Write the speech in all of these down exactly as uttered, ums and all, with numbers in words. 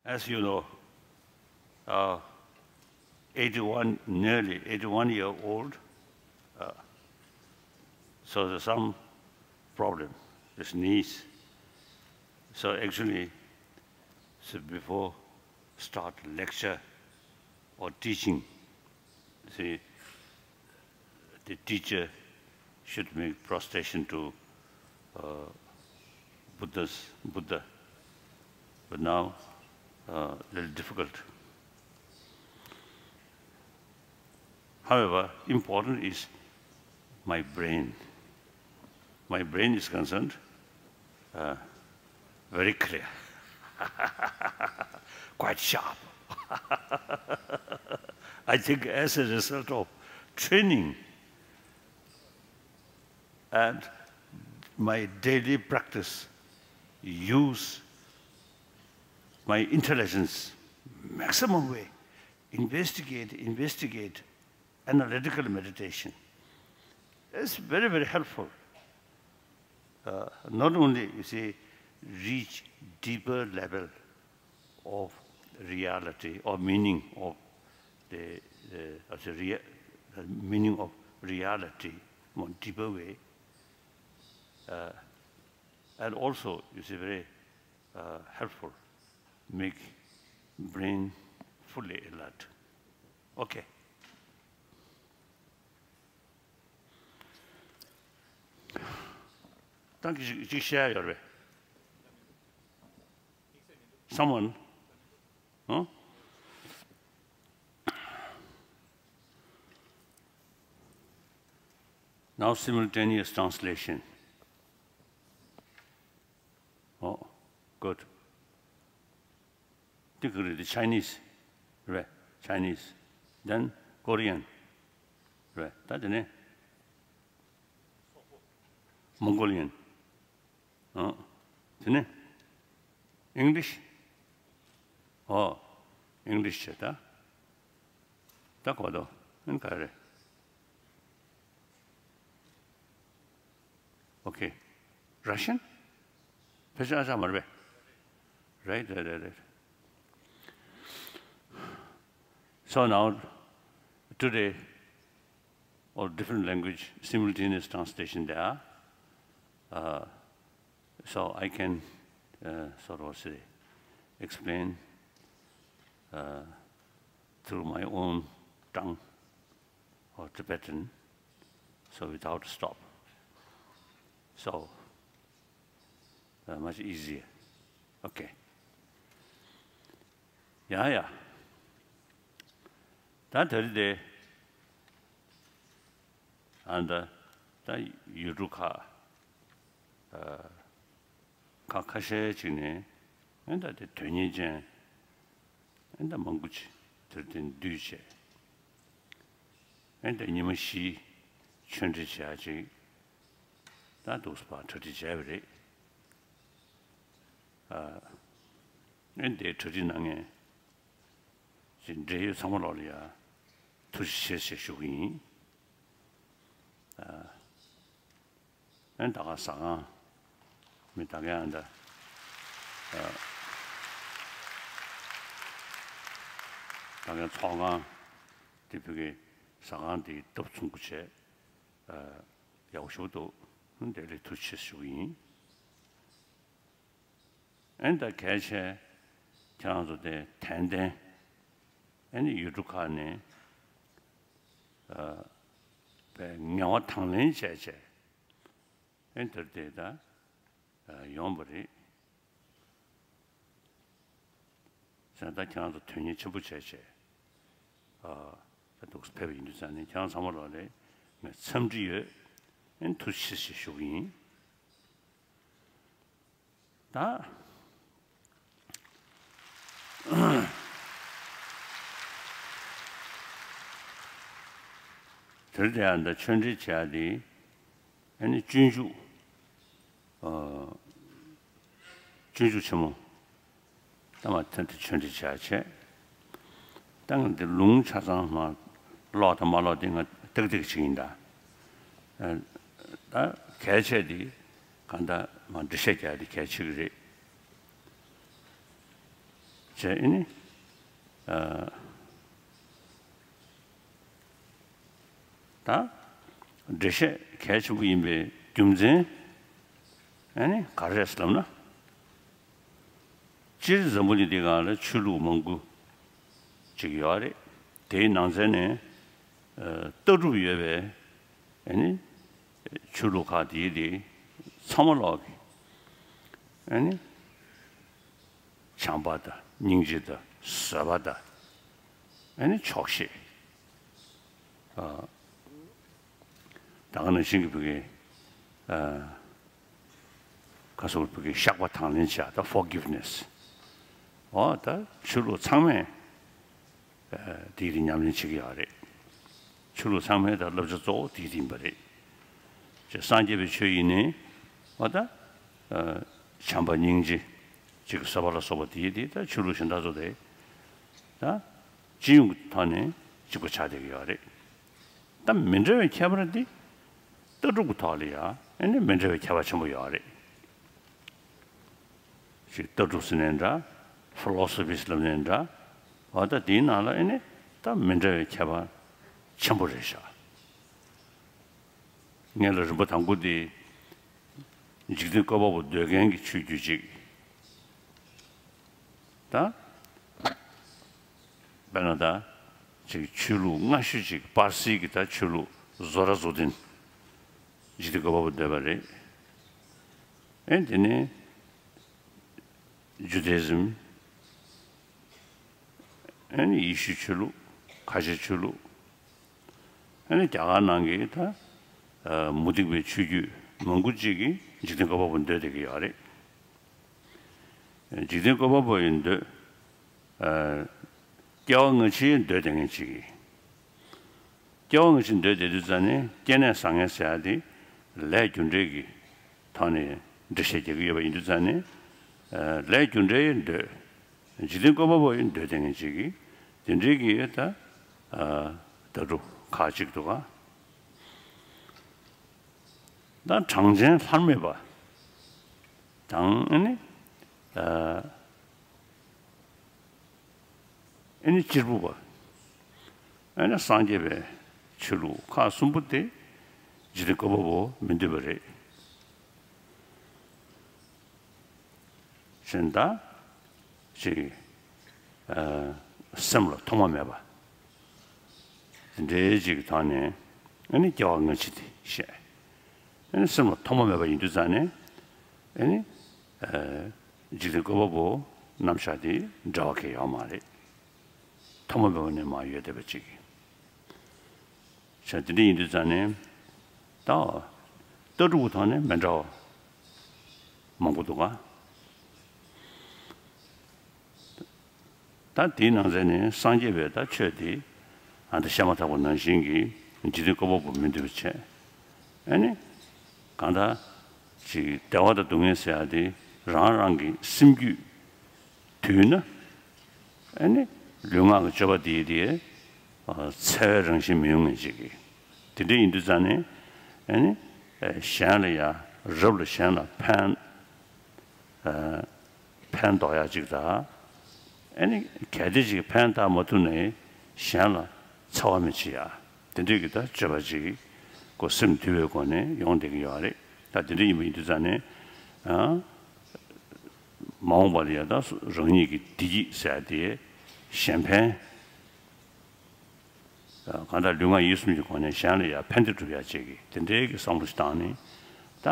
As you know, uh, eighty-one, nearly eighty-one year old, uh, so there's some problem, his knees. So actually, so before start lecture or teaching, see, the teacher should make prostration to uh, Buddha's, Buddha. But now, a uh, little difficult. However, important is my brain. My brain is concerned, uh, very clear, quite sharp. I think as a result of training, and my daily practice, use my intelligence maximum way, investigate, investigate, analytical meditation. It's very, very helpful. Uh, not only, you see, reach deeper level of reality or meaning of the, the, of the rea- the meaning of reality more deeper way. Uh, and also, it's very uh, helpful, make brain fully alert. Okay. ད་གཅིག་གཅིག་བཤད་ཡོད་རེད། Someone? Huh? Now simultaneous translation. Oh, good. འདི་ག་རེད། འདི་Chinese རེད། Chinese, then Korean རེད། ད་དེ་ནས་Mongolian. ཨོ། དེ་ནས་English. ཨོ། English བྱས་ད། ད་གོ་དོ། ཨན་ག་རེ། Okay. Russian? ཕལ་ཆེར་ཨ་ཅག་མ་རེད་པས། Right, right, right, right. So now, today, all different language simultaneous translation there. Uh, so I can uh, sort of say, explain uh, through my own tongue or Tibetan, so without stop. So uh, much easier. Okay. ཡ་ཡ། ད་དེ་རིང་དེ་ཨ་ད་ད་ཡུལ་གྲུ་ཁག་ཨ་ཁ་ཁ་ཤས་ཅིག་ནས་ཨ་ད་དེ་དོན་གཉེར་ཅན་ཨ་ད་མང་པོ་ཅིག་དེར་དེ་འདུས་བྱས། ཨ་ད་ཉི་མ་བཞི་ཆོས་འབྲེལ་བྱས་ཅིག་ད་འདུག་སེ་ཕར་གྲ་སྒྲིག་བྱས་པ་རེད། ཨ་ཨ་འདིའི་གྲ་སྒྲིག་གནང་མཁན་ཅིག་འབྲེལ་ཡོད་ཚང་མ་ལོག་ལ་ཡ་ཐུགས་རྗེ་ཆེ་ཞེས་ཞུ་གི་ཡིན། ཨ་ཨ་ད་ག་ཟ་ཁང་མི་ད་ག་ཡང་ད་ཨ་ད་ག་ཚོགས་ཁང་དེ་བོད་ཀྱི་ཟ་ཁང་དེའི་སྟབས་མཚུངས་པོ་བྱས། ཨ་ཡག་པོ་ཞེ་པོ་འདུག་དེ་ལ་ཐུགས་རྗེ་ཆེ་ཞུ་གི་ཡིན། ཨན་ད་གལ་ཆེ་ཁྱེད་རང་ཚོ་དེ་ཏན་ཏན་ཨན་ཡུལ་གྲུ་ཁག་ནས་ཨ་པའི་ངལ་བ་དང་ལེན་བྱས་བྱས་ཨན་དེར་དེ་ད་ཡོང་བ་རེད། ཟེར་ན་ད་ཁྱེད་རང་ཚོ་དོན་གཉེར་ཆེན་པོ་བྱས་བྱས་ཨ་ད་འདུག་སེ་ཕེབས་པ་ཡིན་དུས་ཙང་ནས་ཁྱེད་རང་ཚང་མ་ལོག་ལ་ངས་འཚམས་འདྲི་ཡོད། ཨན་ཐུགས་རྗེ་ཆེ་ཞེས་ཞུ་གི་ཡིན། ད་དེར་དེ་ཡང་ད་ཆོས་འབྲེལ་བྱས་ཏེ་ཨ་ནི་སྤྱོད་འཇུག་ཨ་སྤྱོད་འཇུག་ཆེན་མོ་ད་མ་ཐོན་ཏེ་ཆོས་འབྲེལ་བྱས་བྱས། ད་ང་འདི་ལུང་ཆ་ཚང་མ་ཀློག་དང་མ་ཀློག་དེ་ང་ཏག་ཏག་ཅིག་ཡིན་ད། ཨ་ད་གལ་ཆེ་དེ་གང་ལྟར་མ་འགྲེལ་བཤད་རྒྱག་དེ་གལ་ཆེ་གི་རེད། བྱས་ དེ་ཨེ་ནི། ད་འགྲེལ་བཤད་གལ་ཆེན་པོ་ཡིན་པའི་རྒྱུ་མཚན་ཨ་ནི་ག་རེ་རེད་ཟེར་ལབ་ན། སྤྱིར་འཛམ་བུ་གླིང་འདི་སྒང་ལ་ཆོས་ལུགས་མང་པོ་ཅིག་ཡོད་རེད། དེའི་ནང་ཚན་ནས་ལྟ་གྲུབ་ཡོད་པའི་ཨ་ནི་ཆོས་ལུགས་ཁག་དེའི་དེ་ཚང་མ་ལོག་གི་ཨ་ནི་བྱམས་པ་དང་སྙིང་རྗེ་དང་བཟོད་པ་དང་ཨ་ནི་ཆོག་ཤེས། ད་ག་ནང་བཞིན་གྱི་བོད་ཀྱི་ཁ་སོགས་བོད་ཀྱི་བཤགས་པ་དང་ལེན་བྱ་ད་forgiveness། འོ་ད་ཆོས་ལུགས་ཚང་མས་དེའི་རིགས་ཉམས་ལེན་བྱེད་ཀྱི་ཡོད་རེད། ཆོས་ལུགས་ཚང་མའི་ད་བསླབ་བྱ་གཙོ་བོ་དེའི་རིགས་ཡིན་པ་རེད། ཅེས་སངས་རྒྱས་པའི་ཆོས་ཡིན་ནི་འོ་ད་བྱམས་པ་སྙིང་རྗེ་གཅིག་གི་བཟོད་པ་ལ་སོགས་པ་དེའི་དེ་ད་ཆོས་ལུགས་གཞན་དག་ཚོ་དེ་ད་སྤྱི་ཡོངས་ཀྱི་ཐོག་ནས་གཅིག་པ་ཆགས་བསྡད་ཀྱི་ཡོད་རེད། ད་མི་འདྲ་བའི་ཁྱད་པར་འདི་ལྟ་གྲུབ་ཀྱི་ཐོག་ལ་ཡང་ཨེ་ནི་མི་འདྲ་བའི་ཁྱད་པར་ཆེན་པོ་ཡོད་རེད། ཅིག་ལྟ་གྲུབ་ཟེར་ནའི་འདྲ། ཕི་ལོ་སོ་ཕི་ཟེར་ལབ་ནའི་འདྲ། འོ་ད་དེའི་ནང་ལ་ཨེ་ནི་ད་མི་འདྲ་བའི་ཁྱད་པར་ཆེན་པོ་རེད་ཤག་ངས་ལ་རིམ་པ་དང་པོ་དེ་འཇིག་རྟེན་བཀོད་པ་པོ་འདོད་མཁན་གྱི་ཆོས་བརྒྱུད་ཅིག་ད། དཔེར་ན་ད། ཅིག་ཆོས་ལུགས་སྔ་ཤོས་ཅིག་པར་སིའི་གི་ད་ཆོས་ལུགས་ཛོ་ར་ཛོ་ཏིན། འཇིག་རྟེན་བཀོད་པ་པོ་འདོད་པ་རེད། ཨེ་དེ་ནས་ཇུ་དེ་ཟིམ། ཨེ་ནི་ཡེ་ཤུའི་ཆོས་ལུགས། ཁ་ཆེ་ཆོས་ལུགས། ཨེ་ནི་རྒྱ་གར་ནང་གི་ད་མུ་སྟེགས་པའི་ཆོས་བརྒྱུད་མང་པོ་ཅིག་གིས་འཇིག་རྟེན་བཀོད་པ་པོ་འདོད་བསྡད་ཀྱི་ཡོད་རེད། འཇིག་རྟེན་བཀོད་པ་པོ་ཡི་འདོད། སྐྱེ་བ་སྔ་ཕྱིའི་འདོད་བསྡད་མཁན་ཅིག་གིས། སྐྱེ་བ་སྔ་ཕྱི་འདོད་བསྡད་དུས་ཙ་ནས་སྐྱེ་གནས་བཟང་ངན་ཟེར་ཡ་དེ་ལས་རྒྱུ་འབྲས་ཀྱི་ཐོག་ནས་འགྲེལ་བཤད་རྒྱག་གི་ཡོད་པ་ཡིན་དུས་ཙ་ནས། ལས་རྒྱུ་འབྲས་ཡི་འདོད། འཇིག་རྟེན་བཀོད་པ་པོ་ཡི་འདོད་བསྡད་མཁན་ཅིག་གིས་དེ་འདྲའི་གི་ད་ལྟ་གྲུབ་ཁག་ཅིག་འདུག་ག་ད་གྲངས་ཅན་ལྷར་མེད་པ་དང་ཨ་ནི། ཨེ་ནི་གཅེར་བུ་པ། ཨེ་ནི་སངས་རྒྱས་པའི་ཆོས་ལུགས་ཁག་གསུམ་པོ་དེ་འཇིག་རྟེན་བཀོད་པ་པོ་མི་འདོད་པ་རེད། གཞན་དག་ཅིག་སེམས་ལ་ཐོག་མ་མེད་པ་དེ་འདྲའི་ཅིག་གི་ཐོག་ནས་ཨེ་ནི་སྐྱེ་བ་སྔ་ཕྱི་དེ་བཤད། ཨེ་ནི་སེམས་ལ་ཐོག་མ་མེད་པ་ཡིན་དུས་ཙང་ནས་ཨེ་ནི། འཇིག་རྟེན་བཀོད་པ་པོ་རྣམ་གཞག་དེ་འདྲ་བ་གང་ཡང་ཡོད་མ་རེད། ཐོག་མ་མེད་པ་ནས་མར་ཡོད་བསྡད་པ་ཅིག་བྱས་དེ་འདྲ་ཡིན་དུས་ཙང་ནས་ད་ལྟ་གྲུབ་ཀྱི་ཐོག་ནས་མི་འདྲ་བ་མང་པོ་འདུག་ག་ད་དེའི་ནང་ཚན་ནས་སངས་རྒྱས་པའི་ད་ཆོས་དེ་ཨ་ད་བཤད་མ་ཐག་པ་ནང་བཞིན་གྱི་འཇིག་རྟེན་བཀོད་པ་པོ་མི་འདོད་པ་བྱས། ཨ་ནི་གང་ལྟར་ཅིག་བདེ་བ་དང་སྡུག་བསྔལ་ཟེར་ཡ་དེ་རང་རང་གི་སེམས་རྒྱུད་དུལ་ན་ཨ་ནི་ལུས་ངག་གི་སྤྱོད་པ་དེ་དེ་འཚེ་བའི་རང་བཞིན་མི་ཡོང་ངེས་ཅིག་གི་དེ་འདྲ་ཡིན་དུས་ཙང་ནས་ཨ་ནི་གཞན་ལ་ཡ་རབ་ལ་གཞན་ལ་ཕན། ཕན་འདོགས་ཡག་ཅིག་དང་། ཨ་ནི་གལ་ཏེ་ཅིག་ཕན་བཏགས་མ་ཐུབ་ནའི་གཞན་ལ་འཚེ་བ་མི་བྱེད་ཡག་དེ་འདྲའི་གི་ད་སྤྱོད་པ་ཅིག་ཁོ་སེམས་དུལ་བའི་སྒོ་ནས་ཡོང་བསྡད་ཀྱི་ཡོད་རེད། ད་དེ་འདྲ་ཡིན་པ་ཡིན་དུས་ཙང་ནས་ཨ་མ་འོངས་པ་ལ་ཡ་ད་རང་ཉིད་ཀྱི་བདེ་སྐྱིད་ཟེར་ཡ་དེ་གཞན་ཕན། གང་ལྟར་ལུས་ངག་ཡིད་གསུམ་གྱི་སྒོ་ནས་གཞན་ལ་ཡང་ཕན་བདེ་སྒྲུབ་ཡག་ཅིག་གི་དེ་འདྲའི་གི་བསམ་བློ་ཞིག་བཏང་ནས་ད་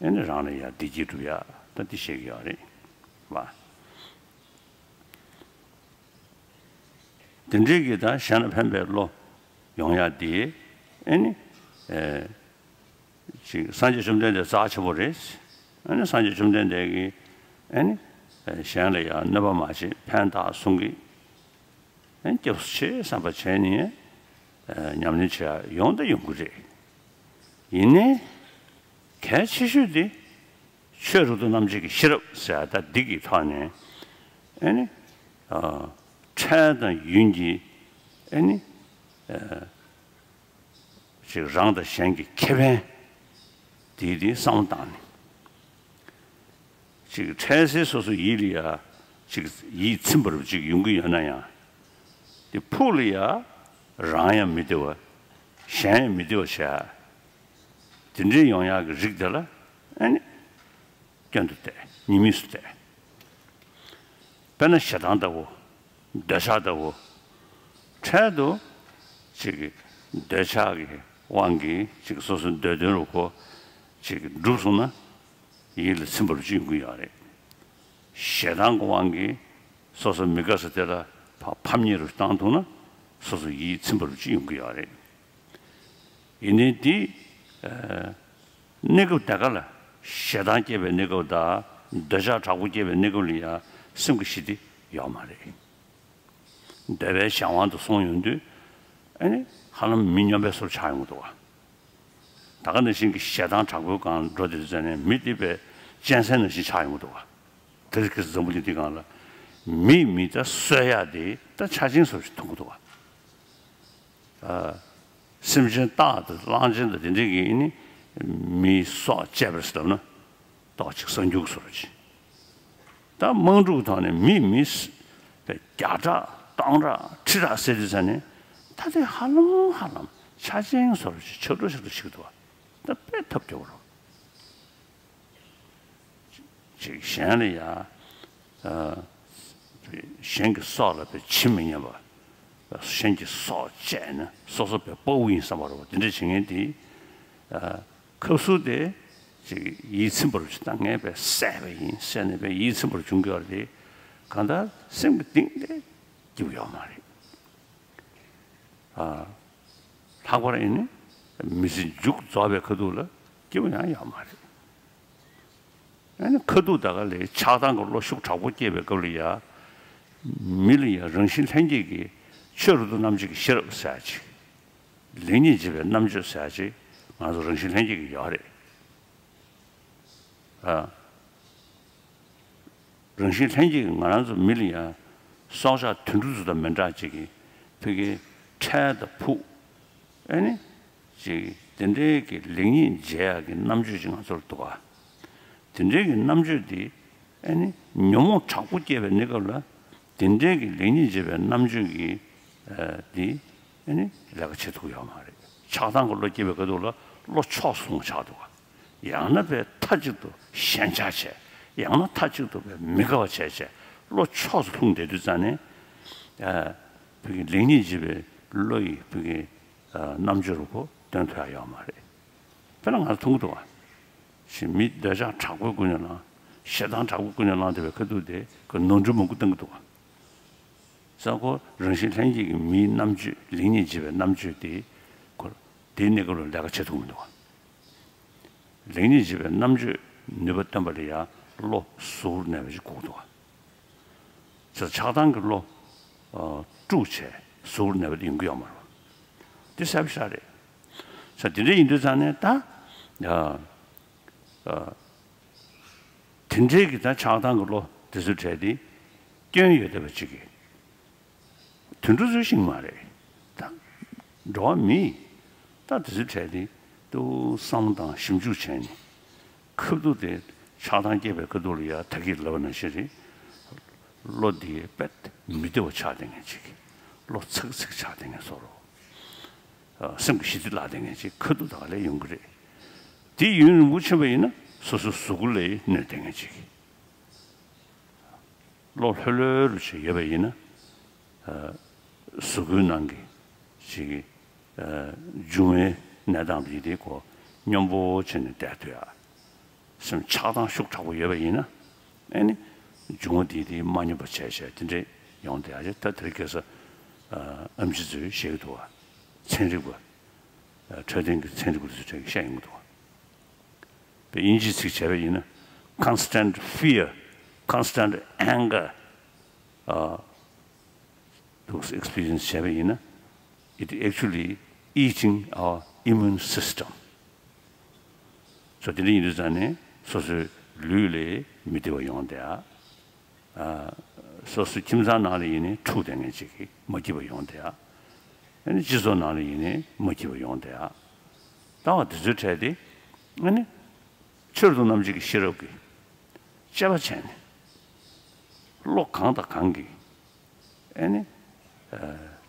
ཨེ་ནི་རང་ལ་ཡང་བདེ་སྐྱིད་སྒྲུབ་ཡག་ད་འདི་བཤད་ཀྱི་ཡོད་རེད་བ། དེ་འདྲའི་གི་ད་གཞན་ལ་ཕན་པའི་བློ་ཡོང་ཡག་དེ་ཨེ་ནི། ཅིག་སངས་རྒྱས་བཅོམ་ལྡན་འདས་རྩ་ཆེན་པོ་རེད། ཨ་ནི་སངས་རྒྱས་བཅོམ་ལྡན་འདས་ཀྱིས་ཨ་ནི་གཞན་ལ་ཡང་གནོད་པ་མ་བྱེད་ཕན་བཏགས་གསུང་གི་ཨ་ནི་སྐྱབས་སུ་མཆི་བསམ་པ་བྱས་ནས་ཉམས་ལེན་བྱེད་ཡ་ཡོང་དང་ཡོང་གི་རེད། ཡིན་ནའི་གལ་ཆེ་ཤོས་དེ་ཆོས་རབ་ཏུ་རྣམ་འབྱེད་ཀྱི་ཤེས་རབ་ཟེར་ཡ་ད་འདི་གི་ཐོག་ནས་ཨ་ནི་འཕྲལ་དང་ཡུན་གྱི་ཨ་ནི། ཅིག་རང་དང་གཞན་གྱི་ཁེ་ཕན་དེའི་དེའི་བསམ་བློ་བཏང་ནས། ཅིག་འཕྲལ་སེལ་སོ་སོ་ཡིད་ལ་ཡ་ ཅིག་ཡིད་ཚིམ་པ་རུ་ཅིག་ཡོང་གི་ཡོད་ན་ཡང་། དེ་ཕུགས་ལ་ཡ་རང་ཡང་མི་བདེ་བ། གཞན་ཡང་མི་བདེ་བ་བྱ། དེ་འདྲའི་ཡོང་ཡག་གི་རིགས་དེ་ལ་ཨ་ནི་སྐྱོན་དུ་བལྟས། ཉེས་དམིགས་སུ་བལྟས། དཔེར་ན་ཞེ་སྡང་ལྟ་བུ། འདོད་ཆགས་ལྟ་བུ། འཕྲལ་དུ་ཅིག་གི་འདོད་ཆགས་ཀྱི་དབང་གིས་ཅིག་སོ་སོའི་འདོད་དོན་རུ་ཁོ་ཅིག་གི་འགྲུབ་སོང་ན་ཡིད་ལ་ཚིམ་པ་རུ་ཅིག་ཡོང་གི་ཡོད་རེད། ཞེ་སྡང་གི་དབང་གིས་སོ་སོ་མི་དགའ་ས་དེ་ལ་ཕ་ཕམ་ཉེས་རུ་བཏང་ཐུབ་ན་སོ་སོ་ཡིད་ཚིམ་པ་རུ་ཅིག་ཡོང་གི་ཡོད་རེད། ཡིན་ནའི་དེ་ཨ་གནས་སྐབས་དེ་ག་ལ་ཞེ་སྡང་སྐྱེས་པའི་གནས་སྐབས་དང་འདོད་ཆགས་དྲག་པོ་སྐྱེས་པའི་གནས་སྐབས་ལ་ཡང་སེམས་ཀྱི་ཞི་བདེ་ཡོད་མ་རེད། འདོད་པའི་གཞན་དབང་དུ་སོང་ཡོང་དུས་ཨ་ནི་ཧ་ལམ་མི་སྨྱོན་པའི་བཟོ་ཆགས་ཡོང་གི་འདུག་བ། ད་ག་ནང་བཞིན་གྱི་ཞེ་སྡང་དྲག་པོའི་སྒང་འགྲོ་དེ་ཚོ་ནས་མི་དེ་བས་གཅན་གཟན་ནང་བཞིན་ཆགས་ཡོང་གི་འདུག་བ། དེ་རིང་ཁ་སང་འཛམ་བུ་གླིང་འདི་སྒང་ལ་མིས་མི་ད་གསོད་ཡག་དེ་ད་ཆ་ཆེན་བཟོ་ཞིག་མཐོང་གི་འདུག་བ། ཨ། སེམས་ཅན་སྟག་དང་གླང་ཆེན་དང་དེ་འདྲས་ཀྱིས་ནི་མིའི་སྲོག་བཅད་པར་ཟེར་ལབ་ན་ཏོག་ཅིག་གསར་འགྱུར་བཟོ་འདྲ་ཅིག་ད་དམངས་ཁྲོད་ཐོག་ནས་མིས་མི་བརྒྱ་ཕྲག་སྟོང་ཕྲག་ཁྲི་ཕྲག་བསད་དུས་ཙ་ནས་ད་དེ་ཧ་ལམ་ཧ་ལམ་ཆ་ཆེན་བཟོ་འདྲ་ཅིག་ཆགས་འགྲོ་ཆགས་འགྲོ་ཞིག་འདུག་ད་དཔེ་ཐབས་སྐྱོ་བོ་རེད། ཅིག་གཞན་ལ་ཡ། ཨ། གཞན་གྱི་སྲོག་ལ་བས་ཇི་མི་སྙམ་པ། གཞན་གྱི་སྲོག་བཅད་ན་སོ་སོ་བས་དཔའ་བོ་ཡིན་བསམ་པ་རེད་བ། དེ་འདྲ་བྱེད་མཁན་དེ། ཨ། ཁབ་སུ་དེ་ཅིག་ཡིད་ཚིམ་པར་བྱུང་ད་ངས་བས་བསད་པ་ཡིན་བསད་ནས་བས་ཡིད་ཚིམ་པར་བྱུང་གི་ཡོད་རེད། གང་ལྟར་སེམས་ཀྱི་གཏིང་ལས་སྐྱིད་པོ་ཡོད་མ་རེད། ཨ། ལྷག་པར་ཨེ་ནི་མི་ཚེ་མཇུག་རྫོགས་པའི་ཁ་ཐུག་ལ་སྐྱིད་པོ་ཡང་ཡོད་མ་རེད། ཨེ་ནི་ཁ་ཐུག་ད་ག་ལས་ཆགས་སྡང་གི་བློ་ཤུགས་དྲག་པོ་སྐྱེས་པའི་སྐབས་ལ་ཡ། མི་ལ་ཡ་རང་བཞིན་ལྷན་སྐྱེས་ཀྱི་ཆོས་རབ་ཏུ་རྣམ་འབྱེད་ཀྱི་ཤེས་རབ་ཟེར་ཡ་ཅིག་ལེགས་ཉེས་འབྱེད་པའི་རྣམ་དཔྱོད་ཟེར་ཡ་ཅིག་ང་ཚོ་རང་བཞིན་ལྷན་སྐྱེས་ཀྱི་ཡོད་རེད། ཨ། རང་བཞིན་ལྷན་སྐྱེས་ཀྱི་ང་རང་ཚོ་མི་ལ་ཡང་སྲོག་ཆགས་དུད་འགྲོ་ཚོ་དང་མི་འདྲ་ཅིག་གི་ཕ་གི་འཕྲལ་དང་ཕུགས། ཨེ་ནི། ཅིག་དེ་འདྲའི་གི་ལེགས་ཉེས་འབྱེད་ཡག་གི་རྣམ་དཔྱོད་ཅིག་ང་ཚོར་འདུག་ག་དེ་འདྲའི་གི་རྣམ་དཔྱོད་དེ་ཨེ་ནི་ཉོན་མོངས་དྲག་པོ་སྐྱེས་པའི་གནས་སྐབས་ལ་དེ་འདྲའི་གི་ལེགས་ཉེས་འབྱེད་པའི་རྣམ་དཔྱོད་ཀྱི་ཨ་དེ་ཨེ་ནི་ལས་ཀ་བྱེད་ཐུབ་ཡོད་མ་རེད། ཆགས་སྡང་གི་བློ་སྐྱེས་པའི་སྐབས་དུས་ལ་བློ་ཕྱོགས་སུ་ལྷུང་ཆགས་འདུག་ག་ཡང་ན་བས་མཐའ་གཅིག་ཏུ་ཞེན་ཆགས་བྱས། ཡང་ན་མཐའ་གཅིག་ཏུ་བས་མི་དགའ་བ་བྱས་བྱས་བློ་ཕྱོགས་སུ་ལྷུང་བསྡད་དུས་ཙང་ནས། ཨ། བོད་ཀྱི་ལེགས་ཉེས་འབྱེད་པའི་བློ་ཡི་བོད་ཀྱི་ཨ་རྣམ་དཔྱོད་རུ་ཁོ་སྟོན་ཐུབ་ཡ་ཡོད་མ་རེད། དཔེར་ན་ང་ཚོ་མཐོང་གི་འདུག་བ། ཞེས་མི་འདོད་ཆགས་དྲག་པོས་ཀུན་ནས་བསླངས། ཞེ་སྡང་དྲག་པོས་ཀུན་ནས་བསླངས་བསྡད་པའི་ཁ་ཐུག་དེ་ཁོས་ནོར་འཁྲུལ་མང་པོ་བཏང་གི་འདུག་བ། ས་ཁོ་རང་བཞིན་ལྷན་སྐྱེས་ཀྱི་མིའི་རྣམ་དཔྱོད་ལེགས་ཉེས་འབྱེད་པའི་རྣམ་དཔྱོད་དེ་ཁོ་དེའི་གནས་སྐབས་ལ་ལས་ཀ་བྱེད་ཐུབ་མི་འདུག་བ། ལེགས་ཉེས་འབྱེད་པའི་རྣམ་དཔྱོད་ནུས་པ་བཏོན་པ་ལ་ཡང་བློ་གཟུ་བོར་གནས་པ་ཞིག་དགོས་འདུག་བ། ས་ཆགས་སྡང་གི་བློ་དཀྲུགས་བྱས་གཟུ་བོར་གནས་པ་དེ་ཡོང་གི་ཡོད་མ་རེད་བ། དེ་གསལ་པོ་ཞིག་རེད། ས་དེ་འདྲ་ཡིན་དུས་ཙང་ནས་ད། ཨ། ཨ། དེ་འདྲའི་གི་ད་ཆགས་སྡང་གི་བློ་དེ་ཚོའི་གྲས་དེ་སྐྱོན་ཡོད་བསྡད་པ་ཅིག་གི་དུད་འགྲོ་ཚོའི་ཤིང་མ་རེད། ད་འགྲོ་བ་མི་ད་དེ་ཚོའི་གྲས་དེ་ཏུ་བསམ་བློ་བཏང་ཞིབ་འཇུག་བྱས་ནས་ཁ་ཐུག་དེ་ཆགས་སྡང་སྐྱེས་པའི་ཁ་ཐུག་ལ་ཡ་ད་གིན་ལབ་པ་ནང་བཞིན་རེད། བློ་དེ་དཔེ་མི་བདེ་བ་ཆགས་བསྡད་མཁན་ཅིག་གི་བློ་ཚིག་ཚིག་ཆགས་བསྡད་མཁན་བཟོ་འདྲ། སེམས་ཀྱི་ཞི་བདེ་བརླག་བསྡད་མཁན་ཅིག་ཁ་ཐུག་དག་ལས་ཡོང་གི་རེད། དེ་ཡུན་རིང་པོ་ཕྱིན་པ་ཡིན་ན་སོ་སོའི་གཟུགས་པོ་ལ་གནོད་བསྡད་མཁན་ཅིག་བློ་ལྷོད་ལྷོད་རུ་བྱས་ཡོད་པ་ཡིན་ན། ཨ། གཟུགས་པོའི་ནང་གི་ཅིག་ཨ། འབྱུང་བའི་གནས་སྟངས་དེ་དེ་ཁོ་སྙོམས་པོ་བྱས་ནས་བསྡད་ཐུབ་ཡ། སེམས་ཆགས་སྡང་ཤུགས་དྲག་པོ་ཡོད་པ་ཡིན་ན། ཨེ་ནི། འབྱུང་བ་དེ་དེ་མ་སྙོམས་པ་བྱས་བྱས་དེ་འདྲས་ཡོང་བསྡད་ཡ་ཅིག་ད་དེ་རིང་ཁ་སང་། ཨ། ཨེམ་ཆི་ཚོས་བཤད་ཀྱི་འདུག་བ། ཚན་རིག་པ། འཕྲོད་བསྟེན་གྱི་ཚན་རིག་པ་ཚོས་བཤད་ཡོང་གི་འདུག་དབྱིན་ཇིའི་ཚིག་བྱས་པ་ཡིན་ན། constant fear, constant anger. ཨ། འདུག་སེ་experience བྱས་པ་ཡིན་ན། It actually eating our immune system. སོ་དེ་འདྲ་ཡིན་དུས་ཙང་ནས་སོ་སོའི་ལུས་ལ་མི་བདེ་བ་ཡོང་བསྡད་ཡ། ཨ། སོ་སོའི་ཁྱིམ་ཚང་ནང་ལ་ཡིན་ནའི་འཁྲུག་བསྡད་མཁན་ཅིག་གིས་མ་སྐྱིད་པ་ཡོང་བསྡད་ཡ། ཨ་ནི་སྤྱི་ཚོགས་ནང་ལ་ཡིན་ནའི་མ་སྐྱིད་པ་ཡོང་བསྡད་ཡ། ལྟ་བ་དེ་ཚོའི་གྲས་དེ་ཨ་ནི་ཆོས་རབ་ཏུ་རྣམ་འབྱེད་ཀྱི་ཤེས་རབ་ཀྱིས་དཔྱད་པ་བྱས་ནས་ བློ་གང་དང་གང་གིས་ཨེ་ནི་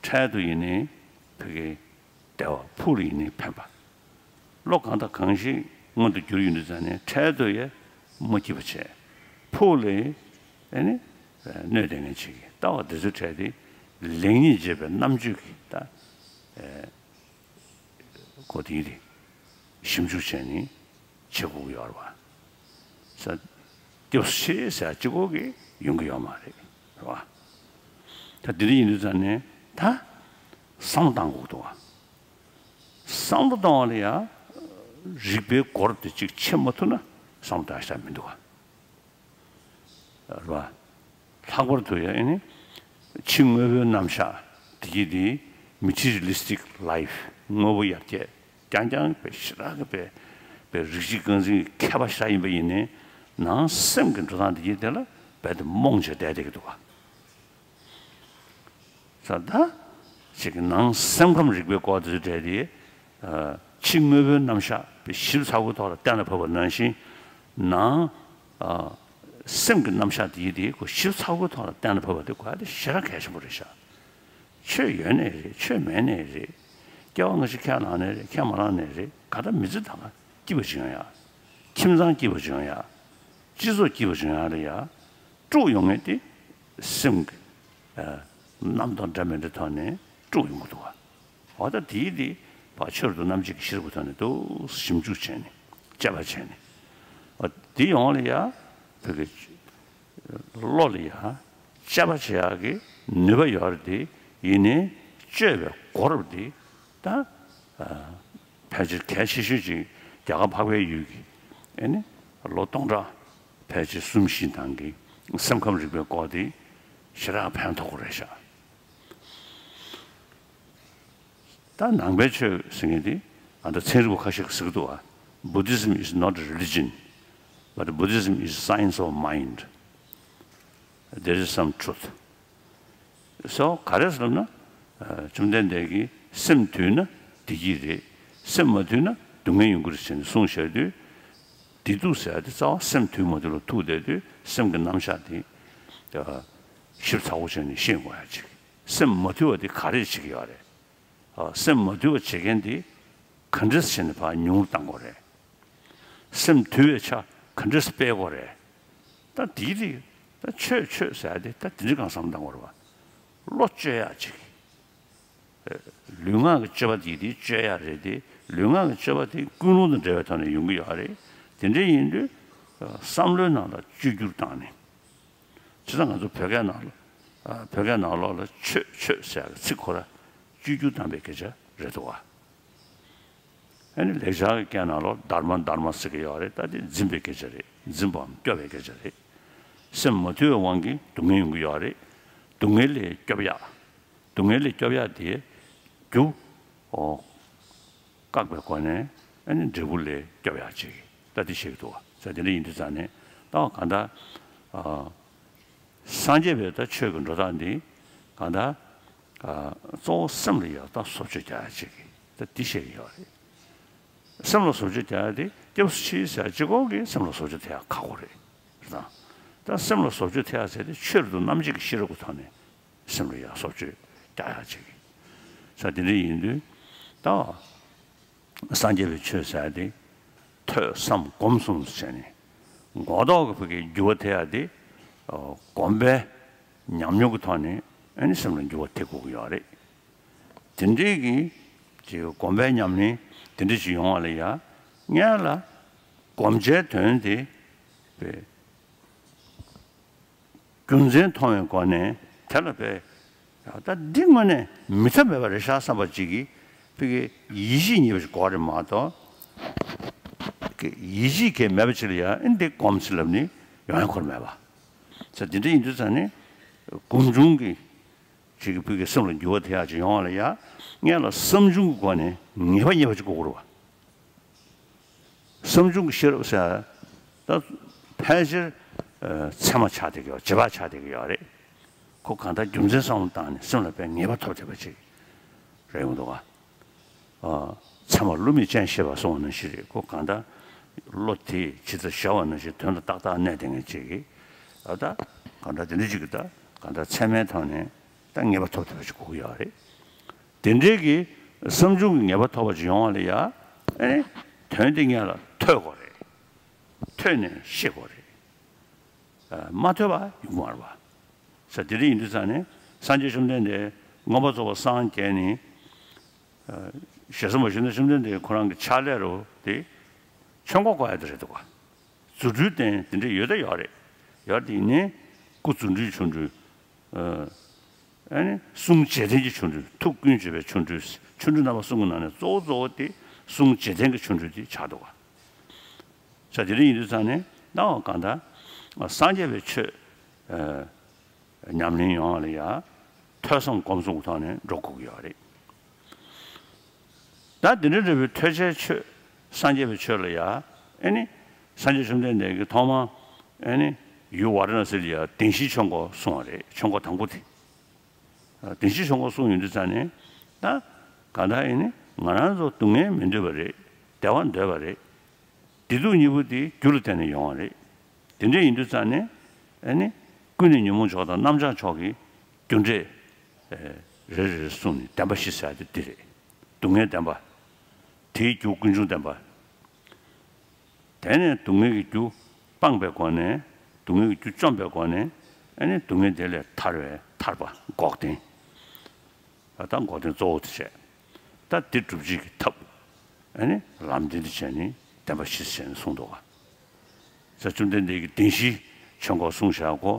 འཕྲལ་དུ་ཡིན་ནའི་ཕ་གི་བདེ་བ། ཕུགས་ལ་ཡིན་ནའི་ཕན་པ། བློ་གང་དང་གང་ཞིག་མངོན་དུ་གྱུར་ཡོང་དུས་ཙང་ནས་འཕྲལ་དུ་ཡང་མ་སྐྱིད་པ་བྱས། ཕུགས་ལ་ཨེ་ནི་གནོད་ལྡན་ངན་བྱེད་ཀྱི་ལྟ་བ་འདི་ཚོའི་གྲས་དེ་ལེགས་ཉེས་འབྱེད་པའི་རྣམ་དཔྱོད་ཀྱི་ད་གོ་དེ་རེད། ཞིབ་འཇུག་བྱས་ནས་བྱེད་དགོས་ཀྱི་ཡོད་རེད་བ། ས་སྐྱབས་སུ་མཆི་ཟེར་གཅིག་པོ་གིས་ཡོང་གི་ཡོད་མ་རེད། རེད་བ། ད་འདི་འདྲ་ཡིན་དུས་ཙང་ནས་ད་བསམ་བློ་བཏང་དགོས་འདུག་བ། བསམ་བློ་བཏང་བ་ལ་ཡང་རིགས་པའི་སྒོ་རུ་དེ་གཅིག་ཕྱེ་མ་ཐུབ་ན་བསམ་བློ་བཏང་ཤེས་མི་འདུག་བ། རེད་བ། ལྷག་པར་དུ་ཡང་ཨེ་ནི་ཕྱི་དངོས་པོའི་རྣམ་གཞག་དེ་གྱིས་དེ་materialistic life དངོས་པོ་ཡར་རྒྱས་རྐྱང་རྐྱང་པའི་ཞེ་དྲག་གི་པའི་པའི་རིགས་གཅིག་རྐང་འཛིན་གྱི་མཁས་པ་ཞིག་ཡིན་པ་ཡིན་ནའི་ནང་སེམས་ཀྱི་འགྲོ་སྟངས་དེ་གྱིས་དེ་ལ་རྦད་དེ་རྨོངས་བྱས་བསྡད་བསྡད་ཀྱི་འདུག་བ། ས་ད་ཅིག་ནང་སེམས་ཁམས་རིག་པའི་སྐོར་དེ་ཚོ་གྲས་དེ་ཕྱི་དངོས་པོའི་རྣམ་གཞག་པའི་ཞིབ་ཚགས་པོའི་ཐོག་ལ་གཏན་ལ་ཕབ་པ་ནང་བཞིན་ནང་སེམས་ཀྱི་རྣམ་གཞག་དེ་དེ་ཁོ་ཞིབ་ཚགས་པོའི་ཐོག་ལ་གཏན་ལ་ཕབ་པ་དེ་གོ་ཡ་དེ་ཞེ་དྲག་གལ་ཆེན་པོ་རེད་ཤག་ཆོས་ཡོད་ནའི་རེད། ཆོས་མེད་ནའི་རེད། སྐྱེ་བ་སྔ་ཕྱི་ཁས་བླངས་ནའི་རེད། ཁས་མ་བླངས་ནའི་རེད། ག་ད་མི་ཚེ་ད་ག་སྐྱིད་པ་བྱུང་ཡ། ཁྱིམ་ཚང་སྐྱིད་པ་བྱུང་ཡ་ལ་ཡ། སྤྱི་ཚོགས་སྐྱིད་པ་བྱུང་ཡ་ལ་ཡ། དཀྲུག་ཡོང་ངེས་ཏེ་སེམས་ཀྱི་རྣམ་རྟོག་འདྲ་མི་འདྲ་ཐོག་ནས་དཀྲུག་ཡོང་གི་འདུག་བ། འོ་ད་དེའི་དེ་ཕར་ཆོས་རབ་ཏུ་རྣམ་འབྱེད་ཀྱི་ཤེས་རབ་ཀྱི་ཐོག་ནས་འདུག་ཞིབ་འཇུག་བྱས་ནས་དཔྱད་པ་བྱས་ནས། འོ་དེ་ཡོང་ལ་ཡ་བོད་ཀྱི་བློ་ལ་ཡ་དཔྱད་པ་བྱེད་ཡག་གི་ནུས་པ་ཡོད་རེད་དེ། ཡིན་ནའི་དཔྱོད་པའི་སྒོ་རུ་དེ་ད་ཕལ་ཆེར་གལ་ཆེ་ཤོས་ཅིག་རྒྱ་གར་འཕགས་པའི་ཡུལ་གྱི་ཨེ་ནི་ལོ་སྟོང་ཕྲག་ཕལ་ཆེར་གསུམ་བཞི་ནང་གི་སེམས་ཁམས་རིག་པའི་སྐོར་དེ་ཞེ་དྲག་ཕན་ཐོགས་ཀྱི་རེད་ཤག་ད་ནང་པའི་ཆོས་ཟེར་མཁན་དེ་ཨ་ད་ཚན་རིག་པ་ཁ་ཤས་ཀྱིས་ཟེར་གྱི་འདུག་བ། Buddhism is not a religion, but Buddhism is science of mind. There is some truth. So ག་རེ་ཟེར་ན། བཅོམ་ལྡན་འདས་ཀྱིས་སེམས་དུལ་ན་བདེ་སྐྱིད་རེད། སེམས་མ་དུལ་ན་སྡུག་བསྔལ་ཡོང་གི་རེད་ཟེར་ནས་གསུངས་བཞག་དུས། བདེ་སྡུག་ཟེར་ཡ་དེ་རྩ་བ་སེམས་དུལ་མ་དུལ་ལ་ཐུག་བསྡད་དུས་སེམས་ཀྱི་རྣམ་གཞག་དེ་ཞིབ་ཚགས་པོ་བྱས་ནས་ཤེས་དགོས་ཡ་ཅིག་སེམས་མ་དུལ་བ་དེ་ག་རེ་བྱེད་ཀྱི་ཡོད་རེད། སེམས་མ་དུལ་བ་བྱེད་མཁན་དེ་ག་འདྲས་བྱས་ནས་ཕར་ཉུང་རུ་གཏང་དགོས་རེད། སེམས་དུལ་བའི་ཆ་ག་འདྲས་སྤེལ་དགོས་རེད། ད་དེའི་རིགས་ད་ཆོས་ཆོས་ཟེར་ཡ་དེ་ད་དེ་འདྲ་གང་བསམ་བཏང་དགོས་རེད་བ། བློ་བཅོས་ཡག་ཅིག་ལུས་ངག་གི་སྤྱོད་པ་དེ་དེ་བཅོས་ཡག་རེད་དེ། ལུས་ངག་གི་སྤྱོད་པ་དེ་ཀུན་སློང་དང་འབྲེལ་བའི་ཐོག་ནས་ཡོང་གི་ཡོད་རེད། དེ་འདྲ་ཡིན་དུས་བསམ་བློའི་ནང་ལ་བཅོས་བསྒྱུར་བཏང་ནས། བྱས་ཙང་ང་ཚོ་བོད་སྐད་ནང་ལ་ཨ་བོད་སྐད་ནང་ལོགས་ལ་ཆོས་ཆོས་ཟེར་ཡག་གི་ཚིག་ཁོ་ར་བཅོས་བསྒྱུར་བཏང་པའི་སྐད་ཆ་རེད་འདུག་བ། ཨ་ནི་ལེགས་སྦྱར་གྱི་སྐད་ནང་ལོགས་དྷརྨ་དྷརྨ་ཟེར་གྱི་ཡོད་རེད། ད་དེ་འཛིན་པའི་སྐད་ཆ་རེད། འཛིན་པའམ་སྐྱོབ་པའི་སྐད་ཆ་རེད། སེམས་མ་དུལ་བའི་དབང་གིས་སྡུག་བསྔལ་ཡོང་གི་ཡོད་རེད། སྡུག་བསྔལ་ལས་སྐྱོབ་ཡག་སྡུག་བསྔལ་ལས་སྐྱོབ་ཡག་དེ་རྒྱུ་ཨོ་བཀག་པའི་སྒོ་ནས་ཨ་ནི་འབྲས་བུ་ལས་སྐྱོབ་ཡག་ཅིག་ད་དེ་བཤད་ཀྱི་འདུག་བ། ས་དེ་འདྲ་ཡིན་དུས་ཙང་ནས་ད་གང་ལྟར་ཨ། སངས་རྒྱས་པའི་ད་ཆོས་ཀྱི་འགྲོ་སྟངས་འདི་གང་ལྟར་གཙོ་བོ་སེམས་ལ་ཡང་ད་བཟོ་བཅོས་རྒྱག་ཡ་ཅིག་ད་འདི་བཤད་ཀྱི་ཡོད་རེད། སེམས་ལ་བཟོ་བཅོས་རྒྱག་ཡ་དེ་སྐྱབས་སུ་མཆི་ཟེར་གཅིག་པོ་གིས་སེམས་ལ་བཟོ་བཅོས་ཐེབས་ཡ་ཁག་པོ་རེད། རེད་དང་། ད་སེམས་ལ་བཟོ་བཅོས་ཐེབས་ཡ་ཟེར་དེ་ཆོས་རབ་ཏུ་རྣམ་འབྱེད་ཀྱི་ཤེས་རབ་ཀྱི་ཐོག་ནས་སེམས་ལ་ཡང་བཟོ་བཅོས་རྒྱག་ཡ་ཅིག་ས་དེ་འདྲ་ཡིན་དུས་ད། སངས་རྒྱས་པའི་ཆོས་ཟེར་ཡ་དེ་ཐོས་བསམ་སྒོམ་གསུམ་བྱས་ནས་སྒོམ་ཐོག་གི་བུ་གའི་འགྱུར་བ་ཐེབས་ཡ་དེ་སྒོམ་པའི་ཉམས་མྱོང་གི་ཐོག་ནས་ཨ་ནི་སེམས་ལ་འགྱུར་བ་ཐེབས་དགོས་ཀྱི་ཡོད་རེད། དེ་འདྲའི་གི་ཅིག་སྒོམ་པའི་ཉམས་ལེན་དེ་འདྲ་ཞིག་ཡོང་བ་ལ་ཡ་སྔོན་ལ་སྒོམ་བྱའི་དོན་དེ་རྒྱུ་མཚན་མཐོང་བའི་སྒོ་ནས་དེ་ལ་བས་ད་འདི་དངོས་གནས་མི་ཐབས་མེད་པ་རེད་ཤག་བསམ་པ་ཅིག་གིས་ཕ་གི་ཡིད་ཆེས་རྙེད་པ་ཞིག་དགོས་རེད་མ་གཏོགས། ཡིད་ཆེས་ཀྱི་མེད་པ་ཅིག་ལ་ཡང་ཨེ་འདི་སྒོམ་ཟེར་ལབ་ནི་ཡོང་ཡ་ཁོར་མེད་པ། ས་འདི་འདྲ་ཡིན་དུས་ཙང་ནས་སྒོམ་བྱུང་གི་ཅིག་གི་ཕ་གི་སེམས་ལ་འགྱུར་བ་ཐེབས་ཡ་ཅིག་ཡོང་བ་ལ་ཡ་སྔོན་ལ་བསམ་བྱུང་གི་སྒོ་ནས་ངེས་པ་རྙེད་པ་ཅིག་དགོས་ཀྱི་རེད་བ། བསམ་བྱུང་གི་ཤེས་རབ་ཟེར་ད་ཕལ་ཆེར་ཚད་མ་ཆགས་བསྡད་ཀྱི་ཡོད། རྗེས་དཔག་ཆགས་བསྡད་ཀྱི་ཡོད་རེད། ཁོ་གང་ལྟར་རྒྱུ་མཚན་བསམ་བློ་བཏང་ནས་སེམས་ལ་དཔེ་ངེས་པ་ཐོབ་བསྡད་པ་ཅིག་རེད་ཡོང་འདུག་ག་ཚད་མ་བསླུ་མེད་སྤྱན་ཤེས་པ་གསུངས་པ་ནང་བཞིན་རེད། ཁོ་གང་ལྟར་བློ་དེ་ཇི་ལྟར་ཤར་བ་ནང་བཞིན་དོན་ལ་ཏག་ཏག་གནས་བསྡད་མཁན་ཅིག་གིས་ད་ལྟ་ གང་ལྟར་དེ་འདྲ་ཅིག་གི་ད་གང་ལྟར་ཚད་མའི་ཐོག་ནས་ད་ངེས་པ་ཐོབ་ཐུབ་པ་ཅིག་དགོས་ཀྱི་ཡོད་རེད། དེ་འདྲའི་གི་བསམ་བྱུང་གི་ངེས་པ་ཐོབ་པ་ཅིག་ཡོང་བ་ལ་ཡ་ཨེ་ནི་དོན་དེ་སྔོན་ལ་ཐོས་དགོས་རེད། ཐོས་ནས་ཤེས་དགོས་རེད། མ་ཐོས་པ་ཡོང་གི་མ་རེད་པ། ས་དེ་འདྲ་ཡིན་དུས་ཙང་ནས་སངས་རྒྱས་བཅོམ་ལྡན་འདས་མངོན་པར་རྫོགས་པར་སངས་རྒྱས་ནས། ཞེ་ས་མ་ཞུས་ན་བཅོམ་ལྡན་འདས་ཁོ་རང་གི་ཕྱག་ལས་རུ་དེ་ཆོས་འཁོར་བསྐོར་ཡ་དེ་རེད་འདུག་ག། རྫུ་འཕྲུལ་བསྟན་དེ་འདྲ་ཡོད་ད་ཡོད་རེད། ཡོད་དེ་ཡིན་ནའི་སྐུ་རྫུ་འཕྲུལ་ཆོ་འཕྲུལ། ཨ་ནི་གསུང་བྱེད་ལྡན་གྱི་ཆོ་འཕྲུལ། ཐུགས་ཀུན་བྱེད་པའི་ཆོ་འཕྲུལ། ཆོ་འཕྲུལ་རྣམ་པ་གསུམ་གྱི་ནང་ནས་གཙོ་བོ་གཙོ་བོ་དེ་གསུང་བྱེད་ལྡན་གྱི་ཆོ་འཕྲུལ་དེ་ཆགས་འདུག་ག། ས་དེ་འདྲ་ཡིན་དུས་ཙང་ནས་ད་འོ་གང་ལྟར་སངས་རྒྱས་པའི་ཆོས་ཨ་ཉམས་ལེན་ཡོང་བ་ལ་ཡ་ཐོས་བསམ་སྒོམ་གསུམ་གྱི་ཐོག་ནས་འགྲོ་དགོས་ཀྱི་ཡོད་རེད། ད་དེ་འདྲ་འདྲ་བའི་ཐོས་བྱའི་ཆོས་སངས་རྒྱས་པའི་ཆོས་ལ་ཡ་ཨེ་ནི་སངས་རྒྱས་བཅོམ་ལྡན་འདས་ཀྱིས་ཐོག་མ་ཨེ་ནི་ཡུལ་ཝཱ་ར་ཎ་སི་ལ་ཡ་བདེན་བཞིའི་ཆོས་འཁོར་གསུངས་པ་རེད། ཆོས་འཁོར་དང་པོ་དེ། བདེན་བཞིའི་ཆོས་འཁོར་གསུངས་ཡོང་དུས་ཙང་ནས་ད་གང་ལྟར་ཡིན་ནི་ང་རང་ཚོ་སྡུག་བསྔལ་མི་འདོད་པ་རེད། བདེ་བ་འདོད་པ་རེད། བདེ་སྡུག་གཉིས་པོ་དེ་རྒྱུ་ལ་བརྟེན་ནས་ཡོང་བ་རེད། དེ་འདྲ་ཡིན་དུས་ཙང་ནས་ཨ་ནི་ཀུན་ནས་ཉོན་མོངས་ཕྱོགས་དང་རྣམ་བྱང་ཕྱོགས་ཀྱི་རྒྱུ་འབྲས་རེ་རེ་གསུངས་ནས་བདེན་པ་བཞི་ཟེར་ཡ་དེ་འདི་རེད། སྡུག་བསྔལ་བདེན་པ། དེའི་རྒྱུ་ཀུན་འབྱུང་བདེན་པ། དེ་ནས་སྡུག་བསྔལ་གྱི་རྒྱུ་སྤངས་པའི་སྒོ་ནས། སྡུག་བསྔལ་གྱི་རྒྱུ་བཅོམ་པའི་སྒོ་ནས་ཨ་ནི་སྡུག་བསྔལ་དེ་ལས་ཐར་བའི་ཐར་པ་འགོག་བདེན། ད་འགོག་བདེན་གཙོ་བོ་དེ་བྱས། ད་དེ་སྒྲུབ་བྱེད་ཀྱི་ཐབས་ཨ་ནི་ལམ་བདེན་དེ་བྱས་ནས་བདེན་པ་བཞི་བྱས་ནས་གསུངས་འདུག་ག། ས་བཅོམ་ལྡན་འདས་ཀྱིས་བདེན་བཞིའི་ཆོས་འཁོར་གསུངས་བཞག་གོ།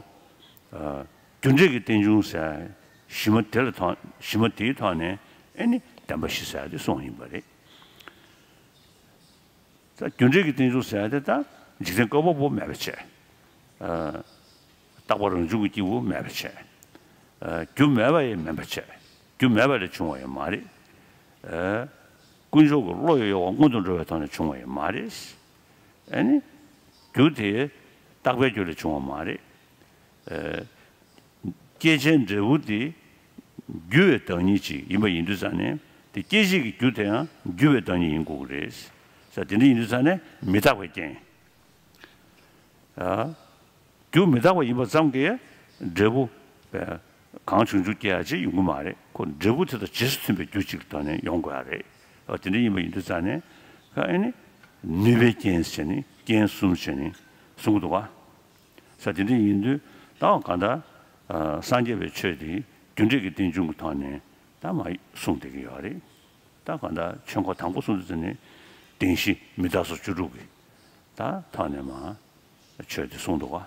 རྒྱུ་འབྲས་ཀྱི་རྟེན་འབྱུང་ཟེར་གཞི་མ་དེ་ལ་ཐོག་གཞི་མ་དེའི་ཐོག་ནས་ཨ་ནི་བདེན་པ་བཞི་ཟེར་ཡ་དེ་གསུངས་ཡིན་པ་རེད། ད་རྒྱུ་འབྲས་ཀྱི་རྟེན་འབྱུང་ཟེར་ཡ་དེ་ད་འཇིག་རྟེན་བཀོད་པ་པོ་མེད་པ་བྱས། རྟག་པ་རང་བྱུང་གི་སྐྱེས་བུ་མེད་པ་བྱས། རྒྱུ་མེད་པ་ཡང་མིན་པ་བྱས། རྒྱུ་མེད་པ་ལས་བྱུང་བ་ཡང་མ་རེད། དཀོན་མཆོག་གི་བློ་ཡི་གཡོ་བ་སྔོན་དུ་འགྲོ་བའི་ཐོག་ནས་བྱུང་བ་ཡང་མ་རེད། ཨ་ནི་རྒྱུ་དེ་རྟག་པའི་རྒྱུ་ལས་བྱུང་བ་མ་རེད། སྐྱེད་བྱེད་འབྲས་བུ་དེ་རྒྱུ་བའི་བདག་ཉིད་ཅིག་ཡིན་པ་ཡིན་དུས་ཙང་ནས་དེ་སྐྱེད་བྱེད་ཀྱི་རྒྱུ་དེ་ཡང་རྒྱུ་བའི་བདག་ཉིད་ཡིན་དགོས་ཀྱི་རེད། ས་དེ་འདྲ་ཡིན་དུས་ཙང་ནས་མི་རྟག་པའི་རྐྱེན། རྒྱུ་མི་རྟག་པ་ཡིན་པ་ཙམ་གྱིས་འབྲས་བུ་གང་བྱུང་བྱུང་སྐྱེ་ཡ་ཅིག་ཡོང་གི་མ་རེད། ཁོ་འབྲས་བུ་དེ་དང་རྗེས་སུ་མཐུན་པའི་རྒྱུ་ཅིག་གི་ཐོག་ནས་ཡོང་དགོས་ཡ་རེད། འོ་དེ་འདྲ་ཡིན་པ་ཡིན་དུས་ཙང་ནས་ཁ་ཨེ་ནི་ནུས་པའི་རྐྱེན་ཟེར་ནས་རྐྱེན་གསུམ་ཟེར་ནས་གསུང་གི་འདུག་ག། ས་དེ་འདྲ་ཡིན་དུས་ད་གང་ལྟར་སངས་རྒྱས་པའི་ཆོས་དེ་རྒྱུ་འབྲས་ཀྱི་རྟེན་འབྱུང་གི་ཐོག་ནས་ད་མ་གསུངས་བསྡད་ཀྱི་ཡོད་རེད། ད་གང་ལྟར་ཆོས་འཁོར་དང་པོ་གསུངས་དུས་ཙང་ནས་བདེན་བཞི་མི་རྟག་སོགས་བཅུ་དྲུག་གི་ད་ཐོག་ནས་མ་ཆོས་དེ་གསུངས་འདུག་ག།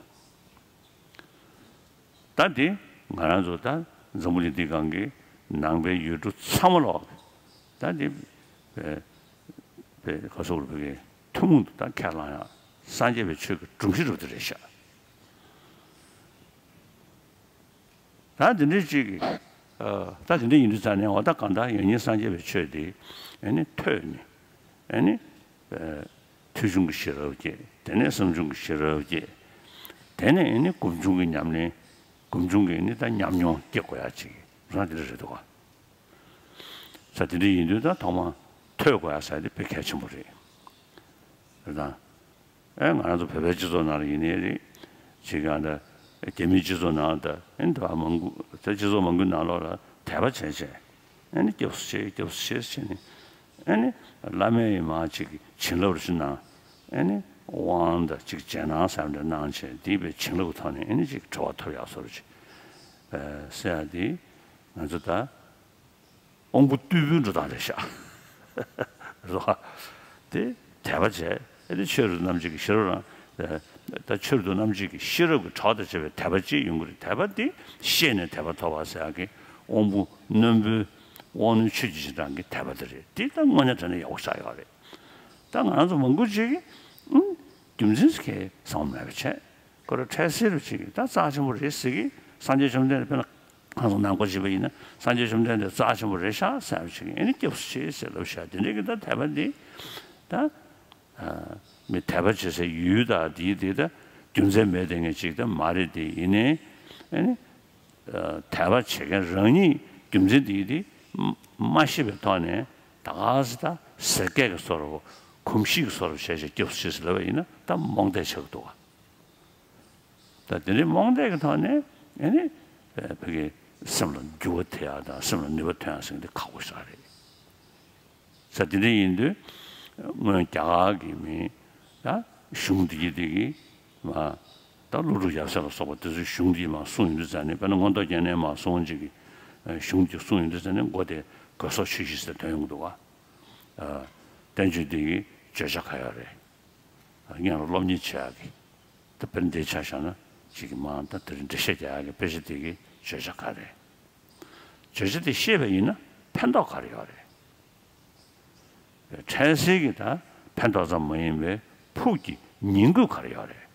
ད་འདི་ང་རང་ཚོ་ད་འཛམ་བུ་གླིང་འདི་སྒང་གི་ནང་པའི་ཡུལ་གྲུ་ཚང་མ་ལོག་ད་འདི་བའི་བའི་ཁ་སོག་རུ་བའི་ཐུན་མོང་དུ་ད་ཁས་བླངས་ཡ་སངས་རྒྱས་པའི་ཆོས་ཀྱི་སྒྲོམ་གཞི་རུ་དེ་རེད་ཤག། ད་འདི་འདྲའི་ཅིག་ད་འདི་འདྲ་ཡིན་དུས་ཙང་ནས་འོ་ད་གང་ལྟར་ཡང་སྙིང་སངས་རྒྱས་པའི་ཆོས་འདི་ཨེ་ནི་ཐོས་ནས་ཨེ་ནི། ཐོས་བྱུང་གི་ཤེས་རབ་སྐྱེས། དེ་ནས་བསམ་བྱུང་གི་ཤེས་རབ་སྐྱེས། དེ་ནས་ཨེ་ནི་སྒོམ་བྱུང་གི་ཉམས་ལེན། སྒོམ་བྱུང་གི་ཨེ་ནི་ད་ཉམས་མྱོང་སྐྱེ་དགོས་ཡ་ཅིག་རང་དེ་འདྲ་རེད་འདུག་ག། ས་དེ་འདྲ་ཡིན་དུས་ད་ཐོག་མ་ཐོས་དགོས་ཡ་ས་དེ་དཔེ་གལ་ཆེན་པོ་རེད། རེད་དང་། ཨེ་ང་རང་ཚོ་བོད་པའི་སྤྱི་ཚོགས་ནང་ལ་ཡིན་ནའི་རེད། ཅིག་གང་ད་རྒྱ་མིའི་སྤྱི་ཚོགས་ནང་ད་ཨེ་འདྲ་མང་པོ་ད་སྤྱི་ཚོགས་མང་པོའི་ནང་ལོགས་ལ་དད་པ་བྱས་བྱས་ཨེ་ནི་སྐྱབས་སུ་མཆི་སྐྱབས་སུ་མཆི་ཟེར་ནས། ཨེ་ནི་བླ་མས་ཡིན་མ་ཅིག་བྱིན་རླབས་རེ་ཞིག་གནང་། ཨེ་ནི་དབང་དང་ཅིག་རྗེས་གནང་ཟེར་བ་འདྲ་གནང་བྱས་དེའི་བའི་བྱིན་རླབས་ཀྱི་ཐོག་ནས་ཨེ་ནི་ཅིག་གྲོལ་བ་ཐོབ་ཡག་བཟོ་འདྲ་ཅིག་ཟེར་ཡ་དེ་ང་ཚོ་ད་དབང་པོ་རྟུལ་པོའི་འགྲོ་སྟངས་རེད་ཤག་རེད་བ། དེ་དད་པ་བྱས་ཨེ་ནི་ཆོས་རབ་རྣམ་འབྱེད་ཀྱི་ཤེས་རབ་རང་ད་ཆོས་རབ་ཏུ་རྣམ་འབྱེད་ཀྱི་ཤེས་རབ་ཀྱི་གྲོགས་དང་བཅས་པའི་དད་པ་ཅིག་ཡོང་གི་རེད། དད་པ་དེ་ཤེས་ནས་དད་པ་ཐོབ་པ་ཟེར་ཡག་གི་དབང་པོ་རྣོན་པོའི་དབང་རྣོན་ཆོས་ཀྱི་རྗེས་འབྲང་གི་དད་པ་དེ་རེད། དེ་ད་དངོས་གནས་དྲང་གནས་ཡག་པོ་ཆགས་ཡོད་རེད། ད་ང་རང་ཚོ་མང་པོ་ཅིག་གིས་ཨུམ་རྒྱུ་མཚན་ཟེར་མཁན་བསམ་བློ་མེད་པ་བྱས་ཁོ་རང་འཕྲལ་སེལ་རུ་ཅིག་ད་རྩ་ཆེན་པོ་རེད་ཟེར་གི། སངས་རྒྱས་བཅོམ་ལྡན་འདས་དཔེར་ན་ང་ཚོ་ནང་སྐོར་བྱེད་པ་ཡིན་ན་སངས་རྒྱས་བཅོམ་ལྡན་འདས་རྩ་ཆེན་པོ་རེད་ཤག་ཟེར་བ་ཅིག་ཨེ་ནི་སྐྱབས་སུ་མཆི་ཟེར་ལབ་ཤག། དེ་འདྲའི་གི་ད་དད་པ་འདི་ད་མི་དད་པ་བྱེད་སའི་ཡུལ་དང་དེའི་དེ་ད་རྒྱུ་མཚན་མེད་དེ་ངས་ཅིག་ད་མ་རེད། དེ་ཡིན་ནའི་ཨེ་ནི། དད་པ་བྱེད་མཁན་རང་ཉིད་རྒྱུ་མཚན་དེ་དེ་མ་ཤེས་པའི་ཐོག་ནས་ད་ག་སེ་ད་ཟེར་སྐད་ཀྱི་བཟོ་འདྲ་གོམས་གཤིས་ཀྱི་བཟོ་འདྲ་བྱས་བྱས་སྐྱབས་སུ་མཆི་ཟེར་ལབ་པ་ཡིན་ན་ད་རྨོངས་དད་ཆགས་ཀྱི་འདུག་ག། ད་དེ་འདྲའི་རྨོངས་དད་ཀྱི་ཐོག་ནས་ཨེ་ནི་བོད་ཀྱི་སེམས་ལ་འགྱུར་བ་ཐེབས་ཡག་དང་སེམས་ལ་ནུས་པ་ཐོན་ཡག་ཟེར་མཁན་དེ་ཁག་པོ་ཞིག་རེད། ས་དེ་འདྲ་ཡིན་དུས་སྔོན་རྒྱ་གར་གྱི་མི་ད་གཞུང་འདི་གི་འདི་གི་མ་ད་ཀླུ་སྒྲུབ་ཡབ་སྲས་ལ་སོགས་པ་དེ་ཚོའི་གཞུང་འདི་མ་གསུངས་ཡོང་དུས་ཙང་ནས། དཔེར་ན་མངོན་རྟོགས་རྒྱན་ལྡན་མ་གསུངས་ཅིག་གི་གཞུང་འདི་གསུངས་ཡོང་དུས་ཙང་ནས་མགོ་དེ་གོས་སོགས་ཆོས་བཞི་ཟེར་ཐོན་ཡོང་གི་འདུག་ག་བསྟན་བཅོས་འདི་གི་བརྗོད་བྱ་ག་ཡོད་རེད། སྔོན་ལ་སློབ་གཉེར་བྱེད་ཡག་གི་ད་དཔེར་འདི་ཆ་བཞག་ན་ཅིག་གི་མ་ད་དེ་རིང་འགྲེལ་བཤད་རྒྱག་ཡག་གི་དཔེ་ཆ་འདི་གི་བརྗོད་བྱ་ག་རེད། བརྗོད་བྱ་དེ་ཤེས་པ་ཡིན་ན་ཕན་ཐོགས་ག་རེ་ཡོད་རེད། འཕྲལ་སེལ་གྱི་ད་ཕན་ཐོགས་ཙམ་མ་ཡིན་པའི་ཕུགས་ཀྱི་ཉིང་དགོས་ག་རེ་ཡོད་རེད།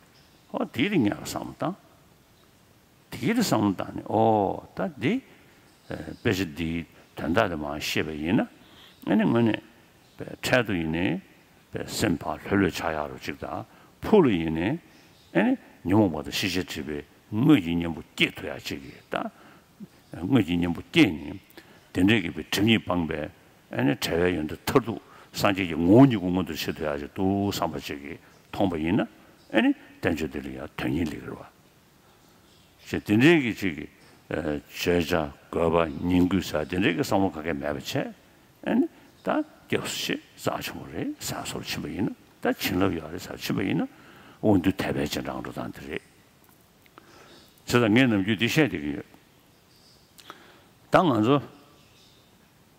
ཨོ་དེའི་རིགས་ངས་བསམ་བློ་བཏང་། དེའི་རིགས་བསམ་བློ་བཏང་ནས་ཨོ་ད་འདི་དཔེ་ཆ་འདིའི་དོན་དག་དེ་མར་ཤེས་པ་ཡིན་ན་ཨ་ནི་དངོས་གནས་འཕྲལ་དུ་ཡིན་ནའི་སེམས་ཕར་ལྷོད་ལྷོད་ཆགས་ཡག་རོ་ཅིག་དང་། ཕུགས་ལ་ཡིན་ནའི་ཨ་ནི་ཉོན་མོངས་པ་དང་ཤེས་བྱའི་སྒྲིབ་པའི་དངོས་ཀྱི་གཉེན་པོ་སྐྱེ་ཐུབ་ཡག་ཅིག་གི་ད། དངོས་ཀྱི་གཉེན་པོ་སྐྱེས་ནས་དེ་འདྲའི་གི་སྒྲིབ་གཉིས་སྤངས་པའི་ཨ་ནི་བྲལ་བའི་ཡོན་ཏན་མཐར་ཐུག་སངས་རྒྱས་ཀྱི་ངོ་བོ་ཉིད་ཀྱི་མངོན་དུ་བྱེད་ཐུབ་ཡག་ཅིག་འདུག་བསམ་པ་ཅིག་གིས་མཐོང་པ་ཡིན་ན་ཨ་ནི་བསྟན་བཅོས་འདི་ལ་ཡང་དོན་སྙིང་ལེགས་རེད་བ། ཞེས་དེ་འདྲའི་གི་ཅིག་གི་བརྗོད་བྱ་དགོས་པ་ཉིང་དགོས་ཟེར་དེ་འདྲའི་གི་བསམ་བློ་ག་གེ་མེད་པ་བྱས། ཨ་ནི་ད་སྐྱབས་སུ་མཆི་རྩ་ཆེན་པོ་རེད་ཟེར་སོར་ཕྱིན་པ་ཡིན་ན། ད་བྱིན་རླབས་ཡོད་རེད་ཟེར་ཕྱིན་པ་ཡིན་ན་དབང་རྟུལ་དད་པའི་རྗེས་འབྲང་འགྲོ་སྟངས་དེ་རེད། བྱས་ཙང་ངས་ནམ་རྒྱུན་འདི་བཤད་བསྡད་ཀྱི་ཡོད། ད་ང་ཚོ་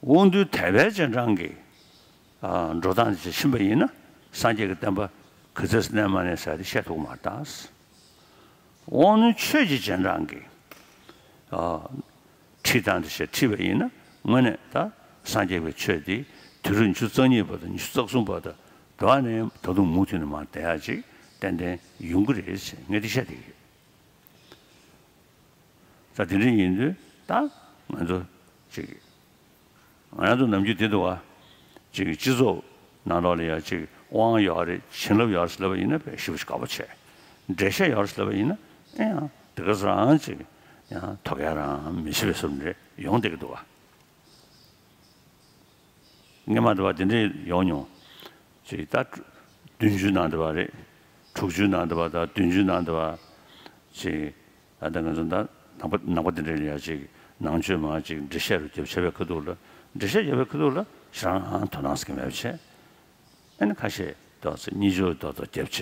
དབང་རྟུལ་དད་པའི་རྗེས་འབྲང་གི་ཨ་འགྲོ་སྟངས་དེ་ཕྱིན་པ་ཡིན་ན་སངས་རྒྱས་ཀྱི་བསྟན་པ་ག་ཚོད་གནས་མ་གནས་ཟེར་དེ་བཤད་ཐུབ་ཀྱི་མ་རེད་ད། དབང་རྣོན་ཆོས་ཀྱི་རྗེས་འབྲང་གི་ཨ་ཁྲིད་སྟངས་དེ་བཤད་ཁྲིད་པ་ཡིན་ན་དངོས་གནས་ད་སངས་རྒྱས་པའི་ཆོས་དེ་དུས་རབས་ཉི་ཤུ་རྩ་གཉིས་པ་དང་ཉི་ཤུ་རྩ་གསུམ་པ་དང་འགྲོ་བ་ནས་ད་དུང་མུ་མཐུད་ནས་མར་བསྡད་ཡག་ཅིག་ཏན་ཏན་ཡོང་གི་རེད་ཟེར་ངས་འདི་བཤད་བསྡད་ཀྱི་ཡོད། ད་དེ་འདྲ་ཡིན་དུས་ད་ང་ཚོ་ཅིག་ང་རང་ཚོ་ནམ་རྒྱུན་དེ་འདུག་བ། ཅིག་སྤྱི་ཚོགས་ནང་ལོགས་ལ་ཡང་ཅིག་དབང་ཡོད་རེད། བྱིན་རླབས་ཡོད་རེད་ལབ་པ་ཡིན་ན་དཔེ་ཞེ་པོ་ཅིག་དགའ་པོ་བྱས། འགྲེལ་བཤད་ཡོད་རེད་ལབ་པ་ཡིན་ན་ཨེ་ཡང་དེ་ག་ཚོད་རང་ཅིག་ཡང་དོ་གལ་རང་མི་ཤེས་པའི་བཟོ་འདྲ་ཡོང་བསྡད་ཀྱི་འདུག་བ། སྔོན་མ་འདྲ་བ་དེ་འདྲ་ཡོང་མྱོང་། ཅིག་ད་བདུན་ཅུའི་ནང་འདྲ་བ་རེད། དྲུག་ཅུའི་ནང་འདྲ་བ་དང་བདུན་ཅུའི་ནང་འདྲ་བ། ཅིག་ཨ་ད་ང་ཚོ་ད་ནང་པ་ནང་པ་དེ་འདྲ་ལ་ཡ་ཅིག་ནང་ཆོས་མ་ཅིག་འགྲེལ་བཤད་རུ་རྒྱབ་བྱས་པའི་ཁ་ཐུག་ལ། འགྲེལ་བཤད་རྒྱབ་པའི་ཁ་ཐུག་ལ་ཞེ་དྲག་དོ་སྣང་ཟེར་གྱི་མེད་པ་བྱས། ཨ་ནི་ཁ་ཤས་ཏོག་ཙམ་གཉིད་སྦྱོར་ཏོག་ཙམ་རྒྱབ་བྱས་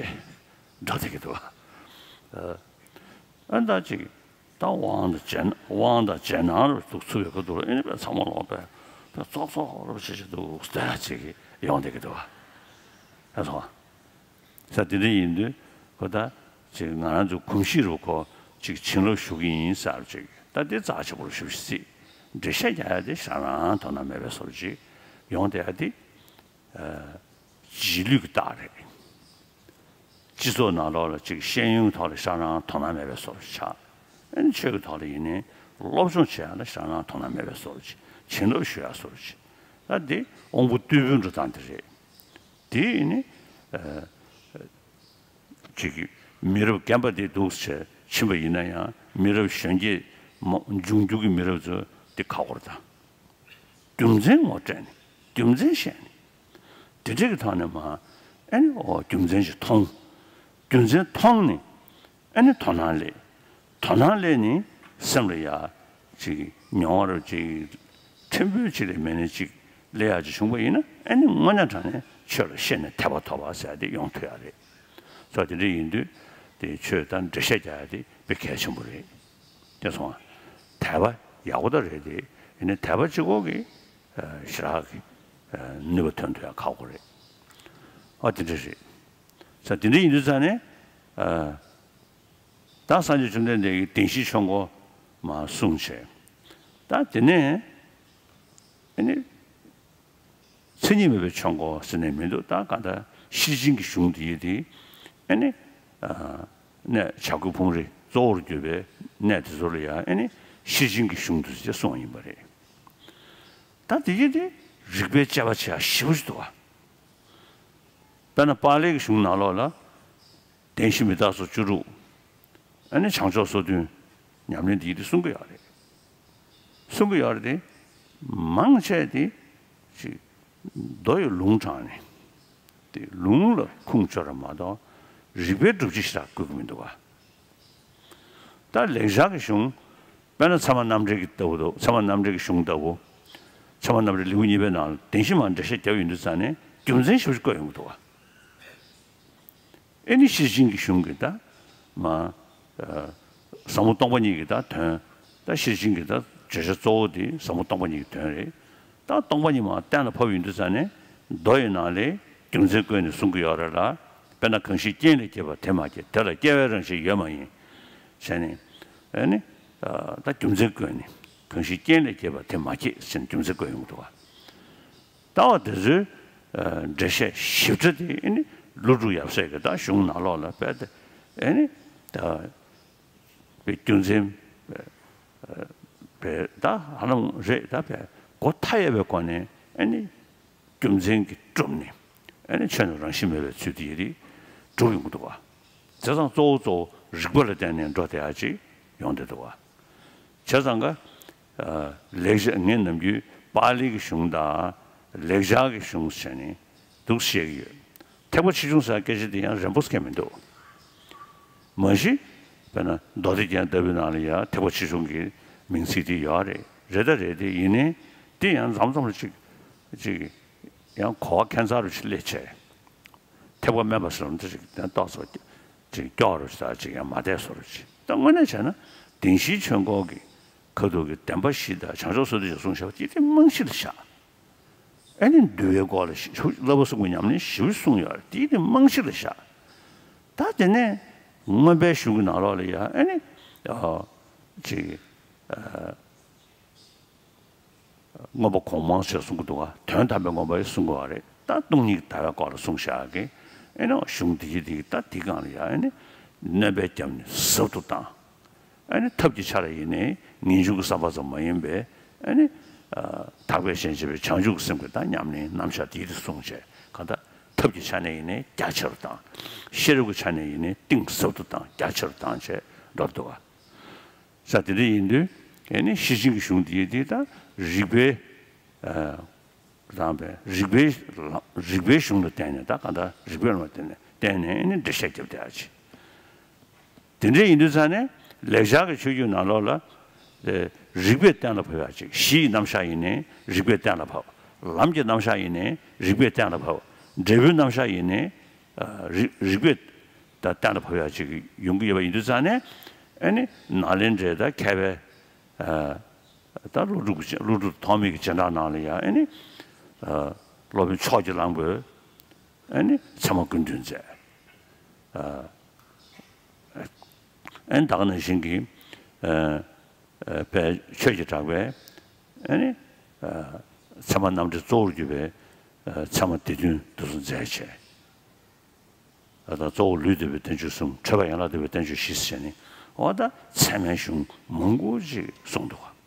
འགྲོ་བསྡད་ཀྱི་འདུག་བ། ཨ་ནི་ད་ཅིག་ད་དབང་དང་རྗེས་དབང་དང་རྗེས་གནང་རུ་འདུག་ཚུགས་པའི་ཁ་ཐུག་ལ་ཨ་ནི་དཔེ་ཚང་མ་ལོག་པས་དཔེ་ཙོག་ཙོག་རུ་བྱེད་ཀྱི་འདུག་ཟེར་ཅིག་ཡོང་བསྡད་ཀྱི་འདུག་བ། ཨ་སོང་། ས་དེ་འདྲ་ཡིན་དུས་ཁོ་ད་ཅིག་ང་རང་ཚོ་གོམས་གཤིས་རུ་ཁོ་ཅིག་བྱིན་རླབས་ཞུ་གི་ཡིན་ཟེར་ཅིག་ད་དེ་རྩ་ཆེ་པོ་རུ་ཞུ་ཞིག་སྲིད། འགྲེལ་བཤད་རྒྱག་ཡ་དེ་ཞེ་དྲག་དོ་སྣང་མེད་པའི་བཟོ་འདྲ་ཅིག་ཡོང་བསྡད་ཡ་དེ། རྗེས་ལུས་ཀྱི་རྟགས་རེད། སྤྱི་ཚོགས་ནང་ལོགས་ལ་ཅིག་ཤེས་ཡོན་ཐོག་ལ་ཞེ་དྲག་དོ་སྣང་མེད་པའི་བཟོ་འདྲ་ཆགས། ཨ་ནི་ཆོས་ཀྱི་ཐོག་ལ་ཡིན་ནའི་སློབ་སྦྱོང་བྱེད་ཡ་ལ་ཞེ་དྲག་དོ་སྣང་མེད་པའི་བཟོ་འདྲ་ཅིག་བྱིན་རླབས་ཞུ་ཡ་བཟོ་འདྲ་ཅིག་ད་དེ་དབང་པོ་རྟུལ་པོའི་འགྲོ་སྟངས་དེ་རེད། དེ་ཡིན་ནི། ཨ། ཅིག་གིས་མི་རབས་རྒན་པ་དེ་འདུག་ཟེར་ཕྱིན་པ་ཡིན་ན་ཡང་མི་རབས་གཞོན་སྐྱེས་མ་འབྱུང་འགྱུར་གྱི་མི་རབས་ཚོ་དེ་ཁག་པོ་རེད་ད། རྒྱུ་མཚན་ངོ་སྤྲད་ནས་རྒྱུ་མཚན་བཤད་ནས་དེ་འདྲ་གི་ཐོག་ནས་མ་ཨ་ནི་ཨོ་རྒྱུ་མཚན་ཞིག་མཐོང་། རྒྱུ་མཚན་མཐོང་ནས་ཨ་ནི་དོ་སྣང་སླེབས། དོ་སྣང་སླེབས་ནས་སེམས་ལ་ཡ་ཅིག་མྱོང་བ་རུ་ཅིག་ཕྲན་བུ་ཅིག་ལས་མེད་ནས་ཅིག་སླེབས་ཡག་ཅིག་བྱུང་པ་ཡིན་ན་ཨ་ནི་དངོས་གནས་དྲང་གནས་ཆོས་ལ་ཤེས་ནས་དད་པ་ཐོབ་པ་ཟེར་ཡ་དེ་ཡོང་ཐུབ་ཡག་རེད། སོ་དེ་འདྲ་ཡིན་དུས་དེ་ཆོས་དང་འགྲེལ་བཤད་རྒྱག་ཡ་དེ་དཔེ་གལ་ཆེན་པོ་རེད། དེ་སོང་ང་དད་པ་ཡག་པོ་ད་རེད་དེ། ཡིན་ནའི་དད་པ་གཅིག་པོ་གིས་ཨ་ཞེ་དྲག་གི་ཨ་ནུས་པ་ཐོན་ཐུབ་ཡག་ཁག་པོ་རེད། ཨ་དེ་འདྲ་རེད། ས་དེ་འདྲ་ཡིན་དུས་ཙང་ནས་ཨ་ད་སངས་རྒྱས་བཅོམ་ལྡན་འདས་ཀྱིས་བདེན་བཞིའི་ཆོས་འཁོར་མར་གསུངས་བྱས། ད་དེ་ནས་ཨ་ནི། མཚན་ཉིད་མེད་པའི་ཆོས་འཁོར་ཟེར་ནས་མི་འདུག་ད་གང་ལྟར་ཤེར་ཕྱིན་གྱི་གཞུང་དེ་ཡིན་ཏེ། ཨ་ནི། ཨ་ནས་བྱ་རྒོད་ཕུང་རི་གཙོ་བོར་གྱུར་པའི་གནས་དེ་ཚོ་ལ་ཡང་ཨ་ནི་ཤེར་ཕྱིན་གྱི་གཞུང་དུ་ཅེས་གསུངས་ཡིན་པ་རེད། ད་དེ་ཡིན་ཏེ་རིགས་པའི་དཔྱད་པ་བྱེད་ཡག་ཞེ་པོ་ཞིག་འདུག་བ། དཔེར་ན་པཱ་ལིའི་གཞུང་ནང་ལོགས་ལ། བདེན་བཞི་མི་རྟག་སོགས་བཅུ་དྲུག་ཨ་ནི་བྱང་ཕྱོགས་སོ་བདུན། ཉམས་ལེན་འདི་ཡིན་ཏེ་གསུང་གི་ཡོད་རེད། གསུང་གི་ཡོད་རེད་དེ། མང་ཆེ་དེ་ཅིག་མདོ་ཡི་ལུང་དྲངས་ནས་དེ་ལུང་ལ་ཁུངས་བཅོལ་ར་མ་གཏོགས་རིགས་པའི་སྒྲུབ་བྱེད་ཞེ་དྲག་བཀོད་ཀྱི་མི་འདུག་བ། ད་ལེགས་སྦྱར་གྱི་གཞུང་། དཔེར་ན་ཚད་མ་རྣམ་འགྲེལ་གྱི་ལྟ་བུ་འདུག་ཚད་མ་རྣམ་འགྲེལ་གྱི་གཞུང་ལྟ་བུ། ཚད་མ་རྣམ་འགྲེལ་ལེའུ་གཉིས་པའི་ནང་ལ་བདེན་བཞི་མར་འགྲེལ་བཤད་བརྒྱབ་ཡོང་དུས་ཙང་ནས་རྒྱུ་མཚན་ཞེ་པོ་ཅིག་བཀོད་ཡོང་གི་འདུག་བ། ཨེ་ནི་ཤེར་ཕྱིན་གྱི་གཞུང་གི་ད་མ། ཨ། ཟབ་མོ་སྟོང་པ་ཉིད་ཀྱི་ད་དོན། ད་ཤེར་ཕྱིན་གྱི་ད་བརྗོད་བྱ་གཙོ་བོ་དེ་ཟབ་མོ་སྟོང་པ་ཉིད་ཀྱི་དོན་རེད། ད་སྟོང་པ་ཉིད་མ་གཏན་ལ་ཕབ་ཡོང་དུས་ཙང་ནས་མདོ་ཡི་ནང་ལས་རྒྱུ་མཚན་བཀོད་ནས་གསུང་གི་ཡོད་རེད་ལ། དཔེར་ན་གང་ཞིག་རྐྱེན་ལས་སྐྱེས་པ་དེ་མ་སྐྱེས། དེ་ལ་སྐྱེ་བའི་རང་བཞིན་ཡོད་མ་ཡིན། ཟེར་ནས། ཨེ་ནི། ཨ། ད་རྒྱུ་མཚན་བཀོད་ནས་གང་ཞིག་རྐྱེན་ལས་སྐྱེས་པ་དེ་མ་སྐྱེས་ཟེར་ནས་རྒྱུ་མཚན་བཀོད་ཡོང་གི་འདུག་བ། ལྟ་བ་དེ་ཚོའི། ཨ། འགྲེལ་བཤད་ཞིབ་ཕྲ་དེ་ཨེ་ནི་ཀླུ་སྒྲུབ་ཡབ་སྲས་ཀྱི་ད་གཞུང་ནང་ལོགས་ལ་དཔེ་དེ་ཨེ་ནི་ད་པའི་རྒྱུ་མཚན་པའི་ད་ཧ་ལམ་རེད། ད་པའི་གོ་མཐའ་ཡས་པའི་སྒོ་ནས་ཨེ་ནི་རྒྱུ་མཚན་གྱིས་གྲུབ་ནས་ཨེ་ནི་ཆོས་རྣམས་རང་བཞིན་མེད་པའི་ཚུལ་དེ་ཡི་རིགས་གྲུབ་ཡོང་གི་འདུག་བ། བྱས་ཙང་གཙོ་བོ་གཙོ་བོ་རིགས་པ་ལ་བརྟེན་ནས་འགྲོ་བསྡད་ཡ་ཅིག་ཡོང་བསྡད་འདུག་བ། བྱས་ཙང་ཀ། ཨ། ལེགས་སྦྱར། ངས་ནམ་རྒྱུན་པཱ་ལི་གི་གཞུང་དང་ལེགས་སྦྱར་གྱི་གཞུང་བྱས་ནས་འདུག་བཤད་ཀྱི་ཡོད། ཐེག་པ་ཆེ་ཆུང་ཟེར་སྐད་ཆ་དེ་ཡང་རན་པོ་སྐད་མི་འདུག་མ་གཞི་དཔེར་ན་མདོ་སྡེ་རྒྱན་ལྟ་བུའི་ནང་ལ་ཡང་ཐེག་པ་ཆེ་ཆུང་གི་མིང་ཚིག་དེ་ཡོད་རེད། རེད་ད་རེད་དེ། ཡིན་ནའི་དེ་ཡང་མཚམས་མཚམས་ལ་ཅིག་ཅིག་ཡང་གོ་བ་ཁྱད་མཚར་རུ་ཞིག་སླེབས་བྱས། ཐེག་པ་དམན་པ་ཟེར་བ་འདི་ཅིག་དེ་ཏོག་ཙམ་ཅིག་སྐྱོ་རུ་ཞིག་དང་ཅིག་ཡང་མ་བསྡད་བཟོ་རུ་ཅིག་ད་དངོས་གནས་བྱས་ན་བདེན་བཞིའི་ཆོས་འཁོར་གྱི་ཁ་ཐུག་གི་བདེན་པ་བཞི་དང་བྱང་ཆུབ་སེམས་དཔའ་བཞི་གསུངས་བཞག་པ་དེ་དེ་རྨང་གཞི་ལ་བཞག་ཨེ་ནི་འདུལ་བའི་སྐོར་ལ་ཞིབ་བསླབ་པ་གསུམ་གྱི་ཉམས་ལེན་ཞིབ་གསུངས་ཡོད་རེད། དེ་དེ་རྨང་གཞི་ལ་བཞག་ད་དེ་ནས་མངོན་པའི་གཞུང་གི་ནང་ལོགས་ལ་ཡང་ཨེ་ནི་ཨ་ཅིག་ཨ། མངོན་པ་གོང་མ་ཞེས་གསུང་གི་འདུག་ག་དོན་དམ་པའི་མངོན་པ་ཡང་གསུང་གི་ཡོད་རེད། ད་སྟོང་ཉིད་ཀྱི་ལྟ་བའི་སྐོར་ལ་གསུངས་བཞག་གི་ཨེ་ནི་གཞུང་འདི་ཡི་འདི་ད་འདི་སྒང་ལ་ཡང་ཨེ་ནི་སྣོན་པ་བརྒྱབ་ནས་ཟབ་ཏུ་བཏང་། ཨེ་ནི་ཐབས་ཀྱི་ཆ་ལ་ཡིན་ནའི་ངེས་འབྱུང་གི་བསམ་པ་ཙམ་མ་ཡིན་པའི་ཨེ་ནི་ཨ་དག་པའི་ཞེན་བྱེད་པའི་བྱང་ཆུབ་ཀྱི་སེམས་ཀྱི་ད་ཉམས་ལེན་རྣམ་གཞག་འདི་ཡི་འདི་གསུངས་བྱས། གང་ལྟར་ཐབས་ཀྱི་ཆ་ནས་ཡིན་ནའི་རྒྱ་ཆེ་རུ་བཏང་། ཤེས་རབ་ཀྱི་ཆ་ནས་ཡིན་ནའི་གཏིང་ཟབ་ཏུ་བཏང་། རྒྱ་ཆེ་རུ་བཏང་བྱས་འགྲོ་འདུག་ག་ས་དེ་འདྲ་ཡིན་དུས་ཨེ་ནི་ཤེར་ཕྱིན་གྱི་གཞུང་འདི་དེ་ད་རིགས་པའི་ཨ་རང་པའི་རིགས་པའི་རིགས་པའི་གཞུང་ལ་བརྟེན་ནས་ད་གང་ལྟར་རིགས་པའི་ལམ་ལ་བརྟེན་ནས་བརྟེན་ནས་ཨེ་ནི་འགྲེལ་བཤད་རྒྱབ་བསྡད་ཡ་ཅིག་དེ་འདྲ་ཡིན་དུས་ཙང་ནས་ལེགས་སྦྱར་གྱི་ཆོས་བརྒྱུད་ནང་ལོགས་ལ་ཨེ་རིགས་པས་གཏན་ལ་ཕབ་ཡ་ཅིག་གཞི་ཡི་རྣམ་གཞག་ཡིན་ནའི་རིགས་པས་གཏན་ལ་ཕབ། ལམ་གྱི་རྣམ་གཞག་ཡིན་ནའི་རིགས་པས་གཏན་ལ་ཕབ། འབྲས་བུའི་རྣམ་གཞག་ཡིན་ནའི་ཨ་རིགས་རིགས་པས་ད་གཏན་ལ་ཕབ་ཡ་ཅིག་ཡོང་གི་ཡོད་པ་ཡིན་དུས་ཙང་ནས་ཨེ་ནི་ནཱ་ལེནྡྲའི་ད་མཁས་པའི་ཨ་ད་ཀླུ་སྒྲུབ་ཀྱི་ཀླུ་སྒྲུབ་ཐོགས་མེད་ཀྱི་སྦྱིན་བདག་ནང་ལ་ཡང་ཨེ་ནི་ཨ་སློབ་དཔོན་ཕྱོགས་ཀྱི་གླང་པོས་ཨེ་ནི་ཚད་མ་ཀུན་བདུན་མཛད། ཨ་ཨེ་ནི་ད་ག་ནང་བཞིན་གྱི་ཨ་ཨ་དཔལ་ཆོས་ཀྱི་གྲགས་པས་ཨེ་ནི་ཨ་ཚད་མ་རྣམ་འགྲེལ་གཙོ་བོར་གྱུར་པའི་ཨ་ཚད་མ་སྡེ་བདུན་དེ་ཚོ་མཛད་བྱས། ཨ་ད་གཙོ་བོ་ལུས་འདོད་པའི་བསྟན་བཅོས་གསུམ། ཁྲོས་པ་ཡན་ལག་འདོད་པའི་བསྟན་བཅོས་བཞི་ཟེར་ནས་འོ་ད་ཚད་མའི་གཞུང་མང་པོ་ཅིག་གསུངས་འདུག་ག་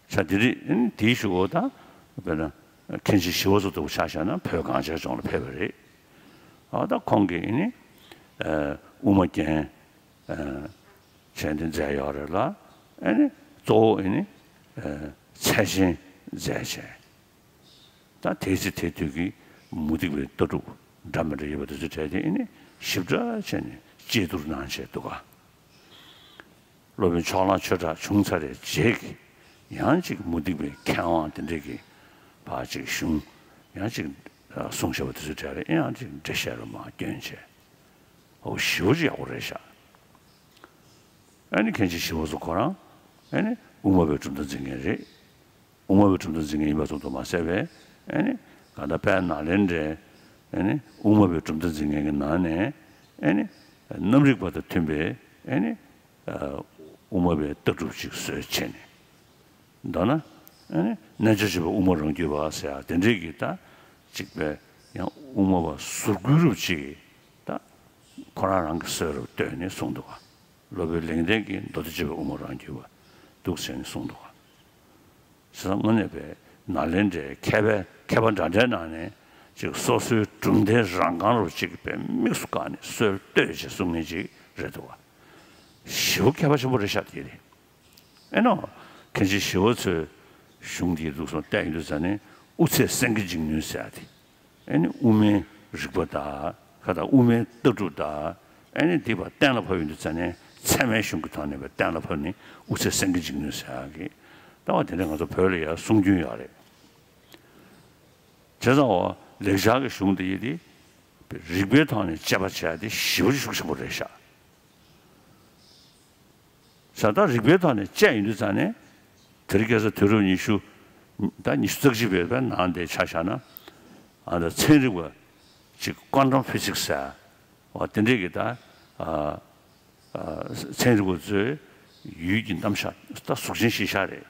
ས་དེ་རིགས་དེའི་གཞུག་གུ་ད་དཔེར་ན་མཁན་ཆེན་ཞི་བ་འཚོ་ལྟ་བུ་ཆ་བཞག་ན་བོད་གངས་ཅན་ལྗོངས་ལ་ཕེབས་པ་རེད། ཨ་ད་ཁོང་གིས་ཨེ་ནི་ཨ་དབུ་མ་རྒྱན་ཨ་བྱས་ཏེ་མཛད་ཡོད་རེད་ལ། ཨེ་ནི་གཙོ་བོ་ཨེ་ནི་ཨ་ཚད་ཆེན་མཛད་བྱས། ད་དེའི་ཚེ་དེ་དུས་ཀྱི་མུ་སྟེགས་པའི་ལྟ་གྲུབ་འདྲ་མི་འདྲ་ཡོད་པ་དེ་ཚོ་གྲས་དེ་ཨེ་ནི་ཞིབ་ཕྲ་བྱས་ནས་དཔྱད་བསྡུར་གནང་བྱས་འདུག་ག་སློབ་དཔོན་ཕྱོགས་གླང་ཆོས་གྲགས་བྱུང་ཚར་བའི་རྗེས་ཀྱི་ཡང་ཅིག་མུ་སྟེགས་པའི་མཁས་དབང་དེ་འདྲས་ཀྱིས་ཕར་ཅིག་གཞུང་ཡང་ཅིག་གསུངས་བཞག་པ་དེ་ཚོ་གྲས་ལ་ཡང་ཅིག་འགྲེལ་བཤད་རུ་མར་བསྐྱོན་བྱས། འོ་ཞེ་པོ་ཅིག་ཡག་པོ་རེད་ཤག་ཨ་ནི་མཁན་ཆེན་ཞི་བ་འཚོ་ཁོ་རང་ཨ་ནི་དབུ་མ་པའི་གྲུབ་མཐའ་འཛིན་མཁན་རེད། དབུ་མ་པའི་གྲུབ་མཐའ་འཛིན་མཁན་ཡིན་པ་ཙམ་དུ་མ་ཟད་པའི་ཨ་ནི་གང་ལྟར་དཔལ་ནཱ་ལེནྡྲའི་ཨ་ནི་དབུ་མ་པའི་གྲུབ་མཐའ་འཛིན་མཁན་གྱི་ནང་ནས་ཨ་ནི་རྣམ་རིག་པ་དང་མཐུན་པའི་ཨ་ནི་དབུ་མ་པའི་ལྟ་གྲུབ་ཅིག་བཟོས་བྱས་ནས། མདོར་ན་ཨ་ནི་རྣལ་འབྱོར་སྤྱོད་པའི་དབུ་མ་རང་རྒྱུད་པ་ཟེར་ཡ་དེ་འདྲས་ཀྱི་ད་ཅིག་པའི་ཡང་དབུ་མ་པ་ཟུར་བཀོལ་རུབ་ཅིག་ད་ཁོ་རང་རང་གི་སྲོལ་རུ་བཏོན་ནས་གསུངས་འདུག་ག་སློབ་དཔོན་ལེགས་ལྡན་གྱིས་མདོ་སྡེ་སྤྱོད་པའི་དབུ་མ་རང་རྒྱུད་པ་འདུག་ཟེར་ནས་གསུངས་འདུག་ག་བྱས་ཙང་དངོས་གནས་པའི་ནཱ་ལེནྡྲའི་མཁས་པའི་མཁས་པ་འདྲ་འདྲའི་ནང་ནས་ཅིག་སོ་སོའི་གྲུབ་མཐའི་རང་རྐང་རུ་ཅིག་པའི་དམིགས་སུ་བཀར་ནས་སྲོལ་བཏོད་ཅིག་གསུང་མཁན་ཅིག་རེད་འདུག་ག་ཞེ་པོ་མཁས་པ་ཆེན་པོ་རེད་ཤག་དེ་རེད། ཨེ་ནོ། མཁན་ཆེན་ཞི་བ་འཚོའི་གཞུང་འདིའི་ལུགས་སྲོལ་བལྟས་ཡོང་དུས་ཙ་ནས་དབུ་ཚད་སེང་གེ་འཇིགས་ནུས་ཟེར་ཡ་དེ། ཨེ་ནི་དབུ་མའི་རིག་པ་དང་ཁ་དང་དབུ་མའི་ལྟ་གྲུབ་དང་། ཨ་ནི་འདི་བ་གཏན་ལ་ཕབ་ཡོང་དུས་ཙ་ནས་ཚད་མའི་གཞུང་གི་ཐོག་ནས་བ་གཏན་ལ་ཕབ་ནས་དབུ་ཚད་སེང་གེ་འཇིག་ནུས་ཟེར་ཡག་གི་ལྟ་བ་དེ་འདྲ་ང་ཚོ་བོད་ལ་ཡང་གསུང་རྒྱུན་ཡོད་རེད། བྱས་ཙང་འོ་ལེགས་སྦྱར་གྱི་གཞུང་དེ་ཡི་དེ་རིགས་པའི་ཐོག་ནས་དཔྱད་པ་བྱས་ཏེ་ཞེ་པོ་ཅིག་ཤུགས་ཆེན་པོ་རེད་ཤག་བྱས་ཙང་རིགས་པའི་ཐོག་ནས་དཔྱད་ཡོང་དུས་ཙ་ནས་དེ་རིང་ཁ་སང་དུས་རབས་ཉི་ཤུ་ད་ཉི་ཤུ་རྩ་གཅིག་པའི་བའི་ནང་དེ་ཆ་བཞག་ན་ཨ་ད་ཚན་རིག་པ་ཅིག་ཀོན་ཊམ་ཕི་ཟིག་ཟེར་བ་དེ་འདྲས་ཀྱི་ད་ཨ་ཨ་ཚན་རིག་པ་ཚོས་ཡུལ་གྱི་རྣམ་གཞག་ད་གཟུགས་ཅན་གཞི་གཞི་རེད།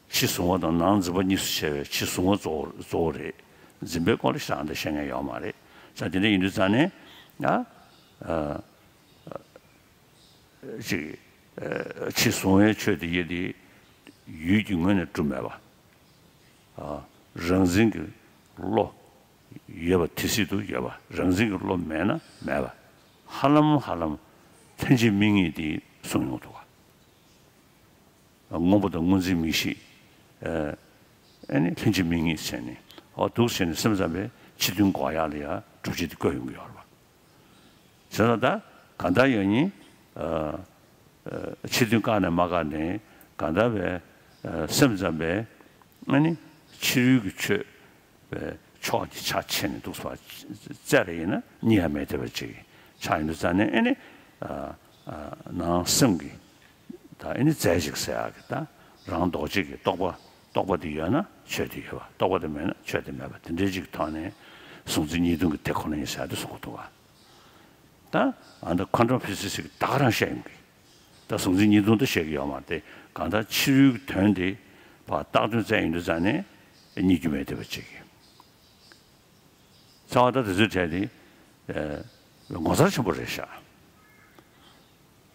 ཕྱི་གཟུང་བ་དང་ནང་འཛིན་པ་གཉིས་སུ་ཕྱེ་བའི་ཕྱི་གཟུང་བ་གཙོ་བོ་གཙོ་བོ་རེད། འཛིན་པའི་སྐོར་ལ་ཞེ་དྲག་འདི་བཤད་མཁན་ཡོད་མ་རེད། ས་དེ་འདྲ་ཡིན་དུས་ཙང་ནས་ཡ་ཨ་ཅིག་ཨ་ཕྱི་གཟུང་བའི་ཆོས་དེ་ཡེ་དེ་ཡུལ་གྱི་ངོས་ནས་གྲུབ་མེད་པ། ཨ་རང་འཛིན་གྱི་བློ་ཡོད་པ་དེ་སྲིད་དུ་ཡོད་པ། རང་འཛིན་གྱི་བློ་མེད་ན་མེད་པ། ཧ་ལམ་ཧ་ལམ་ལྷན་ཅིག་དམིགས་ངེས་དེ་གསུངས་ཡོང་འདུག་ག་སྔོན་པོ་དང་སྔོ་འཛིན་མིག་ཤེས། ཨ་ནི་ལྷན་ཅིག་དམིགས་ངེས་བྱས་ནས་འོ་འདུག་བྱས་ནས་སེམས་ཙམ་པས་ཕྱི་དོན་འགོག་ཡག་ལ་ཡང་སྒྲུབ་བྱེད་དེ་བཀོད་ཡོང་གི་ཡོད་རེད་བ། བྱས་ཙང་ད་གང་ལྟར་ཡང་ནི་ཨ་ཨ་ཕྱི་དོན་བཀག་ནས་མ་བཀག་ནས་གང་ལྟར་བས་ཨ་སེམས་ཙམ་པས་ཨ་ནི་ཕྱི་རོལ་གྱི་ཆོས་པའི་ཕྱོགས་ཀྱི་ཆ་ཕྱེ་ནས་འདུག་སེ་བ་རྩད་རེ་ཡིན་ན་གཉིས་ཡང་མེད་བསྡད་པ་ཅིག་ཆགས་ཡོང་དུས་ཙང་ནས་ཨ་ནི་ཨ་ཨ་ནང་སེམས་ཀྱི་ད་ཨ་ནི་རྫས་ཅིག་ཟེར་ཡག་གི་ད་རང་ལྡོག་ཅིག་གི་རྟོག་པ་རྟོག་པ་དེ་ཡོད་ན་ཆོས་དེ་ཡོད་པ། རྟོག་པ་དེ་མེད་ན་ཆོས་དེ་མེད་པ། དེ་འདྲའི་ཅིག་ཐོག་ནས་གཟུང་འཛིན་གཉིས་སྟོང་གི་དེ་ཁོ་ན་ཡིན་ཟེར་ཡག་དེ་གསུང་གི་འདུག་ག་ད་ཨ་ད་ཁོན་ཊམ་ཕི་ཟིག་སི་ད་ག་རང་བཤད་ཡོང་གི་ད་གཟུང་འཛིན་གཉིས་སྟོང་དེ་བཤད་ཀྱི་ཡོད་མ་རེད། གང་ལྟར་ཕྱི་རོལ་གྱི་དོན་དེ་ཕར་བཏགས་དོན་བཙལ་ཡོང་དུས་ཙང་ནས་རྙེད་རྒྱུ་མེད་བསྡད་པ་ཅིག་གི་ཚ་བ་ད་དེ་ཚོའི་གྲས་དེ་ཨ་ངོ་མཚར་ཆེན་པོ་རེད་ཤག་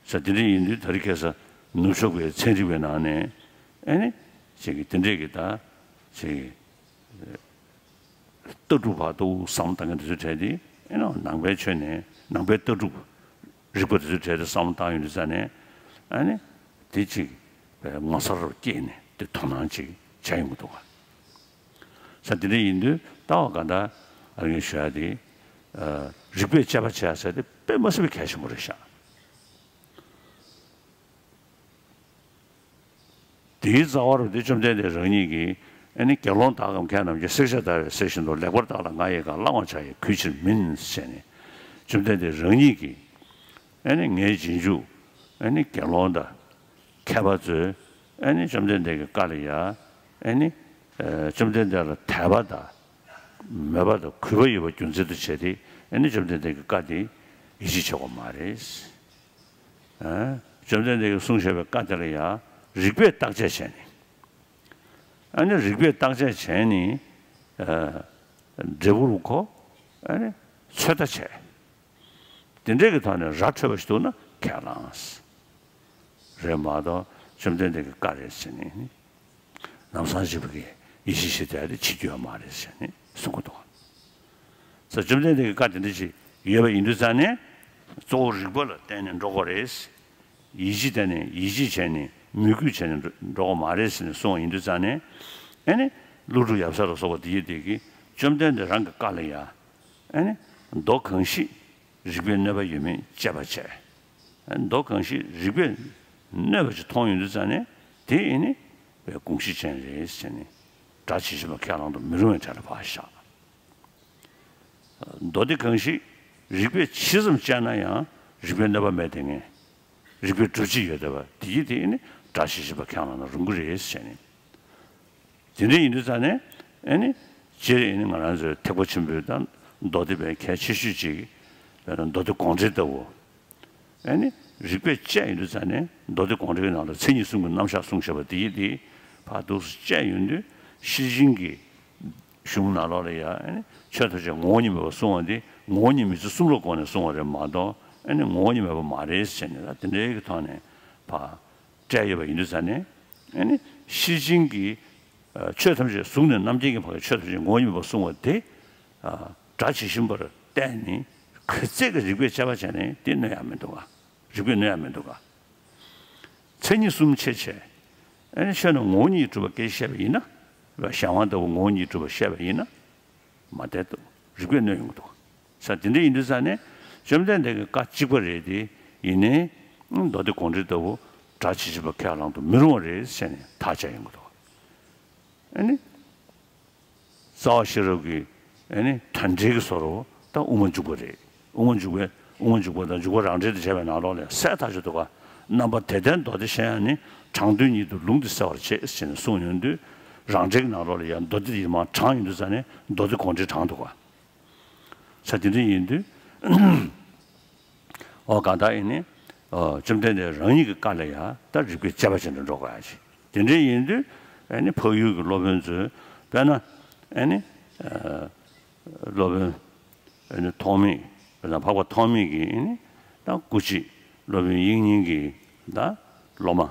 ས་དེ་འདྲ་ཡིན་དུས་ད་རེས་ཁ་སང་ནུབ་ཕྱོགས་པའི་ཚན་རིག་པའི་ནང་ནས་ཨ་ནི་ཅིག་གི་དེ་འདྲས་ཀྱི་ད་ཅིག་ལྟ་གྲུབ་བར་དུ་བསམ་བློ་བཏང་མཁན་དེ་ཚོའི་གྲས་དེ་ཨ་ནི་ནང་པའི་ཆོས་ནས་ནང་པའི་ལྟ་གྲུབ་རིག་པ་དེ་ཚོའི་གྲས་དེ་བསམ་བློ་བཏང་ཡོང་དུས་ཙང་ནས་ཨ་ནི་དེ་ཅིག་ངོ་མཚར་རུ་སྐྱེས་ནས་དེ་དོ་སྣང་ཅིག་བྱས་ཡོང་གི་འདུག་ག་ས་དེ་འདྲ་ཡིན་དུས་ལྟ་བ་ག་འདྲ་ཨ་ངས་ཞུ་ཡ་དེ་ཨ་རིགས་པས་དཔྱད་པ་བྱེད་ཡ་ཟེར་དེ་དཔེ་མ་སྲིད་པའི་གལ་ཆེན་པོ་རེད་ཤག་དེའི་རྩ་བ་རུ་དེ་བཅོམ་ལྡན་འདས་རང་ཉིད་ཀྱིས་ཨ་ནི་དགེ་སློང་དག་གམ་མཁས་རྣམས་ཀྱིས་བསྲེགས་བཅད་བརྡར་བའི་གསེར་བཞིན་དུ་ལེགས་པར་བརྟགས་ལ་ང་ཡི་བཀའ་བླང་བར་བྱ་ཡི་གུས་ཕྱིར་མིན་ཞེས་ནས་བཅོམ་ལྡན་འདས་རང་ཉིད་ཀྱིས་ཨ་ནི་ངའི་རྗེས་འཇུག་ཨ་ནི་དགེ་སློང་དང་མཁས་པ་ཚོས་ཨ་ནི་བཅོམ་ལྡན་འདས་ཀྱི་བཀའ་ལ་ཡ་ཨ་ནི་ཨ་བཅོམ་ལྡན་འདས་ལ་དད་པ་དང་མོས་པ་དང་གུས་པ་ཡོད་པ་རྒྱུ་མཚན་དུ་བྱས་ཏེ་ཨ་ནི་བཅོམ་ལྡན་འདས་ཀྱི་བཀའ་དེ་ཡིད་ཆེས་བྱེད་དགོས་མ་རེད། ཨ་བཅོམ་ལྡན་འདས་ཀྱིས་གསུངས་བཞག་པའི་བཀའ་དེ་ལ་ཡང་རིགས་པས་བརྟག་དཔྱད་བྱས་ནས། ཨ་ནི་རིགས་པས་བརྟག་དཔྱད་བྱས་ནས་ཨ་འབྲས་བུ་རུ་གོ་ཨ་ནི་ཚོད་ལྟ་བྱས། དེ་འདྲས་ཀྱི་ཐོག་ནས་ར་འཕྲོད་པ་ཞིག་འདུག་ན་ཁས་བླངས། རེད་མ་གཏོགས་བཅོམ་ལྡན་འདས་ཀྱི་བཀའ་རེད་ཟེར་ནས་ནི། ལམ་སང་ཅིག་གིས་ཡིད་ཆེས་བྱེད་བསྡད་དེ་བྱེད་རྒྱུ་ཡོད་མ་རེད་ཟེར་ནས་གསུང་གི་འདུག་ས་བཅོམ་ལྡན་འདས་ཀྱི་བཀའ་དེ་འདྲ་ཞིག་ཡོད་པ་ཡིན་དུས་ཙང་ནས་གཙོ་བོ་རིགས་པ་ལ་བརྟེན་ནས་འགྲོ་དགོས་རེད། ཡིད་ཆེས་བརྟེན་ནས་ཡིད་ཆེས་བྱས་ནས་མོས་གུས་བྱས་ནས་འགྲོ་འགྲོ་དགོས་མ་རེད་ཟེར་ནས་གསུངས་པ་ཡིན་དུས་ཙང་ནས་ཨ་ནི་ཀླུ་སྒྲུབ་ཡབ་སྲས་ལ་སོགས་པ་དེ་ཡི་དེ་གིས་བཅོམ་ལྡན་འདས་རང་གི་བཀའ་ལ་ཡ་ཨ་ནི་མདོ་གང་ཞིག་རིགས་པས་གནོད་པ་ཡོད་མེད་དཔྱད་པ་བྱས། མདོ་གང་ཞིག་རིགས་པས་གནོད་པ་ཅིག་མཐོང་ཡོང་དུས་ཙང་ནས་དེ་ཨེ་ནི་དགོངས་གཞི་ཅན་རེད་ཟེར་ནས་སྒྲ་ཇི་བཞིན་པ་ཁས་བླང་དུ་མི་རུང་བའི་གྲས་ལ་བཞག་མདོ་སྡེ་གང་ཞིག་རིགས་པས་ཇི་ཙམ་དཔྱད་ན་ཡང་རིགས་པས་གནོད་པ་མེད་དེ་ངས་རིགས་པས་སྒྲུབ་བྱེད་ཡོད་བསྡད་པ་དེ་ཡིན་དེ་ཨེ་ནི་སྒྲ་ཇི་བཞིན་པ་ཁས་བླངས་ན་རུང་གི་རེད་ཟེར་ནས། དེ་འདྲ་ཡིན་དུས་ཙང་ནས་ཨེ་ནི་སྤྱིར་ཨེ་ནི་ང་རང་ཚོའི་ཐེག་པ་ཆེན་པོའི་དང་མདོ་སྡེ་པའི་གལ་ཆེ་ཤོས་ཅིག་དཔེར་ན་མདོ་སྡེ་དགོངས་འགྲེལ་ལྟ་བུ། ཨེ་ནི་རིགས་པས་དཔྱད་ཡིན་དུས་ཙང་ནས་མདོ་སྡེ་དགོངས་འགྲེལ་གྱི་ནང་ལ་མཚན་ཉིད་གསུམ་གྱི་རྣམ་གཞག་གསུངས་བཞག་པ་དེ་ཡི་དེ་ཕར་འདུག་སེ་དཔྱད་ཡོང་དུས་ཤེར་ཕྱིན་གྱི་གཞུང་ནང་ལོགས་ལ་ཡང་ཨེ་ནི་ཆོས་ཐམས་ཅད་ངོ་བོ་ཉིད་མེད་པར་གསུངས་པ་འདི་ངོ་བོ་ཉིད་མེད་ཚུལ་གསུམ་ལ་དགོངས་ནས་གསུངས་པ་རེད་མ་གཏོགས་ཨེ་ནི་ངོ་བོ་ཉིད་མེད་པ་མ་རེད་ཟེར་ནས་ད་དེ་འདྲའི་གི་ཐོག་ནས་ཕར། སྤྲད་ཡོད་པ་ཡིན་དུས་ཙང་ནས་ཨ་ནི་ཤེར་ཕྱིན་གྱི་ཆོས་ཐམས་ཅད་གཟུགས་ནས་རྣམ་མཁྱེན་གྱི་བར་གྱི་ཆོས་ཐམས་ཅད་ངོ་བོ་ཉིད་མེད་པར་གསུངས་པ་དེ་སྒྲ་ཇི་བཞིན་པར་བལྟས་ནས་ག་ཚད་ཀྱི་རིགས་པས་དཔྱད་པ་བྱས་ནས་དེ་གནོད་ཡག་མི་འདུག་ག་རིགས་པས་གནོད་ཡག་མི་འདུག་ག་མཚན་ཉིད་གསུམ་ཕྱེ་བྱས་ཨ་ནི་ཆོས་རྣམས་ངོ་བོ་ཉིད་ཀྱིས་གྲུབ་པ་སྐད་ཅིག་བཤད་པ་ཡིན་ན་གཞན་དབང་ལྟ་བུ་ངོ་བོ་ཉིད་ཀྱིས་གྲུབ་པ་བཤད་པ་ཡིན་ན། མ་བསྡད་འདུག་རིགས་པས་གནོད་ཡོང་གི་འདུག་ས་དེ་འདྲ་ཡིན་དུས་ཙང་ནས་ བཅོམ་ལྡན་འདས་ཀྱི་བཀའ་གཅིག་པ་རེད་དེ། ཡིན་ནའི་མདོ་སྡེ་དགོངས་འགྲེལ་ལྟ་བུ་སྒྲ་ཇི་བཞིན་པ་ཁས་བླང་དུ་མི་རུང་བ་རེད་ཟེར་ནས་ཐག་བཅད་ཡོང་གི་འདུག་ཨ་ནི། རྩ་བ་ཤེས་རབ་ཀྱི་ཨ་ནི་དོན་འགྲེལ་གྱི་བཟོ་འདྲ་ད་དབུ་མ་འཇུག་པ་རེད། དབུ་མ་འཇུག་པའི་དབུ་མ་འཇུག་པ་དང་འཇུག་པ་རང་འགྲེལ་དུ་བྱས་པའི་ནང་ལོགས་ལ་གསལ་ཐག་ཆོད་འདུག་ག་རྣམ་པ་དེ་ལྟར་མདོ་སྡེ་གཞན་ཡང་ནི། དྲང་དོན་ཉིད་དུ་ལུང་འདི་གསལ་བར་བྱེད་ཟེར་ནས་གསུངས་ཡོང་དུས། རང་འགྲེལ་གྱི་ནང་ལོགས་ལ་ཡང་མདོ་སྡེ་འདི་མར་དྲངས་ཡོང་དུས་ཙང་ནས་མདོ་སྡེ་དགོངས་འགྲེལ་དྲངས་འདུག་ག་ས་དེ་འདྲ་ཡིན་དུས། ཨོ་གང་ལྟར་ཡིན་ནི། ཨོ་བཅོམ་ལྡན་འདས་རང་ཉིད་ཀྱི་བཀའ་ལ་ཡང་ད་རིགས་པས་དཔྱད་པ་བྱས་ནས་འགྲོ་དགོས་ཡ་ཅིག་དེ་འདྲ་ཡིན་དུས། ཨ་ནི་འཕགས་ཡུལ་གྱི་སློབ་དཔོན་ཚོས་དཔེར་ན། ཨ་ནི། ཨ་སློབ་དཔོན་ཨ་ནི་ཐོགས་མེད། དཔེར་ན་འཕགས་པ་ཐོགས་མེད་ཀྱི་ཨ་ནི་ད་སྐུ་མཆེད་སློབ་དཔོན་དབྱིག་གཉེན་གྱི་ད་སློབ་མ།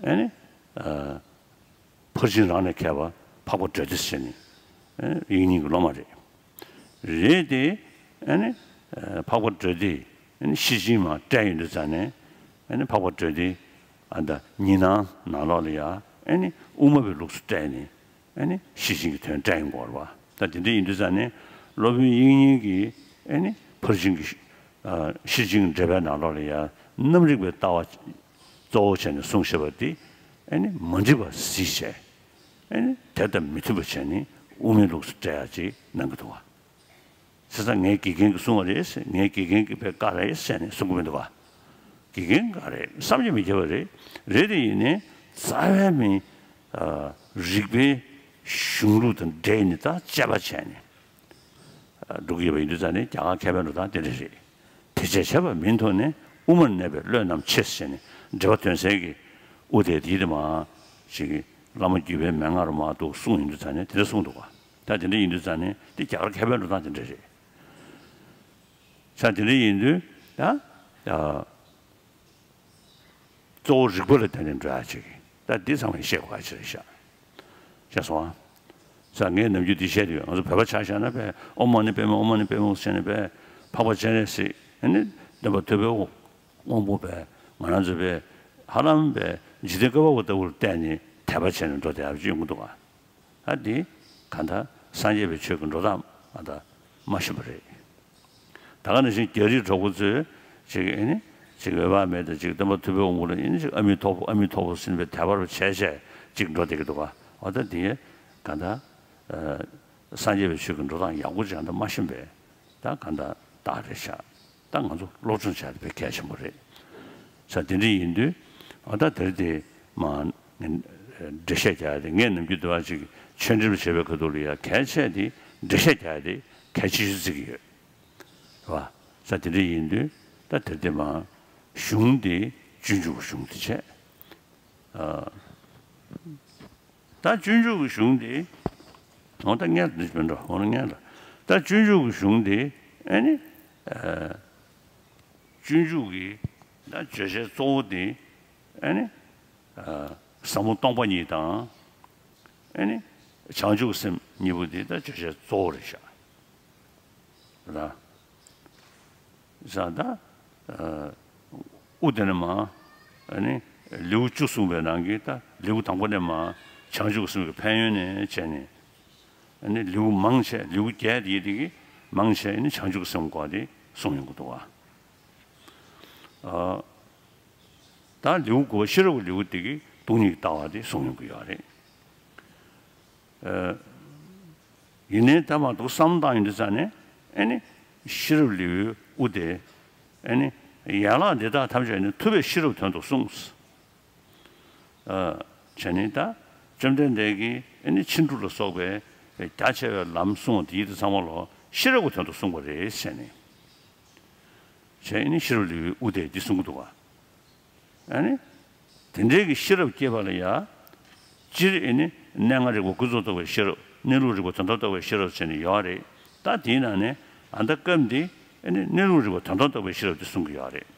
ཨ་ནི། ཨ། ཕར་ཕྱིན་རང་ལས་མཁས་པ་འཕགས་པ་གྲོལ་སྡེ་ཟེར་ནི། ཨེ་དབྱིག་གཉེན་གྱི་སློབ་མ་རེད། རེད་དེ། ཨ་ནི། ཨ་འཕགས་པ་གྲོལ་སྡེ། ཨ་ནི་ཤེར་ཕྱིན་མར་བཀྲལ་ཡོང་དུས་ཙང་ནས། ཨ་ནི་འཕགས་པ་གྲོལ་སྡེ། ཨ་ད་ཉི་སྣང་ནང་ལོགས་ལ་ཡ། ཨ་ནི་དབུ་མ་པའི་ལུགས་སུ་བཀྲལ་ནས། ཨ་ནི་ཤེར་ཕྱིན་གྱི་དོན་བཀྲལ་ཡོང་གི་ཡོད་རེད་པ། ད་དེ་འདྲ་ཡིན་དུས་ཙང་ནས་སློབ་དཔོན་དབྱིག་གཉེན་གྱིས། ཨ་ནི་ཕར་ཕྱིན་གྱི། ཨ་ཤེར་ཕྱིན་གྱི་འགྲེལ་པའི་ནང་ལོགས་ལ་ཡ། རྣམ་རིག་པའི་ལྟ་བ་གཙོ་བོ་བྱས་ནས་གསུངས་བཞག་པ་དེ། ཨ་ནི་མ་འགྲིག་པ་གཟིགས་བྱས། ཨ་ནི་དེ་དང་མི་མཐུན་པ་བྱས་ནས་དབུ་མའི་ལུགས་སུ་བཀྲལ་ཡག་ཅིག་གནང་གི་འདུག་བ། བྱས་ཙང་ངའི་དགེ་རྒན་གྱིས་གསུངས་པ་རེད་ཟེར། ངའི་དགེ་རྒན་གྱི་བཀའ་རེད་ཟེར་ནས་གསུང་གི་མི་འདུག་བ། དགེ་རྒན་ག་རེད། བསམ་གྱིས་མི་ཁྱབ་པ་རེད། རེད་དེ་ཡིན་ནའི་རྩ་བའི་མི། ཨ་རིགས་པའི་གཞུང་ལུགས་དང་འབྲེལ་ནས་ད་དཔྱད་པ་བྱས་ནས། འགྲོ་གི་ཡོད་པ་ཡིན་དུས་ཙང་ནས་རྒྱ་གར་མཁས་པའི་འགྲོ་སྟངས་དེ་འདྲ་རེད། དེ་བྱས་བྱས་པ་མིན་ཐོག་ནས་དབུ་མར་གནས་པའི་བློས་རྣམ་ཕྱེ་ཟེར་ནས་འགྲེལ་པ་དོན་གསལ་གྱི་དབུ་དེ་དེའི་དེ་མ་ཞིག་བླ་མ་བརྒྱུད་པའི་མན་ངག་རུ་མ་གཏོགས་གསུངས་ཡིན་དུས་ཙང་ནས་དེ་འདྲ་གསུངས་འདུག་ག་ད་དེ་འདྲ་ཡིན་དུས་ཙང་ནས་དེ་རྒྱ་གར་མཁས་པའི་འགྲོ་སྟངས་དེ་འདྲ་རེད། ས་དེ་འདྲ་ཡིན་དུས་ད་ད། གཙོ་བོ་རིགས་པ་ལ་བརྟེན་ནས་འགྲོ་ཡ་ཅིག་ད་འདི་ཚང་མས་ཤེས་དགོས་ཡ་ཅིག་རེད་ཤག་ཤེས་སོང་ཨ། ས་ངས་ནམ་རྒྱུན་འདི་བཤད་དུས་ང་ཚོ་བོད་པ་ཆ་བཞག་ན་པས་ཨོཾ་མ་ཎི་པདྨེ་ཨོཾ་མ་ཎི་པདྨེ་ཟེར་ནས་པས་འཕགས་པ་སྤྱན་རས་གཟིགས་ཨ་ནི་སྟོན་པ་ཐུབ་པའི་དབང་པོ་པས་ང་རང་ཚོ་པས་ཧ་ལམ་པས་འཇིག་རྟེན་བཀོད་པ་པོ་ལྟ་བུར་བལྟས་ནས་དད་པ་བྱས་ནས་འགྲོ་བསྡད་ཡ་ཅིག་ཡོང་གི་འདུག་ཨ། ད་འདི་གང་ལྟར་སངས་རྒྱས་པའི་ཆོས་ཀྱི་འགྲོ་སྟངས་ང་ད་མ་ཤེས་པ་རེད། ད་ག་ནང་བཞིན་རྒྱ་རིགས་གྲོགས་པོ་ཚོས་ཅིག་ཨེ་ནི་ཅིག་འོད་དཔག་མེད་དང་ཅིག་སྟོན་པ་ཐུབ་པའི་དབང་པོ་ལ་ཨེ་ནི་ཅིག་ཨ་མི་ཐོབ་ཨ་མི་ཐོབ་ཟེར་བའི་དད་པ་རུ་བྱས་བྱས་ཅིག་འགྲོ་བསྡད་ཀྱི་འདུག་ག་འོ་ད་འདི་གང་ལྟར་སངས་རྒྱས་པའི་ཆོས་ཀྱི་འགྲོ་སྟངས་ཡག་པོ་ཅིག་ད་མ་ཤེས་པས། ད་གང་ལྟར་རྟགས་རེད་ཤག་ད་ང་ཚོ་སློབ་སྦྱོང་བྱ་དེ་དཔེ་གལ་ཆེན་པོ་རེད། ས་དེ་འདྲ་ཡིན་དུས་ཨ་ད་དེར་དེ་མ་འགྲེལ་བཤད་རྒྱག་ཡ་དེ་ངས་ནམ་རྒྱུན་དུ་བ་ཅིག་ཆོས་འབྲེལ་བྱེད་པའི་ཁ་ཐུག་ལ་ཡ་གལ་ཆེ་དེ་འགྲེལ་བཤད་རྒྱག་ཡ་དེ་གལ་ཆེ་ཤོས་བརྩི་གི་ཡོད། རེད་བ། ས་དེ་འདྲ་ཡིན་དུས་ད་དེར་དེ་མ་གཞུང་དེ་སྤྱོད་འཇུག་གི་གཞུང་དེ་བྱས། ཨ། ད་སྤྱོད་འཇུག་གི་གཞུང་དེ། འོ་ད་སྔོན་ལ་འདི་མིན་འགྲོ་འོ་ན་སྔོན་ལ། ད་སྤྱོད་འཇུག་གི་གཞུང་དེ་ཨ་ནི། ཨ། སྤྱོད་འཇུག་གི་ད་བརྗོད་བྱའི་གཙོ་བོ་དེ་ཨ་ནི། ཨ། ཟབ་མོ་སྟོང་པ་ཉིད་དང་། ཨ་ནི། བྱང་ཆུབ་སེམས་གཉིས་པོ་དེ་ད་བརྗོད་བྱའི་གཙོ་བོ་རེད་ཤག་ལ། ཟ་ད། ཨ། དབུ་དེ་ནས་མ། ཨ་ནི། ལེའུ་བཅུ་གསུངས་པའི་ནང་གི་ད་ལེའུ་དང་པོ་ནས་མ། བྱང་ཆུབ་སེམས་ཀྱི་ཕན་ཡོན་ནས་བྱས་ནས། ཨ་ནི་ལེའུ་མང་ཆེ་ལེའུ་བརྒྱད་དེ་ཡི་དེ་གི་མང་ཆེ་ཨ་ནི་བྱང་ཆུབ་སེམས་སྐོར་དེ་གསུངས་ཡོང་གི་འདུག་བ། ཨ། ད་ལེའུ་དགུ་པ་ཤེས་རབ་ཀྱི་ལེའུ་དེ་གི་སྟོང་ཉིད་ཀྱི་ལྟ་བ་དེ་གསུངས་ཡོང་གི་ཡོད་རེད། ཨ། ཡིན་ནའི་ད་མ་གཏོགས་བསམ་བློ་བཏང་ཡོང་དུས་ཙང་ནས་ཨེ་ནི་ཤེས་རབ་ལེའུའི་དབུ་དེ་ཨེ་ནི་ཡན་ལག་འདི་དག་ཐམས་ཅད་ནི་ཐུབ་པས་ཤེས་རབ་དོན་དུ་གསུངས། ཨ། བྱས་ནས་ད་བཅོམ་ལྡན་འདས་ཀྱིས་ཨེ་ནི་ཕྱིན་དྲུག་ལ་སོགས་པའི་རྒྱ་ཆེ་བའི་ལམ་གསུངས་པ་དེ་ཡིད་དུ་ཚང་མ་ལོ་ཤེས་རབ་ཀྱི་དོན་དུ་གསུངས་པ་རེད་ཟེར་ནས། བྱས་ཨེ་ནི་ཤེས་རབ་ལེའུའི་དབུ་དེ་འདི་གསུང་གི་འདུག་བ། ཨ་ནི། དེ་འདྲའི་གི་ཤེས་རབ་སྐྱེས་པ་ལ་ཡ། སྤྱིར་ཨེ་ནི་གནས་ལྔ་རིག་པ་ཀུན་རྫོབ་རྟོགས་པའི་ཤེས་རབ་གནས་ལུགས་རིག་པ་དོན་དམ་རྟོགས་པའི་ཤེས་རབ་ཟེར་ནས་ཡོད་རེད། ད་དེའི་ནང་ནས་ཨ་ད་སྐབས་འདི་ཨེ་ནི་གནས་ལུགས་རིག་པ་དོན་དམ་རྟོགས་པའི་ཤེས་རབ་འདི་གསུང་གི་ཡོད་རེད།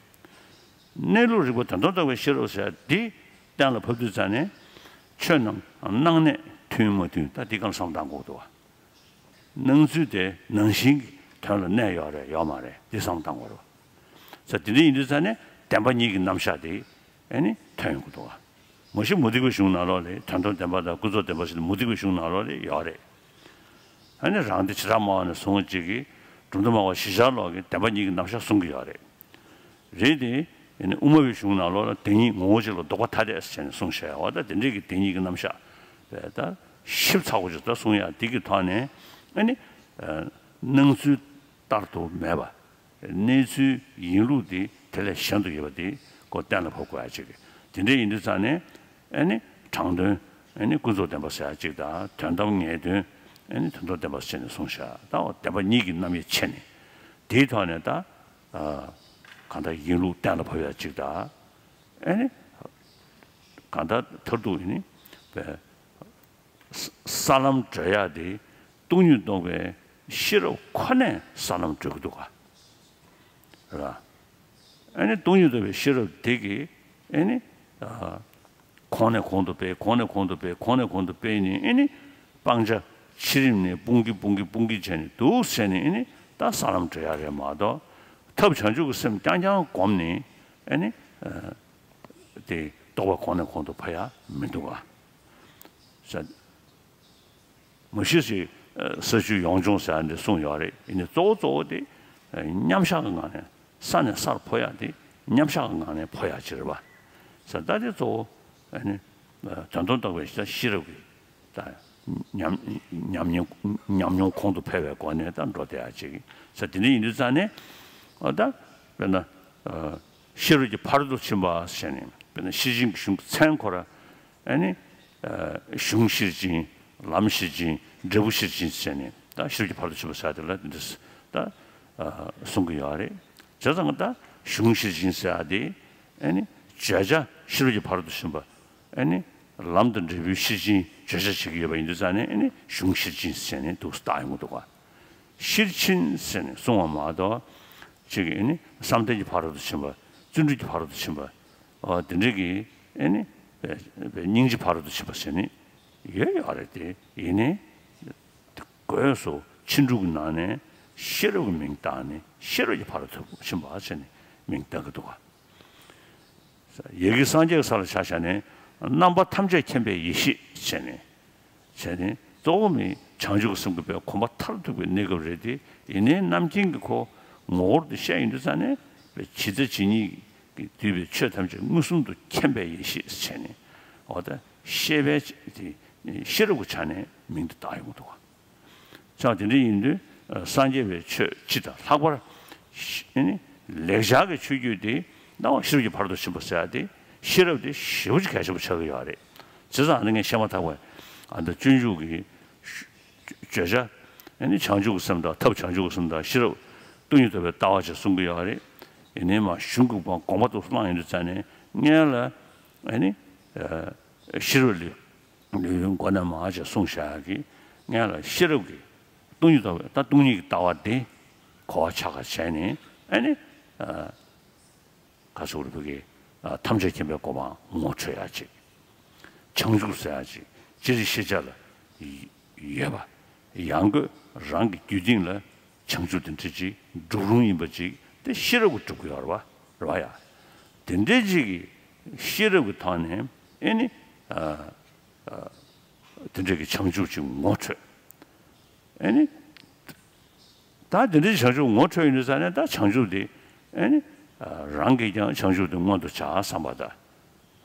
གནས་ལུགས་རིག་པ་དོན་དམ་རྟོགས་པའི་ཤེས་རབ་ཟེར་འདི་གཏན་ལ་ཕབ་དུས་ཙང་ནས་ཆོས་རྣམས་སྣང་གནས་མཐུན་མ་མཐུན་ད་འདི་གང་བསམ་བཏང་དགོས་འདུག་བ། སྣང་ཚུལ་དེ་ནང་བཞིན་གྱི་དོན་ལ་གནས་ཡོད་རེད་ཡོད་མ་རེད་འདི་བསམ་བཏང་དགོས་རེད། ས་དེ་འདྲ་ཡིན་དུས་ཙང་ནས་བདེན་པ་གཉིས་ཀྱི་རྣམ་གཞག་དེ་ཨེ་ནི་ཐོན་ཡོང་གི་འདུག་བ། མ་གཞི་མུ་སྟེགས་པའི་གཞུང་ནང་ལོགས་ལས་དོན་དམ་བདེན་པ་དང་ཀུན་རྫོབ་བདེན་པ་ཟེར་ནས་མུ་སྟེགས་པའི་གཞུང་ནང་ལོགས་ལས་ཡོད་རེད། ཨ་ནི་རང་སྡེ་བྱེ་བྲག་སྨྲ་བ་ནས་བཟུང་གཅིག་གིས་ གྲུབ་མཐའ་སྨྲ་བ་བཞི་ཆར་ལོག་གིས་བདེན་པ་གཉིས་ཀྱི་རྣམ་གཞག་གསུང་གི་ཡོད་རེད། རེད་དེ། ཨ་ནི་དབུ་མ་པའི་གཞུང་ནང་ལོགས་ལ་བདེན་གཉིས་ངོ་བོ་གཅིག་ལ་ལྡོག་པ་ཐ་དད་ཟེར་ནས་གསུངས་བཞག་ཡོད་པ། ད་དེ་འདྲའི་གི་བདེན་གཉིས་ཀྱི་རྣམ་གཞག་དཔེ་ད་ཞིབ་ཚགས་པོ་ཅིག་ད་གསུང་ཡག་དེ་གི་ཐོག་ནས། ཨ་ནི་ཨ་སྣང་ཚུལ་ལྟར་དུ་མེད་པ། གནས་ཚུལ་ཡིན་ལུགས་དེ་དེ་ལས་གཞན་དུ་ཡོད་པ་དེ་ཁོ་གཏན་ལ་ཕབ་དགོས་ཡ་ཅིག་དེ་འདྲ་ཡིན་དུས་ཙང་ནས། ཨ་ནི་དྲང་དོན། ཨ་ནི་ཀུན་རྫོབ་བདེན་པ་ཟེར་ཡ་ཅིག་དང་། དོན་དམ་ངེས་དོན། ཨ་ནི་དོན་དམ་བདེན་པ་ཟེར་ནས་གསུངས་བཞག་ད་འོ་བདེན་པ་གཉིས་ཀྱི་རྣམ་དབྱེ་ཕྱེ་ནས། དེའི་ཐོག་ནས་ད་ཨ་གང་ལྟར་ཡིན་ལུགས་གཏན་ལ་ཕབ་ཡ་ཅིག་དང་། ཨ་ནི་གང་ལྟར་མཐར་ཐུག་ཨ་ནི་བས། ས་ས་ལམ་བགྲོད་ཡག་དེ་སྟོང་ཉིད་རྟོགས་པའི་ཤེས་རབ་ཁོ་ནས་ས་ལམ་བགྲོད་ཀྱི་འདུག་ག་རེད་པ། ཨ་ནི་སྟོང་ཉིད་རྟོགས་པའི་ཤེས་རབ་དེ་གིས་ཨ་ནི་ཨ་གོང་ནས་གོང་དུ་སྤེལ། གོང་ནས་གོང་དུ་སྤེལ། གོང་ནས་གོང་དུ་སྤེལ་ནས། ཨ་ནི་སྤང་བྱ་ཕྱི་རིམ་ནས་སྤུངས་ཀྱིན་སྤུངས་ཀྱིན་སྤུངས་ཀྱིན་བྱས་ནས་འདུག་ཟེར་ནས། ཨ་ནི་ད་ས་ལམ་བགྲོད་ཡག་རེད་མ་གཏོགས། ཐབས་བྱང་ཆུབ་ཀྱི་སེམས་རྐྱང་རྐྱང་བསྒོམས་ནས། ཨ་ནི་ཨ་དེ་རྟོགས་པ་གོང་ནས་གོང་དུ་འཕེལ་ཡག་མི་འདུག་ག་ས། མུ་བཞི་ཞིག་ས་བཅུའི་ཡོངས་སྦྱོང་ཟེར་ཡ་འདི་གསུངས་ཡོད་རེད། ཡིན་ནའི་གཙོ་བོ་གཙོ་བོ་དེ་མཉམ་བཞག་གི་ངང་ནས། ས་ནས་སར་འཕོ་ཡག་དེ་མཉམ་བཞག་གི་ངང་ནས་འཕོ་ཡག་ཅིག་རེད་པ། ས་ད་དེ་གཙོ་བོ་ཨ་ནི་དོན་དམ་རྟོགས་པའི་ཤེས་རབ་ཀྱི་ད་ཉམས་ཉམས་མྱོང་ཉམས་མྱོང་གོང་དུ་འཕེལ་བའི་སྒོ་ནས་ད་འགྲོ་བསྡད་ཡག་ཅིག་ས་དེ་འདྲ་ཡིན་དུས་ཙང་ནས། ཨ་ད་དཔེར་ན་ཤེས་རབ་ཀྱི་ཕ་རོལ་ཏུ་ཕྱིན་པ་ཟེར་ནས། དཔེར་ན་ཤེར་ཕྱིན་གྱི་གཞུང་གི་མཚན་ཁོ་ར། ཨ་ནི་ཨ་གཞུང་ཤེར་ཕྱིན། ལམ་ཤེར་ཕྱིན། འབྲས་བུ་ཤེར་ཕྱིན་ཟེར་ནས། ད་ཤེས་རབ་ཀྱི་ཕ་རོལ་ཏུ་ཕྱིན་པ་ཟེར་དེ་ལ་འདི་འདྲ་ད་ཨ་གསུང་གི་ཡོད་རེད། བྱས་ཙང་ད་གཞུང་ཤེར་ཕྱིན་ཟེར་ཡག་དེ། ཨ་ནི་བརྗོད་བྱ་ཤེས་རབ་ཀྱི་ཕ་རོལ་ཏུ་ཕྱིན་པ། ཨ་ནི་ལམ་དང་འབྲས་བུའི་ཤེར་ཕྱིན་བརྗོད་བྱ་བྱེད་ཀྱི་ཡོད་པ་ཡིན་དུས་ཙང་ནས། ཨ་ནི་གཞུང་ཤེར་ཕྱིན་ཟེར་ནས་འདུག་སེ་བཏགས་ཡོང་གི་འདུག་ག་ཤེར་ཕྱིན་ཟེར་ནས་གསུངས་པ་མ་གཏོགས། ཅིག་ཨ་ནི་བསམ་གཏན་གྱི་ཕ་རོལ་ཏུ་ཕྱིན་པ། བརྩོན་འགྲུས་ཀྱི་ཕ་རོལ་ཏུ་ཕྱིན་པ། ཨ་དེ་འདྲ་གི། ཨ་ནི་སྙིང་རྗེའི་ཕ་རོལ་ཏུ་ཕྱིན་པ་ཟེར་ནས་ཡོད་ཡོད་རེད་དེ། ཡིན་ནའི་སྒོས་སུ་ཕྱིན་དྲུག་གི་ནང་ནས་ཤེས་རབ་ཀྱི་མིང་བཏགས་ནས། ཤེས་རབ་ཀྱི་ཕ་རོལ་ཏུ་ཕྱིན་པ་ཟེར་ནས་མིང་བཏགས་ཀྱི་འདུག་ག་ཡ་གི་སངས་རྒྱས་ཀྱི་ས་ལ་ཆ་བཞག་ནས། རྣམ་པ་ཐམས་ཅད་མཁྱེན་པའི་ཡེ་ཤེས་བྱས་ནས། བྱས་ནས་གཙོ་བོ་མི་བྱང་ཆུབ་ཀྱི་སེམས་ཀྱི་དཔལ་གོམས་པ་མཐར་ཐུག་པའི་གནས་སྐབས་རེད་དེ། ཡིན་ནའི་རྣམ་མཁྱེན་གྱི་ཁོ་ངོ་བོར་དུ་བཤད་ཡོང་དུས་ཙང་ནས། ཇི་ལྟ་ཇི་སྙེད་ཀྱིས་བསྡུས་པའི་ཆོས་ཐམས་ཅད་མངོན་སུམ་དུ་མཁྱེན་པའི་ཡེ་ཤེས་བྱས་ནས། འོ་ད་ཤེས་པའི་དེ་ཤེས་རབ་ཀྱི་ཆ་ནས་མིང་དེ་བཏགས་ཡོང་གི་འདུག་ག་ཙང་དེ་འདྲ་ཡིན་དུས། ཨ་སངས་རྒྱས་པའི་ཆོས་སྤྱི་དང་ལྷག་པར་ཤ་ཨ་ནི་ལེགས་སྦྱར་གྱི་ཆོས་བརྒྱུད་དེ་ནང་ཤེས་རབ་ཀྱི་ཕ་རོལ་ཏུ་ཕྱིན་པ་ཟེར་ཡ་དེ། ཤེས་རབ་དེ་ཞེ་པོ་ཅིག་གལ་ཆེན་པོ་ཆགས་ཀྱི་ཡོད་རེད། བྱས་ཙང་ཨ་ནི་ངས་བཤད་མ་ཐག་པ། ཨ་ད་སྤྱོད་འཇུག་གི་བརྗོད་བྱ། ཨ་ནི་བྱང་ཆུབ་ཀྱི་སེམས་དང་། ཐབས་བྱང་ཆུབ་ཀྱི་སེམས་དང་ཤེས་རབ་སྟོང་ཉིད་རྟོགས་པའི་ལྟ་བ་བཅས་གསུང་གི་ཡོད་རེད། ཡིན་ནའི་མ་གཞུང་གི་དགོངས་པ་དེ་བླངས་ཡོང་དུས་ཙང་ནས། སྔོན་ལ་ཨ་ནི་ཨ་ཤེས་རབ་ལས། ལུས་ཡོད་མགོ་ནས་མར་བྱས་གསུངས་བཞག་གི། སྔོན་ལ་ཤེས་རབ་ཀྱི་སྟོང་ཉིད་ལྟ་བ། ད་སྟོང་ཉིད་ཀྱི་ལྟ་བ་དེ་གོ་བ་ཆགས་པ་བྱས་ནས། ཨ་ནི་ཨ་ག་ཟེར་དགོས་རེད། བོད་ཀྱི་ཨ་ཐམས་ཅད་མཁྱེན་པའི་གོ་འཕང་ངོ་འཕྲོད་ཡག་ཅིག་བྱང་ཆུབ་ཟེར་ཡག་ཅིག་སྤྱིར་ཤེས་བྱ་ལ་ཡོད་པ། ཡང་སྒོས་རང་གི་རྒྱུད་སྟེང་ལ་བྱང་ཆུབ་དེ་འདྲ་ཅིག་སྒྲུབ་རུང་ཡིན་པ་ཅིག་དེ་ཤེས་རབ་ཀྱིས་སྒྲུབ་ཀྱི་ཡོད་རེད་པ། རེད་པ་ཡ། དེ་འདྲ་ཅིག་གི་ཤེས་རབ་ཀྱི་ཐོག་ནས། ཨེ་ནི་ཨ་ཨ་དེ་འདྲ་གི་བྱང་ཆུབ་ཅིག་ངོ་འཕྲོད། ཨེ་ནི་ད་དེ་འདྲ་ཅིག་བྱང་ཆུབ་ངོ་འཕྲོད་ཡོང་དུས་ཙང་ནས། ད་བྱང་ཆུབ་དེ། ཨེ་ནི་ཨ་རང་གིས་ཀྱང་བྱང་ཆུབ་དེ་མངོན་དུ་བྱ་བསམ་པ་དང་།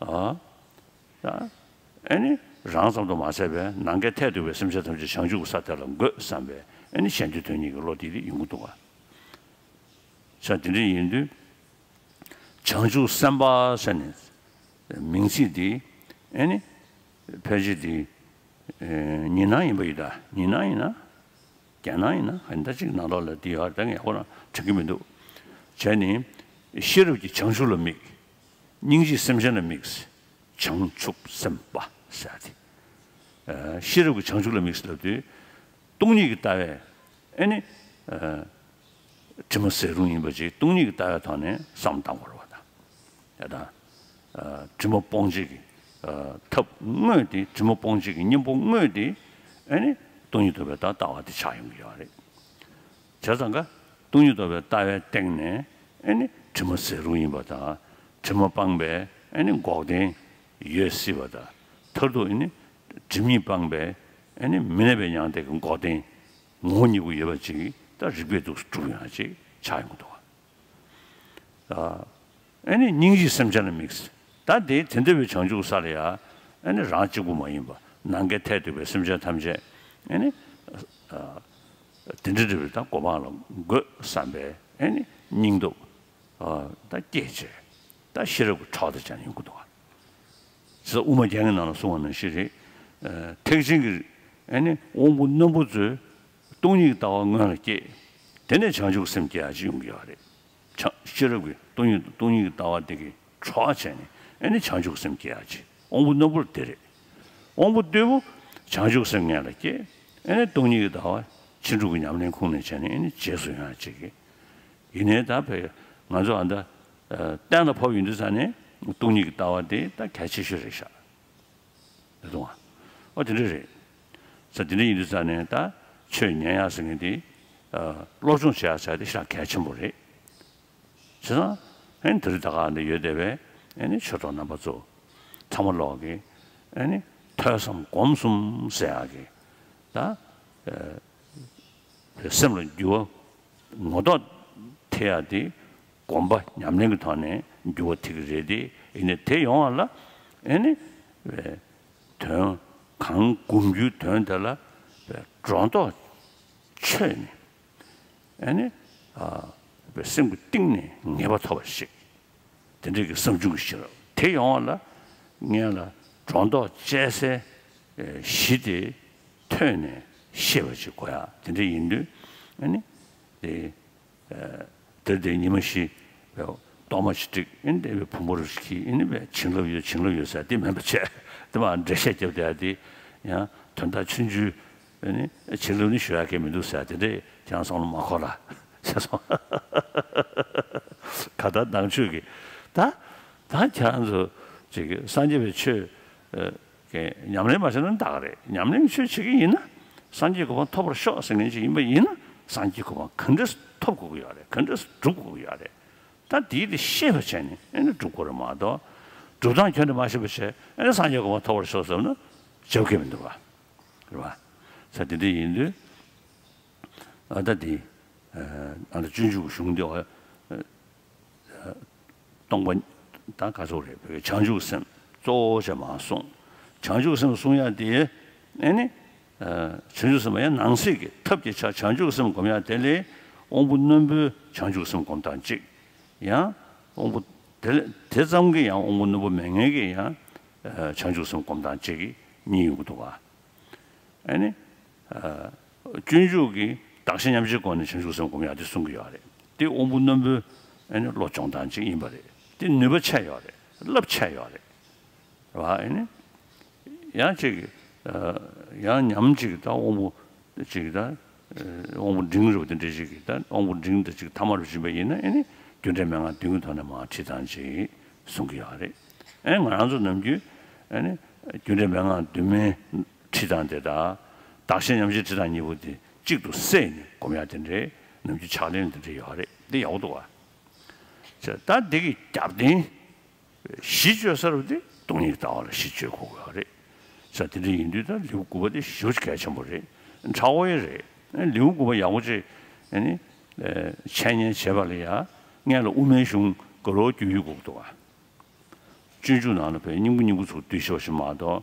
ཨ། ད་ཨེ་ནི་རང་ཙམ་དུ་མ་ཟད་པའི་ནམ་མཁའི་མཐས་གཏུགས་པའི་སེམས་ཅན་ཐམས་ཅད་བྱང་ཆུབ་ཀྱི་ས་དེ་ལ་འགོད་བསམ་པའི། ཨེ་ནི་གཞན་དོན་དོན་གཉེར་གྱི་བློ་དེ་དེ་ཡོང་གི་འདུག་ག་ས་དེ་འདྲ་ཡིན་དུས། བྱང་ཆུབ་སེམས་དཔའ་ཟེར་ནས་མིང་ཚིག་དེ། ཨེ་ནི་ཕལ་ཆེར་དེ་ཨེ་ཉི་སྣང་ཡིན་པ་ཡིན་ད། ཉི་སྣང་ཡིན་ན། རྒྱ་ནག་ཡིན་ན། ཨ་ནི་ད་ཅིག་ནང་ལོགས་ལ་དེ་ཡོད་རེད། ད་ངས་ཁོ་རང་དྲན་གྱི་མི་འདུག་བྱས་ནས་ཤེས་རབ་ཀྱིས་བྱང་ཆུབ་ལ་དམིགས། སྙིང་རྗེས་སེམས་ཅན་ལ་དམིགས། བྱང་ཆུབ་སེམས་དཔའ་ཟེར་ཏེ། ཨ་ཤེས་རབ་ཀྱིས་བྱང་ཆུབ་ལ་དམིགས་ལབ་དུས། སྟོང་ཉིད་ཀྱི་ལྟ་བས། ཨེ་ནི་ཨ་དྲི་མ་ཟད་རུང་ཡིན་པ་ཅིག་སྟོང་ཉིད་ཀྱི་ལྟ་བའི་ཐོག་ནས་བསམ་བློ་བཏང་དགོས་རེད་པ། ད་ཡ་ད། ཨ་དྲི་མ་སྤོང་བྱེད་ཀྱི་ཨ་ཐབས་དངོས་དེ། དྲི་མ་སྤོང་བྱེད་ཀྱི་གཉེན་པོ་དངོས་དེ། ཨེ་ནི་སྟོང་ཉིད་རྟོགས་པའི་ད་ལྟ་བ་དེ་ཆགས་ཡོང་གི་ཡོད་རེད། བྱས་ཙང་ཀ་སྟོང་ཉིད་རྟོགས་པའི་ལྟ་བའི་སྟེང་ནས། ཨེ་ནི་དྲི་མ་ཟད་རུང་ཡིན་པ་དང་། དྲི་མ་སྤངས་པས་ཨེ་ནི་འགོག་བདེན་ཡོད་སྲིད་པ་དང་། མཐར་ཐུག་ཨེ་ནི་དྲི་མ་སྤངས་པས་ཨེ་ནི་མི་གནས་པའི་མྱང་འདས་ཀྱི་འགོག་བདེན་ངོ་བོ་ཉིད་པོ་ཡོད་པ་ཅིག་ ད་རིག་པས་འདུག་སེ་གྲུབ་ཡོང་ཅིག་ཆགས་ཡོང་གི་འདུག་ག་ཨ་ནི་སྙིང་རྗེས་སེམས་ཅན་ལ་དམིགས། ད་དེ་དེ་འདྲ་བའི་བྱང་ཆུབ་ས་ལ་ཡ། ཨ་ནི་རང་གཅིག་པུ་མ་ཡིན་པ་ནམ་མཁའི་མཐས་གཏུགས་པའི་སེམས་ཅན་ཐམས་ཅད་ཨ་ནི་དེ་འདྲ་འདྲ་བའི་ད་གོ་འཕང་ལ་འགོད་བསམ་པའི་ཨ་ནི་སྙིང་སྟོབས་ད་སྐྱེས་བྱས། ད་ཤེས་རབ་ཀྱི་གྲོགས་དང་བཅས་ནས་ཡོང་གི་འདུག་ག་དེ་དབུ་མ་རྒྱན་གྱི་ནང་ལ་གསུངས་པ་ནང་བཞིན་རེད། ཨ་ཐེག་ཆེན་གྱི་ཨ་ནི་དབང་པོ་རྣོན་པོ་ཚོས་སྟོང་ཉིད་ཀྱི་ལྟ་བ་སྔོན་ལ་སྐྱེས། དེ་ནས་བྱང་ཆུབ་སེམས་སྐྱེ་ཡག་ཅིག་ཡོང་གི་ཡོད་རེད། བྱང་ཤེས་རབ་ཀྱི་སྟོང་ཉིད་སྟོང་ཉིད་ཀྱི་ལྟ་བ་དེ་གི་གྲོགས་བྱས་ནས་ཨ་ནི་བྱང་ཆུབ་སེམས་སྐྱེ་ཡག་ཅིག་དབང་པོ་རྣོན་པོ་དེ་རེད། དབང་པོ་རྟུལ་པོ་བྱང་ཆུབ་སེམས་སྔོན་ལ་སྐྱེས། ཨ་ནི་སྟོང་ཉིད་ཀྱི་ལྟ་བ་ཕྱིན་དྲུག་གི་ཉམས་ལེན་ཁུངས་སྣེ་བྱས་ནས་ཨ་ནི་རྗེས་སུ་ཡོང་ཡག་ཅིག་གི་ཡིན་ནའི་ད་བས་ང་ཚོ་ཨ་ད་གཏན་ལ་ཕབ་ཡོང་དུས་ཙ་ནས་སྟོང་ཉིད་ཀྱི་ལྟ་བ་དེ་ད་གལ་ཆེ་ཤོས་རེད་ཤག་དེ་དང་ཨོ་དེ་འདྲ་རེད། ས་དེ་འདྲ་ཡིན་དུས་ཙ་ནས་ད་ཆོས་ཉན་ཡག་ཟེར་མཁན་དེ་སློབ་སྦྱོང་བྱེད་ཡག་ཟེར་དེ་ཤ་གལ་ཆེན་པོ་རེད། བྱས་ཙང་ཨ་ནི་དེ་རིང་ད་ག་འདི་ཡོད་བསྡད་པའི་ཨ་ནི་ཆོས་གྲོགས་རྣམ་པ་ཚོ་ཚང་མ་ལོག་གི་ཨ་ནི་ཐོས་བསམ་སྒོམ་གསུམ་ཟེར་ཡག་གི་ད། སེམས་ལ་འགྱུར་བ་ངོ་ཐོག་ཐེབས་ཡག་དེ་སྒོམ་པ་ཉམས་ལེན་གྱི་ཐོག་ནས་འགྱུར་བ་ཐེབས་ཀྱི་རེད་དེ། ཡིན་ནའི་དེ་ཡོང་བ་ལ་ཨེ་ནི་དོན་གང་སྒོམ་རྒྱུའི་དོན་དེ་ལ་སྒྲོ་འདོགས་ཆོད་ནས་ཨེ་ནི་སེམས་ཀྱི་གཏིང་ནས་ངེས་པ་ཐོབ་པ་ཞིག་དེ་འདྲའི་གི་བསམ་བྱུང་གི་ཤེས་རབ་དེ་ཡོང་བ་ལ་སྔོན་ལ་སྒྲོ་འདོགས་བཅད་སའི་གཞི་དེ་ཐོས་ནས་ཤེས་པ་ཅིག་དགོས་ཡ་དེ་འདྲ་ཡིན་དུས་ཨ་ནི་དེ་དེར་དེ་ཉི་མ་བཞི་གཏོར་མ་ཞིག་བསྒྲིགས། ཨ་ནི་དེ་བའི་བུ་མོ་རུ་ཞིག་གིས་ཨ་ནི་བའི་བྱིན་རླབས་ཡོད་བྱིན་རླབས་ཡོད་ཟེར་དེ་མིན་པ་བྱས་དེ་མ་འགྲེལ་བཤད་རྒྱབ་བསྡད་ཡ་དེ་ཡང་དོན་དག་ཆུང་ཆུང་ཨ་ནི་བྱིན་རླབས་ནི་ཞུ་ཡ་གི་མི་འདུག་ཟེར་དེ་འདྲས་ཁྱེད་རང་བསམ་བློ་མ་འཁོར་ལ། ཟེར་སོང་། ག་ད་ནང་ཆོས་ཀྱི་ད་ད་ཁྱེད་རང་ཚོ་ཅིག་སངས་རྒྱས་པའི་ཆོས་ཀྱི་ཉམས་ལེན་མ་བྱས་ན་ད་ག་རེད། ཉམས་ལེན་ཆོས་བྱེད་ཀྱི་ཡིན་ན་སངས་རྒྱས་གོ་འཕང་ཐོབ་པར་ཤོག་ཟེར་མཁན་ཅིག་ཡིན་པ་ཡིན་ན་སངས་རྒྱས་གོ་འཕང་ག་འདྲས་ཐོབ་དགོས་ཀྱི་ཡོད་རེད། ག་འདྲས་སྒྲུབ་དགོས་ཀྱི་ཡོད་རེད། ད་དེའི་དེ་ཤེས་པ་བྱས་ནས་ཨེ་ནི་སྒྲུབ་དགོས་རེད་མ་གཏོགས་སྒྲུབ་སྟངས་ཁྱོན་ནས་མ་ཤེས་པ་བྱས་ཨེ་ནི་སངས་རྒྱས་གོ་འཕང་ཐོབ་པར་ཤོག་ཟེར་ན་རྒྱབ་ཀྱི་མི་འདུག་བ། རེད་བ། ས་དེ་འདྲ་ཡིན་དུས། ཨ་ད་དེ། ཨ་ད་སྤྱོད་འཇུག་གི་གཞུང་འདི་བ། སྟོང་པ། ད་ག་ཚོད་རེད་བྱང་ཆུབ་སེམས་གཙོ་བོ་བྱས་མ་གསུངས། བྱང་ཆུབ་སེམས་གསུང་ཡ་དེ། ཨེ་ནི། བྱང་ཆུབ་སེམས་ཡང་ནང་གསེས་ཀྱི་ཐབས་ཀྱི་ཆ་བྱང་ཆུབ་སེམས་སྒོམ་ཡ་དེ་ལས་དབང་པོ་རྣོན་པོའི་བྱང་ཆུབ་སེམས་སྒོམ་སྟངས་གཅིག་ཡང་དབང་པོ་དེ་ལས་དེ་ཙམ་གྱི་ཡང་དབང་པོ་རྣོན་པོ་མེད་མཁན་གྱི་ཡང་བྱང་ཆུབ་སེམས་སྒོམ་སྟངས་གཅིག་གཉིས་ཡོང་གི་འདུག་བ། ཨ་ནི། སྤྱོད་འཇུག་གི་བདག་གཞན་མཉམ་བརྗེའི་སྒོ་ནས་བྱང་ཆུབ་སེམས་སྒོམ་ཡག་དེ་གསུང་གི་ཡོད་རེད། དེ་དབང་པོ་རྣོན་པོའི་ཨ་ནི་བློ་སྦྱོང་སྟངས་གཅིག་ཡིན་པ་རེད། དེ་ནུས་པ་ཆེ་ཡོད་རེད། རླབས་ཆེ་ཡོད་རེད། རེད་བ། ཨ་ནི། ཡང་གཅིག་གི་ཡང་ཉམས་གཅིག་གི་ད་དབང་པོ་གཅིག་གི་ད་དབང་པོ་འབྲིང་རུ་དེ་འདྲ་ཞིག་གི་ད་དབང་པོ་འབྲིང་དེ་གཅིག་ཐ་མར་བྱིན་པ་ཡིན་ན་ཨ་ནི་རྒྱུ་འབྲས་མན་ངག་བདུན་གྱི་ཐོག་ནས་མར་ཁྲིད་སྟངས་ཅིག་གསུང་གི་ཡོད་རེད། ཨ་ནི་ང་རང་ཚོ་ནམ་རྒྱུན་ཨ་ནི་རྒྱུ་འབྲས་མན་ངག་བདུན་མའི་ཁྲིད་སྟངས་དེ་དང་བདག་གཞན་མཉམ་བརྗེའི་ཁྲིད་སྟངས་གཉིས་པོ་དེ་གཅིག་ཏུ་བསྲེས་ནས་སྒོམ་ཡག་དེ་འདྲའི་ནམ་རྒྱུན་ཕྱག་ལེན་དེ་འདྲ་ཡོད་རེད། འདི་ཡག་པོ་འདུག་བ། ད་འདི་གི་རྒྱབ་རྟེན་གཞི་བཅོལ་ས་རུ་དེ་སྟོང་ཉིད་ལྟ་བ་ལ་གཞི་བཅོལ་དགོས་ཀྱི་ཡོད་རེད། ས་དེ་འདྲ་ཡིན་དུས་ད་ལེའུ་དགུ་པ་དེ་ཞེ་པོ་ཅིག་གལ་ཆེན་པོ་རེད། ཁྲ་བོ་ཡི་རེད། ལེའུ་དགུ་པ་ཡག་པོ་ཅིག་ཨ་ནི་འཆད་ཉན་བྱེད་པ་ལ་ཡ་སྔོན་ལ་དབུ་མའི་གཞུང་དགའ་རབ་རྒྱུ་ཡི་དགོས་འདུག་བ། སྤྱོད་འཇུག་ནང་ལ་བས་སྙིང་པོ་སྙིང་པོ་ཚུར་བསྡུས་ཤོག་ཞིག་མ་གཏོགས་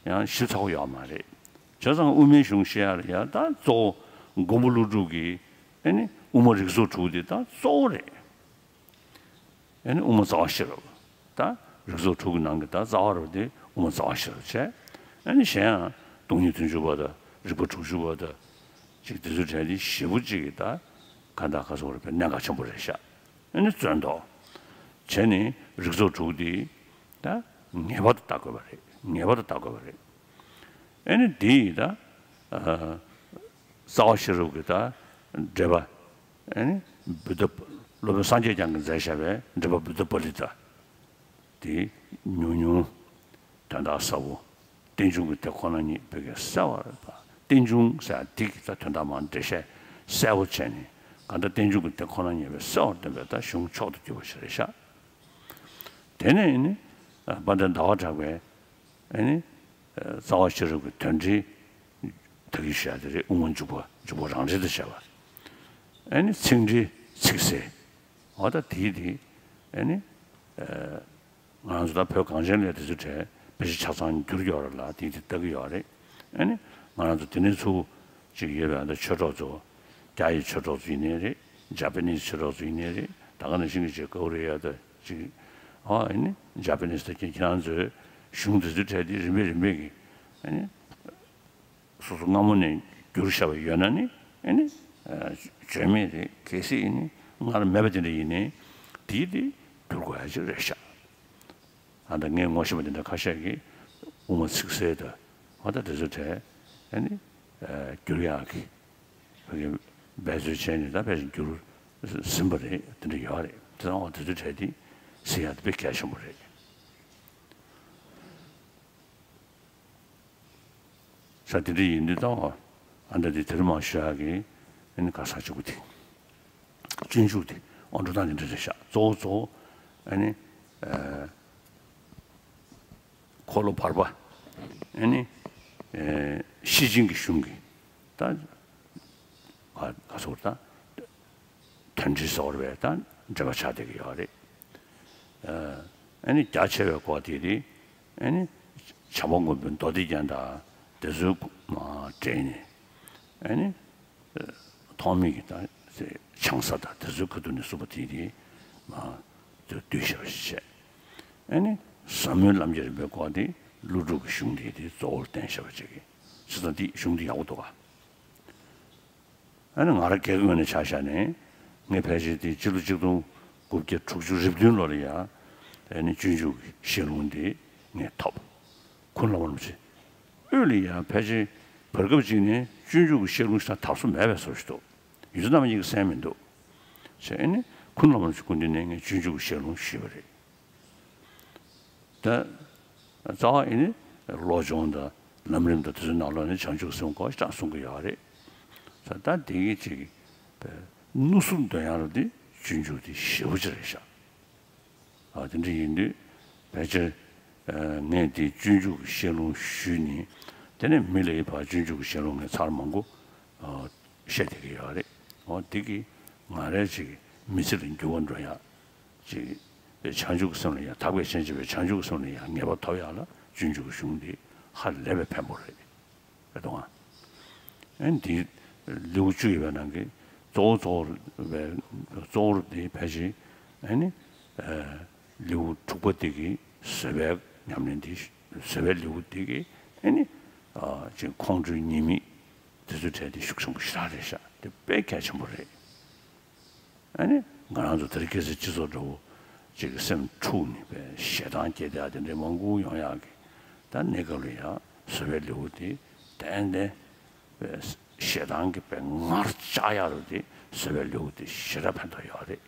ཡང་ཞིབ་ཚགས་པོ་ཡོད་མ་རེད། བྱས་ཙང་དབུ་མའི་གཞུང་བཤད་ཡ་ལ་ཡ་ད་གཙོ་བོ་མགོན་པོ་ཀླུ་སྒྲུབ་ཀྱི་ཨ་ནི་དབུ་མ་རིགས་ཚོགས་དྲུག་དེ་ད་གཙོ་བོ་རེད། ཨ་ནི་དབུ་མ་རྩ་བ་ཤེས་རབ། ད་རིགས་ཚོགས་དྲུག་གི་ནང་གི་ད་རྩ་བ་རུ་དེ་དབུ་མ་རྩ་བ་ཤེས་རབ་བྱས། ཨ་ནི་གཞན་ཡང་སྟོང་ཉིད་བདུན་ཅུ་པ་དང་རིགས་པ་དྲུག་ཅུ་པ་དང་། ཅིག་དེ་ཚོའི་གྲས་དེ་ཞེ་པོ་ཅིག་གི་ད་ག་འདྲ་ག་ཚོད་རེད་པས་གནད་འགག་ཆེན་པོ་རེད་ཤག་ཨ་ནི་བརྩོན་ཏོ། བྱས་ནས་རིགས་ཚོགས་དྲུག་དེ་ད་ངེས་པར་དུ་ལྟ་དགོས་པ་རེད། ངེས་པར་དུ་ལྟ་དགོས་པ་རེད། ཨ་ནི་དེ་ཡི་ད། རྩ་བ་ཤེས་རབ་ཀྱི་ད་འགྲེལ་པ། ཨ་ནི་བུདྡྷ། སློབ་དཔོན་སངས་རྒྱས་བསྐྱངས་ཀྱིས་མཛད་བཞག་པའི་འགྲེལ་པ་བུདྡྷ་པཱ་ལི་ཏ། དེ་ཉུང་ཉུང་། དོན་དག་ཟབ་པོ། རྟེན་འབྱུང་གི་དེ་ཁོ་ན་ཉིད་བོད་སྐད་གསལ་བར་པ། རྟེན་འབྱུང་ཟེར་དེ་གི་ད་དོན་དག་མར་འགྲེལ་བཤད་གསལ་པོ་བྱས་ནས་གང་ལྟར་རྟེན་འབྱུང་གི་དེ་ཁོ་ན་ཉིད་བས་གསལ་བར་སྟོན་པའི་ད་གཞུང་མཆོག་ཏུ་གྱུར་པ་ཞིག་རེད་ཤག་དེ་ནས་ནི་དཔལ་ལྡན་ཟླ་བ་གྲགས་པས། ཨ་ནི། རྩ་བ་ཤེས་རབ་ཀྱི་དོན་འགྲེལ། ད་གིན་བཤད་དེ་རེད། དབུ་མ་འཇུག་པ་འཇུག་པ་རང་འགྲེལ་དུ་བྱས་པ། ཨ་ནི་ཚིག་འགྲེལ་ཚིག་གསལ། འོ་ད་དེའི་དེ་ཨ་ནི་ང་རང་ཚོ་ད་བོད་གངས་ཅན་ལ་དེ་ཚོ་གྲས་དཔེ་ཆ་ཆ་ཚང་བསྒྱུར་ཡོད་རེད་ལ། དེའི་དེ་ལྟ་གི་ཡོད་རེད། ཨ་ནི་ང་རང་ཚོ་དེ་ནས་ཚུར་ཅིག་ཡོད་པའི་ཨ་ད་ཆོས་གྲོགས་ཚོ། རྒྱ་ཡི་ཆོས་གྲོགས་ཚོ་ཡིན་ནའི་རེད། ཇ་པ་ནིས་ཆོས་གྲོགས་ཚོ་ཡིན་ནའི་རེད། ད་ག་ནང་བཞིན་གྱི་ཅིག་ཀའུ་རི་ཡ་ད་ཅིག་ཨ་ཨ་ནི་ཇ་པ་ནིས་ད་ཁྱེད་ཁྱེད་རང་ཚོའི་གཞུང་དེ་ཚོའི་གྲས་དེ་རིམ་པས་རིམ་པས་ཀྱི་ཨ་ནི། སོ་སོ་སྔ་མོ་ནས་བསྒྱུར་བཞག་པ་ཡོད་ན་ནི་ཨ་ནི་བརྗོད་མེད་རེད། གལ་སྲིད་ཨ་ནི་སྔར་མེད་པ་དེ་འདྲ་ཡིན་ནའི་དེའི་དེ་བསྒྱུར་དགོས་ཡ་ཅིག་རེད་ཤག་ཨ་ད་ངས་ངོ་ཤེས་པ་དེ་འདྲ་ཁ་ཤས་ཀྱིས་དབུ་མ་ཚིག་གསལ་དང་ཨ་ད་དེ་ཚོ་གྲས་ཨ་ནི་བསྒྱུར་ཡག་གི་འབད་རྩོལ་བྱས་ནས་ད་ཕལ་ཆེར་བསྒྱུར་ཟིན་པ་རེད། དེ་འདྲ་ཡོད་རེད། དེ་ཚོ་དེ་ཚོའི་གྲས་དེ་གཟིགས་ཡག་དེ་དཔེ་གལ་ཆེན་པོ་རེད། ས་དེ་འདྲ་ཡིན་དུས་ད་ཨ་འདྲ་དེ་དེ་རུ་མ་ཞུ་ཡག་གི་ཨ་ནི་ག་ས་གཅིག་པུ་དེ་སྤྱོད་འཇུག་དེ་ཨོ་འགྲོ་སྟངས་དེ་འདྲ་རེད་ཤག་གཙོ་བོ་གཙོ་བོ་ཨ་ནི་འཁོར་ལོ་བར་པ་ཨ་ནི་ཤེར་ཕྱིན་གྱི་གཞུང་གི་ད་ག་ག་སོགས་ད། དོན་འབྲེལ་ཟེར་བ་དང་འབྲེལ་བ་ཆགས་བསྡད་ཀྱི་ཡོད་རེད། ཨ་ནི་རྒྱ་ཆེ་བའི་སྐོར་དེ་དེ་ཨ་ནི་བྱམས་པ་མགོན་པོའི་མདོ་སྡེ་རྒྱན་དང་དེ་ཚོའི་སྒྲས་ནས་ཨ་ནི་ཐོགས་མེད་ཀྱི་ད་ཆང་ས་དང་དེ་ཚོའི་ཁ་ཐུག་ནས་གསུངས་པ་དེ་དེ་མ་བསྡུས་བཞག་པ་ཞིག་བྱས། ཨ་ནི་ཟབ་མོའི་ལམ་གྱི་རིམ་པའི་སྐོར་དེ་ཀླུ་སྒྲུབ་ཀྱི་གཞུང་དེ་དེ་གཙོ་བོར་བསྟན་བཞག་པ་ཅིག་གི་བྱས་ཙང་དེ་གཞུང་དེ་ཡག་པོ་འདུག་ག་ཨ་ནི་ང་རང་སྒེར་གྱི་ངོས་ནས་ཆ་བཞག་ནས་ངས་ཕལ་ཆེར་དེ་སྤྱི་ལོ་ཆིག་སྟོང་དགུ་བརྒྱ་དྲུག་ཅུ་རེ་བདུན་ལོ་ལ་ཡ་ཨ་ནི་སྤྱོད་འཇུག་གི་བཤད་ལུང་དེ་ངས་ཐོབ། ཁུངས་ལ་མ་ལོག་ཅིག་དབུས་ལ་ཡ་ཕལ་ཆེར་བར་སྐབས་ཅིག་ནས་སྤྱོད་འཇུག་གི་བཤད་ལུང་ཞིག་དར་སོ་མེད་པའི་བཟོ་ཞིག་འདུག་ཡུལ་ཚོ་རྣམས་ཀྱིས་གསན་མི་འདུག་ཟེར། ཨ་ནི་ཁུངས་ལ་མ་ལོག་ཅིག་སྐུ་མདུན་ནས་ངས་སྤྱོད་འཇུག་གི་བཤད་ལུང་ཞུས་པ་རེད། ད་རྩ་བ་ཨ་ནི་བློ་སྦྱོང་དང་ལམ་རིམ་དང་དེ་ཚོའི་ནང་ལོགས་ནས་བྱང་ཆུབ་སེམས་སྐོར་ཞེ་དྲག་གསུང་གི་ཡོད་རེད། ད་ལྟ་དེ་གི་ཅིག་ནུ་ཟུག་འདོན་ཡག་ལ་དེ་སྤྱོད་འཇུག་དེ་ཞེ་པོ་ཅིག་རེད་ཤག་ཨ་དེ་འདྲ་ཡིན་དུས་ཕལ་ཆེར་ངས་དེ་སྤྱོད་འཇུག་གི་བཤད་ལུང་ཞུས་ནས་དེ་ནས་མི་ལ་ཡི་བར་སྤྱོད་འཇུག་གི་བཤད་ལུང་ངས་ཚར་མང་པོ་བཤད་བསྡད་ཀྱི་ཡོད་རེད། འོ་དེ་གི་ང་རའི་ཅིག་མི་ཚེ་ལ་འགྱུར་བ་འགྲོ་ཡག་ཅིག་བྱང་ཆུབ་ཀྱི་སེམས་ལ་ཡང་དག་པའི་སྤྱན་ཅེས་པའི་བྱང་ཆུབ་ཀྱི་སེམས་ལ་ཡང་ངེས་པ་ཐོབ་ཡག་ལ་སྤྱོད་འཇུག་གི་གཞུང་འདི་ཧ་ལས་པའི་ཕན་པོ་རེད། རེད་དོ། ཨ་ནི་འདི་ལེའུ་བཅུ་ཡོད་པའི་ནང་གི་གཙོ་བོ་གཙོ་བོ་བའི་གཙོ་བོ་འདི་ཕལ་ཆེར་ཨ་ནི་ལེའུ་དྲུག་པ་འདི་གི་བཟོད་པའི་ཉམས་ལེན་འདི་བཟོད་པའི་ལེའུ་འདི་གི་ཨ་ནི་ཅིག་ཁོང་ཁྲོའི་ཉེས་དམིགས་དེ་ཚོའི་གྲས་འདི་ཤུགས་ཆེན་པོ་ཞེ་དྲག་རེད་ཤག་དེ་དཔེ་གལ་ཆེན་པོ་རེད། ཨ་ནི་ང་རང་ཚོ་དེ་རིང་ཁ་སང་སྤྱི་ཚོགས་འདྲ་བོ་ཅིག་གི་སེམས་འཁྲུགས་ནས་པའི་ཞེ་སྡང་སྐྱེ་བསྡད་དེ་འདྲའི་མང་པོ་ཡོང་ཡག་གི་ད་གནས་སྐབས་ལ་ཡང་བཟོད་པའི་ལེའུ་དེ་ཏན་ཏན་པའི་ཞེ་སྡང་གི་པའི་ངར་བཅག་ཡག་ལ་དེ་བཟོད་པའི་ལེའུ་དེ་ཞེ་དྲག་ཕན་ཐོགས་ཡོད་རེད།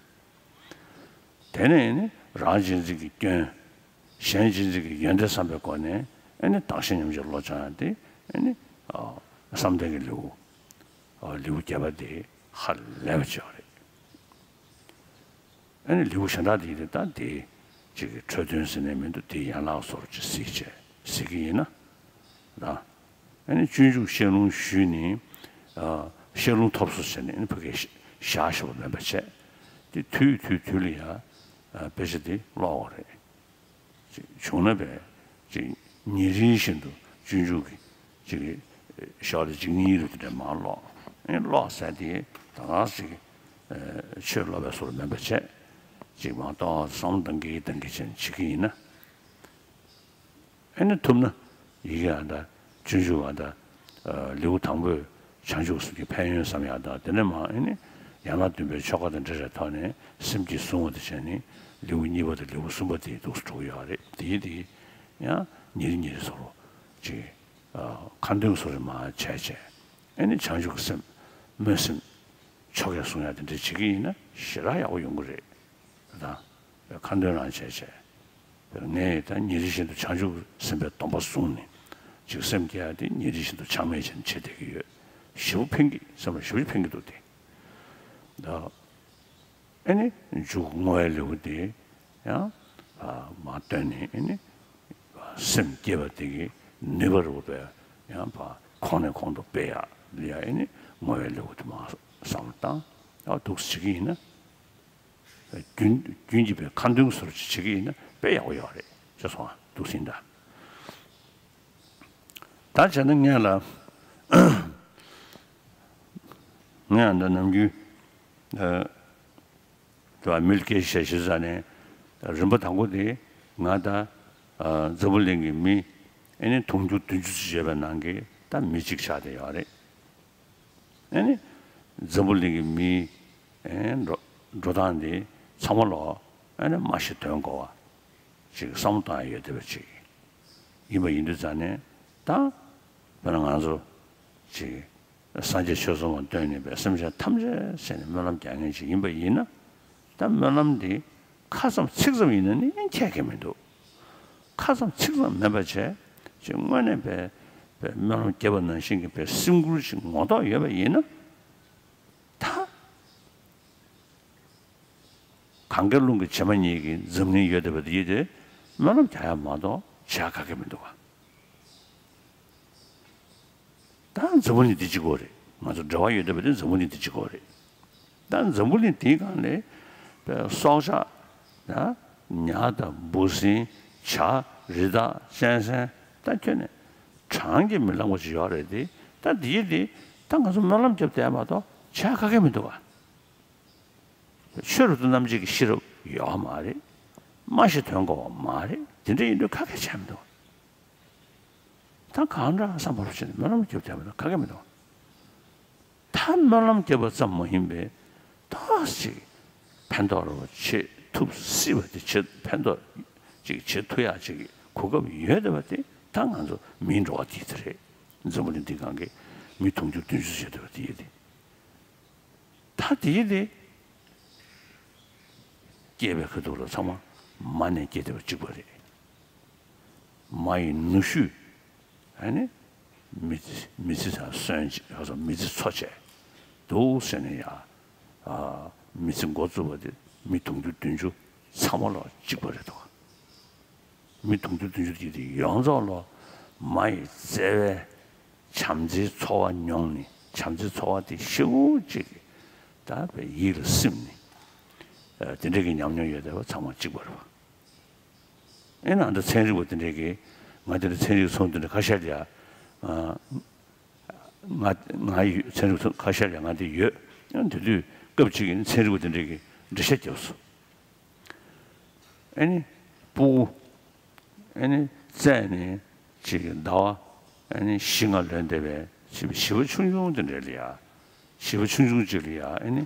དེ་ནས་ནི་རང་གཅེས་འཛིན་གྱི་སྐྱོན། གཞན་གཅེས་འཛིན་གྱི་ཡོན་ཏན་བསམ་པའི་སྒོ་ནས་ཨ་ནི་བདག་གཞན་མཉམ་བརྗེའི་བློ་སྦྱང་ཡག་དེ་ཨ་ནི་བསམ་གཏན་གྱི་ལེའུ་ལེའུ་བརྒྱད་པ་དེ་ཧ་ལས་པ་ཅིག་ཡོད་རེད། ཨ་ནི་ལེའུ་གཞན་དག་དེ་དེ་ད་དེ་ཅིག་གི་འཕྲོས་དོན་ཟེར་ནས་མི་འདུག་དེ་ཡན་ལག་སོར་ཅིག་གཟིགས་བྱས་གཟིགས་ཀྱི་ཡིན་ན་ད་ཨ་ནི་སྤྱོད་འཇུག་བཤད་ལུང་ཞུས་ནས་བཤད་ལུང་ཐོབ་སོང་ཟེར་ནས་ཨ་ནི་ཕ་གིར་བཞག་བཞག་པ་མིན་པ་བྱས་དེ་དུས་དུས་དུས་ལ་ཡ་དཔེ་ཆ་དེ་ཀློག་དགོས་རེད། ཅིག་བྱུང་ན་བས་ཅིག་ཉིན་རེ་བཞིན་དུ་སྤྱོད་འཇུག་གི་ཅིག་ཤོག་ལེ་གཅིག་གཉིས་རེ་དེ་འདྲ་མར་ཀློག་ཨེ་ཀློག་ཟེར་དེ་ད་ག་ཅིག་ཆོས་སློབ་པའི་བཟོ་འདྲ་མིན་པ་བྱས་ཅིག་མ་གཏོགས་བསམ་བློ་གཏང་གི་གཏང་གི་བྱས་ནས་བྱེད་ཀྱི་ཡིན་ན། ཨེ་ནི་ཐུབ་ན་ཡི་གེ་ཨ་ད་སྤྱོད་འཇུག་ཨ་ད་ལེའུ་དང་པོས་བྱང་ཆུབ་སེམས་ཀྱི་ཕན་ཡོན་བསམ་ཡག་དང་དེ་ནས་མར་ཨེ་ནི་ཡན་ལག་བདུན་པའི་ཆོ་ག་དང་འབྲེལ་བའི་ཐོག་ནས་སེམས་བསྐྱེད་བཟུང་བ་དང་བྱས་ནས་ལེའུ་གཉིས་པ་དང་ལེའུ་གསུམ་པ་དེའི་འདུག་སེ་འགྲོ་གི་ཡོད་རེད། དེའི་དེ་ཡང་ཉིན་རེ་ཉིན་རེ་བཟོ་འདྲ་ཅིག་ཁ་འདོན་བཟོ་འདྲ་མར་བྱས་བྱས་ཨེ་ནི་བྱང་ཆུབ་ཀྱི་སེམས་སྨོན་སེམས་ཆོ་གས་བཟུང་ཡག་དེ་འདྲ་བྱེད་ཀྱི་ཡིན་ན་ཞེ་དྲག་ཡག་པོ་ཡོང་གི་རེད། དང་། ཁ་འདོན་རང་བྱས་བྱས། ངས་ད་ཉིན་རེ་བཞིན་དུ་བྱང་ཆུབ་སེམས་དཔའི་སྡོམ་པ་བཟུང་ནས། ཅིག་སེམས་བསྐྱེད་ཡག་དེ་ཉིན་རེ་བཞིན་དུ་ཆག་མེད་བྱས་ནས་བྱེད་བསྡད་ཀྱི་ཡོད། ཞེ་པོ་ཕན་གྱི་སེམས་ལ་ཞེ་པོ་ཕན་གྱི་འདུག་སྟེ། ད། ཨེ་ནི་མཇུག་བསྔོ་བའི་ལེའུ་དེ་ཡང་། མར་བཏོན་ནས་ཨེ་ནི། སེམས་བསྐྱེད་པ་དེ་གི་ནུས་པ་རུ་བས་ཡང་ཁོང་ནས་ཁོང་དུ་སྤེལ་ཡག་ལ་ཡ་ཨེ་ནི་བསྔོ་བའི་ལེའུ་དེ་མར་བསམ་བློ་བཏང་། ཨ་འདུག་སེ་བྱེད་ཀྱི་ཡིན་ན། རྒྱུན་རྒྱུན་གྱི་པའི་ཁ་འདོན་སོར་ཅིག་བྱེད་ཀྱི་ཡིན་ན་དཔེ་ཡག་པོ་ཡོད་རེད་ཅེས་སོང་ཨ་འདུག་སེ་ཡིན་ད། ད་བྱས་ན་ངས་ལ་ངས་ཨ་འདི་ནམ་རྒྱུན་ཨ་དེ་བ་མི་ལ་སྐད་ཆ་བཤད་ཤེས་ས་ནས་རིམ་པ་དང་པོ་དེ་ང་ད་ཨ་འཛམ་བུ་གླིང་གི་མི་ཨེ་ནི་དུང་ཕྱུར་བདུན་ཅུ་ཙམ་ཡོད་པའི་ནང་གི་ད་མི་གཅིག་ཆགས་བསྡད་ཡོད་རེད། ཨེ་ནི་འཛམ་བུ་གླིང་གི་མི་ཨེ་འགྲོ་འགྲོ་སྟངས་འདི་ཚང་མ་ལོག་ཨེ་ནི་མ་ཤེས་དོན་གོ་བ་ཅིག་བསམ་བློ་བཏང་ཡ་ཡོད་བསྡད་པ་ཅིག་ཡིན་པ་ཡིན་དུས་ཙང་ནས་ད་དཔེར་ན་ང་ཚོ་ཅིག་སངས་རྒྱས་ཆོས་གསུམ་ལ་བརྟེན་ནས་པའི་སེམས་ཅན་ཐམས་ཅད་ཟེར་ནས་སྨོན་ལམ་རྒྱག་མཁན་ཅིག་ཡིན་པ་ཡིན་ན། ད་སྨོན་ལམ་འདི་ཁ་ཙམ་ཚིག་ཙམ་ཡིན་ན་ནི་ཁྱད་ཀྱི་མི་འདུག་ཁ་ཙམ་ཚིག་ཙམ་མིན་པ་བྱས་ཅིག་དངོས་གནས་པའི་པའི་སྨོན་ལམ་རྒྱབ་པ་ནང་བཞིན་གྱི་པའི་སེམས་ཁུར་ཅིག་ངོ་ཐོག་ཡོད་པ་ཡིན་ན། ད་གང་གཱའི་ཀླུང་གི་བྱེ་མ་སྙེད་ཀྱི་འཛམ་གླིང་ཡོད་བསྡད་པ་འདི་ཡིན་ཏེ་སྨོན་ལམ་རྒྱག་ཡ་མ་གཏོགས་བྱ་ག་གེ་མི་འདུག་ག་ད་འཛམ་བུ་གླིང་འདི་གཅིག་པོ་རེད། ང་ཚོ་འབྲེལ་བ་ཡོད་བསྡད་པ་དེ་འཛམ་བུ་གླིང་འདི་གཅིག་པོ་རེད། ད་འཛམ་བུ་གླིང་འདིའི་སྒང་ནས་པའི་སྲོག་ཆགས་ཡང་ཉ་དང་འབུ་སྲིན་བྱ་རི་དྭགས་གཅན་གཟན་ད་ཁྱོན་ནས་གྲངས་ཀྱིས་མི་ལང་པ་ཞིག་ཡོད་རེད་དེ། ད་འདིའི་འདི་ད་ང་ཚོ་སྨོན་ལམ་རྒྱབ་བསྡད་མ་གཏོགས་བྱ་ག་གེ་མི་འདུག་ག་ཆོས་རབ་ཏུ་རྣམ་འབྱེད་ཀྱི་ཤེས་རབ་ཡོད་མ་རེད། སྨྲ་ཤེས་དོན་གོ་བ་མ་རེད། དེ་འདྲ་ཡིན་དུས་ག་གེ་བྱས་མི་འདུག་ད་གང་འདྲ་བསམ་པ་བྱས་ནས་སྨོན་ལམ་རྒྱབ་བསྡད་པ་དང་ག་གེ་མི་འདུག་ད་སྨོན་ལམ་རྒྱབ་པ་ཙམ་མ་ཡིན་པའི་ཏོག་ཙམ་ཕན་ཐོགས་རོགས་བྱེད་ཐུབ་སྲིད་པ་དེ་བྱེད་ཕན་ཐོགས་ཅིག་བྱེད་ཐུབ་ཡག་ཅིག་གི་གོ་སྐབས་ཡོད་བསྡད་པ་དེ་ད་ང་ཚོ་མིའི་འགྲོ་བ་དེ་དེ་རེད། འཛམ་བུ་གླིང་འདི་སྒང་གི་མི་དུང་ཕྱུར་བདུན་ཅུ་བྱེད་བསྡད་པ་དེ་ཡོད་དེ། ད་དེ་དེ་སྐྱེས་པའི་ཁ་ཐུག་ལ་ཚང་མ་མ་ནས་སྐྱེས་བསྡད་པ་གཅིག་པ་རེད། མ་ཡི་ནུ་ཞོས་ཨ་ནི་མི་ཚེ་མི་ཚེ་ཚར་སོན་བྱས་ཡོད་ཙང་མི་ཚེ་འཚོ་བྱས་འདུག་ཟེར་ནས་ཡ། ཨ་མི་ཚེ་འགོ་བཙུགས་པ་དེ་མི་དུང་ཕྱུར་བདུན་ཅུ་ཚང་མ་ལ་གཅིག་པ་རེད་འདུག་མི་དུང་ཕྱུར་བདུན་ཅུ་དེ་དེ་ཡོངས་རྫོགས་ལ་མ་ཡི་བརྩེ་བའི་བྱམས་བརྩེའི་ཚོར་བ་མྱོང་ནས་བྱམས་བརྩེའི་ཚོར་བ་དེ་ཤུགས་ཅིག་ད་བའི་ཡིད་ལ་སིམ་ནས་དེ་འདྲ་གི་ཉམས་མྱོང་ཡོད་བསྡད་པ་ཚང་མ་གཅིག་པ་རེད་པ། ཨེ་ན་འདི་ཚན་རིག་པ་དེ་འདྲས་ཀྱིས་ང་དེ་འདྲ་ཚན་རིག་ཚོགས་འདུ་འདྲ་ཁ་ཤས་ལ་ཡ། ང་ང་ཡོད་ཚན་རིག་ཚོགས་ཁ་ཤས་ལ་ཡ་ང་དེ་ཡོད། ཡང་དེ་དུས་སྐབས་གཅིག་གི་ཚན་རིག་པ་དེ་འདྲས་ཀྱིས་འགྲེལ་བཤད་བརྒྱབ་སོང་། ཨེ་ནི་སྤུ་གུ་ཨེ་ནི་བཙས་ནས་ཅིག་ཟླ་བ་ཨེ་ནི་བཞི་ལྔ་ལོན་བསྡད་པའི་བྱིས་པ་ཆུང་ཆུང་དེ་འདྲས་ལ་ཡ། བྱིས་པ་ཆུང་ཆུང་ཅིག་ལ་ཡ་ཨེ་ནི་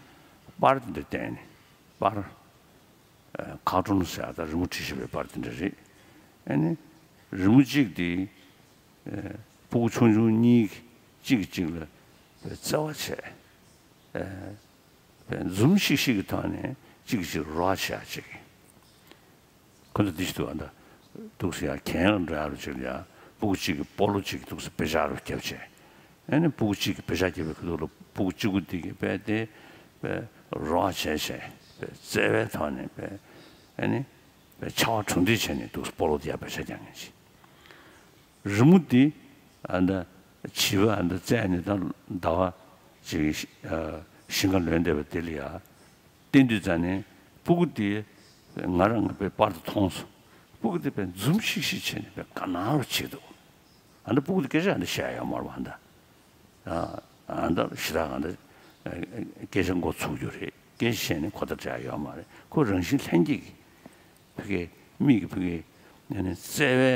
པར་དེ་འདྲ་བསྟན་ནས་པར། ཁ་ཊུན་ཟེར་ཡ་ད་རི་མོ་བྲིས་བཞག་པའི་པར་དེ་འདྲ་རེད། ཨ་ནི་རི་མོ་གཅིག་དེ་ཨ་སྤུ་གུ་ཆུང་ཆུང་གཉིས་གཅིག་གིས་གཅིག་ལ་བརྩེ་བ་བྱས། ཨ་འཛུམ་ཤིག་ཤིག་གི་ཐོག་ནས་གཅིག་གིས་གཅིག་རོགས་བྱེད་ཡ་གཅིག་ཁོ་ཚོ་འདི་ཞིག་འདུག་ཨ་ད་འདུག་སེ་ཡ་གྱེན་ལ་འགྲོ་ཡ་རུ་ཅིག་ལ་ཡ་སྤུ་གུ་གཅིག་གིས་སྤོ་ལོ་གཅིག་འདུག་སེ་བེ་ཤ་རུ་བརྒྱབ་བྱས། ཨ་ནི་སྤུ་གུ་གཅིག་གིས་བེ་ཤ་བརྒྱབ་པའི་ཁ་ཐུག་ལ་སྤུ་གུ་གཅིག་པུ་དེ་གིས་དཔེ་དེ་དཔེ་རོགས་བྱས་བྱས་དཔེ་བརྩེ་བའི་ཐོག་ནས་དཔེ་ཨ་ནི་དཔེ་ཆར་པ་གྲུ་འདེགས་བྱས་ནས་འདུག་སེ་སྤོ་ལོ་དེ་ཡ་བེ་ཤ་རྒྱག་མཁན་ཅིག་རི་མོ་དེ་ཨ་ད་བྱིས་པ་ཨ་ད་བཙས་ནས་ད་ཟླ་བ་ཅིག་ཨ་བཞི་ལྔ་ལོན་བསྡད་པ་དེ་ལ་ཡ། བསྟན་དུས་ཙང་ནས་སྤུ་གུ་དེ་ང་རང་ངའི་པར་དུ་མཐོང་སོང་། སྤུ་གུ་དེ་དཔེ་འཛུམ་ཤིག་ཤིག་བྱས་ནས་དཔེ་དགའ་སྣང་རུ་བྱེད་འདུག་ཨ་ནི་སྤུ་གུ་དེ་སྐད་ཆ་ཨ་ནི་བཤད་ཡ་ཡོད་མ་རེད་པ། ཨ་ནི་ཨ་ནི་ཞེ་དྲག་ཨ་ནི་སྐད་ཆ་མགོ་ཚུགས་རྒྱུ་རེད། སྐད་ཆ་བཤད་ནས་གོ་བརྡ་སྤྲད་ཡ་ཡོད་མ་རེད། ཁོ་རང་བཞིན་ལྷན་སྐྱེས་ཀྱི་ཕ་གི་མིག་གི་ཕ་གི་ཨ་ནི་བརྩེ་བའི་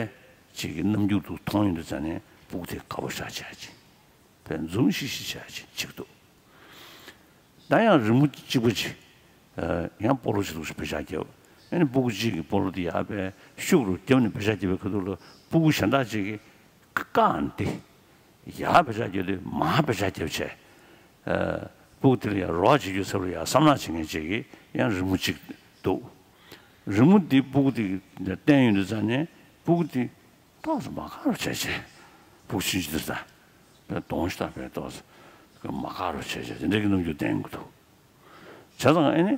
ཅིག་གི་རྣམ་འགྱུར་དུ་མཐོང་ཡོང་དུས་ཙང་ནས་སྤུ་གུ་དེ་དགའ་པོ་ཞེ་དྲག་བྱས་ཅིང་། དཔེ་འཛུམ་ཤིག་ཤིག་བྱས་ཅིག་ཅིག་འདུག་ད་ཡང་རི་མོ་གཅིག་པུ་ཅིག་ཡང་སྤོ་ལོ་ཅིག་འདུག་སེ་བེ་ཤ་བརྒྱབ། ཨ་ནི་སྤུ་གུ་གཅིག་གིས་སྤོ་ལོ་དེ་ཡར་དཔེ་ཤུགས་རུ་བརྒྱབ་ནས་བེ་ཤ་བརྒྱབ་པའི་ཁ་ཐུག་ལ་སྤུ་གུ་གཞན་དག་ཅིག་གིས་བཀག་ནས་ཡར་བེ་ཤ་བརྒྱབ་དུས་མར་བེ་ཤ་བརྒྱབ་བྱས། སྤུ་གུ་དེ་ལ་ཡང་རོགས་བྱེད་རྒྱུའི་ཚབ་ལ་ཡང་བསམ་བློ་བྱེད་མཁན་ཅིག་གིས་ཡང་རི་མོ་གཅིག་འདུག་རི་མོ་དེ་སྤུ་གུ་དེ་གིས་བསྟན་ཡོང་དུས་ཙང་ནས་སྤུ་གུ་དེ། ཏོག་ཙམ་མ་དགའ་རུ་བྱས་བྱས། སྤུ་གུ་ཆུང་ཆུང་དེ་ད། དཔེ་གདོང་ཞིག་ད་དཔེ་ཏོག་ཙམ་མ་དགའ་རུ་བྱས་བྱས་དེ་འདྲ་གི་རྣམ་འགྱུར་བསྟན་གྱི་འདུག་བྱས་ཙང་ཨེ་ནི།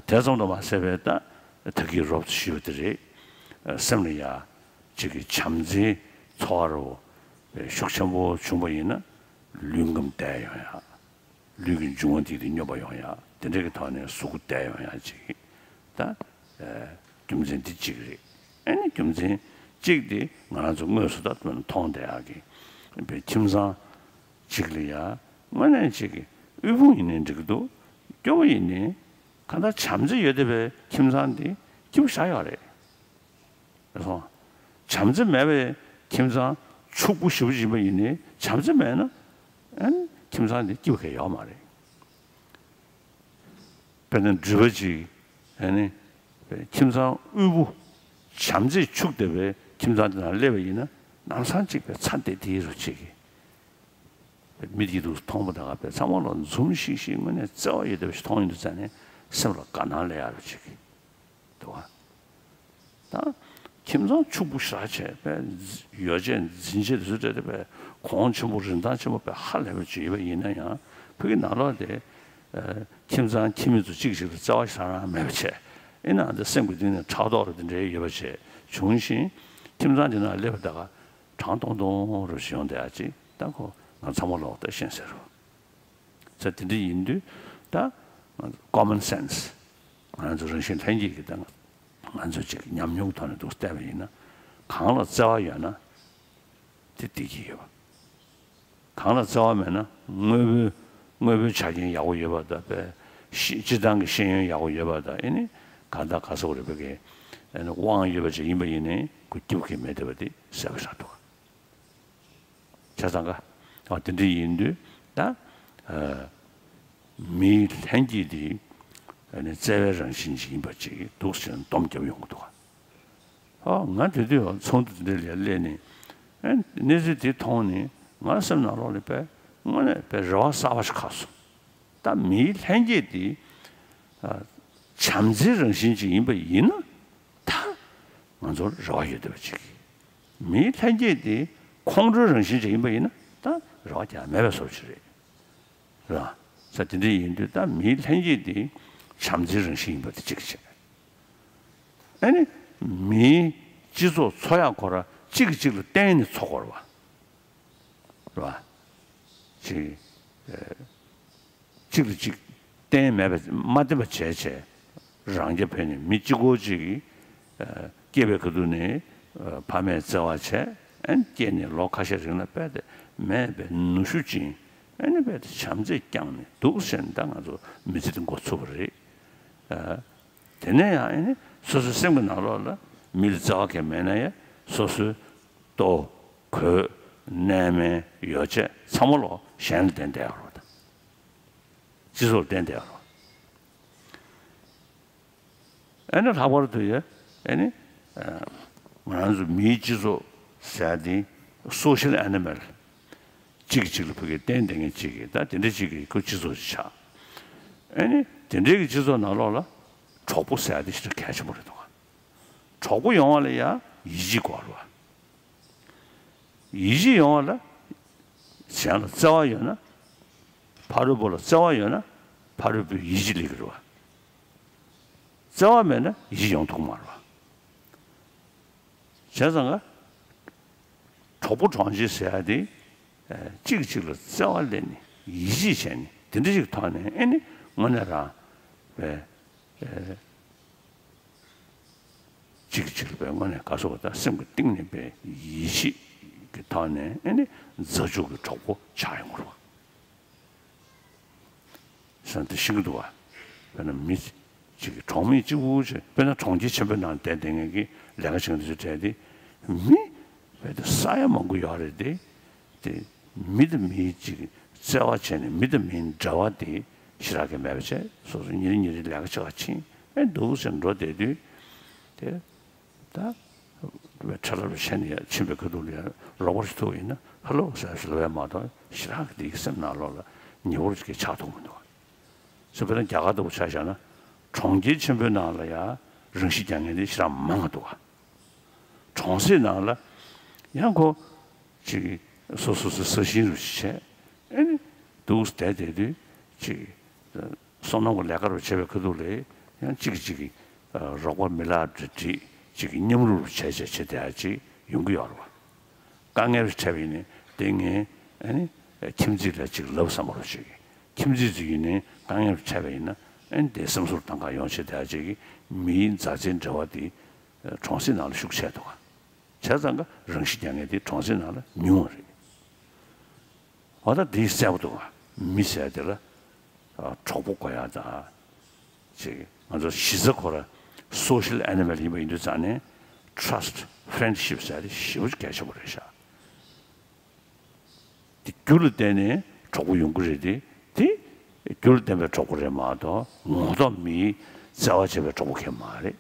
དེ་ཙམ་དུ་མ་ཟད་པའི་ད་ད་གིན་རོབ་ཏུ་ཞུས་པ་དེ་རེད། སེམས་ལ་ཡ་གཅིག་གི་བྱམས་བརྩེའི་ཚོར་བ་རུ་ཤུགས་ཆེན་པོ་བྱུང་བ་ཡིན་ན་ལུས་ཁམས་བདེ་ཡོང་ཡ། ལུས་ཀྱི་འབྱུང་བ་དེ་དེ་སྙོམས་པར་ཡོང་ཡ། དེ་འདྲ་གི་ཐོག་ནས་གཟུགས་པོ་བདེ་ཡོང་ཡ་ཅིག་ད་ཨ་རྒྱུ་མཚན་འདི་གཅིག་རེད། ཨ་ནི་རྒྱུ་མཚན་གཅིག་དེ་ང་རང་ཚོ་དངོས་སུ་ད་མཐོང་བསྡད་ཡག་གི་བའི་ཁྱིམ་ཚང་གཅིག་ལ་ཡ་དངོས་གནས་གཅིག་གི་དབུལ་ཕོངས་ཡིན་ནའི་འགྲིག་གི་འདུག་སྐྱོ་བོ་ཡིན་ནའི་གང་ལྟར་བྱམས་བརྩེ་ཡོད་བསྡད་པའི་ཁྱིམ་ཚང་དེ་སྐྱིད་པོ་ཞེ་དྲག་ཡོད་རེད། རེད་སོང་། བྱམས་བརྩེ་མེད་པའི་ཁྱིམ་ཚང་ཕྱུག་པོ་ཞེ་པོ་ཅིག་ཡིན་པ་ཡིན་ནའི་བྱམས་བརྩེ་མེད་ན་ཨ་ནི་ཁྱིམ་ཚང་དེ་སྐྱིད་པོ་གང་ཡང་ཡོད་མ་རེད། དཔེར་ན་འགྲུལ་པ་ཅིག་ཨ་ནི་ཁྱིམ་ཚང་དབུལ་པོ་བྱམས་བརྩེས་ཕྱུག་བསྡད་པའི་ཁྱིམ་ཚང་དེ་ནང་སླེབས་པ་ཡིན་ན་ལམ་སང་གཅིག་པའི་ཚ་བདེ་དེའི་རུ་གཅིག་གི་མི་དེ་འདུག་མཐོང་པ་དང་དཔེ་ཚང་མ་ལ་འཛུམ་ཤིག་ཤིག་དངོས་གནས་བརྩེ་བ་ཡོད་བསྡད་པ་ཞིག་མཐོང་ཡོང་དུས་ཙང་ནས་སེམས་ལ་དགའ་སྣང་སླེབས་ཡག་རུ་གཅིག་གི་འདུག་ཨ། ད་ཁྱིམ་ཚང་ཕྱུག་པོ་ཞེ་དྲག་བྱས་པས་ཡོ་བྱད་འཛིན་ཆས་དེ་ཚོ་སྤྲད་དེ་པས་གོང་ཆེན་པོ་རིན་ཐང་ཆེན་པོ་པས་ཧ་ལས་པ་ཅིག་ཡོད་པ་ཡིན་ན་ཡང་བོད་ཀྱི་ནང་ལོགས་དེ་ཨ་ཁྱིམ་ཚང་ཁྱིམ་མི་ཚོ་གཅིག་གཅིག་ལ་བརྩེ་བ་ཞེ་དྲག་མེད་པ་བྱས། ཡིན་ནའང་དེ་སེམས་ཀྱི་གཏིང་ནས་ཕྲག་དོག་རུ་དེ་འདྲའི་ཡོད་པ་བྱས་བྱུང་ཞིང་ཁྱིམ་ཚང་དེ་ནང་སླེབས་པ་ད་ག་གྲང་ཏོང་ཏོང་རུ་ཞིག་ཡོང་བསྡད་ཡག་ཅིག་ད་ཁོ་ང་ཚང་མ་ལོག་ལྟ་ཤེས་ཟེར་རོ། ས་དེ་འདྲ་ཡིན་དུས་ད་common sense ང་ཚོ་རང་བཞིན་ལྷན་སྐྱེས་ཀྱི་སྟེང་ང་ཚོ་ཅིག་ཉམས་མྱོང་ཐོག་ནས་འདུག་བལྟས་པ་ཡིན་ན་གང་ལ་བརྩེ་བ་ཡོད་ན་དེ་བདེ་སྐྱིད་ཡོད་པ། གང་ལ་བརྩེ་བ་མེད་ན་དངོས་པོའི་དངོས་པོའི་ཆ་རྐྱེན་ཡག་པོ་ཡོད་པ་དང་པས་ཤེས་སྤྱིར་བཏང་གི་ཤེས་ཡོན་ཡག་པོ་ཡོད་པ་དང་ཨེ་ནི་གང་ལྟར་ག་ཟེར་དགོས་རེད་བོད་ཀྱི་ཨེ་ནི་དབང་ཡོད་པ་ཅིག་ཡིན་པ་ཡིན་ནའི་ཁོ་སྐྱིད་པོ་གང་ཡང་མེད་བསྡད་པ་དེ་གསལ་པོ་ཆགས་འདུག་བྱས་ཙང་ཀ་ཨ་དེ་འདྲ་ཡིན་དུས་ད་ཨ་མིའི་ལྷན་སྐྱེས་དེ་ཨ་ནི་བརྩེ་བའི་རང་བཞིན་ཅིག་ཡིན་པ་ཅིག་འདུག་ཟེར་ནས་སྡོམ་རྒྱབ་ཡོང་གི་འདུག་ཨ་ང་དེ་དུས་ཚོགས་འདུ་དེ་འདྲ་ལ་སླེབས་ནས་ཨ་གནས་ཚུལ་དེ་མཐོང་ནས་ང་སེམས་ནང་ལོགས་ལ་དཔེ་དངོས་གནས་དཔེ་རེ་བ་གསར་པ་ཞིག་ཁ་སོང་། ད་མིའི་ལྷན་སྐྱེས་དེ་ཨ་བྱམས་བརྩེའི་རང་བཞིན་ཅིག་ཡིན་པ་ཡིན་ན་ད་ང་ཚོར་རེ་བ་ཡོད་བསྡད་པ་ཅིག་མིའི་ལྷན་སྐྱེས་དེ་ཁོང་ཁྲོའི་རང་བཞིན་ཅིག་ཡིན་པ་ཡིན་ན་ད་རེ་བ་ཀྱང་མེད་པའི་བཟོ་ཅིག་རེད། རེད་བ། ས་དེ་འདྲ་ཡིན་དུས་ད་མིའི་ལྷན་སྐྱེས་དེ་བྱམས་བརྩེའི་རང་བཞིན་ཡིན་པ་དེ་གཅིག་བྱས། ཨ་ནི་མིའི་སྤྱི་ཚོགས་འཚོ་ཡག་ཁོ་ར་གཅིག་གིས་གཅིག་ལ་བརྟེན་ནས་འཚོ་དགོས་རེད་བ། རེད་བ། ཅིག་ཨ། གཅིག་ལ་གཅིག་བརྟེན་མེད་པ་མ་བརྟེན་པ་བྱས་བྱས་རང་རྐྱ་འཕེན་ནས་མི་གཅིག་པོ་གཅིག་གིས་ཨ་སྐྱེས་པའི་ཁ་ཐུག་ནས་ཨ་ཕ་མས་བརྩེ་བ་བྱས་ཨ་ནི་སྐྱེས་ནས་ལོ་ཁ་ཤས་རིང་ལ་རྦད་དེ་མས་པའི་ནུ་ཞོ་བྱིན་ཨ་ནི་རྦད་དེ་བྱམས་བརྩེས་བསྐྱངས་ནས་འདུག་ཟེར་ནས་ད་ང་ཚོ་མི་ཚེ་འདི་འགོ་ཚུགས་པ་རེད། ཨ་དེ་ནས་ཡང་ཨ་ནི་སོ་སོའི་སེམས་ཀྱི་ནང་ལོགས་ལ་མི་ལ་བརྩེ་བ་གང་མེད་ན་ཡང་སོ་སོའི་ལྟོ་གོས་གནས་མལ་ཡོ་བྱད་ཚང་མ་ལོག་གཞན་ལ་བརྟེན་བསྡད་ཡོད་རེད་བ། སྤྱི་ཚོགས་བརྟེན་བསྡད་ཡོད་རེད་བ། ཨ་ནི་ལྷག་པར་དུ་ཡ་ཨ་ནི་ང་རང་ཚོ་མིའི་སྤྱི་ཚོགས་ཟེར་ཡ་དེ་social animal གཅིག་གིས་གཅིག་ལ་བོད་སྐད་བརྟེན་བསྡད་མཁན་གཅིག་གིས་ད་དེ་འདྲ་གཅིག་གིས་ཁོ་སྤྱི་ཚོགས་ཤིག་ཆགས། ཨ་ནི་དེ་འདྲའི་གི་སྤྱི་ཚོགས་ནང་ལོགས་ལ་གྲོགས་པོ་ཟེར་ཡ་དེ་ཞེ་དྲག་གལ་ཆེན་པོ་རེད་འདུག་ག་གྲོགས་པོ་ཡོང་བ་ལ་ཡ་ཡིད་ཆེས་དགོས་རེད་བ། ཡིད་ཆེས་ཡོང་བ་ལ་གཞན་ལ་བརྩེ་བ་ཡོད་ན། ཕ་རོལ་པོ་ལ་བརྩེ་བ་ཡོད་ན་ཕ་རོལ་པོས་ཡིད་ཆེས་སླེབས་ཀྱི་རེད་བ། བརྩེ་བ་མེད་ན་ཡིད་ཆེས་ཡོང་ཐུབ་ཀྱི་མ་རེད་བ། བྱས་ཙང་ཀ་གྲོགས་པོ་གྲོགས་མཆེད་ཟེར་ཡ་དེ་གཅིག་གིས་གཅིག་ལ་བརྩེ་བ་སླེབས་ནས་ཡིད་ཆེས་བྱས་ནས་དེ་འདྲ་ཞིག་ཐོག་ནས་ཨེ་ནི་དངོས་གནས་རང་བས། གཅིག་གིས་གཅིག་ལ་དཔེ་དངོས་གནས་ག་སོགས་པ་དང་སེམས་ཀྱི་གཏིང་ནས་དཔེ་ཡིད་ཆེས་ཀྱི་ཐོག་ནས་ཨེ་ནི་མཛའ་གཅུགས་ཀྱི་གྲོགས་པོ་ཆགས་ཡོང་གི་རེད་བ། བསམ་སྟེ་ཤེས་ཀྱི་འདུག་བ། དཔེར་ན་མི་གཅིག་གིས་གྲོང་མི་གཅིག་པུ་ཅིག་དཔེར་ན་གྲོང་ཁྱེར་ཆེན་པོའི་ནང་བསྡད་བསྡད་མཁན་གྱི་ལས་ཀ་བྱེད་མཁན་དེ་ཚོའི་གྲས་དེ་མི་དཔེ་དེ་ས་ཡ་མང་པོ་ཡོད་རེད་དེ། དེ་མི་དང་མི་གཅིག་བརྩེ་བ་བྱས་ནས་མི་དང་མིའི་འབྲེལ་བ་དེ་ཞེ་དྲག་གི་མེད་པ་བྱས་སོ་སོ་ཉིན་རེ་ཉིན་རེ་ལས་ཀ་བྱེད་ག་ཕྱིན་ཨེ་འདུག་ཟེར་འགྲོ་བསྡད་དུས་དེ་ད་ཁྲ་ལབ་བྱས་ནས་ཡར་ཕྱིན་པའི་ཁ་ཐུག་ལ་ཡར་རོགས་པ་ཞིག་ཐུག་ཡིན་ན་ཧ་ལོ་ཟེར་ཞིག་ལབ་ཡ་མ་གཏོགས་ཞེ་དྲག་གི་དེའི་སེམས་ནང་ལོགས་ལ་ཉེ་བོ་ཞིག་གི་ཆགས་ཐུབ་མི་འདུག་ག་སོ་དཔེར་ན་རྒྱ་གར་ལྟ་བུ་ཆ་བཞག་ན་གྲོང་ཁྱེར་ཆེན་པོའི་ནང་ལ་ཡང་རང་ཤི་རྒྱག་མཁན་དེ་ཞེ་དྲག་མང་གི་འདུག་ག་གྲོང་གསེབ་ནང་ལ་ཡང་ཁོ་ཅིག་སོ་སོ་སོ་ས་ཞིང་རུ་ཞིག་བྱས་ཨེ་ནི་འདུག་བསྡད་བསྡད་དུས་ཅིག་སོ་ནམ་གྱི་ལས་ཀ་རུ་བྱེད་པའི་ཁ་ཐུག་ལ་ཡང་ཅིག་ཅིག་རོགས་པ་མི་ལག་འབྲི་འབྲི་ཅིག་མཉམ་རུབ་བྱས་བྱས་བྱེད་བསྡད་ཡ་ཅིག་ཡོང་གི་ཡོད་རེད་བ། དཀའ་ངལ་ཞིག་འཕྲད་པ་ཡིན་ནའི་དེ་ངས་ཨ་ནི་ཁྱིམ་མཚེས་ལ་ཅིག་ལབ་བསམ་པ་རོ་ཅིག་ ཁྱིམ་མཚེས་ཚོ་ཡིན་ནའི་དཀའ་ངལ་འཕྲད་པ་ཡིན་ན་ཨེ་ནི་དེ་སེམས་ཚོར་གཏོང་ག་ཡོང་བྱས་དེ་ཅིག་གི་མིའི་མཛའ་བརྩེའི་འབྲེལ་བ་དེ་གྲོང་གསེབ་ནང་ལ་ཤུགས་ཆེ་འདུག་ག་བྱས་ཙང་ཀ་རང་ཤི་རྒྱག་མཁན་དེ་གྲོང་གསེབ་ནང་ལ་ཉུང་བ་རེད། འོ་ད་འདི་གསལ་པོ་འདུག་ག་མི་ཟེར་དེ་ལ་གྲོགས་པོ་དགོས་ཡ་ད་ཅིག་ང་ཚོ་གཞི་རྩ་ཁོ་ར་social animal་ཡིན་པ་ཡིན་དུས་ཙང་ནས་trust friendship་ཟེར་དེ་ཞེ་པོ་གལ་ཆེན་པོ་རེད་ཤག་དེ་རྒྱུ་ལ་བརྟེན་ནས་གྲོགས་པོ་ཡོང་གི་རེད་དེ། དེ་རྒྱུ་ལ་བརྟེན་པའི་གྲོགས་པོ་རེད་མ་གཏོགས་ངོ་ཐོག་མིའི་བརྩེ་བ་བྱེད་པའི་གྲོགས་པོ་གང་མ་རེད།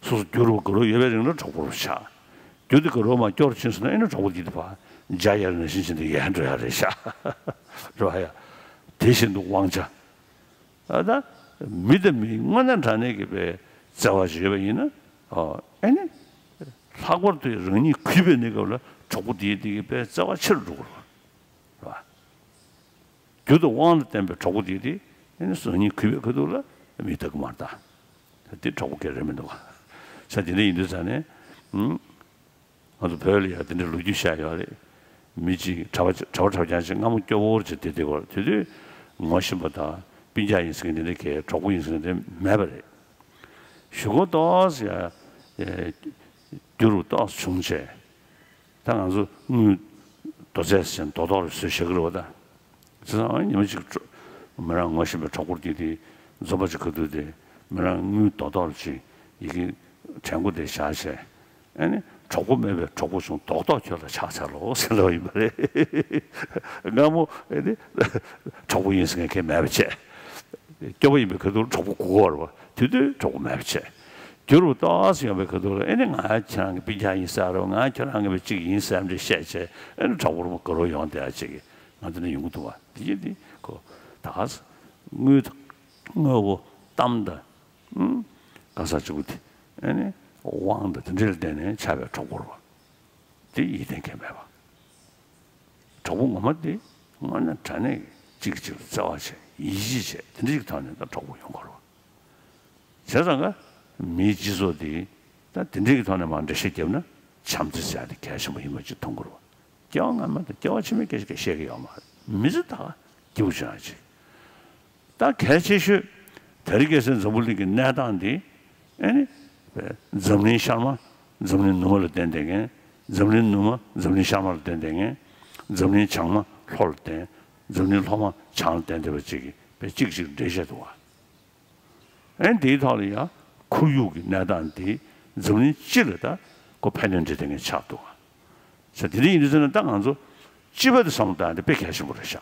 སོ་སོ་རྒྱུ་རུ་དགའ་རབ་ཡོད་པའི་རིང་ལ་གྲོགས་པོ་རུ་ཆགས། རྒྱུ་དེ་དགའ་རབ་མར་སྐྱོ་རུ་ཕྱིན་སོང་ན་ཨེ་ན་གྲོགས་པོ་འདི་དེ་ཕར་འཇའ་ཡལ་ནང་བཞིན་བྱས་ནས་ཡལ་འགྲོ་ཡ་རེད་ཤག་རེད་བ་ཡ། དེ་བཞིན་དུ་དབང་ཆ། ཨ་ད། མི་དང་མི་དངོས་གནས་དྲང་གནས་ཀྱི་པའི་བརྩེ་བ་ཞིག་ཡོད་པ་ཡིན་ན། ཨོ་ཨེ་ནི། ལྷག་པར་དུ་རང་ཉིད་གུས་པའི་གནས་སྐབས་ལ་གྲོགས་པོ་དེའི་དེ་གི་པའི་བརྩེ་བ་ཆེ་རུ་འགྲོ་གི་རེད་བ། རྒྱུ་དང་དབང་ལ་བརྟེན་པའི་གྲོགས་པོ་དེ་དེ་ཨེ་ནི་རང་ཉིད་གུས་པའི་ཁ་ཐུག་ལ་མི་ལྟ་གི་མ་རེད་ད། དེ་གྲོགས་པོ་སྐད་རེད་མི་འདུག་བ། ས་དེ་འདྲ་ཡིན་དུས་ཙང་ནས། ང་ཚོ་བོད་ལ་ཡང་དེ་འདྲའི་ལོ་རྒྱུས་བཤད་ཡོད་རེད། མི་གཅིག་གྲྭ་པ་གྲྭ་པ་གྲྭ་རྐྱང་ཅིག་སྔ་མོ་སྐྱོ་བོར་བྱས་བསྡད་བསྡད་ཡོད་རེད། དེ་དུས་ངོ་ཤེས་པ་དང་སྤུན་ཀྱག་ཡིན་ཟེར་མཁན་དེ་འདྲ་གས་གྲོགས་པོ་ཡིན་ཟེར་མཁན་དེ་མེད་པ་རེད། གཞུག་གུ་ཏོག་ཙམ་ཡང་འགྱུར་བ་ཏོག་ཙམ་བྱུང་བྱས། ད་ང་ཚོ་དངུལ་རྡོ་རྫས་ཟེར་མདོག་མདོག་རེ་བཟོས་བཞག་གི་རེད་བ་ད། བྱས་ཙང་ཉི་མ་གཅིག་གྲོ་མི་རང་ངོ་ཤེས་པའི་གྲོགས་པོ་དེ་དེ་འཛོམས་པ་ཅིག་ག་དུས་དེ་མི་རང་དངུལ་རྡོག་རྡོག་ཅིག་ཡི་གེ་དྲན་སྐུ་དེ་བཞག་བྱས། ཨ་ནི་གྲོགས་པོ་མེད་པའི་གྲོགས་པོ་བྱུང་རྡོག་རྡོག་ཁྱོད་ལ་ཆགས་ཚར་ལོ་ཟེར་ལབ་ཡིན་པ་རེད། སྔ་མོ་ཨ་ནི་གྲོགས་པོ་ཡིན་ཟེར་མཁན་གང་མེད་པ་བྱས། སྐྱོ་པོ་ཡིན་པའི་ཁ་ཐུག་གྲོགས་པོ་དགོས་ཀྱི་ཡོད་རེད་བ། དེ་དུས་གྲོགས་པོ་མེད་པ་བྱས། འགྱུར་བ་ཏོག་ཙམ་ཡོང་པའི་ཁ་ཐུག་ལ་ཨེ་ནི་ང་ཁྱེད་རང་གི་སྤུན་ཀྱག་ཡིན་ས་རེད་བ། ང་ཁྱེད་རང་གི་བ་གཅིག་ཡིན་བསམ་འདྲ་བཤད་བྱས་ཨེ་ནི་གྲོགས་པོ་རུ་དགའ་རབ་ཡོང་བསྡད་ཡ་ཅིག་ང་ཚོ་ནས་ཡོང་གི་འདུག་བ། དེ་ཡིན་དེ་ཁོ་ད་ག་ས་དངུལ་དང་དངོས་པོ་གཏམ་དང་། ཨུམ། ག་ས་གཅིག་པུ་དེ་ཨེ་ནི་དབང་དང་དེ་འདྲ་ལ་བརྟེན་ནས་ཆགས་པའི་གྲོགས་པོ་རེད་བ། དེ་ཡིད་བརྟན་མཁན་མེད་པ། གྲོགས་པོ་ངོ་མ་དེ་དངོས་གནས་དྲང་གནས་ཀྱི་གཅིག་གིས་གཅིག་ལ་བརྩེ་བ་བྱས་ཡིད་ཆེས་བྱས་དེ་འདྲ་ཞིག་ཐོག་ནས་ད་གྲོགས་པོ་ཡོང་དགོས་རེད་བ། བྱས་ཙང་ཀ་མིའི་སྤྱི་ཚོགས་འདི་ད་དེ་འདྲའི་གི་ཐོག་ནས་མར་འགྲེལ་བཤད་བརྒྱབ་ན་བྱམས་བརྩེ་ཟེར་ཡ་དེ་གལ་ཆེན་པོ་ཡིན་པ་ཅིག་མཐོང་གི་རེད་བ། སྐྱེ་བ་སྔ་མ་དང་སྐྱེ་བ་ཕྱི་མའི་སྐད་ཆ་གང་བཤད་ཀྱི་ཡོད་མ་རེད། མི་ཚེ་ད་སྐྱིད་པོ་བྱུང་ཡ་ཅིག་ད་གལ་ཆེ་ཤོས་དེ་རིང་ཁ་སང་འཛམ་བུ་གླིང་གི་གནས་སྟངས་འདི་ཨེ་ནི་འཛམ་གླིང་ཤར་མ། འཛམ་གླིང་ནུབ་མ་ལ་བརྟེན་བསྡད་མཁན། འཛམ་གླིང་ནུབ་མ་འཛམ་གླིང་ཤར་མ་ལ་བརྟེན་བསྡད་མཁན། འཛམ་གླིང་བྱང་མ་ལྷོ་ལ་བརྟེན། འཛམ་གླིང་ལྷོ་མ་བྱང་ལ་བརྟེན་བསྡད་པ་ཅིག་གིས་དཔེ་གཅིག་གཅིག་འགྲེལ་བཤད་འདུག་བ། ཨེ་འདིའི་ཐོག་ལ་ཡང་ཁོར་ཡུག་གི་གནས་སྟངས་འདི་འཛམ་གླིང་སྤྱི་ལ་ད་ཁོ་ཕན་གནོད་འབྲེལ་ལྡན་མཁན་ཆགས་འདུག་བ། ས་དེ་འདྲ་ཡིན་དུས་ཙམ་ན་ད་ང་ཚོ་སྤྱི་པ་དེ་བསམ་བློ་བཏང་ཡ་དེ་དཔེ་གལ་ཆེན་པོ་རེད་ཤག་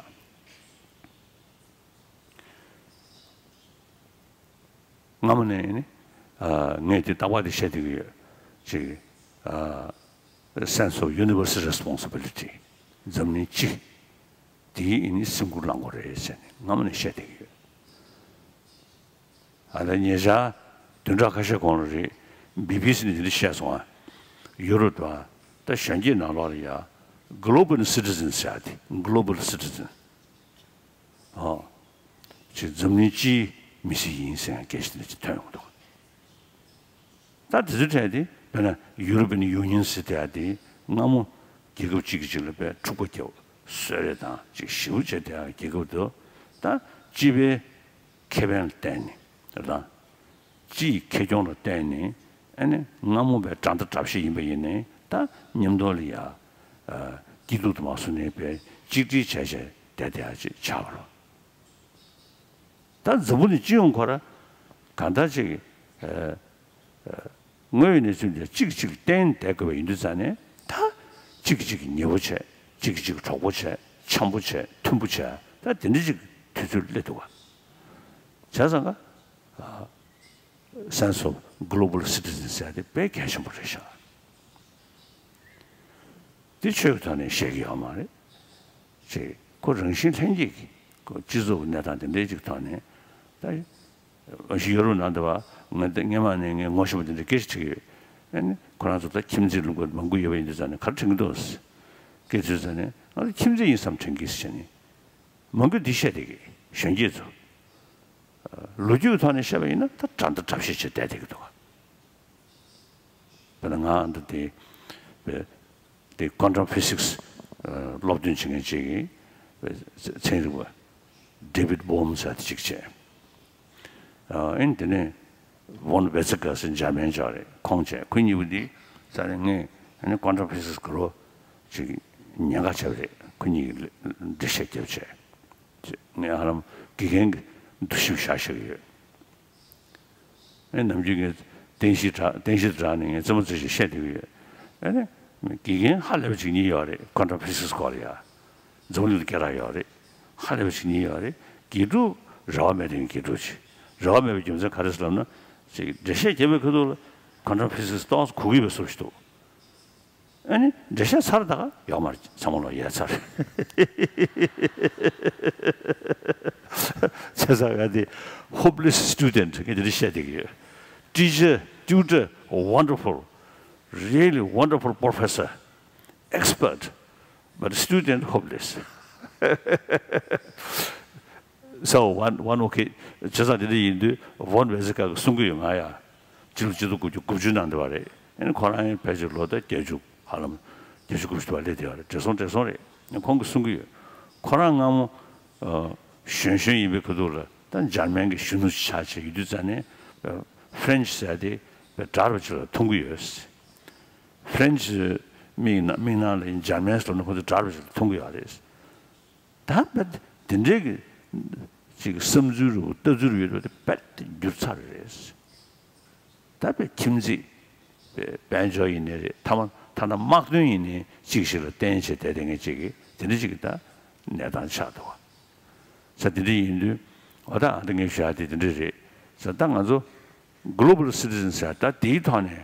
སྔ་མོ་ནས་ནི་ཨ་ངས་དེ་རྟག་པར་དེ་བཤད་བསྡད་ཀྱི་ཡོད། ཅིག་ཨ་sense of universal responsibility། འཛམ་གླིང་སྤྱི་དེའི་ཨེ་ནི་སེམས་ཁུར་བླང་དགོས་རེད་ཟེར་ནས་སྔ་མོ་ནས་བཤད་བསྡད་ཀྱི་ཡོད། ཨ་ད་ཉེ་ཆར་བདུན་ཕྲག་ཁ་ཤས་གོང་ལ་རེད། བི་བི་སི་ནས་དེ་འདྲ་བཤད་སོང་ཨ། ཡུ་རོབ་དང་ད་གཞོན་སྐྱེས་ནང་ལོགས་ལ་ཡ་Global Citizen་ཟེར་ཡ་དེ། Global Citizen། ཨོ། ཅིག་འཛམ་གླིང་སྤྱིའི་མི་སེར་ཡིན་ཟེར་ཡང་སྐད་ཆ་དེ་འདྲ་ཅིག་ཐོན་ཡོང་གི་འདུག་ད་དེ་ཚོའི་གྲས་དེ་དཔེར་ན་European Union་ཟེར་དེ་ཡ་དེ་སྔ་མོ་རྒྱལ་ཁབ་གཅིག་གིས་གཅིག་ལ་དཔེ་འཁྲུག་པ་བརྒྱབ་གསོད་རེས་དང་ཅིག་ཞེ་པོ་བྱས་དེ་ཡ་རྒྱལ་ཁབ་དེ་ད་སྤྱི་པའི་ཁེ་ཕན་ལ་བརྟེན་ནས་རེད་དང་། སྤྱི་ཡི་ཁེ་གྱོང་ལ་བརྟེན་ནས་ཨ་ནི་སྔ་མོ་པའི་དགྲ་ཟླ་དགྲ་བཤེས་ཡིན་པ་ཡིན་ནའི་ད་མཉམ་དུ་ལ་ཡ་སྐྱིད་སྡུག་དུ་མ་སོང་ནའི་པའི་གཅིག་སྒྲིལ་བྱས་བྱས་བསྡད་བསྡད་ཡ་ཅིག་ཆགས་པ་རེད། ད་འཛམ་བུ་གླིང་སྤྱི་ཡོངས་ཁོ་ར་གང་ལྟར་ཅིག་ཨ་ཨ་དངོས་ཡོད་གནས་ཚུལ་འདི་གཅིག་གཅིག་བརྟེན་བསྡད་དགོས་པ་ཡིན་དུས་ཙང་ནས་ད་གཅིག་གཅིག་ཉེ་པོ་བྱས། གཅིག་གཅིག་གྲོགས་པོ་བྱས། འཆམ་པོ་བྱས། མཐུན་པོ་བྱས། ད་དེ་འདྲ་ཅིག་དུས་ཚོད་སླེབས་འདུག་ག་བྱས་ཙང་ཀ་ཨ། Sense of Global Citizen་ཟེར་ཡ་དེ་དཔེ་གལ་ཆེན་པོ་རེད་ཤག་དེ་ཆོས་ཀྱི་ཐོག་ནས་བཤད་ཀྱི་ཡོད་མ་རེད། ཅེས་ཁོ་རང་བཞིན་ལྷན་སྐྱེས་ཀྱི་ཁོ་སྤྱི་ཚོགས་ཀྱི་གནས་སྟངས་དེ་འདྲའི་ཅིག་ཐོག་ནས་ད་ཨ་ཞི་ཡོ་རོབ་ནང་དུ་བ་ང་དེ་སྔས་མ་ནས་ངས་ངོ་ཤེས་པ་དེ་འདྲའི་སྐད་ཆ་དྲིས་ཀྱི་ཡོད། ཨ་ནི་ཁོ་རང་ཚོ་ད་ཁྱིམ་མཚེས་ལུང་པ་མང་པོ་ཡོད་པ་ཡིན་དུས་ཙང་ནས་ག་རེ་དྲན་གྱི་འདུག་སྐད་ཆ་དྲིས་ཙང་ནས་ང་ཚོ་ཁྱིམ་མཚེས་ཡིན་བསམ་དྲན་གྱི་ཟེར་ནས་མང་པོས་འདི་བཤད་བསྡད་ཀྱི་གཞོན་སྐྱེས་ཚོ། ལོ་རྒྱུས་ཀྱི་ཐོག་ནས་བཤད་པ་ཡིན་ན་ད་དགྲ་ཟླ་དགྲ་བཤེས་བྱས་བསྡད་བསྡད་ཀྱི་འདུག་ག་དཔེར་ན་ང་འདི་དེ་དེ་quantum physics་སློབ་སྟོན་བྱེད་མཁན་ཅིག་གིས་ཚན་རིག་པ་ David Bohm ཟེར་དེ་གཅིག་བྱས། ཨ་ཨེ་ནི་དེ་ནས་Von Weizsäcker ཟེར་འཇར་མན་ཅིག་རེད། ཁོང་བྱས། ཁོ་གཉིས་པོ་འདི་ས་ནས་ངས་ཨ་ནི་quantum physics གི་རོ་ཅིག་ཉེན་ཁ་ཆེ་བ་རེད། ཁོ་གཉིས་ཀྱིས་འགྲེལ་བཤད་རྒྱབ་བྱས། ངས་ཧ་ལམ་དགེ་རྒན་གྱི་འདུ་ཤེས་བཞག་བཞག་གི་ཡོད། ཨེ་ནམ་རྒྱུན་ངས་བསྟན་བཤིག་དྲ་བསྟན་བཤིག་དྲ་ནས་ངས་རྩེད་མོ་རྩེ་བཞིན་བཤད་བསྡད་ཀྱི་ཡོད། ཨེ་ནས་དགེ་རྒན་ཧ་ལས་པ་ཅིག་གཉིས་ཡོད་རེད། quantum physics སྐོར་ལ་ཡ། འཛམ་གླིང་ལ་སྐད་གྲགས་ཡོད་རེད། ཧ་ལས་པ་ཅིག་གཉིས་ཡོད་རེད། དགེ་ཕྲུག་རེ་བ་མེད་དེ་དགེ་ཕྲུག་ཅིག་རེ་བ་མེད་པའི་རྒྱུ་མཚན་ག་རེ་ཟེར་ལབ་ན། ཅིག་འགྲེལ་བཤད་རྒྱབ་པའི་ཁ་ཐུག་ལ་quantum physics ཏོག་ཙམ་གོ་གི་ཡོད་པའི་བཟོ་ཞིག་འདུག་ཨ་ནི་འགྲེལ་བཤད་ཚར་ད་ག་ཡོག་མར་ཚང་མ་ལོ་ཡལ་ཚར། བྱས་ཙང་ང་དེ་hopeless student ངས་དེ་འདྲ་བཤད་བསྡད་ཀྱི་ཡོད། Teacher, tutor, wonderful, really wonderful professor, expert, but student hopeless. So one one okay. བྱས་ཙང་དེ་འདྲ་ཡིན་དུས་Von Weizsäcker གིས་གསུང་གི་ཡོད། ང་ཡ་སྤྱི་ལོ་ཆིག་སྟོང་དགུ་བརྒྱ་དགུ་བཅུ་ནང་འདྲ་བ་རེད། ཨ་ནི་ཁོ་རང་ཕལ་ཆེར་ལོ་ད་བརྒྱད་ཅུ་ཧ་ལམ་བརྒྱད་ཅུ་དགུ་བཅུ་བ་སླེབས་བསྡད་པ་རེད། བགྲེས་སོང་བགྲེས་སོང་རེད། ཨ་ནི་ཁོང་གིས་གསུང་གི་ཡོད། ཁོ་རང་སྔ་མོ་ཨ་གཞོན་གཞོན་ཡིན་པའི་ཁ་ཐུག་ལ་ད་འཇར་མན་གྱི་གཞོན་ནུ་ཆགས་བྱས་ཡོད་དུས་ཙ་ནས་French ཟེར་དེ་དཔེ་དྲག་པ་ཅིག་ལ་མཐོང་གི་ཡོད། French མིག་ནང་མིག་ནང་ལ་འཇར་མན་སློབ་ན་ཁོ་ཚོ་དྲག་པ་ཅིག་ལ་མཐོང་གི་ཡོད་རེད། ད་དཔེ་དེ་འདྲའི་གི་ཅིག་བསམ་ཚུལ་རུ་ལྟ་ཚུལ་རུ་ཡོད་པ་དེ་དཔེ་འགྱུར་ཚར་རེད། ད་དཔེ་ཁྱིམ་མཚེས་དཔེ་དཔལ་འབྱོར་ཡིན་ནའི་རེད། ཐ་མ་ཐ་ན་དམག་དོན་ཡིན་ནའི་གཅིག་ཞིག་ལ་བརྟེན་བྱས་བསྡད་བསྡད་མཁན་ཅིག་གི་དེ་འདྲ་ཅིག་གི་ད་གནས་སྟངས་ཆགས་འདུག་བ། ས་དེ་འདྲ་ཡིན་དུས་འོ་ད་ཨ་ད་ངས་ཞུ་ཡ་དེ་དེ་འདྲ་རེད། ས་ད་ང་ཚོ་global citizens ཟེར་ད་དེའི་ཐོག་ནས་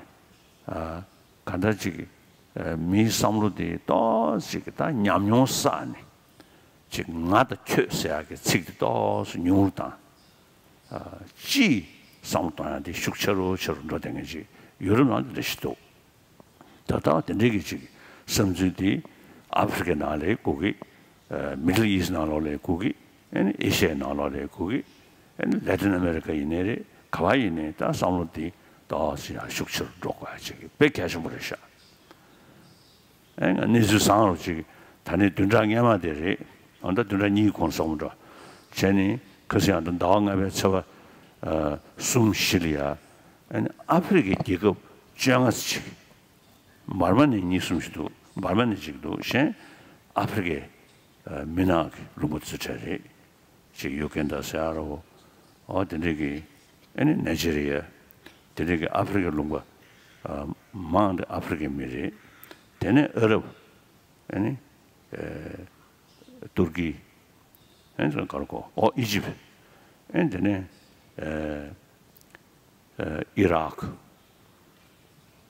ཨ་ག་འདྲ་ཅིག་ཨ་མིའི་བསམ་བློ་དེ་ཏོག་ཅིག་ད་ཉམས་མྱོང་བསགས་ནས་ཅིག་ང་དང་ཁྱོད་ཟེར་ཡག་གི་ཚིག་དེ་ཏོག་ཙམ་ཉུང་རུ་བཏང་། ཨ་སྤྱིའི་བསམ་བློ་གཏོང་ཡག་དེ་ཤུགས་ཆེ་རུ་ཆེ་རུ་འགྲོ་བསྡད་མཁན་ཅིག་ཡུ་རོབ་ནང་དུ་འདྲ་ཞིག་འདུག་ད་ལྟ་དེ་འདྲའི་གི་ཅིག་བསམ་ཚུལ་དེ་ཨ་ཧྥེ་རི་ཁའི་ནང་ལ་སྒུག་གི། ཨ་Middle East ནང་ལོགས་ལ་སྒུག་གི། ཨ་ནི་ཨེ་ཤི་ཡའི་ནང་ལོགས་ལ་སྒུག་གི། ཨ་ནི་Latin America ཡིན་ནའི་རེད། ག་བ་ཡིན་ནའི་ད་བསམ་བློ་དེ་ཏོག་ཙམ་ཡང་ཤུགས་ཆེ་རུ་འགྲོ་དགོས་ཡ་ཅིག་དཔེ་གལ་ཆེན་པོ་རེད་ཤག་ཨ་ནི་གནས་ཚུལ་བཟང་རུ་ཅིག་ད་ནི་བདུན་ཕྲག་སྔོན་མ་དེ་རེད། ཨ་ད་བདུན་ཕྲག་གཉིས་གོང་བསམ་བློ་འགྲོ་བྱས་ནས་ཁ་སང་ཡང་ད་ཟླ་བ་ལྔ་པའི་ཚེས་པ་ཨ་གསུམ་བཞི་ལ་ཡ། ཨ་ནི་ཨ་ཧྥེ་རི་ཁའི་རྒྱལ་ཁབ་བཅོ་ལྔ་ཙམ་ཅིག་བར་མ་ནས་གཉིས་གསུམ་ཞིག་འདུག་བར་མ་ནས་གཅིག་འདུག་གཞན་ཨ་ཧྥེ་རི་ཁའི་ཨ་མི་ནག་གི་ལུང་པ་ཚོ་གྲས་རེད། གཅིག་ཡུ་གན་ཌ་ཟེར་ཡ་རོ། ཨོ་དེ་འདྲས་ཀྱི། ཨ་ནི་ནའི་ཇི་རི་ཡ། དེ་འདྲས་ཀྱི་ཨ་ཧྥེ་རི་ཁའི་ལུང་པ་ཨ་མང་དེ་ཨ་ཧྥེ་རི་ཁའི་མི་རེད། དེ་ནས་ཨ་རབ། ཨ་ནི་ཨ་ཏུར་ཀི། ཨ་ནི་ག་རེ་གོ་ཨོ་ཨི་ཇིབ། ཨ་ནི་དེ་ནས་ཨ་ཨ་ཨི་རག་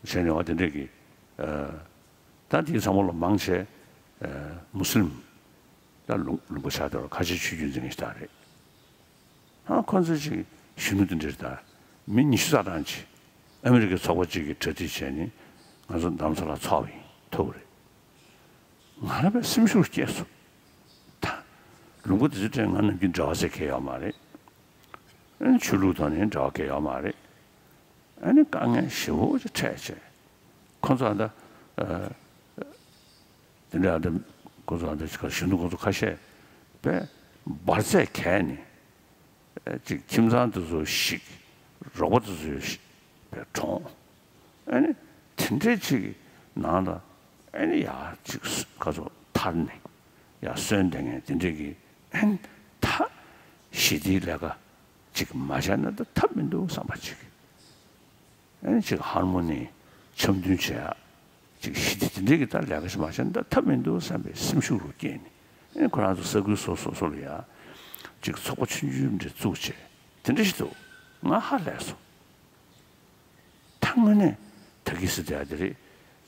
བྱས་ནས་བ་དེ་འདྲས་ཀྱི་ཨ་ད་དེའི་ཚང་མ་ལ་མང་ཆེ་ཨ་མུ་སི་ལིམ་ད་ལུང་ལུང་པ་ཆགས་བསྡད་རོ། ཁ་ཆེ་ཆོས་བརྒྱུད་འཛིན་མཁན་ཞིག་ད་རེད། ཨ་ཁོ་ཚོ་ཅིག་གཞོན་ནུ་དེ་འདྲས་ད་མི་ཉི་ཤུ་རྩ་གྲངས་ཅིག་ཨ་མི་རི་ཀའི་ཚོགས་པ་ཅིག་གིས་གྲ་སྒྲིག་བྱས་ནས་ང་ཚོ་རྡ་རམ་ས་ལ་ཚོགས་པ་ཡིན་ཐུབ་པ་རེད། ང་རང་པའི་སེམས་ཤུགས་སྐྱེས་སོང་། ད་ལུང་པ་དེ་ཚོའི་གྲས་ང་ནམ་རྒྱུན་འབྲེལ་བ་ཟེར་མཁན་ཡོད་མ་རེད། ཨ་ནི་ཆོས་ལུགས་ཐོག་ནས་འབྲེལ་བ་གང་ཡང་ཡོད་མ་རེད། ཨ་ནི་དཀའ་ངལ་ཞེ་པོ་ཅིག་འཕྲད་བྱས། ཁོ་ཚོ་ཨ་ད་ཨ་དེ་འདྲ་ཨ་ད་ཁོ་ཚོ་ཨ་ད་གཞོན་ནུ་ཁོ་ཚོ་ཁ་ཤས་པས་འབར་རྫས་གས་ནས། ཅིག་ཁྱིམ་ཚང་དེ་ཚོ་ཞིག་རོགས་པ་དེ་ཚོ་ཞིག་པའི་གྲོངས། ཨ་ནི་དེ་འདྲའི་ཅིག་ནང་ལ་ཨ་ནི་ཡ་ཅིག་ཁ་ཚོ་ཐར་ནས་ཡ་གསོན་བསྡད་མཁན་དེ་འདྲའི་གི་ཨ་ནི་ད་ཞི་བདེའི་ལས་ཀ་ཅིག་མ་བྱས་ན་ད་ཐབས་མི་འདུག་བསམ་པ་ཅིག་ཨ་ནི་ཅིག་ཧར་མོ་ནི་འཆམ་མཐུན་བྱེད་ཡག་ཅིག་ཞི་བདེ་དེ་འདྲའི་གི་ད་ལས་ཀ་ཞིག་མ་བྱས་ན་ད་ཐབས་མི་འདུག་བསམ་པའི་སེམས་ཤུགས་རུ་སྐྱེས་ནས། ཨ་ནི་ཁོ་རང་ཚོ་ས་ཁུལ་སོ་སོ་སོ་ལ་ཡ་ཅིག་ཚོགས་པ་ཆུང་ཆུང་འདྲ་བཙུགས་བྱས་དེ་འདྲ་ཞིག་འདུག་ང་ཧ་ལས་སོང་། ད་དངོས་གནས་ད་གི་སི་དེ་ཡ་དེ་རེད།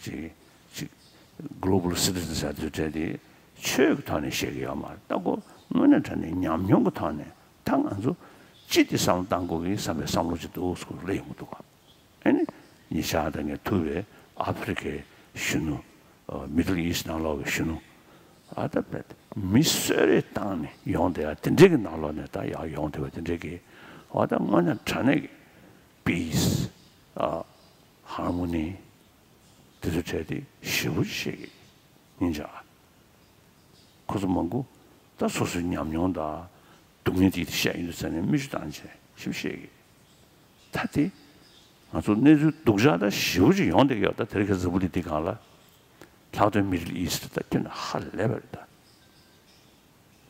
ཅིག་ཅིག་global citizen ཟེར་དུས་གྲས་དེ་ཆོས་ཀྱི་ཐོག་ནས་བཤད་ཀྱི་ཡོད་མ་རེད། ད་ཁོ་དངོས་གནས་དྲང་གནས་ཉམས་མྱོང་གི་ཐོག་ནས་ད་ང་ཚོ་ཅི་སྟེ་བསམ་བློ་བཏང་དགོས་ཀྱི་བསམ་པའི་བསམ་བློ་ཅིག་འདུག་སྐོར་ལ་ཡོང་གི་འདུག་ག་ཨ་ནི་ཉེ་ཆར་ད་ངས་ཐུག་པའི་ཨ་ཧྥེ་རི་ཁའི་གཞོན་ནུ་Middle East ནང་ལོགས་ཀྱི་གཞོན་ནུ་ཨ་ད་པད་མི་གསོད་རེས་བཏང་ནས་ཡོང་བསྡད་ཡ་དེ་འདྲས་ཀྱི་ནང་ལོགས་ནས་ད་ཡར་ཡོང་བསྡད་པ་དེ་འདྲས་ཀྱི་ཨ་ད་དངོས་གནས་དྲང་གནས་ཀྱི་peace ཨ་harmony དེ་ཚོ་གྲས་དེ་ཞེ་པོ་ཅིག་ཤེས་ཀྱི་ཡིན་ཅག་ཁོ་ཚོ་མང་པོ་ད་སོ་སོའི་ཉམས་མྱོང་དང་ སྡུག་བསྔལ་དེ་བཤད་ཡོང་དུས་ཙ་ནས་མིག་ཆུ་བཏང་བྱས་ཞིབ་བཤད་ཀྱི། ད་དེ་ང་ཚོ་གནས་ཚུལ་སྡུག་ཅག་ད་ཞེ་པོ་ཅིག་ཡོང་བསྡད་ཀྱི་ཡོད། ད་དེ་རིང་ཁ་འཛམ་བུ་གླིང་འདི་སྒང་ལ་ལྷག་དོན་Middle East ད་ཁྱོན་ནས་ཧ་ལས་པ་རེད། ད་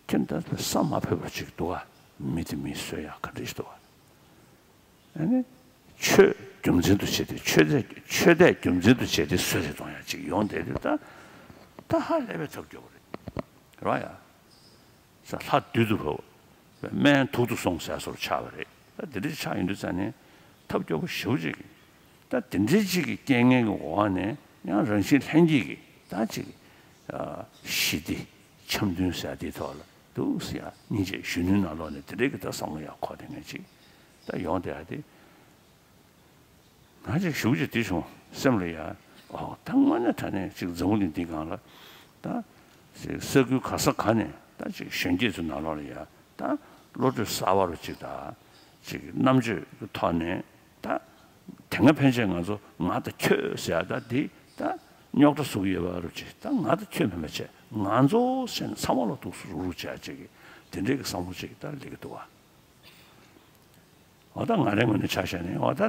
ཁྱོན་ད་བསམ་མ་ཕོད་པ་ཅིག་འདུག་ཨ། མི་དེ་མི་གསོད་ཡག་ག་འདྲ་ཞིག་འདུག་ཨ། ཨ་ནི་ཆོས་རྒྱུ་མཚན་དུ་བྱས་ཏེ་ཆོས་དད་ཆོས་དད་རྒྱུ་མཚན་དུ་བྱས་ཏེ་གསོད་རེས་གཏོང་ཡག་ཅིག་ཡོང་བསྡད་དུས་ད་ད་ཧ་ལས་པའི་ཐབས་སྐྱོ་པོ་རེད། རེད་བ་ཡ། ས་ལྷ་བདུད་དུ་བབས། སྨན་དུག་ཏུ་སོང་ཟེར་བཟོ་འདྲ་ཆགས་པ་རེད། ད་དེ་འདྲ་ཆགས་ཡོང་དུས་ཙ་ནས་ཐབས་སྐྱོ་པོ་ཞེ་པོ་ཅིག་ད་དེ་འདྲའི་ཅིག་གི་རྐྱེན་ངན་གྱི་འོག་ནས་ཡང་རང་བཞིན་ལྷན་སྐྱེས་ཀྱི་ད་ཅིག་ཞི་བདེ་འཆམ་མཐུན་ཟེར་དེའི་ཐོག་ལ་འདུག་ཟེར་ཡ་སྙིང་རྗེ་གཞོན་ནུའི་ནང་ལོགས་ནས་དེ་འདྲའི་གི་ད་བསམ་བློ་ཡག་འཁོར་དེ་ངས་ཅིག་ད་ཡོང་བསྡད་ཡ་དེ། ང་ཅིག་ཞུ་ཅིག་དེ་བྱུང་སེམས་ལ་ཡ། ཨོ་ད་དངོས་གནས་དྲང་གནས་ཅིག་འཛམ་བུ་གླིང་འདི་སྒང་ལ་ད་ཅིག་ས་ཁུལ་ག་ས་ག་ནས་ད་ཅིག་གཞོན་སྐྱེས་ཚོ་ནང་ལོགས་ལ་ཡ་ད་བློ་གྲོས་གསར་བ་རུ་ཅིག་ད་ཅིག་རྣམ་དཔྱོད་ཀྱི་ཐོག་ནས་ད་དེ་སྔ་ཕན་ཆད་ང་ཚོ་ང་ད་ཁྱོད་ཟེར་ཡ་ད་འདི་ད་རྙོག་དྲ་བཟོ་གི་ཡོད་པ་རུ་ཅིག་ད་ང་ད་ཁྱོད་མིན་པ་བྱས་ང་ཚོ་ཟེར་ནས་ཚང་མ་ལ་འདུག་སེ་རུག་རུག་བྱས་ཅིག་དེ་འདྲའི་གི་བསམ་བློ་ཅིག་ད་སླེབས་ཀྱི་འདུག་བ། འོ་ད་ང་རའི་ངོས་ནས་ཆ་བཞག་ནས་འོ་ད་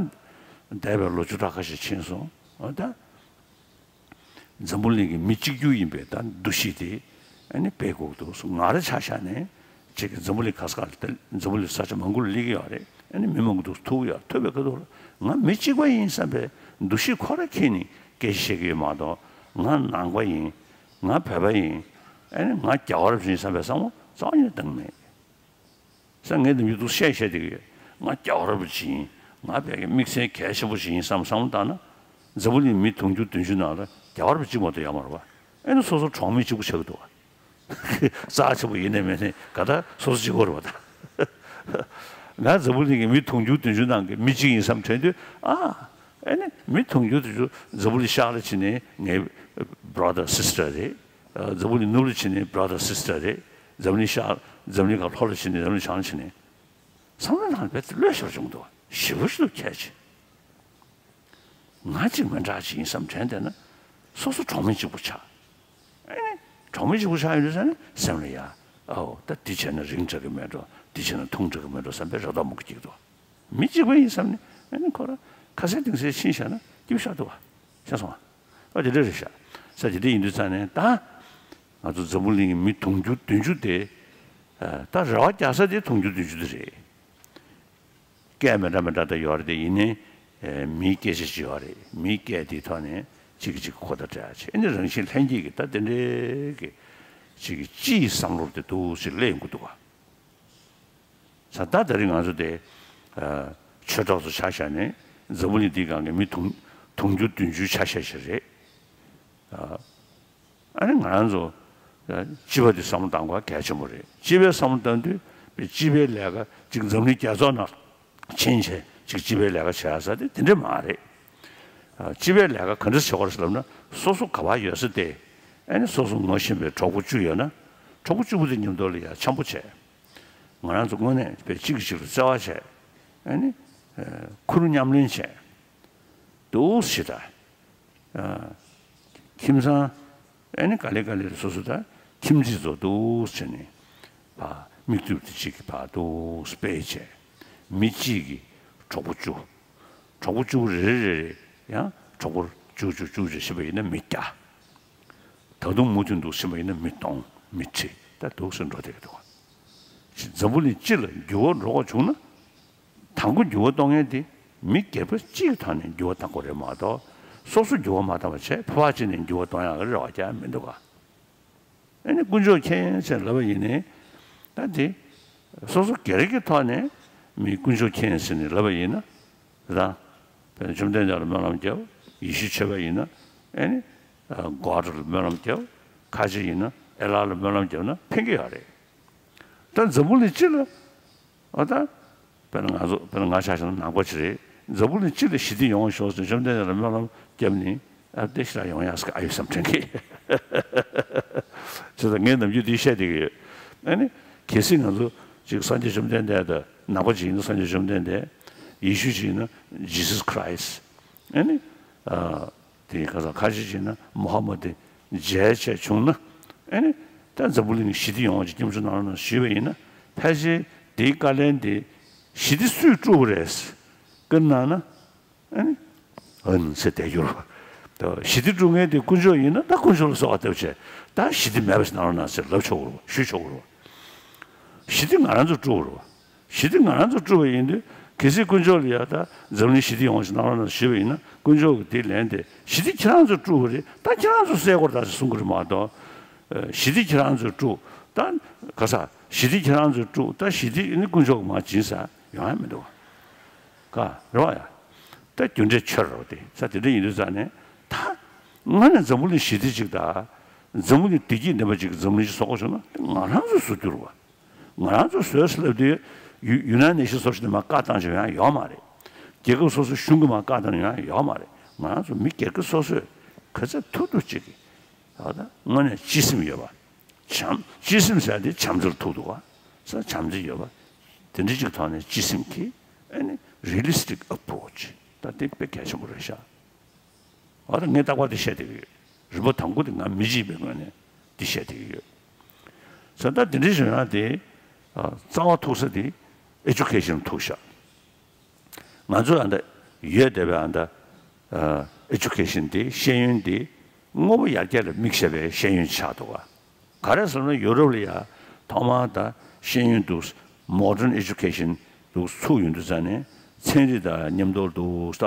འདས་པའི་ལོ་བཅུ་ཕྲག་ཁ་ཤས་ཕྱིན་སོང་། འོ་ད་འཛམ་བུ་གླིང་གི་མི་གཅིག་གྱུར་ཡིན་པའི་ད་འདུ་ཤེས་དེ་ཨ་ནི་སྤེལ་དགོས་འདུག་སོང་། ང་རའི་ཆ་བཞག་ནས་ཅིག་གི་འཛམ་བུ་གླིང་ག་ས་ག་ལ་འཛམ་བུ་གླིང་ས་ཆ་མང་པོ་ལ་སླེབས་ཀྱི་ཡོད་རེད། ཨ་ནི་མི་མང་པོ་འདུག་ཐུག་གི་ཡོད། ཐུག་པའི་ཁ་ཐུག་ལ་ང་མི་གཅིག་པ་ཡིན་བསམ་པའི་འདུ་ཤེས་ཁོ་ར་འཁྱེར་ནས་སྐད་ཆ་བཤད་ཀྱི་ཡོད་མ་གཏོགས་ང་ནང་པ་ཡིན། ང་བོད་པ་ཡིན། ཨ་ནི་ང་རྒྱལ་བ་རབས་ཆེན་ཡིན་བསམ་པའི་བསམ་བློ་རྩ་བ་ཉིད་ནས་བཏང་མེད། ས་ངས་འདི་མི་འདུག་བཤད་བཤད་བསྡད་ཀྱི་ཡོད། ང་རྒྱལ་བ་རབས་ཆེན་ཡིན། ང་བོད་ཀྱི་དམིགས་བསལ་གལ་ཆེན་པོ་ཞིག་ཡིན་བསམ་བསམ་བློ་བཏང་ན། འཛམ་བུ་གླིང་མི་དུང་ཕྱུར་བདུན་ཅུ་ནང་ལ་རྒྱལ་བ་རབས་ཆེན་གཅིག་མ་གཏོགས་ཡོད་མ་རེད་པ། ཨེ་ནི་སོ་སོ་གྲོགས་མེད་གཅིག་པུ་ཆགས་ཀྱི་འདུག་བ། རྩ་ཆེན་པོ་ཡིན་ནའི་མིན་ནའི་ག་ད་སོ་སོ་གཅིག་པོ་རེད་པ་ད། ང་འཛམ་བུ་གླིང་གི་མི་དུང་ཕྱུར་བདུན་ཅུ་ནང་གི་མི་གཅིག་ཡིན་བསམ་དྲན་དུས་ཨ། ཨེ་ནི་མི་དུང་ཕྱུར་བདུན་ཅུ་འཛམ་བུ་གླིང་ཤར་ལ་ཕྱིན་ནས་ངའི་brother sister རེད། འཛམ་བུ་གླིང་ནུབ་ལ་ཕྱིན་ནས་brother sister རེད། འཛམ་གླིང་ཤར་འཛམ་གླིང་ཁ་ལྷོ་ལ་ཕྱིན་ནས་འཛམ་གླིང་བྱང་ལ་ཕྱིན་ནས། བསམ་བློ་ནང་རྦད་དེ་བློས་ཤོར་བྱུང་འདུག་ཞེ་པོ་ཞིག་འདུག་ཁྱད་ཆེ། ང་གཅིག་མི་འདྲ་ཅིག་ཡིན་བསམ་དྲན་བསྡད་ན། སོ་སོ་གྲོགས་མེད་གཅིག་པུ་ཆགས། ཨེ་ནི་གྲོགས་མེད་གཅིག་པུ་ཆགས་ཡོང་དུས་ཙ་ནི་སེམས་ལ་ཡ། ཨའོ་ད་འདི་བྱས་ན་རིང་དྲགས་ཀྱི་མེད་འགྲོ། འདི་བྱས་ན་ཐུང་དྲགས་ཀྱི་མེད་འགྲོ་བསམ་པའི་རེ་དོགས་མང་པོ་སྐྱེ་གི་འདུག་མི་གཅིག་པ་ཡིན་བསམ་ནས་ཨེ་ནི་ཁོ་རང་ཁ་སེང་ལྡིང་སེང་ཕྱིན་བཞག་ན་སྐྱིད་པོ་ཤོར་འདུག་བ། ཤེས་སོང་ང་། ཨ་དེ་འདྲ་རེད་ཤག་ས་དེ་འདྲ་ཡིན་དུས་ཙང་ནས་ད། ང་ཚོ་འཛམ་བུ་གླིང་གི་མི་དུང་ཕྱུར་བདུན་ཅུ་དེ། ཨ་ད་རེ་བ་རྒྱག་ས་དེ་དུང་ཕྱུར་བདུན་ཅུ་དེ་རེད། སྐད་མི་འདྲ་མི་འདྲ་ད་ཡོད་རེད་དེ་ཡིན་ནའི། ཨེ་མིའི་སྐད་ཆ་ཅིག་ཡོད་རེད། མིའི་སྐད་དེའི་ཐོག་ནས་གཅིག་གིས་གཅིག་གི་གོ་བརྡ་སྤྲད་ཡ་བྱས། ཨེ་ནི་རང་བཞིན་ལྷན་སྐྱེས་ཀྱི་ད་དེ་འདྲའི་གི་གཅིག་གི་སྤྱི་ཡི་བསམ་བློ་དེ་འདུག་ཅིག་སླེབས་ཡོང་གི་འདུག་བ། ས་ད་ད་རེས་ང་ཚོ་དེ་ཨ་ཆོས་གྲོགས་ཚོ་ཆ་བཞག་ནས་འཛམ་བུ་གླིང་འདིའི་སྒང་གི་མི་དུང་དུང་ཕྱུར་བདུན་ཅུའི་ཆ་བཞག་ཞིག་རེད། ཨ་ཨ་ནི་ང་རང་ཚོ་ཨ་སྤྱི་པ་དེ་བསམ་བློ་བཏང་དགོས་གལ་ཆེན་པོ་རེད། སྤྱི་པའི་བསམ་བློ་བཏང་དུས་པའི་སྤྱི་པའི་ལས་ཀ་ཅིག་འཛམ་གླིང་རྒྱལ་ཚོགས་ནང་ཕྱིན་བྱས་ཅིག་སྤྱི་པའི་ལས་ཀ་བྱེད་ཡ་ས་དེ་དེ་འདྲ་མ་རེད། ཨ་སྤྱི་པའི་ལས་ཀ་ག་འདྲ་བྱེད་དགོས་རེད་ཟེར་ལབ་ན། སོ་སོ་ག་པར་ཡོད་ས་དེ་ཨ་ནི་སོ་སོ་ངོ་ཤེས་པའི་གྲོགས་པོ་བཅུ་ཡོད་ན་གྲོགས་པོ་བཅུ་པོ་དེ་མཉམ་དུ་ལ་ཡ་འཆམ་པོ་བྱས། ང་རང་ཚོ་དངོས་གནས་དཔེ་གཅིག་གིས་གཅིག་ལ་བརྩེ་བ་བྱས། ཨ་ནི་ཨ་ཁུར་མཉམ་ལེན་བྱས། འདུག་སེ་ད། ཨ་ཁྱིམ་ཚང་ཨ་ནི་ག་ལེ་ག་ལེ་སོ་སོ་ད་ཁྱིམ་མཚེས་ཚོ་འདུག་སེ་ནི་ཕར་མིག་ལྟོས་དེ་གཅིག་གིས་ཕར་འདུག་སེ་སྤེལ་བྱས། མི་གཅིག་གིས་གྲོགས་པོ་བཅུ། གྲོགས་པོ་བཅུ་རེ་རེ་རེ་ཡང་གྲོགས་པོ་བཅུ་བཅུ་བཅུ་བཅུ་ཕྱིན་པ་ཡིན་ན་མི་བརྒྱ། ད་དུང་མུ་མཐུད་འདུག་ཕྱིན་པ་ཡིན་ན་མི་སྟོང་མི་ཁྲི་ད་འདུག་སེ་འགྲོ་བསྡད་ཀྱི་འདུག་ཅིག་འཛམ་བུ་གླིང་སྤྱི་ལ་འགྱུར་བ་འགྲོ་དགོས་བྱུང་ན། དང་པོ་འགྱུར་བ་གཏོང་མཁན་དེ་མི་སྒེར་པ་གཅིག་གི་ཐོག་ནས་འགྱུར་བ་གཏོང་དགོས་རེད་མ་གཏོགས། སོ་སོ་འགྱུར་བ་མ་བཏང་བ་བྱས་ཕར་ཕར་ཕྱིན་ནས་འགྱུར་བ་གཏོང་ཡག་གི་རེ་བ་རྒྱག་མི་འདུག་ག་ཨ་ནི་དཀོན་མཆོག་མཁྱེན་ཟེར་ལབ་པ་ཡིན་ནའི། ད་དེ་སོ་སོ་སྒེར་གྱི་ཐོག་ནས་མི་དཀོན་མཆོག་མཁྱེན་ཟེར་ནས་ལབ་པ་ཡིན་ན། དེ་དང་། དཔེར་ན་བཅོམ་ལྡན་འདས་ལ་སྨོན་ལམ་རྒྱབ། ཡེ་ཤུ་ཆོས་པ་ཡིན་ན་ཨ་ནི་God ལ་སྨོན་ལམ་རྒྱབ། ཁ་ཆེ་ཡིན་ན་ཨེ་ལ་ལ་སྨོན་ལམ་རྒྱབ་ན་ཕན་གྱི་ཡོད་རེད། ད་འཛམ་བུ་གླིང་སྤྱི་ལ། ཨ་ད། དཔེར་ན་ང་ཚོ་དཔེར་ན་ང་ཆ་བཞག་ན་ནང་པ་ཅིག་རེད། འཛམ་བུ་གླིང་སྤྱི་ལ་ཞི་བདེ་ཡོང་བ་ཤོག་ཟེར་བཅོམ་ལྡན་འདས་ལ་སྨོན་ལམ་བརྒྱབ་ནས་ཨ་བདེ་ཞིག་ལ་ཡོང་ཡག་ཟེར་གི་ཨ་ཡོད་བསམ་དྲན་གི། བྱས་ཙང་ངས་ནམ་རྒྱུན་འདི་བཤད་བསྡད་ཀྱི་ཡོད། ཨ་ནི་གལ་སྲིད་ང་ཚོ་ཅིག་སངས་རྒྱས་བཅོམ་ལྡན་འདས་དང་ནང་པ་ཅིག་ཡིན་ན་སངས་རྒྱས་བཅོམ་ལྡན་འདས། ཡེ་ཤུ་ཅིག་ཡིན་ན་Jesus Christ། ཨ་ནི་ཨ། དེ་ག་ས་ཁ་ཤས་ཤིག་ན་མོ་ཧ་མ་དེ་མཇལ་བྱས་བྱུང་ན། ཨེ་ནི་ད་འཛམ་བུ་གླིང་ཞི་བདེ་ཡོང་བ་ཅིག་སྐྱབས་འཇུག་ནང་ལ་ནང་ཞུས་པ་ཡིན་ན། ཕལ་ཆེར་དེའི་བཀའ་ལན་དེ་ཞི་བདེ་སུས་དཀྲུགས་པ་རེད། བཀའ་གནང་ན། ཨ་ནི། ཨ་ནི་ཟེར་བསྡད་རྒྱུ་རེད་བ། ད་ཞི་བདེ་དཀྲུག་མཁན་དེ་དཀོན་མཆོག་ཡིན་ན་ད་དཀོན་མཆོག་ལ་གསོལ་བ་བཏབ་བྱས་ད་ཞི་བདེ་མེད་པ་ཞིག་གནང་རོགས་གནང་ཟེར་ལབ་ཆོག་གི་རེད་བ། ཞུས་ཆོག་གི་རེད་བ། ཞི་བདེ་ང་རང་ཚོ་དཀྲུགས་པ་རེད་བ། ཞི་བདེ་ང་རང་ཚོ་དཀྲུགས་པ་ཡིན་དུས་གལ་སྲིད་དཀོན་མཆོག་ལ་ཡ་ད་འཛམ་གླིང་ཞི་བདེ་ཡོང་བ་ཞིག་གནང་རོགས་གནང་ཞུས་པ་ཡིན་ན་དཀོན་མཆོག་གིས་དེ་ལན་དེ་ཞི་བདེ་ཁྱེད་རང་ཚོ་དཀྲུགས་པ་རེད། ད་ཁྱེད་རང་ཚོ་གསལ་པོར་ད་ཅིག་གསུང་གི་རེད་མ་གཏོགས། ཞི་བདེ་ཁྱེད་རང་ཚོས་དཀྲུགས། ད་ག་ས་ཞི་བདེ་ཁྱེད་རང་ཚོས་དཀྲུགས། ད་ཞི་བདེ་ནི་དཀོན་མཆོག་གི་མར་བྱིན་ས་ཡོང་ཡ་མི་འདུག་ག་རེད་བ་ཡ། ད་རྒྱུ་འབྲས་ཆོས་རེད་བ་དེ། ས་དེ་འདྲ་ཡིན་དུས་ཙང་ནས་ད་དངོས་གནས་འཛམ་བུ་གླིང་ཞི་བདེ་ཅིག་དང་། འཛམ་བུ་གླིང་བདེ་སྐྱིད་ལྡན་པ་ཅིག་གི་འཛམ་གླིང་ཞིག་བཟོ་དགོས་བྱུང་ན་ང་རང་ཚོས་བཟོ་རྒྱུ་རེད་བ། ང་རང་ཚོས་བཟོས་ཟེར་ལབ་དུས་ཡུ་ཡུ་ནའི་ཊེཌ་ནེ་ཤན་སི་སོགས་ཞིག་ནས་མར་བཀའ་བཏང་བྱས་ཡང་ཡོད་མ་རེད། རྒྱལ་ཁབ་སོ་སོའི་གཞུང་གིས་མར་བཀའ་བཏང་ཡང་ཡོད་མ་རེད། ང་རང་ཚོ་མི་སྒེར་གྱི་སོ་སོས་ག་ཚོད་ཐུབ་ཐུབ་ཅིག་གིས། ད་ལྟ་དངོས་གནས་སྤྱི་སེམས་ཡོད་པ། བྱམས། སྤྱི་སེམས་ཟེར་དེ་བྱམས་བརྩེ་ལ་ཐུག་འདུག་ག་ས་བྱམས་བརྩེ་ཡོད་པ། དེ་འདྲ་ཅིག་ཐོག་ནས་སྤྱི་སེམས་ཀྱི་ཨ་ནི་རི་ཡ་ལི་སི་ཊིག་ཨེ་པོ་ཆི་ད་དེ་དཔེ་གལ་ཆེན་པོ་རེད་ཤག་འོ་ད་ངས་རྟག་པར་དེ་བཤད་བསྡད་ཀྱི་ཡོད། རིམ་པ་དང་པོ་དེ་ང་མི་གཅིག་པའི་ངོས་ནས་དེ་བཤད་བསྡད་ཀྱི་ཡོད། ས་ད་དེ་འདྲ་བྱུང་ན་དེ་རྩ་བ་ཐུག་ས་དེ་ཨེ་ཌུ་ཀེ་ཤན་ཐུག་ཤག་ང་ཚོ་ཨ་མདའ་ཡོད་བསྡད་པའི་ཨ་མདའ་ཨེ་ཌུ་ཀེ་ཤན་དེ་ཤེས་ཡོན་དེ་དངོས་པོ་ཡར་རྒྱས་ལ་དམིགས་བྱས་པའི་ཤེས་ཡོན་ཆགས་འདུག་ག་ག་རེ་ཟེར་ན་ཡུ་རོབ་ལ་ཡ་ཐོག་མར་ད་ཤེས་ཡོན་འདུག་མོ་ཌརན་ཨེ་ཌུ་ཀེ་ཤན་འདུག་ཚུགས་ཡོང་དུས་ཙང་ནས་ཚན་རིག་དང་མཉམ་དུ་འདུག་ས་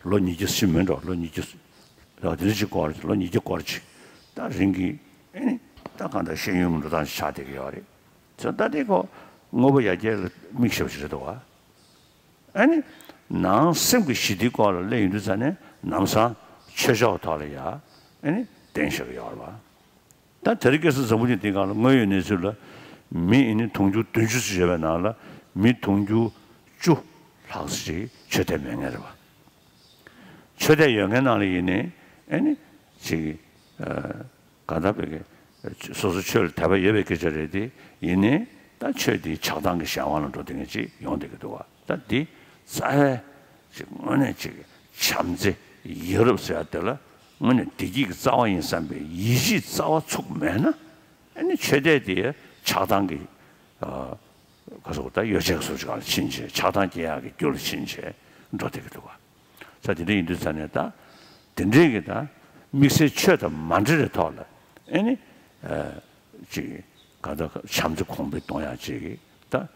ལོ་ཉིས་བརྒྱ་ཕྱིན་མིན་འགྲོ། ལོ་ཉིས་བརྒྱ་ལ་དེ་འདྲ་ཅིག་འགོར། ལོ་ཉིས་བརྒྱ་འགོར་ཅིག་ད་རིང་གི་ཨེ་ནི་ད་གང་ལྟར་ཤེས་ཡོན་གྱི་འགྲོ་སྟངས་ཤིག་ཆགས་བསྡད་ཀྱི་ཡོད་རེད། ཚོ་ད་དེ་ཁོ་དངོས་པོ་ཡར་རྒྱས་ལ་དམིགས་བྱས་པ་ཞིག་རེད་འདུག་ག་ཨ་ནི། ནང་སེམས་ཀྱི་ཞི་བདེའི་སྐོར་ལ་སླེབས་ཡོང་དུས་ཙང་ནས་ལམ་སང་ཆོས་ཕྱོགས་ཐོག་ལ་ཡ་ཨ་ནི་བསྟན་བཞག་གི་ཡོད་རེད་བ། ད་དེ་རིང་ཁ་སང་འཛམ་བུ་གླིང་འདིའི་སྒང་ལ་དངོས་ཡོད་གནས་ཚུལ་ལ་མི་ཨ་ནི་དུང་ཕྱུར་བདུན་ཅུ་ཙམ་ཡོད་པའི་ནང་ལ་མི་དུང་ཕྱུར་བཅུ་ལྷག་ཙམ་ཞིག་ཆོས་དད་མེད་མཁན་རེད་བ། ཆོས་དད་ཡོད་མཁན་ནང་ལ་ཡིན་ནའི་ཨ་ནི་ཅིག་གང་ལྟར་བོད་ཀྱི་སོ་སོ་ཆོས་ལ་དད་པ་ཡོད་པའི་སྐད་ཆ་རེད་དེ། ཡིན་ནའི་ད་ཆོས་དེ་ཆགས་སྡང་གི་གཞན་དབང་ལ་འགྲོ་བསྡད་མཁན་ཅིག་ཡོང་བསྡད་ཀྱི་འདུག་བ། ད་འདི་རྩ་བའི་ཅིག་དངོས་གནས་ཅིག་བྱམས་བརྩེ་ཡ་རབས་ཟེར་ཡ་དེ་ལ་དངོས་གནས་བདེ་སྐྱིད་ཀྱི་རྩ་བ་ཡིན་བསམ་པའི་ཡིད་ཆེས་རྩ་བ་ཚུགས་མེད་ན། ཨ་ནི་ཆོས་དད་དེ་ཆགས་སྡང་གི་ག་སོགས་ད་ཡོ་བྱད་ཀྱི་སོ་ཅིག་ལ་ཕྱིན་བྱས་ཆགས་སྡང་སྐྱེ་ཡག་གི་རྒྱུ་ལ་ཕྱིན་བྱས་འགྲོ་བསྡད་ཀྱི་འདུག་བ། ས་དེ་འདྲ་ཡིན་དུས་ཙང་ནས་ད། དེ་འདྲའི་གི་ད་དམིགས་བསལ་ཆོས་དང་མ་འབྲེལ་བའི་ཐོག་ལ་ཨེ་ནི། ཅིག་ག་ད་བྱམས་བརྩེ་གོང་འཕེལ་གཏོང་ཡག་ཅིག་གི་ད།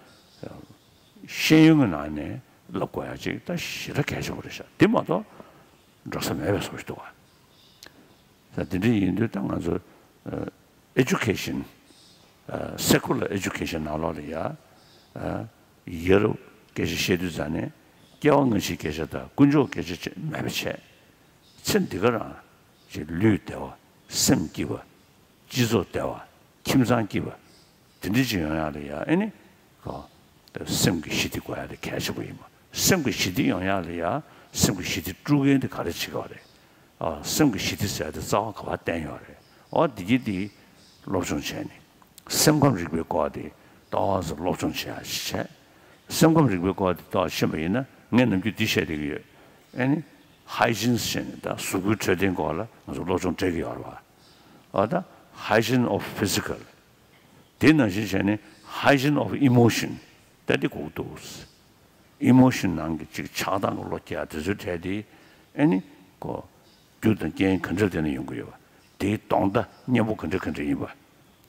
ཤེས་ཡོན་གྱི་ནང་ནས་བསླབ་དགོས་ཡག་ཅིག་ད་ཞེ་དྲག་གལ་ཆེན་པོ་རེད་ཤག་དེ་མ་གཏོགས་འགྲོ་ས་མེད་པའི་བཟོ་ཞིག་འདུག་བ། ད་དེ་འདྲ་ཡིན་དུས་ད་ང་ཚོ་ཨེ་ཌུ་ཀེ་ཤན། སེ་ཀུ་ལར་ཨེ་ཌུ་ཀེ་ཤན་ནང་ལོགས་ལ་ཡ། ཡ་རབས་སྐད་ཆ་བཤད་དུས་ཙང་ནས་སྐྱེ་བ་སྔ་ཕྱིའི་སྐད་ཆ་དང་དཀོན་མཆོག་སྐད་ཆ་བཅས་མེད་པ་བྱས། ཚེ་འདི་ག་རང་ཅིག་ལུས་བདེ་བ། སེམས་སྐྱིད་པ། སྤྱི་ཚོགས་བདེ་བ། ཁྱིམ་ཚང་སྐྱིད་པ། དེ་འདྲ་ཅིག་ཡོང་ཡག་ལ་ཡ་ཨེ་ནི། ཁོ། སེམས་ཀྱི་ཞི་བདེ་དགོས་ཡག་དེ་གལ་ཆེན་པོ་ཡིན་པ། སེམས་ཀྱི་ཞི་བདེ་ཡོང་ཡག་ལ་ཡ་སེམས་ཀྱི་ཞི་བདེ་དཀྲུག་མཁན་དེ་ག་རེ་བྱེད་ཀྱི་ཡོད་རེད། ཨ། སེམས་ཀྱི་ཞི་བདེ་ཟེར་དེ་རྩ་བ་ག་པར་བསྟན་ཡོད་རེད། འོ་འདི་གི་འདི་སློབ་སྦྱོང་བྱས་ནས་སེམས་ཁམས་རིག་པའི་སྐོར་དེ་ཏོག་ཙམ་སློབ་སྦྱོང་བྱེད་ཡག་ཞིག་བྱས། སེམས་ཁམས་རིག་པའི་སྐོར་དེ་ཏོག་ཙམ་ཤེས་པ་ཡིན་ན་ངས་ནམ་རྒྱུན་འདི་བཤད་བསྡད་ཀྱི་ཡོད། ཨེ་ནི། ཧའི་ཇིན་ཟེར་ནས་ད་གཟུགས་པོའི་འཕྲོད་བསྟེན་སྐོར་ལ་ང་ཚོ་སློབ་སྦྱོང་སྤྲད་ཀྱི་ཡོད་རེད་བ། འོ་ད་hygiene of physical། དེ་ནང་བཞིན་བྱས་ནས་hygiene of emotion ད་དེ་དགོས་ཀྱི་འདུག་ཨི་མོ་ཤན་ནང་གི་ཅིག་ཆགས་སྡང་གི་བློ་སྐྱེ་ཡག་དེ་ཚོའི་གྲས་དེ་ཨེ་ནི་ཁོ་རྒྱུ་དང་རྐྱེན་ག་འདྲ་དེ་ནས་ཡོང་གི་ཡོད་པ། དེའི་གདོང་མདའ་གཉེན་པོ་ག་འདྲ་ག་འདྲ་ཡིན་པ།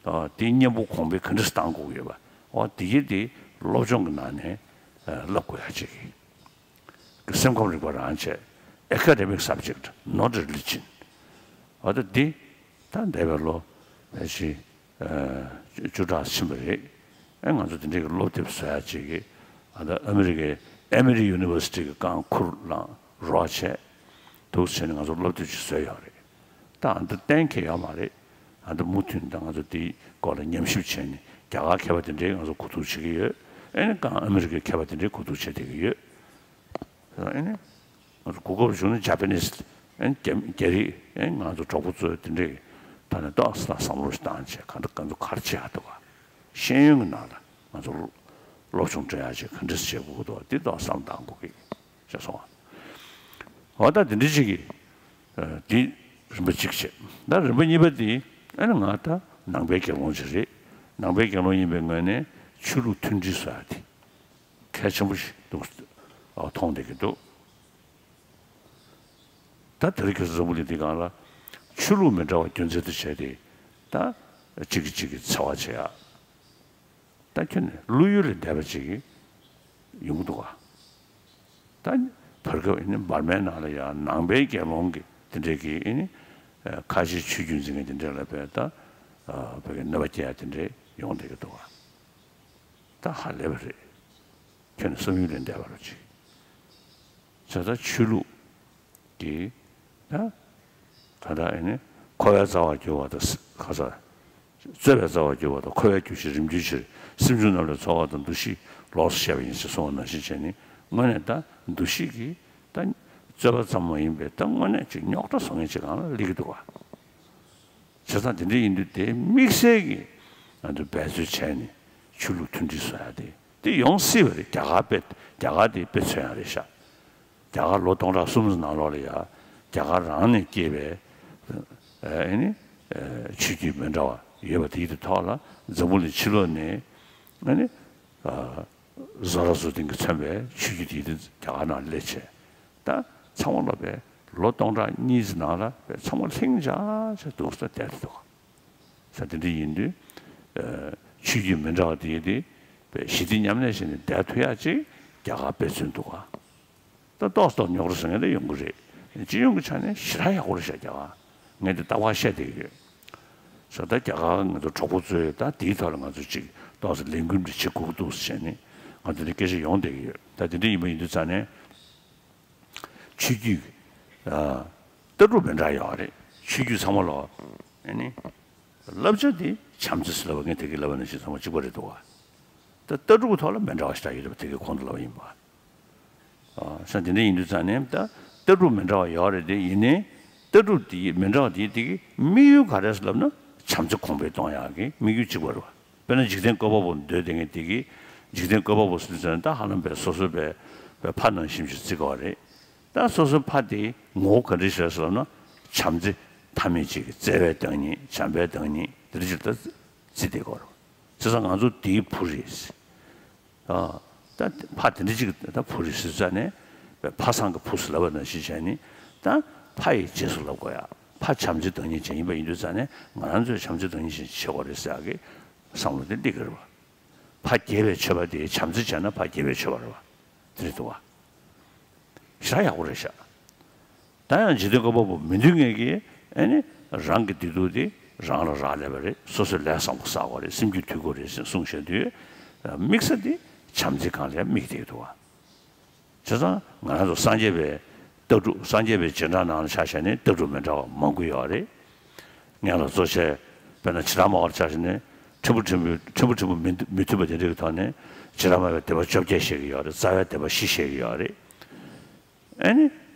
ཨ། དེའི་གཉེན་པོ་གོང་འཕེལ་ག་འདྲ་བཏང་དགོས་ཀྱི་ཡོད་པ། འོ་དེ་གི་དེ་སློབ་སྦྱོང་གི་ནང་ནས་བསླབ་དགོས་ཡག་ཅིག་སེམས་ཁམས་རིག་པ་རང་བྱས། Academic subject, not religion. འོ་ད་འདི་ད་འདས་པའི་ལོ་ཕལ་ཆེར་བཅུ་ཕྲག་ཕྱིན་པ་རེད། ཨེ་ང་ཚོ་དེ་འདྲའི་གི་སློབ་དེབ་བཟོ་ཡག་ཅིག་གི་ཨ་ད་ཨ་མི་རི་ཀའི་Emory University གི་རྐང་ཁུར་བླངས་རོགས་བྱས། འདུག་བྱས་ནས་ང་ཚོ་སློབ་དེབ་ཅིག་བཟོས་ཡོད་རེད། ད་ཨ་ད་གཏན་འཁེལ་ཡོད་མ་རེད། ཨ་ད་མུ་མཐུད་ད་ང་ཚོ་དེའི་སྐོར་ལ་ཉམས་ཞིབ་བྱས་ནས་རྒྱ་གར་མཁས་པ་དེ་འདྲའི་ང་ཚོ་གོ་བསྡུར་བྱེད་ཀྱི་ཡོད། ཨེ་ནི་རྐང་ཨ་མི་རི་ཀའི་མཁས་པ་དེ་འདྲའི་གོ་བསྡུར་བྱེད་བསྡད་ཀྱི་ཡོད། ཨེ་ནི། ང་ཚོ་གོ་སྐབས་བྱུང་ན་ཇ་པ་ནིས། ཨེ་ནི་རྒྱ་རྒྱ་རིགས། ཨེ་ནི་ང་ཚོ་གྲོགས་པོ་ཚོ་དེ་འདྲའི་ཐོག་ནས་ཏོག་ཙམ་བསམ་བློ་ཞིག་བཏང་བྱས་གང་འདྲ་ང་ཚོ་ག་རེ་བྱེད་ཡག་འདུག་ག་ཤེས་ཡོན་གྱི་ནང་ལ་ང་ཚོ་སློབ་སྦྱོང་སྤྲད་ཡག་ཅིག་ག་འདྲ་བྱེད་དགོས་ཀྱི་འདུག་ག་འདི་ཏོག་ཙམ་བསམ་བཏང་དགོས་ཀྱི་ཞེས་གསུངས། འོ་ད་དེ་འདྲ་ཅིག་གིས་འདི་རིམ་པ་གཅིག་བྱས། ད་རིམ་པ་གཉིས་པ་འདི་ཨ་ནི་ང་ད་ནང་པའི་དགེ་སློང་ཅིག་རེད། ནང་པའི་དགེ་སློང་ཡིན་པའི་ངོས་ནས་ ཆོས་ལུགས་མཐུན་སྒྲིལ་བཟོ་ཡ་དེ་གལ་ཆེན་པོ་ཞིག་འདུག་མཐོང་བསྡད་ཀྱི་འདུག་ད་དེ་རིང་ཁ་སང་འཛམ་བུ་གླིང་འདིའི་སྒང་ལ་ཆོས་ལུགས་མི་འདྲ་བ་རྒྱུ་མཚན་དུ་བྱས་ཏེ། ད་གཅིག་གིས་གཅིག་གི་འཚེ་བ་བྱེད་ཡ། ད་ཁྱོད་ནི་བློ་ཡུལ་ལས་འདས་པ་ཅིག་ཡོང་གི་འདུག་ག་ད་བར་སྐབས་ཨེ་ནི་འབར་མའི་ནང་ལ་ཡང་ནང་པའི་རྒྱལ་ཡོངས་ཀྱི་དེ་འདྲའི་གི་ཨེ་ནི་ཁ་ཆེའི་ཆོས་བརྒྱུད་འཛིན་མཁན་དེ་འདྲ་ལ་བས་ད་བོད་ཀྱི་གནོད་པ་སྐྱེལ་ཡ་དེ་འདྲའི་ཡོང་བསྡད་ཀྱི་འདུག་ག་ད་ཧ་ལས་པ་རེད། ཁྱོད་ནི་བསམ་ཡུལ་ལས་འདས་པ་རུ་ཅིག་བྱས་ཙང་ཆོས་ལུགས་ཀྱི་ད་ག་ད་ཨེ་ནི་འཁོར་བའི་རྩ་བར་གྱུར་པ་དང་། ག་ས། རྩོད་པའི་རྩ་བར་གྱུར་པ་དང་། འཁོར་བའི་རྒྱུ་ཞིག་རིམ་གྱིས་ཕྱིར། སེམས་བྱུང་རྣམས་ལས་ཚོར་བ་དང་། འདུ་ཤེས་ལོགས་སུ་བཤད་པ་ཡིན་ཞེས་གསུངས་པ་ནང་བཞིན་བྱས་ནས། དངོས་གནས་ད་འདུ་ཤེས་ཀྱི་ད་རྩོད་པ་ཙམ་མ་ཡིན་པའི་ད་དངོས་གནས་ཅིག་རྙོག་དྲ་བཟོ་མཁན་ཅིག་སྒང་ལ་སླེབས་ཀྱི་འདུག་ག་བྱས་ཙང་དེ་འདྲ་ཡིན་དུས་དེ་དམིགས་བསལ་གྱི་ང་ཚོས་འབད་རྩོལ་བྱས་ནས་ཆོས་ལུགས་མཐུན་སྒྲིལ་བཟོ་ཡ་དེ་དེ་ཡོང་སྲིད་པ་རེད། རྒྱ་གར་དཔེ། རྒྱ་གར་དེ་དཔེ་མཚོན་ཡ་རེད་ཤག་རྒྱ་གར་ལོ་སྟོང་ཕྲག་གསུམ་ནང་ལོགས་ལ་ཡ་རྒྱ་གར་རང་ནས་སྐྱེས་པའི་ཨེ་ནི་ཆོས་བརྒྱུད་མི་འདྲ་བ་ཡོད་པ་དེའི་ཐོག་ལ་འཛམ་བུ་གླིང་ཕྱི་ལོགས་ནས་ཨེ་ནི་བཟོ་ར་བཟོ་ལྡན་གྱིས་མཚོན་པའི་ཆོས་བརྒྱུད་དེའི་རྒྱ་གར་ནང་སླེབས་བྱས། ད་ཚང་མ་ལ་བས་ལོ་སྟོང་ཕྲག་གཉིས་ནང་ལ་བས་ཚང་མ་ལྷིང་འཇགས་བྱས་འདུག་ས་བསྡད་འདུག་ས་དེ་འདྲ་ཡིན་དུས། ཆོས་བརྒྱུད་མི་འདྲ་བ་དེ་དེ་བས་ཞི་བདེ་མཉམ་གནས་བྱས་ནས་བསྡད་ཐུབ་ཡག་ཅིག་རྒྱ་གར་དཔེ་མཚོན་འདུག་ག་ད་ཏོག་ཙམ་རྙོག་དྲ་བཟོ་མཁན་དེ་ཡོང་གི་རེད། སྤྱི་ཡོངས་ཀྱི་ཆ་ནས་ཞེ་དྲག་ཡག་པོ་རེད་ཤག་རྒྱ་གར། ངས་འདི་རྟག་པར་བཤད་བསྡད་ཀྱི་ཡོད། ས་ད་རྒྱ་གར་ང་ཚོ་གྲོགས་པོ་ཚོས་ད་དེའི་ཐོག་ལ་ང་ཚོ་ཅིག་ཏོག་ཙམ་ལས་འགུལ་འདི་བྱེད་དགོས་ཀྱི་འདུག་ཟེར་ནས་ང་ཚོ་འདི་སྐད་ཆ་ཡོང་བསྡད་ཀྱི་ཡོད། ད་དེ་འདྲ་ཡིན་པ་ཡིན་དུས་ཙང་ནས། ཆོས་བརྒྱུད། ཨ། ལྟ་གྲུབ་མི་འདྲ་ཡོད་རེད། ཆོས་བརྒྱུད་ཚང་མ་ལ། ཨ་ནི། བསླབ་བྱ་དེ་བྱམས་བརྩེ་ཟེར་ལབ་པ། ངས་དེ་གི་ལབ་པ་ནང་བཞིན་ཚང་མ་གཅིག་པ་རེད་འདུག་ག་ད་ལྟ་གྲུབ་ཀྱི་ཐོག་ལ་མི་འདྲ་བ་ཞེ་དྲག་ཡོད་རེད་པ། དེ་གི་གོང་དུ་ལབ་པ་ཡིན་པ། ཨ། ས་དེ་འདྲ་ཡིན་དུས་ཙང་ནས་ད་ལྟ་གྲུབ་མི་འདྲ་བ་ཡོད་རེད་དེ། ཡིན་ནའི་ལྟ་གྲུབ་དེ་མི་འདྲ་བ་དེ་དེ་གི་དམིགས་ཡུལ་ག་རེ་ཟེར་ལབ་ན། བྱམས་བརྩེ་གོང་འཕེལ་གཏོང་ཡག་གི་དམིགས་ཡུལ་གཅིག་པ་རེད་པ། དཔེར་ན་འཇིག་རྟེན་བཀོད་པ་པོ་འདོད་བསྡད་མཁན་དེ་གིས་འཇིག་རྟེན་བཀོད་པ་པོ་ཟེར་ཙང་ད་ཧ་ལམ་པའི་སོ་སོའི་པའི་པའི་ཕ་ནང་བཞིན་ཞིག་བརྩི་དགོས་རེད། ད་སོ་སོའི་ཕ་དེ་ངོ་བོ་ག་འདྲ་ཞིག་རེད་ཟེར་ན། བྱམས་བརྩེ་མཐའ་མེད་ཅིག་གི་བརྩེ་བའི་བདག་ཉིད། བྱམས་པའི་བདག་ཉིད་དེ་འདྲ་ཅིག་ད་བརྩི་བསྡད་ཀྱི་ཡོད་རེད། བྱས་ཙང་ང་ཚོ་དེའི་བུ་རེད། ཨ། ད་ཕ་དེ་འདྲ་ཅིག་ད་བུ་རེད་ཟེར་ཙང་ནས། ཕ་བཟང་གི་བུ་ཟེར་ལབ་པ་ནང་བཞིན་བྱས་ནས། ད་ཕ་ཡི་རྗེས་སུ་ལབ་དགོས་ཡ། ཕ་བྱམས་བརྩེའི་བདག་ཉིད་ཅན་ཡིན་པ་ཡིན་དུས་ཙང་ནས། ང་རང་ཚོས་བྱམས་བརྩེའི་བདག་ཉིད་ཅན་བྱེད་དགོས་རེད་ཟེར་ཡག་གི་བསམ་བློ་དེ་སླེབས་ཀྱི་རེད་པ། ཕ་རྒྱས་པའི་མཆོད་པ་དེ། བྱམས་བརྩེ་བྱས་ན་ཕ་རྒྱས་པའི་མཆོད་པ་རེད་པ། དེ་རེད་འདུག་ག་ཞེ་དྲག་ཡག་པོ་རེད་ཤག་ད་ཡང་འཇིག་རྟེན་བཀོད་པ་པོ་མི་འདོད་མཁན་གྱིས། ཨ་ནི་རང་གི་བདེ་སྡུག་དེ་རང་ལ་རག་ལས་པ་རེད། སོ་སོས་ལས་བཟང་པོ་བསགས་པ་རེད། སེམས་རྒྱུད་དུལ་དགོས་རེད་ཟེར་གསུངས་བཞག་དུས། དམིགས་ས་དེ་བྱམས་བརྩེ་སྒང་ལ་དམིགས་བསྡད་འདུག་ག་བྱས་ཙང་ང་རང་ཚོ་སངས་རྒྱས་པའི་ལྟ་གྲུབ། སངས་རྒྱས་པའི་རྗེས་འབྲང་ནང་ལ་ཆ་བཞག་ནས་ལྟ་གྲུབ་མི་འདྲ་བ་མང་པོ་ཡོད་རེད། སྔོན་ལ་གཙོ་ཆེ་དཔེར་ན་ཇི་ལྟར་སྨྲ་བར་ཆ་བཞག་ནས་ཕྲན་བུ་ཕྲན་བུ། ཕྲན་བུ་ཕྲན་བུ་མི་མི་མཐུན་པ་དེ་འདྲ་གི་ཐོག་ནས་ཇི་ལྟར་སྨྲ་བའི་སྡེ་པ་བཅོ་བརྒྱད་བཤད་ཀྱི་ཡོད་རེད། རྩ་བའི་སྡེ་པ་བཞི་བཤད་ཀྱི་ཡོད་རེད། ཨ་ནི།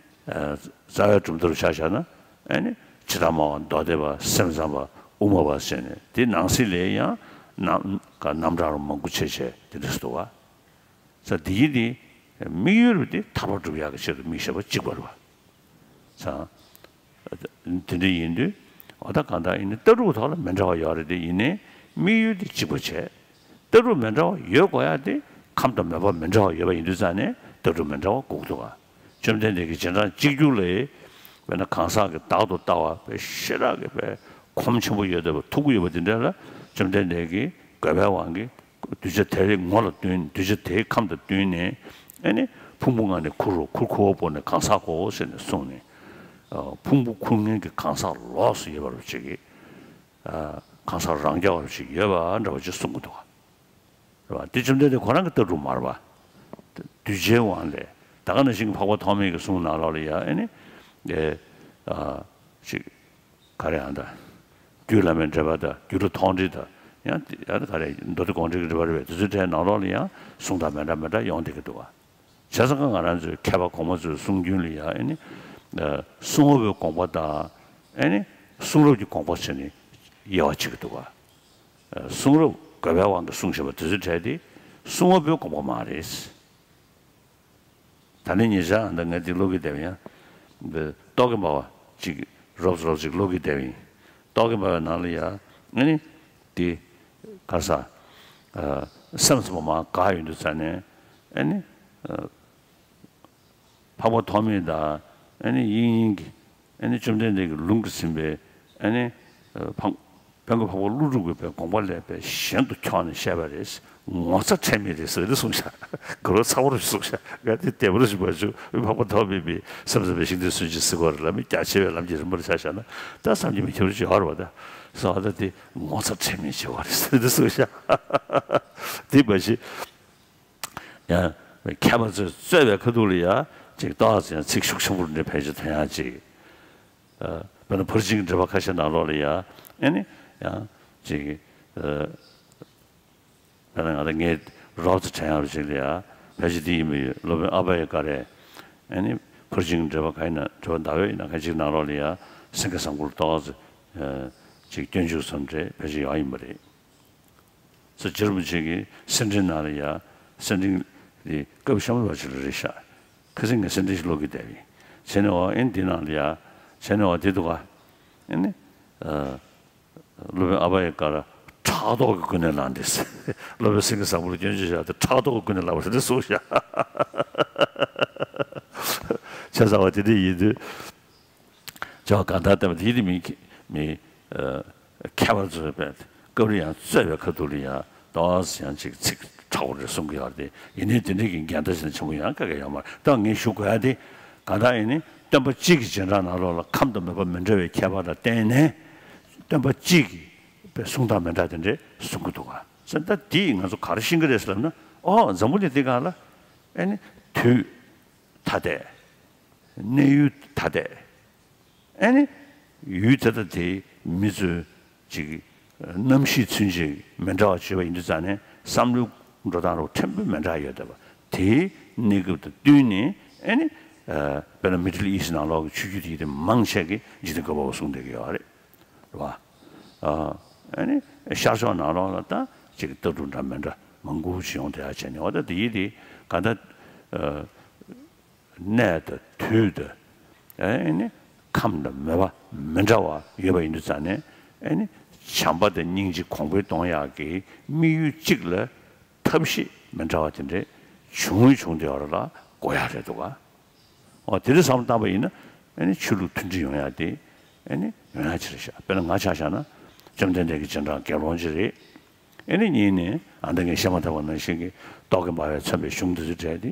ཨ། རྩ་བའི་གྲུབ་མཐའ་རུ་ཆ་བཞག་ན། ཨ་ནི། ཇི་ལྟར་སྨྲ་བ། མདོ་སྡེ་པ། སེམས་ཙམ་པ། དབུ་མ་པ་ཟེར་ནས་དེ་ནང་གསེས་ལ་ཡང་རྣམ་རྣམ་གྲངས་རུ་མང་པོ་ཕྱེ་བྱས་དེ་འདྲ་ཞིག་འདུག་ག་ས་འདི་ཡི་དེ་དམིགས་ཡུལ་དེ་ཐར་པ་སྒྲུབ་ཡག་གི་ཆེད་དུ་དམིགས་བྱ་བ་གཅིག་པ་རེད་པ། ས་དེ་འདྲ་ཡིན་དུས། འོ་ད་གང་ལྟར་ཡིན་ནའི་ལྟ་གྲུབ་ཐོག་ལ་མི་འདྲ་བ་ཡོད་རེད་དེ། ཡིན་ནའི་དམིགས་ཡུལ་དེ་གཅིག་པ་བྱས། ལྟ་གྲུབ་མི་འདྲ་བ་ཡོད་དགོས་ཡག་དེ་ཁམས་དང་མོས་པ་མི་འདྲ་བ་ཡོད་པ་ཡིན་དུས་ཙང་ནས་ལྟ་གྲུབ་མི་འདྲ་བ་དགོས་ཀྱི་འདུག་ག་བཅོམ་ལྡན་འདས་ཀྱིས་རྗེས་འབྲང་གཅིག་གྱུར་ལ། དཔེར་ན་གང་ཟག་གིས་བདག་ཏུ་ལྟ་བ་དཔེ་ཞེ་དྲག་གི་དཔེ་གོམས་ཆེན་པོ་ཡོད་བསྡད་པ། ཐུགས་ཁུར་ཡོད་པ་དེ་འདྲ་ལ་བཅོམ་ལྡན་འདས་ཀྱིས་དགོས་པའི་དབང་གིས་གདུལ་བྱ་དེའི་ངོ་ལ་བསྟུན། གདུལ་བྱ་དེའི་ཁམས་དང་བསྟུན་ནས། ཨ་ནི་ཕུང་པོ་ལྔ་ནི་ཁུར་རོ། ཁུར་ཁུར་བོ་བོར་ནས་གང་ཟག་གོ་ཟེར་ནས་གསུངས་ནས། ཨ། ཕུང་པོ་ཁུར་མཁན་གྱི་གང་ཟག་ལོགས་སུ་ཡོད་པ་རུ་ཅིག་གིས། ཨ། གང་ཟག་རང་རྐྱ་བ་རུ་ཅིག་ཡོད་པ་འདྲ་བ་ཅིག་གསུང་གི་འདུག་ག་རེད་པ། དེ་བཅོམ་ལྡན་འདས་ཁོ་རང་གི་ལྟ་གྲུབ་མ་རེད་པ། གདུལ་བྱའི་དབང་ལས། ད་ག་ནང་བཞིན་གྱི་འཕགས་པ་ཐོགས་མེད་ཀྱི་གསུང་ནང་ལོགས་ལ་ཡ། ཨ་ནི། ཨེ། ཨ། ཅིག་ག་རེ་ཡང་ད། རྒྱུད་བླ་མའི་འགྲེལ་པ་དང་། རྒྱུད་ལུགས་མཐོང་གྲོལ་དང་། ཡང་ཡང་ག་རེ། མདོ་སྡེ་དགོངས་འགྲེལ་གྱི་འགྲེལ་པ་རེད་པས། དེ་ཚོའི་གྲས་ནང་ལོགས་ལ་ཡང་གསུང་སྟངས་མི་འདྲ་མི་འདྲ་ཡོང་བསྡད་ཀྱི་འདུག་ག་བྱས་ཙང་ང་རང་ཚོའི་མཁས་པ་གོང་མ་ཚོའི་གསུང་རྒྱུན་ལ་ཡང་། ཨ་ནི། ཨ། གསུང་རབ་ཀྱི་དགོངས་པ་དང་། ཨ་ནི། གསུང་རབ་ཀྱི་དགོངས་པ་བྱས་ནས་དབྱེ་བ་ཕྱེ་གི་འདུག་ག་གསུང་རབ་དགོས་པའི་དབང་གིས་གསུངས་བཞག་པ་དེ་ཚོའི་གྲས་དེ་གསུང་རབ་པའི་དགོངས་པ་མ་རེད། ད་ནི་ཉེ་ཆར་ད་ངས་འདི་ཀློག་གི་བསྡད་པ་ཡིན། འདི་རྟོག་གེ་འབར་བ་ཅིག་རོབ་ཙམ་རོབ་ཙམ་ཅིག་ཀློག་གི་བསྡད་པ་ཡིན། རྟོག་གེ་འབར་བའི་ནང་ལ་ཡ། ཨ་ནི། འདི། ག་རེ་ཟ། ཨ། སེམས་ཙམ་པ་མར་དགའ་ཡོང་དུས་ཙ་ནས་ཨ་ནི་འཕགས་པ་ཐོགས་མེད་དང་ཨ་ནི་དབྱིག་གཉེན་གྱི་ཨ་ནི་བཅོམ་ལྡན་འདས་ཀྱི་ལུང་གིས་ཟིན་པའི་ཨ་ནི་འཕགས་དཔལ་མགོན་འཕགས་པ་ཀླུ་སྒྲུབ་ཀྱི་དགོངས་པ་ལས་པའི་གཞན་དུ་འཁྱོངས་ནས་བཤད་པ་རེད། ངོ་ཚ་ཁྲེལ་མེད་རེད་ཟེར་ཏེ་གསུངས་ཤག་གོ་ལོ་ཚ་བོ་རུ་གསུངས་ཤག་ང་དེ་བདེ་བོ་རུ་ཞིག་བར་བཅུག་འཕགས་པ་ཐོགས་མེད་པའི་སེམས་ཙམ་པའི་ཤིང་རྟའི་སྲོལ་འབྱེད་ཟེར་བ་རེད། ལམ་རྒྱ་ཆེ་བའི་ལམ་གྱི་རིམ་པར་ཆ་བཞག་ན་ད་བསམ་གྱིས་མི་ཁྱབ་རུ་ཅིག་ཡོད་རེད་པ། ད་སོ་ཨ་ད་དེ་ངོ་ཚ་ཁྲེལ་མེད་ཆེ་བ་རེད་ཟེར་ཏེ་གསུངས་ཤག་དེ་མ་གཞི། ཡང་མཁས་པ་ཚོས་རྩོད་པའི་ཁ་ཐུག་ལ་ཡང་ཅིག་ཏོག་ཙམ་ཡང་ཚིག་ཤུགས་ཆེན་པོ་འདྲ་ཕལ་ཆེར་ཐོན་ཡག་ཅིག་ཨ། དཔེར་ན་ཕར་ཕྱིན་གྱི་འགྲེལ་པ་ཁ་ཤས་ནང་ལོགས་ལ་ཡང་ཨ་ནི་ཡང་ཅིག་ཨ། དཔེར་ན་ང་ད་ངས་རོབ་ཙམ་དྲན་ཡག་ཅིག་ལ་ཡང་ཕལ་ཆེར་འདི་ཡིན་པའི་སློབ་དཔོན་ཨ་བྷ་ཡ་ཀ་རས་ཨ་ནི་ཕར་ཕྱིན་གྱི་འགྲེལ་པ་ག་ཡིན་ན་འགྲེལ་པ་ཟླ་བོད་ཡིན་ན་ག་ཅིག་ནང་ལོགས་ལ་ཡང་སེང་གེ་བཟང་པོ་ལ་ཏོག་ཙམ་ཨ། ཅིག་སྐྱོན་འཇུག་ཙམ་འདྲ་ཕལ་ཆེར་ཡོད་ཡིན་པ་རེད། སོ་རྗེ་རིན་པོ་ཆེ་གིས་སེར་ཕྲེང་ནང་ལ་ཡ་སེར་ཕྲེང་དེ་སྐབས་གཤམ་པ་ཅིག་ལ་རེད་ཤག་ཁ་སང་ངས་སེར་ཕྲེང་ཞིག་ཀློག་གི་བསྡད་པ་ཡིན། བྱས་ནས་འོ་ཨེ་འདི་ནང་ལ་ཡ་བྱས་ནས་འོ་འདི་འདུག་ག་ཨེ་ནི་ཨ། སློབ་དཔོན་ཨ་བྷ་ཡ་ཀ་ར་ཕྲག་དོག་གི་ཀུན་ནས་བསླངས་ཏེ། སློབ་དཔོན་སེང་གེ་བཟང་པོ་ལ་སྐྱོན་བརྗོད་བྱས་ཏེ་ཕྲག་དོག་གི་ཀུན་ནས་བསླངས་པ་རེད་གསུངས་ཤག་བྱས་ཙང་བ་དེ་འདྲ་ཡིན་དུས། ཅོག་གང་ལྟར་བསྟན་པ་དེ་ཡིད་མི་མི་ཨ། མཁས་པ་ཚོས་པས་སྐབས་རེ་ཡང་རྩོད་པའི་ཁ་ཐུག་ལ་ཡང་ཏོག་ཙམ་ཡང་ཅིག་ཚིག་ཕྲ་བོ་རེ་གསུང་གི་ཡོད་རེད། ཡིན་ནའི་དེ་འདྲའི་གི་འགལ་ཟླ་ཞིག་ཆེན་པོ་ཡང་ག་གེ་ཡོད་མ་རེད། ད་ངས་ཞུ་དགོས་ཡ་དེ་གང་ལྟར་ཡིན་ནའི་སྟོན་པ་གཅིག་གི་རྗེས་འབྲང་ནང་ལོགས་ལ་ཁམས་དང་མོས་པ་མི་འདྲ་བའི་ཁྱད་པར་ལ་བརྟེན་ནས་སྟོན་པ་གཅིག་གི་པའི་གསུང་སྟངས་མི་འདྲ་དེ་འདྲས་གསུང་གི་འདུག་ག་ཟེར། ད་དེ་ང་ཚོ་ག་རེ་ཤེས་ཀྱི་རེད་ཟེར་ལབ་ན། ཨོ་འཛམ་བུ་གླིང་འདི་སྒང་ལ་ཨེ་ནི་དུས་ཐ་དད། གནས་ཡུལ་ཐ་དད། ཨེ་ནི་ཡུལ་དེ་དང་དེའི་མི་ཚོའི་ཅིག་རྣམ་ཤེས་ཚུན་ཆད་མི་འདྲ་བ་བརྗོད་པ་ཡིན་དུས་ཙང་ནས་བསམ་བློའི་འགྲོ་སྟངས་རོ་ཕྲན་བུ་མི་འདྲ་ཡོད་བསྡད་པ་དེའི་གནས་སྐབས་དང་བསྟུན་ནས་ཨེ་ནི་དཔེར་ན་Middle East་ནང་ལོགས་ཀྱི་ཆོས་བརྒྱུད་དེ་ཡིན་དེ་མང་ཆེ་གིས་འཇིག་རྟེན་བཀོད་པ་པོ་གསུང་བསྡད་ཀྱི་ཡོད་རེད། རེད་བ། ཨ་ནི་ཤར་ཕྱོགས་ནང་ལོགས་ལ་ད་ཅིག་ལྟ་གྲུབ་འདྲ་མི་འདྲ་མང་པོ་ཞིག་ཡོང་བསྡད་ཡ་བྱས་ནས་འོ་ད་དེ་ཡིན་དེ་ག་ད། གནས་དང་དུས་དང་། ཨེ་ནི་ཁམས་དང་མོས་པ་མི་འདྲ་བ་ཡོད་པ་ཡིན་དུས་ཙང་ནས་ཨེ་ནི་བྱམས་པ་དང་སྙིང་རྗེ་གོང་འཕེལ་གཏོང་ཡག་གི་དམིགས་ཡུལ་གཅིག་ལ་ཐབས་ཤེས་མི་འདྲ་བ་དེ་འདྲས་བྱུང་བྱུང་དེ་བར་ལ་དགོས་ཡག་རེད་འདུག་ག་འོ་དེ་འདྲ་བསམ་བློ་བཏང་པ་ཡིན་ན་ཨེ་ནི་ཆོས་ལུགས་མཐུན་སྒྲིལ་ཡོང་ཡག་དེ་ཨེ་ནི་ཡོང་ཡག་ཅིག་རེད་ཤག་དཔེར་ན་ང་ཆ་བཞག་ན་བཅོམ་ལྡན་འདས་ཀྱི་རྗེས་འབྲང་དགེ་སློང་ཅིག་རེད། ཨེ་ནི་གཉིས་ནས་ཨ་མདའ་ངས་བཤད་མ་ཐག་པ་ནང་བཞིན་གྱི་ཏོག་གི་འབར་བས་མཚོན་པའི་གཞུང་འདི་ཚོ་བྲལ་ཏེ་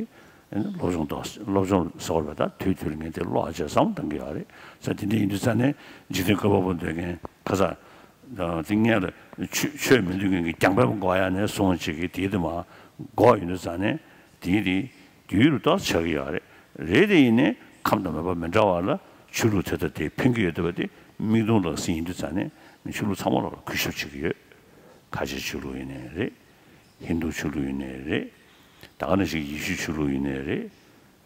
ཨེ་ནི་སློབ་སྦྱོང་ཏོག་སློབ་སྦྱོང་ཟེར་བ་ད་དུས་དུས་ལ་ངས་དེ་ཀློག་བྱས་བསམ་བློ་གཏང་གི་ཡོད་རེད། ས་དེ་འདྲ་ཡིན་དུས་ས་ནས་འཇིག་རྟེན་བཀོད་པ་པོ་འདོད་མཁན་ཁ་ས་དེ་སྔོན་ལ་ཆོས་ཆོས་མི་འདོད་མཁན་གྱི་རྒྱང་འཕེན་པ་འགོག་ཡ་ནས་སོང་བྱེད་ཀྱི་དེའི་དེ་མ་འགོག་ཡོང་དུས་ས་ནས་དེའི་དེ་དུས་ལ་ཏོག་ཆགས་ཀྱི་ཡོད་རེད། རེད་དེ་ཡིན་ནས་ཁམས་དང་མོས་པ་མི་འདྲ་བ་ལ་ཆོས་ལུགས་དེ་དང་དེ་ཕན་གྱི་ཡོད་བསྡད་པ་དེ་མིག་མཐོང་ལག་ཟིན་ཡིན་དུས་ས་ནས་ཆོས་ལུགས་ཚང་མ་ལ་གུས་ཞབས་བྱེད་ཀྱི་ཡོད། ཁ་ཆེ་ཆོས་ལུགས་ཡིན་ནའི་རེད། ཧིན་རྡུ་ཆོས་ལུགས་ཡིན་ནའི་རེད། ད་ག་ནང་བཞིན་ཡེ་ཤུ་ཆོས་ལུགས་ཡིན་ནའི་རེད།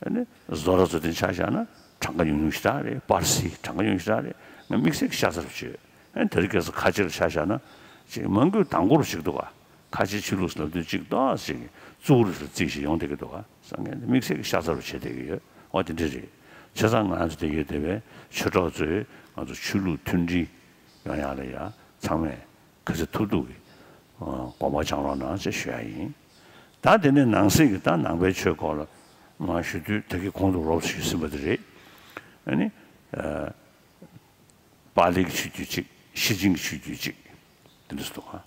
ཨ་ནི་བཟོ་གྲྭ་ཚོ་དེ་ཆ་བཞག་ན་གྲངས་ཀ་ཉུང་ཉུང་ཞེ་དྲག་རེད། པར་སི་གྲངས་ཀ་ཉུང་ཉུང་ཞེ་དྲག་རེད། ང་དམིགས་བསལ་གྱི་ཤ་ཚ་རུ་བྱོས། ཨ་ནི་དེ་རིང་ཁ་སང་ཁ་ཆེ་ལ་ཆ་བཞག་ན་ཅིག་མང་པོས་མདང་དགོང་རུ་བྱེད་ཀྱི་འདུག་ག་ཁ་ཆེ་ཆོས་ལུགས་ལབ་དུས་གཅིག་ཏོག་ཙམ་གཙུག་རུ་རུ་རྩིས་ཤིག་ཡོང་བསྡད་ཀྱི་འདུག་ག་སང་ངས་དམིགས་བསལ་གྱི་ཤ་ཚ་རུ་བྱེད་བསྡད་ཀྱི་ཡོད། འོ་དེ་འདྲ་རེད། བྱས་ཙང་ང་ཚོ་དེ་ཡོད་བསྡད་པའི་ཆོས་གྲོགས་ཚོས་ང་ཚོ་ཆོས་ལུགས་མཐུན་སྒྲིལ་ཡོང་ཡག་ལ་ཡ་ཚང་མས་ག་ཚོད་ཐུབ་ཐུབ་ཀྱིས་ཨ་དགོངས་པ་བཅངས་རོགས་གནང་ཞེས་ཞུ་ཡ་ཡིན། ད་དེ་ནས་ནང་གསེས་ཀྱི་ད་ནང་པའི་ཆོས་སྐོར་ལ་མར་ཞུ་དུས་ད་གིན་གོང་དུ་རོབ་ཞུས་ཟིན་པ་དེ་རེད། ཨ་ནི་ཨ་པཱ་ལིའི་ཆོས་བརྒྱུད་གཅིག་ཤེར་ཕྱིན་གྱི་ཆོས་བརྒྱུད་གཅིག་དེ་འདྲ་སུ་འདུག་ག་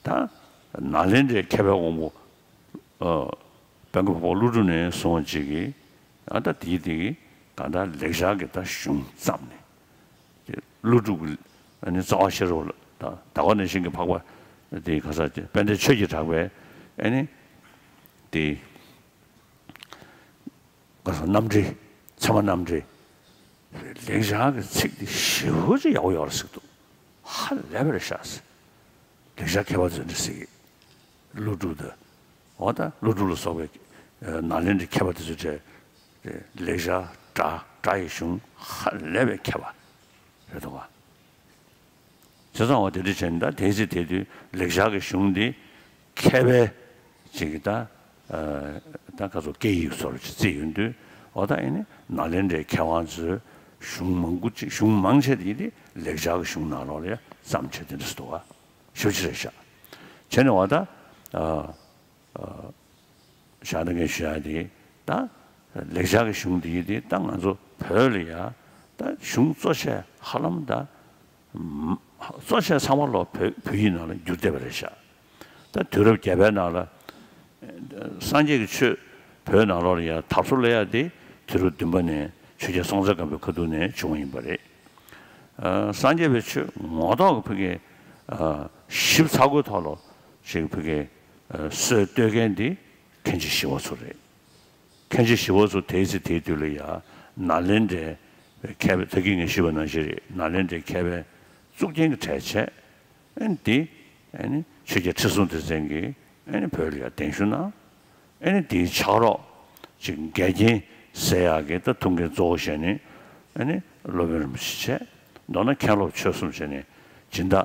ད་ནཱ་ལེནྡྲའི་མཁས་པའི་དབང་པོ་ཨ་དཔལ་མགོན་འཕགས་པ་ཀླུ་སྒྲུབ་ནས་བཟུང་བ་ཅིག་གིས་ཨ་ད་དེའི་དེ་གི་གང་ལྟར་ལེགས་སྦྱར་གྱི་ད་གཞུང་བརྩམས་ནས། དེ་ཀླུ་སྒྲུབ་ཀྱི་ཨ་ནི་རྩ་བ་ཤེས་རབ་ལ་ད་ད་ག་ནང་བཞིན་གྱི་འཕགས་པ་དེ་ག་ས་དཔལ་ལྡན་ཆོས་ཀྱི་གྲགས་པའི་ཨ་ནི་དེ་ག་ས་རྣམ་འགྲེལ་ཚད་མ་རྣམ་འགྲེལ་ལེགས་སྦྱར་གྱི་ཚིག་དེ་ཞེ་པོ་ཅིག་ཡག་པོ་ཡོད་རེད་ཟེར་གྱི་འདུག་ཧ་ལས་པ་རེད་ཤག་ཟེར། ལེགས་སྦྱར་མཁས་པ་ཚོས་འདི་ཟེར་གྱི། ཀླུ་སྒྲུབ་དང་། འོ་ད་ཀླུ་སྒྲུབ་ལ་སོགས་པའི་ནཱ་ལེནྡྲའི་མཁས་པ་དེ་ཚོའི་གྲས་ལེགས་སྦྱར་སྒྲ་སྒྲ་ཡི་གཞུང་ཧ་ལས་པའི་མཁས་པ་རེད་འདུག་ག་བྱས་ཙང་འོ་དེ་འདྲ་བྱས་ནས་ད་དེའི་ཚེ་དེ་དུས་ལེགས་སྦྱར་གྱི་གཞུང་འདི་མཁས་པའི་ཅིག་གི་ད་ད་ག་ཚོད་སྐད་ཡིག་ཚོར་ཅིག་བརྩིས་ཡོང་དུས་འོ་ད་ཨེ་ནི་ནཱ་ལེནྡྲའི་མཁས་དབང་ཚོས་གཞུང་མང་པོ་ཅིག་གཞུང་མང་ཆེ་དེ་ཡིན་ཏེ་ལེགས་སྦྱར་གྱི་གཞུང་ནང་ལོགས་ལ་ཡང་བརྩམས་བྱས་དེ་འདྲ་སུ་འདུག་ག་ཞེ་པོ་ཅིག་རེད་ཤག་བྱས་ནས་འོ་ད་ བཞག་ན་ངས་ཞུ་ཡག་དེ་ད་ལེགས་སྦྱར་གྱི་གཞུང་འདི་དེ་ད་ང་ཚོ་བོད་ལ་ཡ་ད་གཞུང་གཙོ་ཆེ་ཧ་ལམ་ད་གཙོ་ཆེ་ཚང་མ་ལོ་བོད་བོད་ཡིག་ནང་ལ་བསྒྱུར་བསྡད་པ་རེད་ཤག་ད་དུས་རབས་བརྒྱད་པའི་ནང་ལ་སངས་རྒྱས་ཀྱི་ཆོས་བོད་ནང་ལོགས་ལ་ཡ་དར་སྲོལ་སླེབས་ཡག་དེ་དུས་རབས་བདུན་པ་ནས་ཆོས་རྒྱལ་སྲོང་བཙན་སྒམ་པོའི་ཁ་ཐུག་ནས་བྱུང་བ་ཡིན་པ་རེད། སངས་རྒྱས་པའི་ཆོས་ངོ་ཐོག་གི་ཕ་གི་ཞིབ་ཚགས་པོའི་ཐོག་ལ་ཅིག་ཕ་གི་སྲོལ་གཏོད་མཁན་དེ་མཁན་ཆེན་ཞི་བ་འཚོ་རེད། མཁན་ཆེན་ཞི་བ་འཚོ་དེའི་ཚེ་དེའི་དུས་ལ་ཡ་ནཱ་ལེནྡྲའི་མཁས་པའི་ད་གིན་ངས་ཞུས་པ་ནང་བཞིན་རེད། ནཱ་ལེནྡྲའི་མཁས་པའི་གཙུག་རྒྱན་གྱི་གྲས་བྱས། ཨ་ནི་དེ་ཨ་ནི་ཆོས་རྒྱལ་ཁྲི་སྲོང་ལྡེ་བཙན་གྱིས་ཨ་ནི་བོད་ལ་ཡ་གདན་ཞུ་གནང་། ཨ་ནི་དེའི་ཕྱག་རོགས་ཅིག་འགལ་རྐྱེན་སེལ་ཡག་གི་ད་ཐུགས་འགན་གཙོ་བོ་བཞེས་ནས་ཨ་ནི་སློབ་དཔོན་རིན་པོ་ཆེ་བྱས། མདོར་ན་མཁན་སློབ་ཆོས་གསུམ་བྱས་ནས་སྦྱིན་བདག་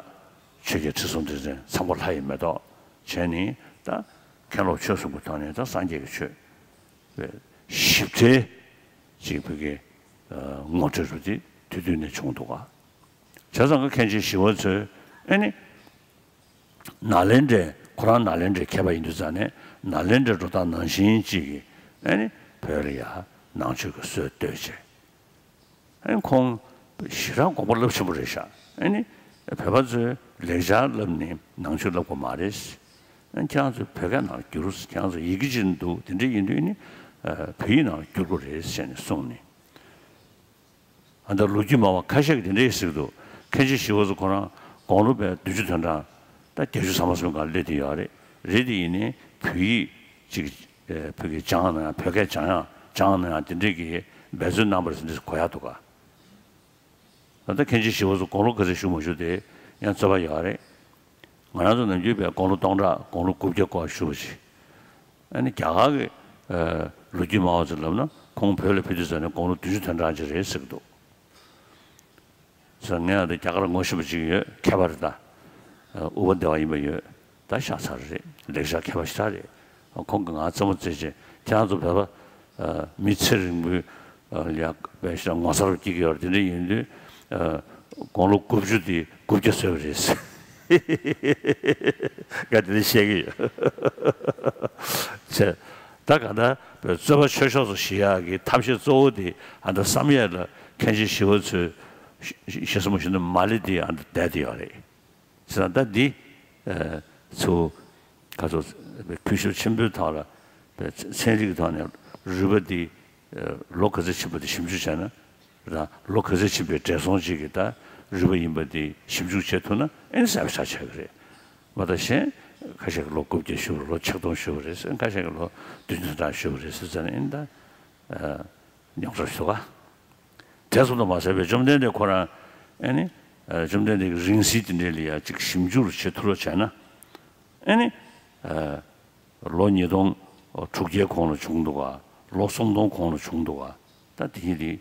ཆོས་རྒྱལ་ཁྲི་སྲོང་ལྡེ་བཙན་ཚངས་པ་ལྷ་ཡི་མེ་ཏོག་བྱས་ནས་ད་མཁན་སློབ་ཆོས་གསུམ་གྱི་ཐོག་ནས་ད་སངས་རྒྱས་ཀྱི་ཆོས་ཞིབ་ཕྲའི་ཅིག་ཕ་གི་ངོ་སྤྲོད་རུ་དེ་དུས་དུས་ནས་བྱུང་འདུག་ག་བྱས་ཙང་ཀ་མཁན་ཆེན་ཞི་བ་འཚོས་ཨ་ནི་ནཱ་ལེནྡྲའི་ཁོ་རང་ནཱ་ལེནྡྲའི་མཁས་པ་ཡིན་དུས་ཙང་ནས་ནཱ་ལེནྡྲའི་འགྲོ་སྟངས་ནང་བཞིན་ཅིག་གིས་ཨ་ནི་བོད་ལ་ཡ་ནང་ཆོས་ཀྱི་སྲོལ་གཏོད་བྱས། ཨ་ནི་ཁོང་ཞེ་དྲག་དགོངས་པ་རླབས་ཆེན་པོ་རེད་ཤག་ཨ་ནི་བོད་པ་ཚོས་ལེགས་སྦྱར་བསླབས་ནས་ནང་ཆོས་བསླབ་དགོས་མ་རེད། ཨ་ནི་ཁྱེད་རང་ཚོས་བོད་སྐད་ནང་ལ་བསྒྱུར། ཁྱེད་རང་ཚོ་ཡི་གེ་ཅིག་འདུག་དེ་འདྲ་ཡིན་དུས་ནི་བོད་ཡིག་ནང་ལ་བསྒྱུར་དགོས་རེད་ཟེར་ནས་གསུངས་ནས། ཨ་ད་ལོ་རྒྱུས་སྨྲ་བ་ཁ་ཤས་ཀྱིས་དེ་འདྲ་ཞིག་འདུག་མཁན་ཆེན་ཞི་བ་འཚོ་ཁོ་རང་དགུང་ལོ་བས་བདུན་ཅུ་དོན་གྲངས་ད་བརྒྱད་ཅུ་ཟ་མ་ཟིན་སྒང་སླེབས་བསྡད་ཡོད་རེད། རེད་དེ་ཡིན་ནའི་བོད་ཡིག་ཅིག་ཨེ་བོད་སྐད་སྦྱང་ན་ཡང་བོད་སྐད་སྦྱང་ཡག་སྦྱང་ན་ཡང་དེ་འདྲས་ཀྱི་འབད་བརྩོན་གནང་བ་རེད་ཟེར་འདྲས་གོ་ཡག་འདུག་ག་ད་ལྟ་མཁན་ཆེན་ཞི་བ་འཚོ་དགུང་ལོ་ག་ཚོད་བཞུགས་མ་བཞུགས་དེ་ཡང་རྩོད་པ་ཡོད་རེད། ང་རང་ཚོ་ནམ་རྒྱུན་པའི་དགུང་ལོ་སྟོང་ཕྲག་དགུང་ལོ་དགུ་བརྒྱ་སྐོར་བཞུགས་པ་ཞིག་ཨ་ནི་རྒྱ་གར་གྱི་ཨ་ལོ་རྒྱུས་སྨྲ་བ་ཚོས་ལབ་ན་ཁོང་བོད་ལ་ཕེབས་དུས་ཙམ་ནས་དགུང་ལོ་བདུན་ཅུ་དོན་གྲངས་ཅིག་རེད་ཟེར་གྱི་འདུག་ཟེར་ངས་ཨ་ད་རྒྱ་གར་ངོ་ཤེས་པ་ཅིག་ཡོད། མཁས་པ་རེད་ད། ཨ་ཨུ་པ་དེ་བ་ཡིན་པ་ཡོད། ད་ཤ་ཚ་རེད། ལེགས་སྦྱར་མཁས་པ་ཞེ་དྲག་རེད། ཁོང་གིས་ང་རྩེད་མོ་རྩེ་བྱས་ཁྱེད་རང་ཚོ་བོད་པ་ཨ་མི་ཚེ་རིང་པོའི་ཨ་ལ་ཡ་བས་ཤ་ངོ་མཚར་སྐྱེ་གི་ཡོད་རེད། དེ་འདྲ་ཡིན་དུས་ཨ་དགུང་ལོ་དགུ་བཅུ་དེ་དགུ་བརྒྱ་བཟོས་པ་རེད། ང་དེ་འདྲ་བཤད་ཀྱི་ཡོད། བྱས། ད་ག་ད་རྩོད་པ་ཆོས་ཕྱོགས་སུ་ཞི་ཡག་གི་ཐབས་ཤེས་གཙོ་བོ་དེ་ཨ་ད་བསམ་ཡས་ལ་མཁན་ཆེན་ཞི་བ་འཚོས་ཞེ་ས་མ་ཞུ་ན་མ་ལེ་དེ་ཨ་ད་བསྡད་དེ་ཡོད་རེད། ཟེར་ན་ད་འདི་ཚོ་ག་ཚོད་གུས་ཞབས་ཆེན་པོའི་ཐོག་ལ་ཚན་རིག་གི་ཐོག་ནས་རུས་པ་འདི་ལོ་ག་ཚོད་ཕྱིན་པ་དེ་ཞིབ་འཇུག་བྱས་ན། རང་ལོ་ག་ཚོད་ཕྱིན་པའི་བགྲེས་སོང་ཅིག་གིས་ད་རུས་པ་ཡིན་པ་འདི་ཞིབ་འཇུག་བྱེད་ཐུབ་ན་ཨེ་ནི་གསལ་པོ་ཆགས་ཆགས་ཀྱི་རེད། མ་གཏོགས་གཞན་ཁ་ཤས་ཀྱིས་ལོ་དགུ་བརྒྱ་བཞུགས་པ་རེད། ལོ་ཆིག་སྟོང་བཞུགས་པ་རེད་ཟེར། ཁ་ཤས་ཀྱིས་ལོ་བདུན་ཅུ་དོན་གྲངས་བཞུགས་པ་རེད་ཟེར་ཙང་ཨེ་ནི་ད་རྙོག་དྲ་ཞུ་ག་དེ་ཙམ་དུ་མ་ཟད་པའི་བཅོམ་ལྡན་འདས་ཁོ་རང་ཨེ་ནི་བཅོམ་ལྡན་འདས་ཀྱི་རིང་བསྲེལ་དེ་འདྲའི་ལ་ཡ་ཅིག་ཞིབ་འཇུག་བྱེད་ཐུབ་རོགས་བྱས་ན་ཨེ་ནི། ལོ་ཉིས་སྟོང་དྲུག་བརྒྱའི་གོང་ལ་བྱུང་འདུག་ག་ལོ་སུམ་སྟོང་གོང་ལ་བྱུང་འདུག་ག་ད་དེ་ཡིན་དེ་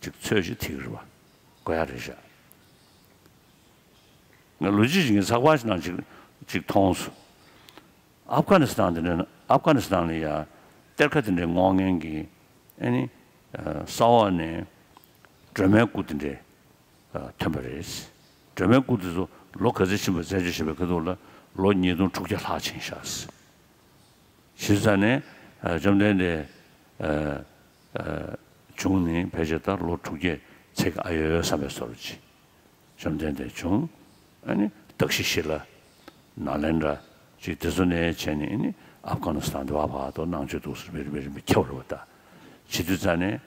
ཅིག་ཚོད་ཅིག་ཐིག་རེད་པ། གོ་ཡ་རེད་ཤག་ང་ལོ་གཅིག་ཅིག་ངས་ཚགས་པར་ཞིག་ནང་ཅིག་ཅིག་མཐོང་སོང་། ཨབ་གྷ་ནི་སི་ཐན་དེ་འདྲ་ཨབ་གྷ་ནི་སི་ཐན་ལ་ཡ་གཏེར་ཁ་དེ་འདྲའི་སྔོག་མཁན་གྱི་ཨ་ནི་ས་འོག་ནས་སྒྲོལ་མའི་སྐུ་དེ་འདྲའི་ཐོན་པ་རེད། སྒྲོལ་མའི་སྐུ་དེ་ཚོ་ལོ་ག་ཚོད་ཕྱིན་པ་རྩད་གཅོད་བྱེད་པའི་ཁ་ཐུག་ལ་ལོ་ཉིས་སྟོང་དྲུག་བརྒྱ་ལྷག་ཕྱིན་ཤག་ཕྱིན་ཙང་ནས་བཅོམ་ལྡན་འདས་བྱུང་ནས་ཕལ་ཆེར་ད་ལོ་དྲུག་བརྒྱ་ཚད་ཀྱི་ཨ་ཡོད་བསམ་པའི་བཟོ་འདྲ་ཅིག་བཅོམ་ལྡན་འདས་བྱུང་། ཨ་ནི་དག་ཤི་ཤི་ལ་ནཱ་ལེནྡྲ་ཅིག་དེ་ཚོ་ནས་བྱས་ནས་ཨ་ནི་ཨབ་གྷ་ནི་སི་ཐན་དེ་བར་བར་དུ་ནང་ཆོས་འདུག་སེ་རིམ་པས་རིམ་པས་ཁྱབ་རེད་པ། ད་བྱེད་དུས་ཙང་ནས་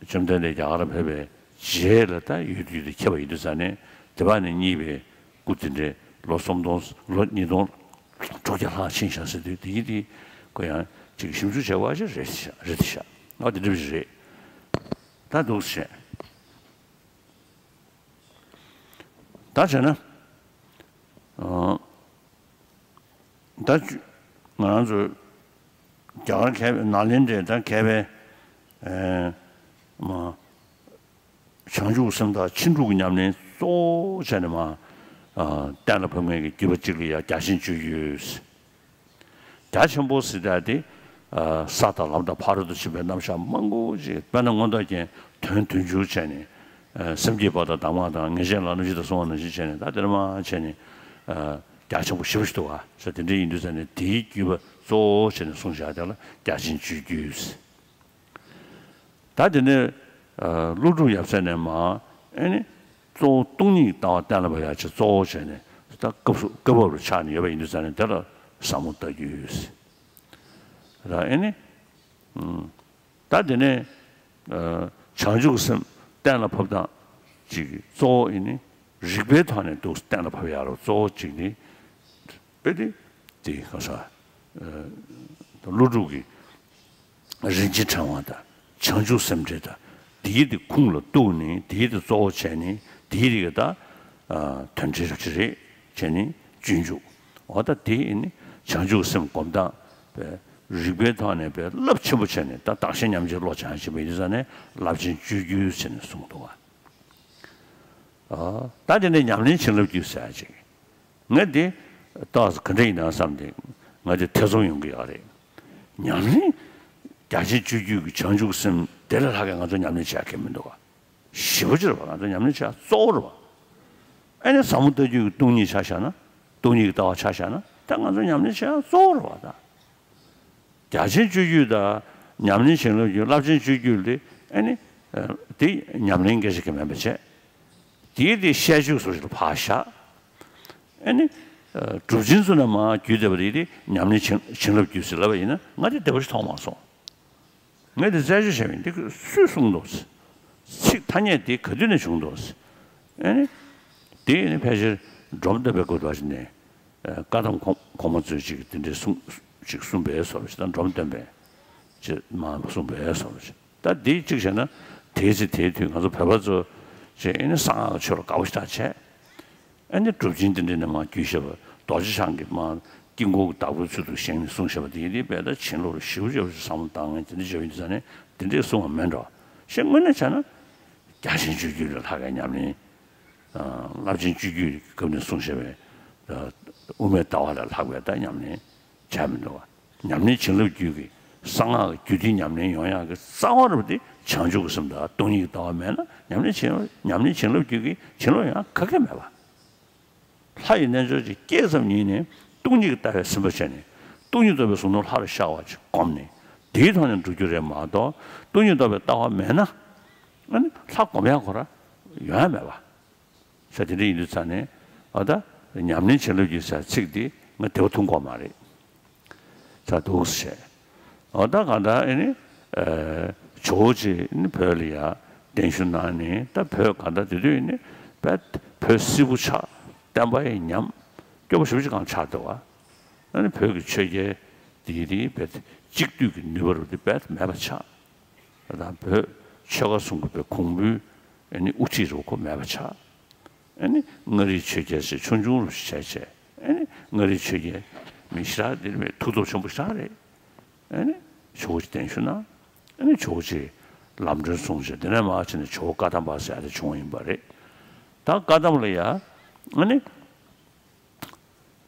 བཅོམ་ལྡན་འདས་རྒྱ་གར་ཕེབས་པའི་རྗེས་ལ་ད་ཡུལ་དུ་ཡུལ་དུ་ཁྱབ་པ་ཡིན་དུས་ཙང་ནས་དེ་བར་ནས་རྙེད་པའི་སྐུ་དེ་འདྲའི་ལོ་སུམ་སྟོང་ལོ་ཉིས་སྟོང་དྲུག་བརྒྱ་ལྷག་ཕྱིན་ཤག་ཟེར་དུས་དེ་ཡིན་དེ་ཁོ་ཡང་ཅིག་ཞིབ་འཇུག་བྱས་པ་ཞིག་རེད་ཤག་རེད་དེ་ཤག་ང་དེ་འདྲ་ཞིག་རེད། ད་འདུག་སེ་བྱས། ད་བྱས་ན། ཨ། ད་ང་རང་ཚོ་རྒྱ་གར་མཁས་པའི་ནཱ་ལེནྡྲའི་ད་མཁས་པའི་ཨེ་མ་བྱང་ཆུབ་སེམས་དང་ཕྱིན་དྲུག་གི་ཉམས་ལེན་གཙོ་བོ་བྱས་ནས་མ་ཨ་གཏན་ལ་ཕབ་མཁན་གྱི་བརྒྱུད་པ་གཅིག་ལ་ཡ་རྒྱ་ཆེན་སྤྱོད་ཡུལ། རྒྱ་ཆེན་པོ་ཟེར་ཡག་དེ་ཨ་ས་དང་ལམ་དང་ཕ་རོལ་ཏུ་ཕྱིན་པའི་རྣམ་གཞག་མང་པོ་ཅིག་དཔེར་ན་མངོན་རྟོགས་རྒྱན་དོན་བདུན་ཅུ་བྱས་ནས་ཨ་སེམས་བསྐྱེད་པ་དང་གདམས་ངག་དང་ངེས་ཤེས་ལ་ལུགས་གཞི་དང་གསུངས་པ་ནང་བཞིན་བྱས་ནས་ད་དེ་ནས་མར་བྱས་ནས་ཨ་ རྒྱ་ཆེན་པོ་ཞེ་པོ་ཞིག་འདུག་ག་ས། དེ་འདྲའི་ཡིན་དུས་ཙང་ནས་དེའི་བརྒྱུད་པ་གཙོ་བོ་བྱས་ནས་གསུངས་བཞག་དེ་ལ་རྒྱ་ཆེན་སྤྱོད་བརྒྱུད། ད་དེ་ནས་ཀླུ་སྒྲུབ་ཡབ་སྲས་ནས་མར་ཨེ་ནི་གཙོ་བོ་སྟོང་ཉིད་ཀྱི་ལྟ་བ་གཏན་ལ་ཕབ་ཡག་ཆེད་གཙོ་བོ་བྱས་ནས་ད་སྐབས་སུ་སྐབས་བབ་ལ་ཆགས་ནས་ཡོད་པ་ཡིན་དུས་ཙང་ནས་དེ་ལ་ཟབ་མོ་ལྟ་བརྒྱུད། ད་ཨེ་ནི། ད་དེ་ནས་བྱང་ཆུབ་སེམས་གཏན་ལ་ཕབ་སྟངས་ཅིག་གཙོ་བོ་ཨེ་ནི་རིགས་པའི་ཐོག་ནས་འདུག་གཏན་ལ་ཕབ་ཡག་ལ་གཙོ་བོ་གཅིག་ནི་དཔེ་དེ་དེ་ག་ས་ཀླུ་སྒྲུབ་ཀྱི་རིན་ཆེན་ཕྲེང་བ་དང་བྱང་ཆུབ་སེམས་འགྲེལ་དང་དེའི་དེ་ཁུངས་ལ་གཏུགས་ནས་དེའི་དེ་གཙོ་བོ་བྱས་ནས་དེའི་རིགས་ཀྱི་ད་དོན་འགྲེལ་ཅིག་རེད་བྱས་ནས་སྤྱོད་འཇུག་འོ་ད་དེ་ཨེ་ནི་བྱང་ཆུབ་སེམས་སྒོམ་སྟངས་པའི་རིགས་པའི་ཐོག་ནས་པའི་རླབས་ཆེན་པོ་བྱས་ནས་ད་བདག་གཞན་མཉམ་བརྗེ་བློ་སྦྱང་བྱེད་པའི་ཡིན་ཙང་ནས་རླབས་ཆེན་སྤྱོད་བརྒྱུད་ཟེར་ནས་གསུངས་འདུག་ག་ད་དེ་ནས་ཉམས་ལེན་བྱིན་རླབས་བརྒྱུད་ཟེར་ཡག་ཅིག་ངས་འདི་ཏོག་ཙམ་ག་འདྲ་ཡིན་ན་བསམ་སྟེ་ང་འདི་ཐེ་ཚོམ་ཡོང་གི་ཡོད་རེད། ཉམས་ལེན་རྒྱ་ཆེན་སྤྱོད་བརྒྱུད་ཀྱི་བྱང་ཆུབ་སེམས་དེ་ལས་ལྷག་གི་ང་ཚོ་ཉམས་ལེན་བྱེད་ཡག་གང་ཡང་མི་འདུག་ག་ཞེ་པོ་ཅིག་རེད་པ། ང་ཚོ་ཉམས་ལེན་བྱེད་ཡག་གཙོ་བོ་རེད་པ། ཨེ་ནི་ཟབ་མོ་ལྟ་བརྒྱུད་ཀྱི་སྟོང་ཉིད་ཆ་བཞག་ན། སྟོང་ཉིད་ཀྱི་ལྟ་བ་ཆ་བཞག་ན་ད་ང་ཚོ་ཉམས་ལེན་བྱེད་ཡག་གཙོ་བོ་རེད་པ་ད། རྒྱ་ཆེན་སྤྱོད་བརྒྱུད་དང་ཉམས་ལེན་བྱིན་རླབས་བརྒྱུད། རླབས་ཆེན་སྤྱོད་བརྒྱུད་དེ་ཨེ་ནི་དེ་ཉམས་ལེན་སྐད་ཆ་གི་མིན་པ་བྱས། དེའི་དེ་བཤད་སྤྱོད་སོགས་ཞིག་ལ་ཕར་བཞག་ཨེ་ནི་གྲུབ་ཆེན་ཚོ་ནས་མར་བརྒྱུད་བསྡད་པ་དེ་དེ་ཉམས་ལེན་བྱིན་བྱིན་རླབས་བརྒྱུད་ཟེར་ལབ་པ་ཡིན་ན་ང་དེ་བདེ་པོ་ཞིག་མཐོང་མ་སོང་། ངས་དེ་རྩད་གཅོད་བྱས་པ་ཡིན། འདི་སུས་གསུངས་འདུག་ཚིག་ཐ་སྙད་དེ་ག་དུས་ནས་བྱུང་འདུག་ཨེ་ནི། དེ་ནི་ཕལ་ཆེར་འབྲོམ་སྟོན་པའི་སྐབས་དུ་བ་ཞིག་ནས་བཀའ་གདམས་གོང་གོང་མ་ཚོས་ཅིག་དེ་འདྲའི་གསུང་ཅིག་གསུངས་པའི་བཟོ་འདྲ་ཞིག་དང་། འབྲོམ་སྟོན་པས་ཅིག་མར་གསུངས་པའི་བཟོ་འདྲ་ཞིག་ད་འདི་གཅིག་བྱས་ན་དེའི་ཚེ་དེའི་དུས་ང་ཚོ་བོད་པ་ཚོ་ཅིག་ཨེ་ནི་གསང་སྔགས་ཆོས་ལ་དགའ་པོ་ཞེ་དྲག་བྱས། ཨ་ནི་གྲུབ་ཆེན་དེ་འདྲ་ནས་མར་བརྒྱུད་བཞག་པ། རྡོ་རྗེ་འཆང་གིས་མར་དཀྱིལ་འཁོར་གྱི་བདག་པོའི་ཚུལ་དུ་བཞེངས་ནས་གསུངས་བཞག་པ་དེ་ཡིན་དུས་དཔེ་ད་བྱིན་རླབས་ལ་ཞེ་པོ་ཅིག་བསམ་བློ་བཏང་མཁན་དེ་འདྲ་བྱས་པ་ཡིན་དུས་ཙང་ནས་དེ་འདྲས་གསུངས་པ་མིན་འགྲོ། ཞེས་དངོས་གནས་བྱས་ན་རྒྱ་ཆེན་སྤྱོད་བརྒྱུད་ལས་ལྷག་པའི་ཉམས་ལེན། རླབས་ཆེན་སྤྱོད་བརྒྱུད་ཀྱི་སྐབས་ནས་གསུངས་བཞག་པའི་དབུ་མའི་ལྟ་བ་ལས་ལྷག་པའི་ད་ཉམས་ལེན་བྱས་མི་འདུག་བ། ཉམས་ལེན་བྱིན་རླབས་བརྒྱུད་ཀྱི་གསང་སྔགས་ཀྱི་རྒྱུད་སྡེ་ཉམས་ལེན་ཡོང་ཡག་གི་རྩ་བ་རུ་དེ་བྱང་ཆུབ་ཀྱི་སེམས་དང་སྟོང་ཉིད་ཀྱི་ལྟ་བ་མེད་ན་ཉམས་ལེན་བྱེད་ཉམས་ལེན་བྱིན་རླབས་བརྒྱུད་ཀྱི་བྱིན་རླབས་ཡོང་ཡག་ག་གེ་མེད་པ། ལྷ་ཡི་རྣལ་འབྱོར་གྱིས་སྐྱེས་ཙམ་ཉིད་ནས་སྟོང་ཉིད་ཀྱི་ལྟ་བས་ཟིན་པར་བྱས་ནས་སྟོང་ཉིད་རྟོགས་པའི་གཟུགས་སྣང་ལྷ་རུ་ཤར་བ་ཅིག་བསྒོམས་ནས་དེའི་ཐོག་ནས་འགྲོ་རྒྱུ་རེད་མ་གཏོགས། སྟོང་ཉིད་རྟོགས་པའི་ལྟ་བ་མེད་ན་ཨ་ནི་ལྷ་སྒོམ་ཡག་ཁོ་རང་ཡོང་ཡག་མེད་པ། ས་དེ་འདྲ་ཡིན་དུས་ཙང་ནས་ཨ་ད་ཉམས་ལེན་བྱེད་ལུགས་ཀྱི་ས་ཚིག་འདི་ང་བདེ་པོ་ཐོན་གྱི་ཡོད་མ་རེད། ས་འདུག་སེ་བྱས། ཨ་ད་གང་ལྟར་ཨེ་ནི་ཇོ་བོ་རྗེ་ནི་བོད་ལ་ཡ་གདན་ཞུ་གནང་ནས། ད་བོད་གང་ལྟར་དེ་དུས་ནི་བོད་བོད་སིལ་བུ་ཆགས། བསྟན་པ་ཡི་ཉམས་སྐྱོ་པོ་ཞེ་པོ་ཅིག་གང་ཆགས་འདུག་བ། ཨ་ནི་བོད་ཀྱི་ཆོས་རྒྱལ་དེ་དེ་བོད་གཅིག་སྡུད་ཀྱི་ནུས་པ་རུ་དེ་བོད་མེད་པ་ཆགས། ད་བོད་ཆོལ་ཁ་གསུམ་གྱི་བོད་གོང་བུའི་ཨ་ནི་དབུ་ཁྲིད་རུ་ཁོ་མེད་པ་ཆགས། ཨ་ནི་མངའ་རིས་ཆོས་རྒྱལ་ཞེས་ཆུང་ཆུང་རུ་བྱས་བྱས། ཨ་ནི་མངའ་རིས་ཆོས་རྒྱལ་མི་ཞེ་དྲག་འདིར་མེད། ཐུགས་སྟོབས་ཆེན་པོ་ཞེ་དྲག་རེད། ཨ་ནི་ཇོ་བོ་རྗེ་གདན་ཞུ་གནང་། ཨ་ནི་ཇོ་བོ་རྗེ་ལམ་སྒྲོན་གསུངས་བྱས། དེ་ནས་མར་ཕྱིན་ནས་ཇོ་བོ་བཀའ་གདམས་པ་ཟེར་ཡ་དེ་བྱུང་བ་ཡིན་པ་རེད། ད་བཀའ་གདམས་ལ་ཡ་ཨ་ནི།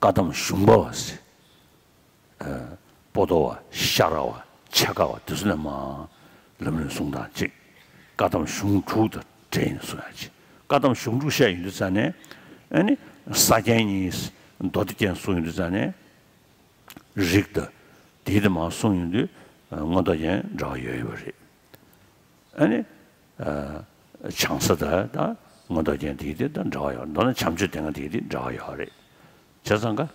བཀའ་གདམས་གཞུང་པ་བ་ཟེར། ཨ་པོ་ཏོ་བ། ཤ་ར་བ། འཆད་ཁ་བ་དེ་ཚོ་ནས་མར་ལམ་རིམ་གསུང་སྟངས་གཅིག་བཀའ་གདམས་གཞུང་དྲུག་དང་འབྲེལ་ནས་གསུང་ཡག་གཅིག་བཀའ་གདམས་གཞུང་དྲུག་བཤད་ཡོང་དུས་ཙང་ནས་ཨ་ནི་ས་རྒྱན་གཉིས་མདོ་སྡེ་རྒྱན་གསུང་ཡོང་དུས་ཙང་ནས་རིགས་དང་དེའི་དེ་མར་གསུང་ཡོང་དུས་མངོན་རྟོགས་རྒྱན་འདྲ་བ་ཡོད་ཡོད་པ་རེད། ཨ་ནི། ཨ་བྱང་ས་དང་ད་མངོན་རྟོགས་རྒྱན་དེའི་དེ་དང་འདྲ་བ་ཡོད། མདོར་ན་བྱམས་ཆོས་སྡེ་ལྔ་དེའི་དེ་འདྲ་བ་ཡོད་རེད། བྱས་ཙང་ཀ་བཀའ་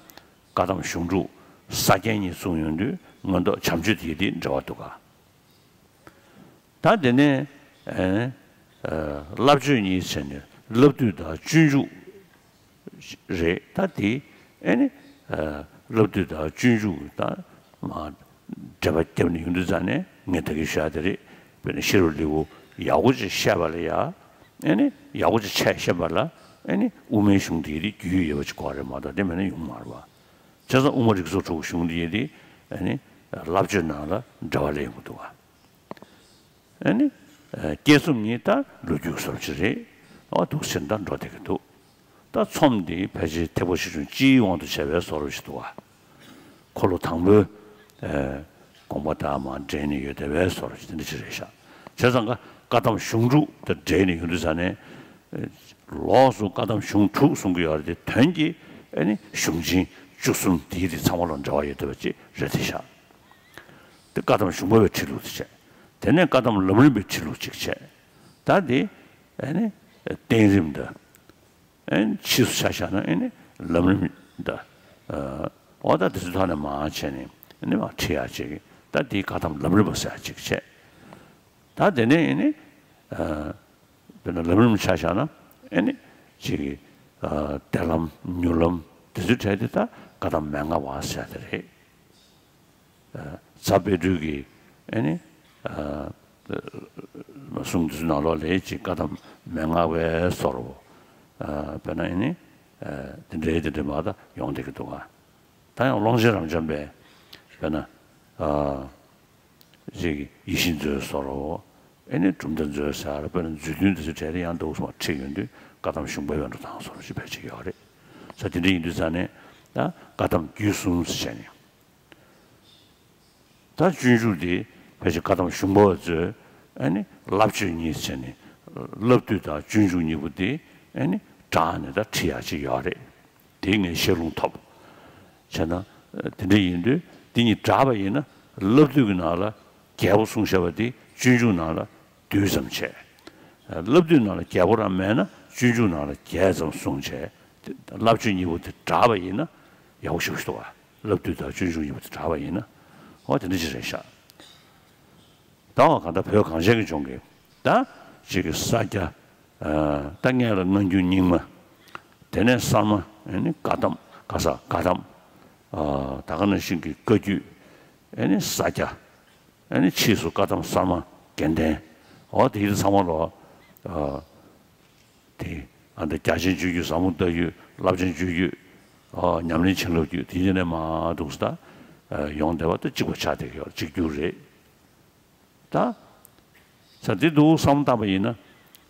གདམས་གཞུང་དྲུག་ས་རྒྱན་གཉིས་གསུང་ཡོང་དུས་མངོན་རྟོགས་བྱམས་ཆོས་དེའི་དེ་འདྲ་བ་འདུག་ག་ད་དེ་ནས་ཨ་ཨ་བསླབ་བརྗོད་གཉིས་བྱས་ནས་བསླབ་བཏུས་དང་སྤྱོད་འཇུག་རེད། ད་དེ་ཨེ་ནི་ཨ་བསླབ་བཏུས་དང་སྤྱོད་འཇུག་ད་མ་འགྲེལ་པ་བརྒྱབ་ནས་ཡོང་དུས་ཙང་ནས་ངས་ད་གིན་ཞུ་ཡག་དེ་རེད། དཔེར་ན་ཤེས་རབ་ལེའུ་ཡག་པོ་ཅིག་བཤད་པ་ལ་ཡ་ཨེ་ནི་ཡག་པོ་ཅིག་ཆ་བཤད་པ་ལ་ཨེ་ནི་དབུ་མའི་གཞུང་དེ་རིགས་རྒྱུས་ཡོད་པ་ཅིག་དགོས་རེད་མ་གཏོགས་དེ་མེད་ན་ཡོང་མ་རེད་པ། བྱས་ཙང་དབུ་མ་རིགས་ཚོགས་དྲུག་གི་གཞུང་དེ་ཡིན་དེ་ཨེ་ནི་བསླབ་བརྗོད་ནང་ལ་འགྲེལ་པ་ལས་ཡོང་གི་འདུག་ག་ཨ་ནི། ཨ་སྐྱེས་གསུམ་གཉིས་ད་ལོ་རྒྱུས་སོར་ཅིག་རེད། ཨོ་འདུག་ཟེར་ད་འགྲོ་བསྡད་ཀྱི་འདུག་ད་ཚོམས་འདི་ཕལ་ཆེར་ཐེག་པ་ཆེ་ཆུང་སྤྱིའི་དབང་དུ་བྱས་པའི་བཟོ་འདྲ་ཞིག་འདུག་ག་འཁོར་ལོ་དང་པོའི་ཨ་དགོངས་པ་དང་མར་འབྲེལ་ནས་ཡོད་བསྡད་པའི་བཟོ་འདྲ་ཞིག་དེ་འདྲ་ཅིག་རེད་ཤག་བྱས་ཙང་ཀ་བཀའ་གདམས་གཞུང་དྲུག་དང་འབྲེལ་ནས་ཡོང་དུས་ཙང་ནས་ཨ་ལོགས་སུ་བཀའ་གདམས་གཞུང་དྲུག་གསུང་གི་ཡོད་རེད་དེ། དོན་གྱིས་ ཨེ་ནི་གཞུང་ཆེན་བཅུ་གསུམ་དེའི་རིགས་ཚང་མ་ལ་འབྲེལ་བ་ཡོད་བསྡད་པ་ཅིག་རེད་དེ་ཤག་དེ་བཀའ་གདམས་གཞུང་པ་བའི་ཁྲིད་ལུགས་དེ་བྱས། དེ་ནས་བཀའ་གདམས་ལམ་རིམ་པའི་ཁྲིད་ལུགས་ཅིག་བྱས། ད་དེ་ཨེ་ནི་བསྟན་རིམ་དང་། ཨེ་ནི་ཕྱིས་སུ་ཆ་བཞག་ན་ཨེ་ནི་ལམ་རིམ་དང་། ཨ་འོ་ད་དེ་ཚོའི་ཐོག་ནས་མར་བྱས་ནས་ཨེ་ནི་མར་ཁྲིད་ཡག་ཅིག་ད་དེའི་བཀའ་གདམས་ལམ་རིམ་པ་ཟེར་ཡག་ཅིག་བྱས། ད་དེ་ནས་ཨེ་ནི་ཨ་དཔེར་ན་ལམ་རིམ་ཆ་བཞག་ན་ཨེ་ནི་ཅིག་ཨ་གཏེར་ལམ་མྱུར་ལམ་དེ་ཚོའི་གྲས་དེ་ད་བཀའ་གདམས་མན་ངག་པ་ཟེར་ཡག་དེ་རེད། རྫ་དཔལ་སྤྲུལ་གྱི་ཨེ་ནི་ཨ་གསུང་དེ་ཚོའི་ནང་ལོགས་ལ་ཅིག་བཀའ་གདམས་མན་ངག་པའི་བཟོ་འདྲ་བོ། ཨ་དཔེར་ན་ཨེ་ནི་ཨ་དེ་འདྲའི་དེ་འདྲའི་མ་ད་ཡོང་བསྡད་ཀྱི་འདུག་ག་ད་ཡང་ཀློང་ཆེན་རབ་འབྱམས་པས་དཔེར་ན་ཨ་ཅིག་ཡིད་བཞིན་མཛོད་བཟོ་འདྲ་བོ། ཨེ་ནི་གྲུབ་མཐའ་མཛོད་ཟེར་ཡག་དཔེར་ན་མཛོད་བདུན་དེ་ཚོའི་གྲས་དེ་ཡང་འདུག་སེ་མར་ཁྲིད་ཡོང་དུས་བཀའ་གདམས་གཞུང་པའི་འགྲོ་སྟངས་བཟོ་འདྲ་ཅིག་ཕལ་ཆེར་ཡོད་རེད། ས་དེ་འདྲ་ཡིན་དུས་ཙང་ནས་ད་བཀའ་གདམས་རྒྱུད་གསུམ་ཟེར་བྱས་ནས། ད་སྤྱོད་འཇུག་དེ་ཕལ་ཆེར་བཀའ་གདམས་གཞུང་པ་བ་ཚོས་ཨ་ནི་བསླབ་བྱ་གཉིས་བྱས་ནས་བསླབ་བཏུས་དང་སྤྱོད་འཇུག་གཉིས་པོ་དེ་ཨ་ནི་སྦྲགས་ནས་ད་ཁྲིད་ཡག་ཅིག་ཡོད་རེད། དེ་ངས་བཤད་ལུང་ཐོབ། བྱས་ན་དེ་འདྲ་ཡིན་དུས་དེ་གཉིས་སྦྲགས་པ་ཡིན་ན་བསླབ་བཏུས་ཀྱི་ནང་ལ་རྒྱས་པོ་གསུངས་བཞག་པ་དེ་སྤྱོད་འཇུག་ནང་ལ་བསྡུས་ཙམ་བྱས། བསླབ་བཏུས་ནང་ལ་རྒྱས་པོ་རང་མེད་ན་སྤྱོད་འཇུག་ནང་ལ་རྒྱས་ཙམ་གསུངས་བྱས། བསླབ་བྱ་གཉིས་པོ་དེ་སྦྲགས་པ་ཡིན་ན་ཡག་པོ་ཞེ་པོ་ཞིག་འདུག་ག་བསླབ་བཏུས་དང་སྤྱོད་འཇུག་གཉིས་པོ་དེ་སྦྲགས་པ་ཡིན་ན། འོ་དེ་འདྲ་ཅིག་རེད་ཤག་ད་འོ་གང་ལྟར་བོད་གངས་ཅན་གྱི་ལྗོངས་ཀྱི་ད་ཅིག་གི་ས་སྐྱ། ཨ་ད་སྔོན་ལ་སྔ་འགྱུར་རྙིང་མ། དེ་ནས་གསར་མ། ཨེ་ནི་བཀའ་གདམས། ག་ས་བཀའ་གདམས། ཨ་ད་ག་ནང་བཞིན་གྱི་བཀའ་བརྒྱུད། ཨེ་ནི་ས་སྐྱ། ཨེ་ནི་ཕྱིས་སུ་བཀའ་གདམས་གསར་མ་རྒྱན་ལྡན། འོ་དེ་ཚོ་ཚང་མ་ལོ། ཨ་དེ་ཨ་ད་རྒྱ་ཆེན་སྤྱོད་བརྒྱུད། ཟབ་མོ་ལྟ་བརྒྱུད། རླབས་ཆེན་སྤྱོད་བརྒྱུད། ཨ་ཉམས་ལེན་བྱིན་རླབས་བརྒྱུད། དེ་ཚོ་ནས་མར་འདུག་སེ་ད་ཡོང་བསྡད་པ་ད་གཅིག་པ་ཆགས་བསྡད་ཀྱི་ཡོད། གཅིག་གྱུར་རེད། ད། ས་འདི་འདུག་བསམ་བཏང་པ་ཡིན་ན།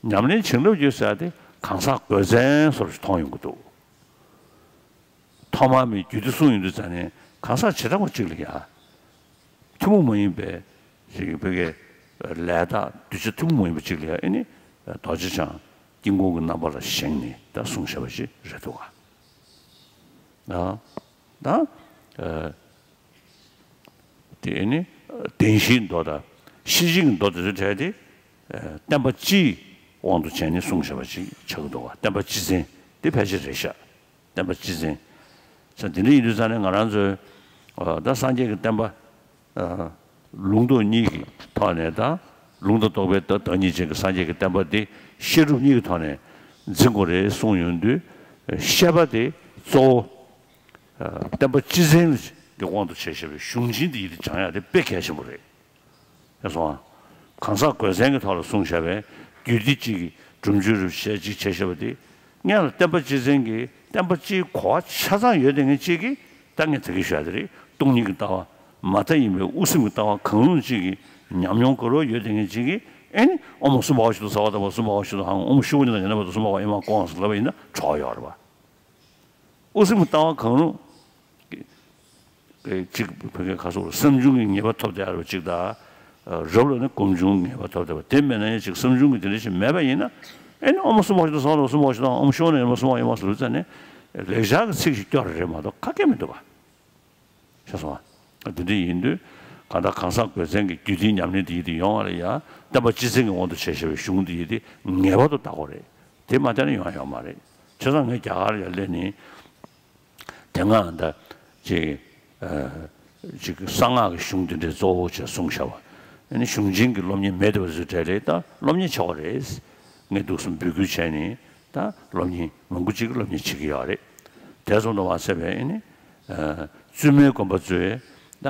ཉམས་ལེན་བྱིན་རླབས་བརྒྱུད་ཟེར་ཡག་དེ་གང་ཟག་དགོས་མཚན་བཟོ་འདྲ་ཞིག་མཐོང་ཡོང་གི་འདུག་ཐོག་མར་མི་རྒྱུད་སྡེ་གསུངས་ཡོང་དུས་ཙང་ནས་གང་ཟག་བྱེ་བྲག་པ་གཅིག་ལ་ཡ། ཐུན་མོང་མ་ཡིན་པའི་ཞིག་བོད་ཀྱི་ལས་དང་གདུལ་བྱ་ཐུན་མོང་མ་ཡིན་པ་གཅིག་ལ་ཡ་ཨེ་ནི་རྡོ་རྗེ་འཆང་དཀྱིལ་འཁོར་གྱི་རྣམ་པ་ལ་བཞེངས་ནས་ད་གསུངས་བཞག་པ་ཞིག་རེད་འདུག་ག་ད། དེ་ནི་བདེན་བཞིའི་མདོ་དང་ཤེར་ཕྱིན་གྱི་མདོ་དེ་ཚོའི་གྲས་དེ་བསྟན་པ་སྤྱིའི་དབང་དུ་བྱས་ནས་གསུངས་བཞག་པ་ཅིག་ཆགས་ཀྱི་འདུག་ག་བསྟན་པ་སྤྱི་མཚན་དེ་ཕལ་ཆེར་རེད་ཤག་བསྟན་པ་སྤྱི་མཚན། ས་དེ་འདྲ་ཡིན་དུས་ཙང་ནས་ང་རང་ཚོའི་ད་སངས་རྒྱས་ཀྱི་བསྟན་པ་ལུང་རྟོགས་གཉིས་ཀྱི་ཐོག་ནས་ད་ལུང་དང་རྟོགས་པའི་བདག་ཉིད་ཅན་གྱི་སངས་རྒྱས་ཀྱི་བསྟན་པ་འདི་བཤད་སྒྲུབ་གཉིས་ཀྱི་ཐོག་ནས་འཛིན་དགོས་རེད་གསུངས་ཡོང་དུས། བཤད་པ་དེ་གཙོ་བོ། བསྟན་པ་སྤྱི་མཚན་གྱི་དབང་དུ་བྱས་བཞག་པའི་གཞུང་ཆེན་འདི་ཡི་དེ་སྦྱང་ཡག་དེ་དཔེ་གལ་ཆེན་པོ་རེད། ཡ་སོང་ཨ། གང་ཟག་དགོས་མཚན་གྱི་ཐོག་ལ་གསུངས་བཞག་པའི་རྒྱུད་སྡེ་གཅིག་གི་སྒྲུབ་མཆོད་རུ་བཤད་གཅིག་བྱས་བཞག་པ་དེ། སྔོན་ལ་བསྟན་པ་སྤྱི་མཚན་གྱི་བསྟན་པ་སྤྱིའི་གོ་བ་ཆ་ཚང་ཡོད་དེ་ངས་གཅིག་གིས་ད་ངས་ད་གིན་ཞུ་ཡག་དེ་རེད། སྟོང་ཉིད་ཀྱི་ལྟ་བ་མ་མཐའ་ཡིན་པའི་དབུ་སེམས་ཀྱི་ལྟ་བ་གང་རུང་གཅིག་གི་ཉམས་མྱོང་ག་རེ་ཡོད་དེ་ངས་གཅིག་གིས་ཨེ་ནི་ཨོཾ་སུ་བྷ་ཝ་ཤི་ཏུ་ས་བ་ཏ་བ་སུ་བྷ་ཝ་ཤི་ཏུ་ཧཾ་ཨོཾ་ཤུ་བ་ཉི་ད་ཉ་ན་བ་ཏུ་སུ་བྷ་ཝ་ཨེ་མ་ཀོ་ཧཾ་ཟེར་ལབ་པ་ཡིན་ན་གྲོགས་ཡོད་རེད་པ། དབུ་སེམས་ཀྱི་ལྟ་བ་གང་རུང་། གཅིག་བོད་སྐད་ཁ་སོགས་ལ་བསམ་བྱུང་གི་ངེས་པ་ཐོབ་བསྡད་ཡོད་པ་གཅིག་དང་། རབ་ལ་ནི་སྒོམ་བྱུང་ངེས་པ་ཐོབ་བསྡད་པ་དེ་མེད་ན་ཡང་གཅིག་བསམ་བྱུང་གི་དེ་འདྲ་ཞིག་མེད་པ་ཡིན་ན། ཨེ་ནི་ཨོཾ་སུ་བྷ་ཝ་ཤི་ཏུ་ས་བ་ཏ་བ་སུ་བྷ་ཝ་ཤི་ཏུ་ཧཾ་ཨོཾ་ཤུ་བ་ཉི་ད་ཉ་ན་བ་ཏུ་སུ་བྷ་ཝ་ཨེ་མ་ཟེར་ལབ་ཙང་ནས་ལེགས་སྦྱར་གྱི་ཚིག་ཞིག་སྐྱོར་རེད་མ་གཏོགས་ག་གེ་མི་འདུག་པ། ཤེས་སོང་ཨ། འདི་འདྲ་ཡིན་དུས་གང་ལྟར་གང་ཟག་དགོས་མཚན་གྱི་རྒྱུད་སྡེའི་ཉམས་ལེན་འདི་ཡིན་དུས་ཡོང་བ་ལ་ཡ་བསྟན་པ་སྤྱི་མཚན་གྱི་དབང་དུ་བྱས་བཞག་པའི་གཞུང་འདི་ཡིན་དུས་ངེས་པར་དུ་བལྟ་དགོས་རེད། དེ་མ་བལྟས་ན་ཡོང་ཡ་ཡོད་མ་རེད། བྱས་ཙང་ངས་རྒྱ་གར་ལ་ཡ་སླེབས་ནས་དེ་སྔ་ད་ཅིག་ཅིག་གསང་སྔགས་ཀྱི་གཞུང་འདི་འདྲའི་གཙོ་བོ་བྱས་གསུངས་བཞག་པ། ཨ་ནི་གཞུང་ཆེན་གྱི་སློབ་གཉེར་མེད་བསྡད་པ་ཚོའི་གྲས་ལ་ད་སློབ་གཉེར་བྱེད་དགོས་རེད། ངས་འདུག་སེ་འབོད་སྐུལ་བྱས་ནས་ད་སློབ་གཉེར་མང་པོ་ཅིག་གིས་སློབ་གཉེར་བྱེད་ཀྱི་ཡོད་རེད། དེ་ཙམ་དུ་མ་ཟད་པའི་ཨ་ནི་བཙུན་མའི་དགོན་པ་ཚོས་ད་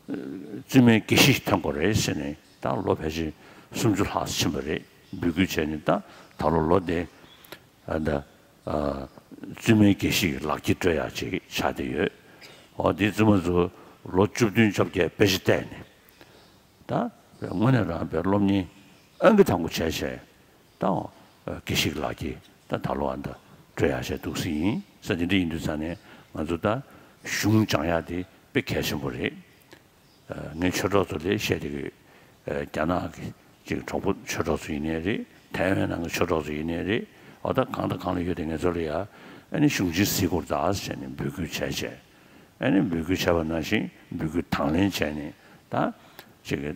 བཙུན་མའི་དགེ་བཤེས་ཐོན་དགོས་རེད་ཟེར་ནས་ད་ལོ་ཕལ་ཆེར་སུམ་ཅུ་ལྷག་ཕྱིན་པ་རེད། འབོད་སྐུལ་བྱས་ནས་ད་ད་ལོ་ལོ་དེ་ད་བཙུན་མའི་དགེ་བཤེས་ཀྱི་ལག་འཁྱེར་སྤྲོད་ཡག་ཅིག་ཆགས་བསྡད་ཡོད། འོ་དེ་བཙུན་མ་ཚོ་ལོ་བཅུ་བདུན་བཅོ་བརྒྱད་དཔེ་ཆ་བལྟས་ནས། ད་དངོས་གནས་རང་བའི་སློབ་གཉེར་ཨང་ཀི་དང་པོ་བྱས་བྱས་ད་དགེ་བཤེས་ཀྱི་ལག་འཁྱེར་ད་ད་ལོ་ཨ་ད་སྤྲོད་ཡག་བྱས་འདུག་སེ་ཡིན་ས། དེ་འདྲ་ཡིན་དུས་ཙང་ནས་ང་ཚོ་ད་གཞུང་སྦྱང་ཡག་དེ་དཔེ་གལ་ཆེན་པོ་རེད། ངས་ཆོས་གྲོགས་ཚོ་ལ་བཤད་བསྡད་ཀྱི་ཡོད། རྒྱ་ནག་གི་ཅིག་གྲོགས་པོ་ཆོས་གྲོགས་ཚོ་ཡིན་ནའི་རེད། ཐའེ་ཝན་ནང་གི་ཆོས་གྲོགས་ཚོ་ཡིན་ནའི་རེད། འོ་ད་གང་དང་གང་ལ་ཡོད་དེ་ངེད་ཚོ་ལ་ཡ་ ཨ་ནི་གཞུང་ཆེན་གཟིགས་དགོས་རེད་ད་ཟེར་ནས་འབོད་སྐུལ་བྱས་བྱས། ཨ་ནི་འབོད་སྐུལ་བྱས་པ་ནང་བཞིན་འབོད་སྐུལ་དང་ལེན་བྱས་ནས་ད་ཅིག་གི་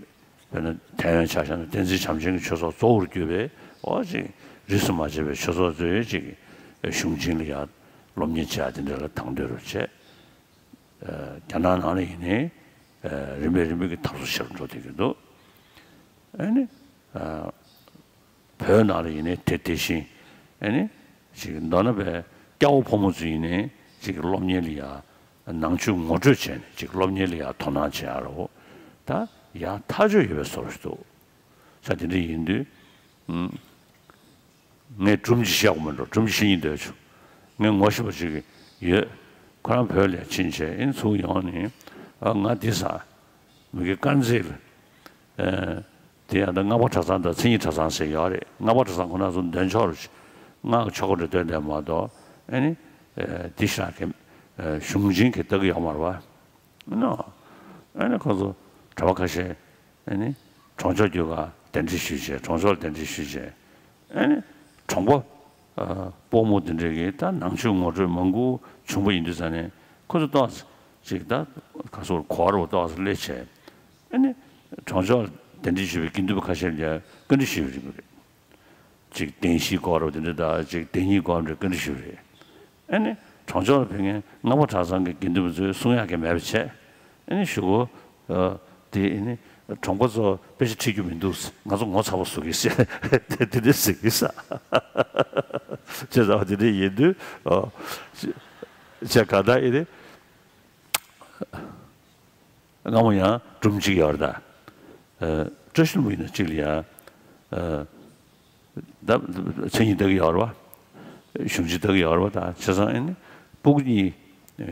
དཔེར་ན་ཐའེ་ཝན་ཆ་བཞག་ན་བསྟན་འཛིན་བྱམས་ཆེན་གྱི་ཆོས་ཚོགས་གཙོ་བོར་གྱུར་པའི་འོ་ཅིག་རིས་སུ་མ་ཆད་པའི་ཆོས་ཚོགས་ཚོས་ཅིག་གཞུང་ཆེན་ལ་ཡ་སློབ་གཉེར་བྱས་དེ་འདྲ་ལ་དང་དོད་རུ་བྱས། རྒྱ་ནག་ནང་ལ་ཡིན་ནའི་རིམ་པས་རིམ་པས་ཀྱི་འཐབ་རྩོད་ཆེ་རུ་འགྲོ་བསྡད་ཀྱི་འདུག་ཨ་ནི་བོད་ནང་ལ་ཡིན་ནའི་དེ་དེ་བཞིན་ཨ་ནི་ཅིག་མདོར་ན་བས་སྐྱ་བོ་ཕོ་མོ་ཚོ་ཡིན་ནའི་ཅིག་སློབ་གཉེར་ལ་ཡ་ནང་ཆོས་ངོ་སྤྲོད་བྱས་ནས་ཅིག་སློབ་གཉེར་ལ་ཡ་དོ་སྣང་བྱེད་ཡ་རོ། ད་ཡ་ཐག་ཆོད་ཡོད་པའི་བཟོ་འདྲ་ཞིག་འདུག་ས་དེ་འདྲ་ཡིན་དུས། ངས་སྒྲུང་ཅིག་བཤད་དགོས་མི་འགྲོ། སྒྲུང་ཅིག་བཤད་སྙིང་འདོད་བྱུང་། ངའི་ངོ་ཤེས་པ་ཅིག་ཡོད། ཁོ་རང་བོད་ལ་ཕྱིན་བྱས་ཨིན་ཚུར་ཡོང་ནས་ཨ་ང་འདི་ཟ། མི་གི་དཀར་མཛེས་ལ། ཨ་དེ་ཡང་ད་སྔགས་པ་གྲྭ་ཚང་དང་མཚན་ཉིད་གྲྭ་ཚང་ཟེར་ཡོད་རེད། སྔགས་པ་གྲྭ་ཚང་ཁོ་ན་ཚོ་འདོན་ཆོག་རེད། སྔགས་ཆོ་ག་འདྲ་འདོན་བསྡད་མ་གཏོགས་ཨ་ནི་ཨ་འདི་ཤ་གི་ཨ་གཞུང་ཆེན་གྱི་ལྟ་གི་ཡོད་མ་རེད་པ། ནོ། ཨ་ནི་ཁོ་ཚོ་གྲྭ་པ་ཁ་ཤས་ཨ་ནི་གྲོང་ཆོག་རྒྱུག་ག་གདན་འདྲེན་ཞུས་བྱས། གྲོང་ཆོག་ལ་གདན་འདྲེན་ཞུས་བྱས། ཨ་ནི་གྲོང་པ་ཨ་སྤོ་བོ་དེ་འདྲས་ཀྱིས་ད་ནང་ཆོས་ངོ་སྤྲོད་མང་པོ་བྱུང་པ་ཡིན་དུས་ཙང་ནས་ཁོ་ཚོ་ཏོག་ཙམ་ཅིག་ད་ག་སོར་གོ་བར་བ་ཏོག་ཙམ་སླེབས་བྱས། ཨ་ནི་གྲོང་ཆོག་ལ་གདན་འདྲེན་ཞུས་པའི་དགེ་འདུན་པ་ཁ་ཤས་ལ་བཀའ་འདྲི་ཞུས་པ་རེད། ཅིག་བདེན་བཞིའི་སྐོར་རོ་དེ་འདྲ་དང་ཅིག་བདེན་གཉིས་སྐོར་འདྲ་བཀའ་འདྲི་ཞུས་རེད། ཨ་ནི་གྲོང་ཆོག་ལ་ཕེབས་མཁན་སྔགས་པ་གྲྭ་ཚང་གི་དགེ་འདུན་པ་ཚོས་གསུང་ཡག་གི་མེད་པ་བྱས། ཨ་ནི་གཞུག་གུ་ཨ་དེ་ཨ་ནི་གྲོང་པ་ཚོ་དཔེ་ཆ་ཁྲིད་རྒྱུ་མི་འདུག་ང་ཚོ་ངོ་ཚ་པོ་བཟོ་གི་ཟེར་དེ་དེ་འདྲ་ཟེར་གི་ས། བྱས་ཙང་དེ་འདྲ་ཡིན་དུས་ཨ་བྱས་ག་ད་ཨ་ནི། སྔ་མོ་ཡང་སྒྲུང་གཅིག་ཡོད་རེད་ད། ཨ་བཀྲ་ཤིས་ལྷུན་པོ་ཡིན་ན་གཅིག་ལ་ཡང་། ཨ་ད་མཚན་ཉིད་ལྟ་གི་ཡོད་རེད་བ། གཞུང་ཆེན་ལྟ་གི་ཡོད་རེད་བ། ད་བྱས་ཙང་ཨ་ནི་སྤུ་གུ་གཉིས་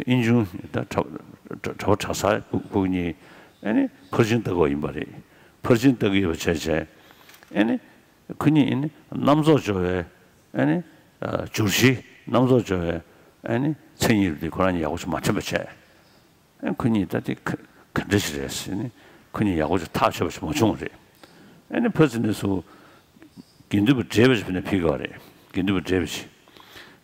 ཨིན་ཆུང་ད་གྲྭ་གྲྭ་གྲྭ་པ་གྲྭ་ཚང་སྤུ་སྤུ་གུ་གཉིས་ཨ་ནི་ཕར་ཕྱིན་ལྟ་གི་ཡོད་ཡིན་པ་རེད། ཕར་ཕྱིན་ལྟ་གི་ཡོད་པ་བྱས་བྱས་ཨ་ནི་ཁོ་གཉིས་ཨ་ནི་རྣམ་རྫོགས་སྦྱོར་བའི་ཨ་ནི་ཨ་བསྒྱུར་བྱེད་རྣམ་རྫོགས་སྦྱོར་བའི་ཨ་ནི་མཚན་ཉིད་དེ་ཁོ་རང་གཉིས་ཡག་པོ་ཞིག་མ་དྲན་པ་བྱས། ཨ་ཁོ་གཉིས་ད་དེ་ག་ག་འདྲ་ཞིག་རེད་ཟེར་ནས་ཁོ་གཉིས་ཡག་པོ་ཞིག་ཐག་ཆོད་པ་ཞིག་མ་བྱུང་བ་རེད། ཨ་ནི་ཕར་ཕྱིན་ནས་སུ་དགེ་འདུན་པ་བགྲེས་པ་ཞིག་ཕེབས་ནས་ཕེབས་ཀྱི་ཡོད་རེད། དགེ་འདུན་པ་བགྲེས་པ་ཞིག་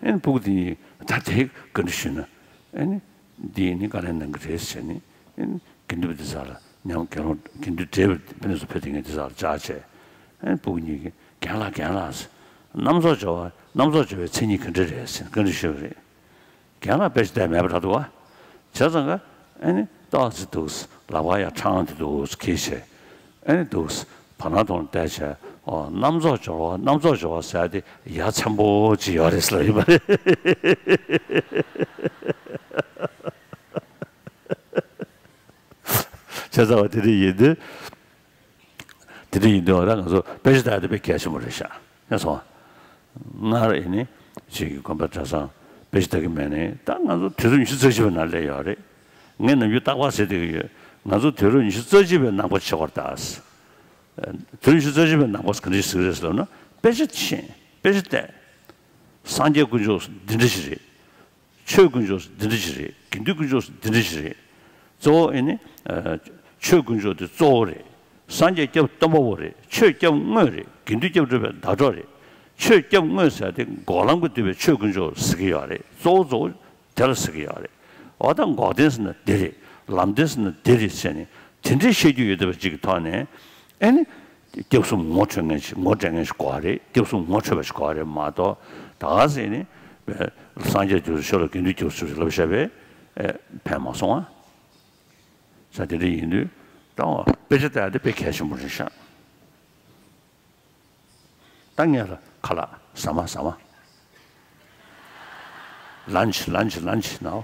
ཨ་ནི་སྤུ་གུ་དེ་གཉིས་ད་དེ་ག་འདྲ་ཞུས་ན་ཨ་ནི་འདི་ནི་དཀའ་ལས་གནང་གི་རེད་ཟེར་ནས་ཨ་ནི་དགེ་འདུན་པ་དེ་ཚོ་ལ་མཉམ་དགེ་སློང་དགེ་འདུན་བགྲེས་པ་ཕེབས་ནས་སུ་ཕེབས་དེ་ངས་དེ་ཚོ་ལ་བཅར་བྱས། ཨ་ནི་སྤུ་གུ་གཉིས་ཀྱིས་རྒན་ལགས་རྒན་ལགས་ཟེར། རྣམ་རྫོགས་སྦྱོར་བ་རྣམ་རྫོགས་སྦྱོར་བའི་མཚན་ཉིད་ག་འདྲ་རེད་ཟེར་བཀའ་འདྲི་ཞུས་པ་རེད། རྒན་ལགས་དཔེ་ཆ་བལྟས་མེད་པ་འདྲ་འདུག་བ། བྱས་ཙང་ཀ་ཨ་ནི་ཏོག་ཙམ་འདུག་ལག་པ་ཡར་འཕྲང་དེ་འདུག་འཁྱེར་བྱས། ཨ་ནི་འདུག་བར་སྣང་ཐོག་ལ་བལྟས་བྱས་ཨོ་རྣམ་རྫོགས་སྦྱོར་བ་རྣམ་རྫོགས་སྦྱོར་བ་ཟེར་ཡ་དེ་ཡ་མཚན་པོ་ཅིག་ཡོད་རེད་ཟེར་ལབ་ཡིན་པ་རེད། བྱས་ཙང་བ་དེ་འདྲ་ཡིན་དུས། དེ་འདྲ་ཡིན་དུས་ད་ང་ཚོ་དཔེ་ཆ་ལྟ་ཡ་དེ་དཔེ་གལ་ཆེན་པོ་རེད་ཤག་ཡ་སོང་། སྔར་ཨེ་ནི་ཅིག་གི་དགོན་པ་གྲྭ་ཚང་དཔེ་ཆ་ལྟ་གི་མེད་ནས་ད་ང་ཚོ་དུས་རབས་ཉི་ཤུ་རྩ་གཅིག་པའི་ནང་སླེབས་ཡོད་རེད། ངས་ནམ་རྒྱུན་རྟག་པར་ཟེར་བསྡད་ཀྱི་ཡོད། ང་ཚོ་དུས་རབས་ཉི་ཤུ་རྩ་གཅིག་པའི་ནང་པ་ཆགས་པ་རེད་ད། དུས་རབས་ཉི་ཤུ་རྩ་གཅིག་པའི་ནང་པ་ག་འདྲ་ཞིག་རེད་ཟེར་ལབ་ན་དཔེ་ཆ་ཤེས། དཔེ་ཆ་བལྟས། སངས་རྒྱས་དཀོན་མཆོག་འདི་འདྲ་ཞིག་རེད། ཆོས་དཀོན་མཆོག་འདི་འདྲ་ཞིག་རེད། དགེ་འདུན་དཀོན་མཆོག་འདི་འདྲ་ཞིག་རེད། གཙོ་བོ་ཨེ་ནི། ཨ་ཆོས་དཀོན་མཆོག་དེ་གཙོ་བོ་རེད། སངས་རྒྱས་སྐྱབས་སྟོན་པ་པོ་རེད། ཆོས་སྐྱབས་དངོས་རེད། དགེ་འདུན་སྐྱབས་སྒྲུབ་པའི་བརྡ་སྤྲོད་རེད། ཆོས་སྐྱབས་དངོས་ཟེར་དེ་འགོག་ལམ་གྱིས་བསྡུས་པའི་ཆོས་དཀོན་མཆོག་ཟེར་གྱི་ཡོད་རེད། གཙོ་བོ་གཙོ་བོ་དེ་ལ་ཟེར་གྱི་ཡོད་རེད། འོ་ད་འགོག་བདེན་ཟེར་ན་འདི་རེད། ལམ་བདེན་ཟེར་ན་འདི་རེད་ཟེར་ནས་དེ་འདྲའི་བཤད་རྒྱུ་ཡོད་བསྡད་པ་ཅིག་གི་ཐོག་ནས་ཨེ་ནི། སྐྱབས་གསུམ་ངོ་འཕྲོད་མཁན་ཞིག་ངོ་འཕྲོད་མཁན་ཞིག་དགོས་པ་རེད། སྐྱབས་གསུམ་ངོ་འཕྲོད་པ་ཞིག་དགོས་པ་རེད་མ་གཏོགས་ད་ག་ཟེ་ནི་སངས་རྒྱས་དུས་སུ་ཤོ་ལོ་དགེ་འདུན་སྐྱབས་གསུམ་ཞིག་ལབ་བཞག་པས་ཕན་མ་སོང་ཨ། ས་དེ་འདྲ་ཡིན་དུས་ད་དཔེ་ཆ་ལྟ་ཡ་དེ་དཔེ་གལ་ཆེན་པོ་རེད་ཤག་ད་ངས་ལ་ཁ་ལག་ཟ་མ་ཟ་མ། ལན་ཆི་ལན་ཆི་ལན་ཆི་ནའོ།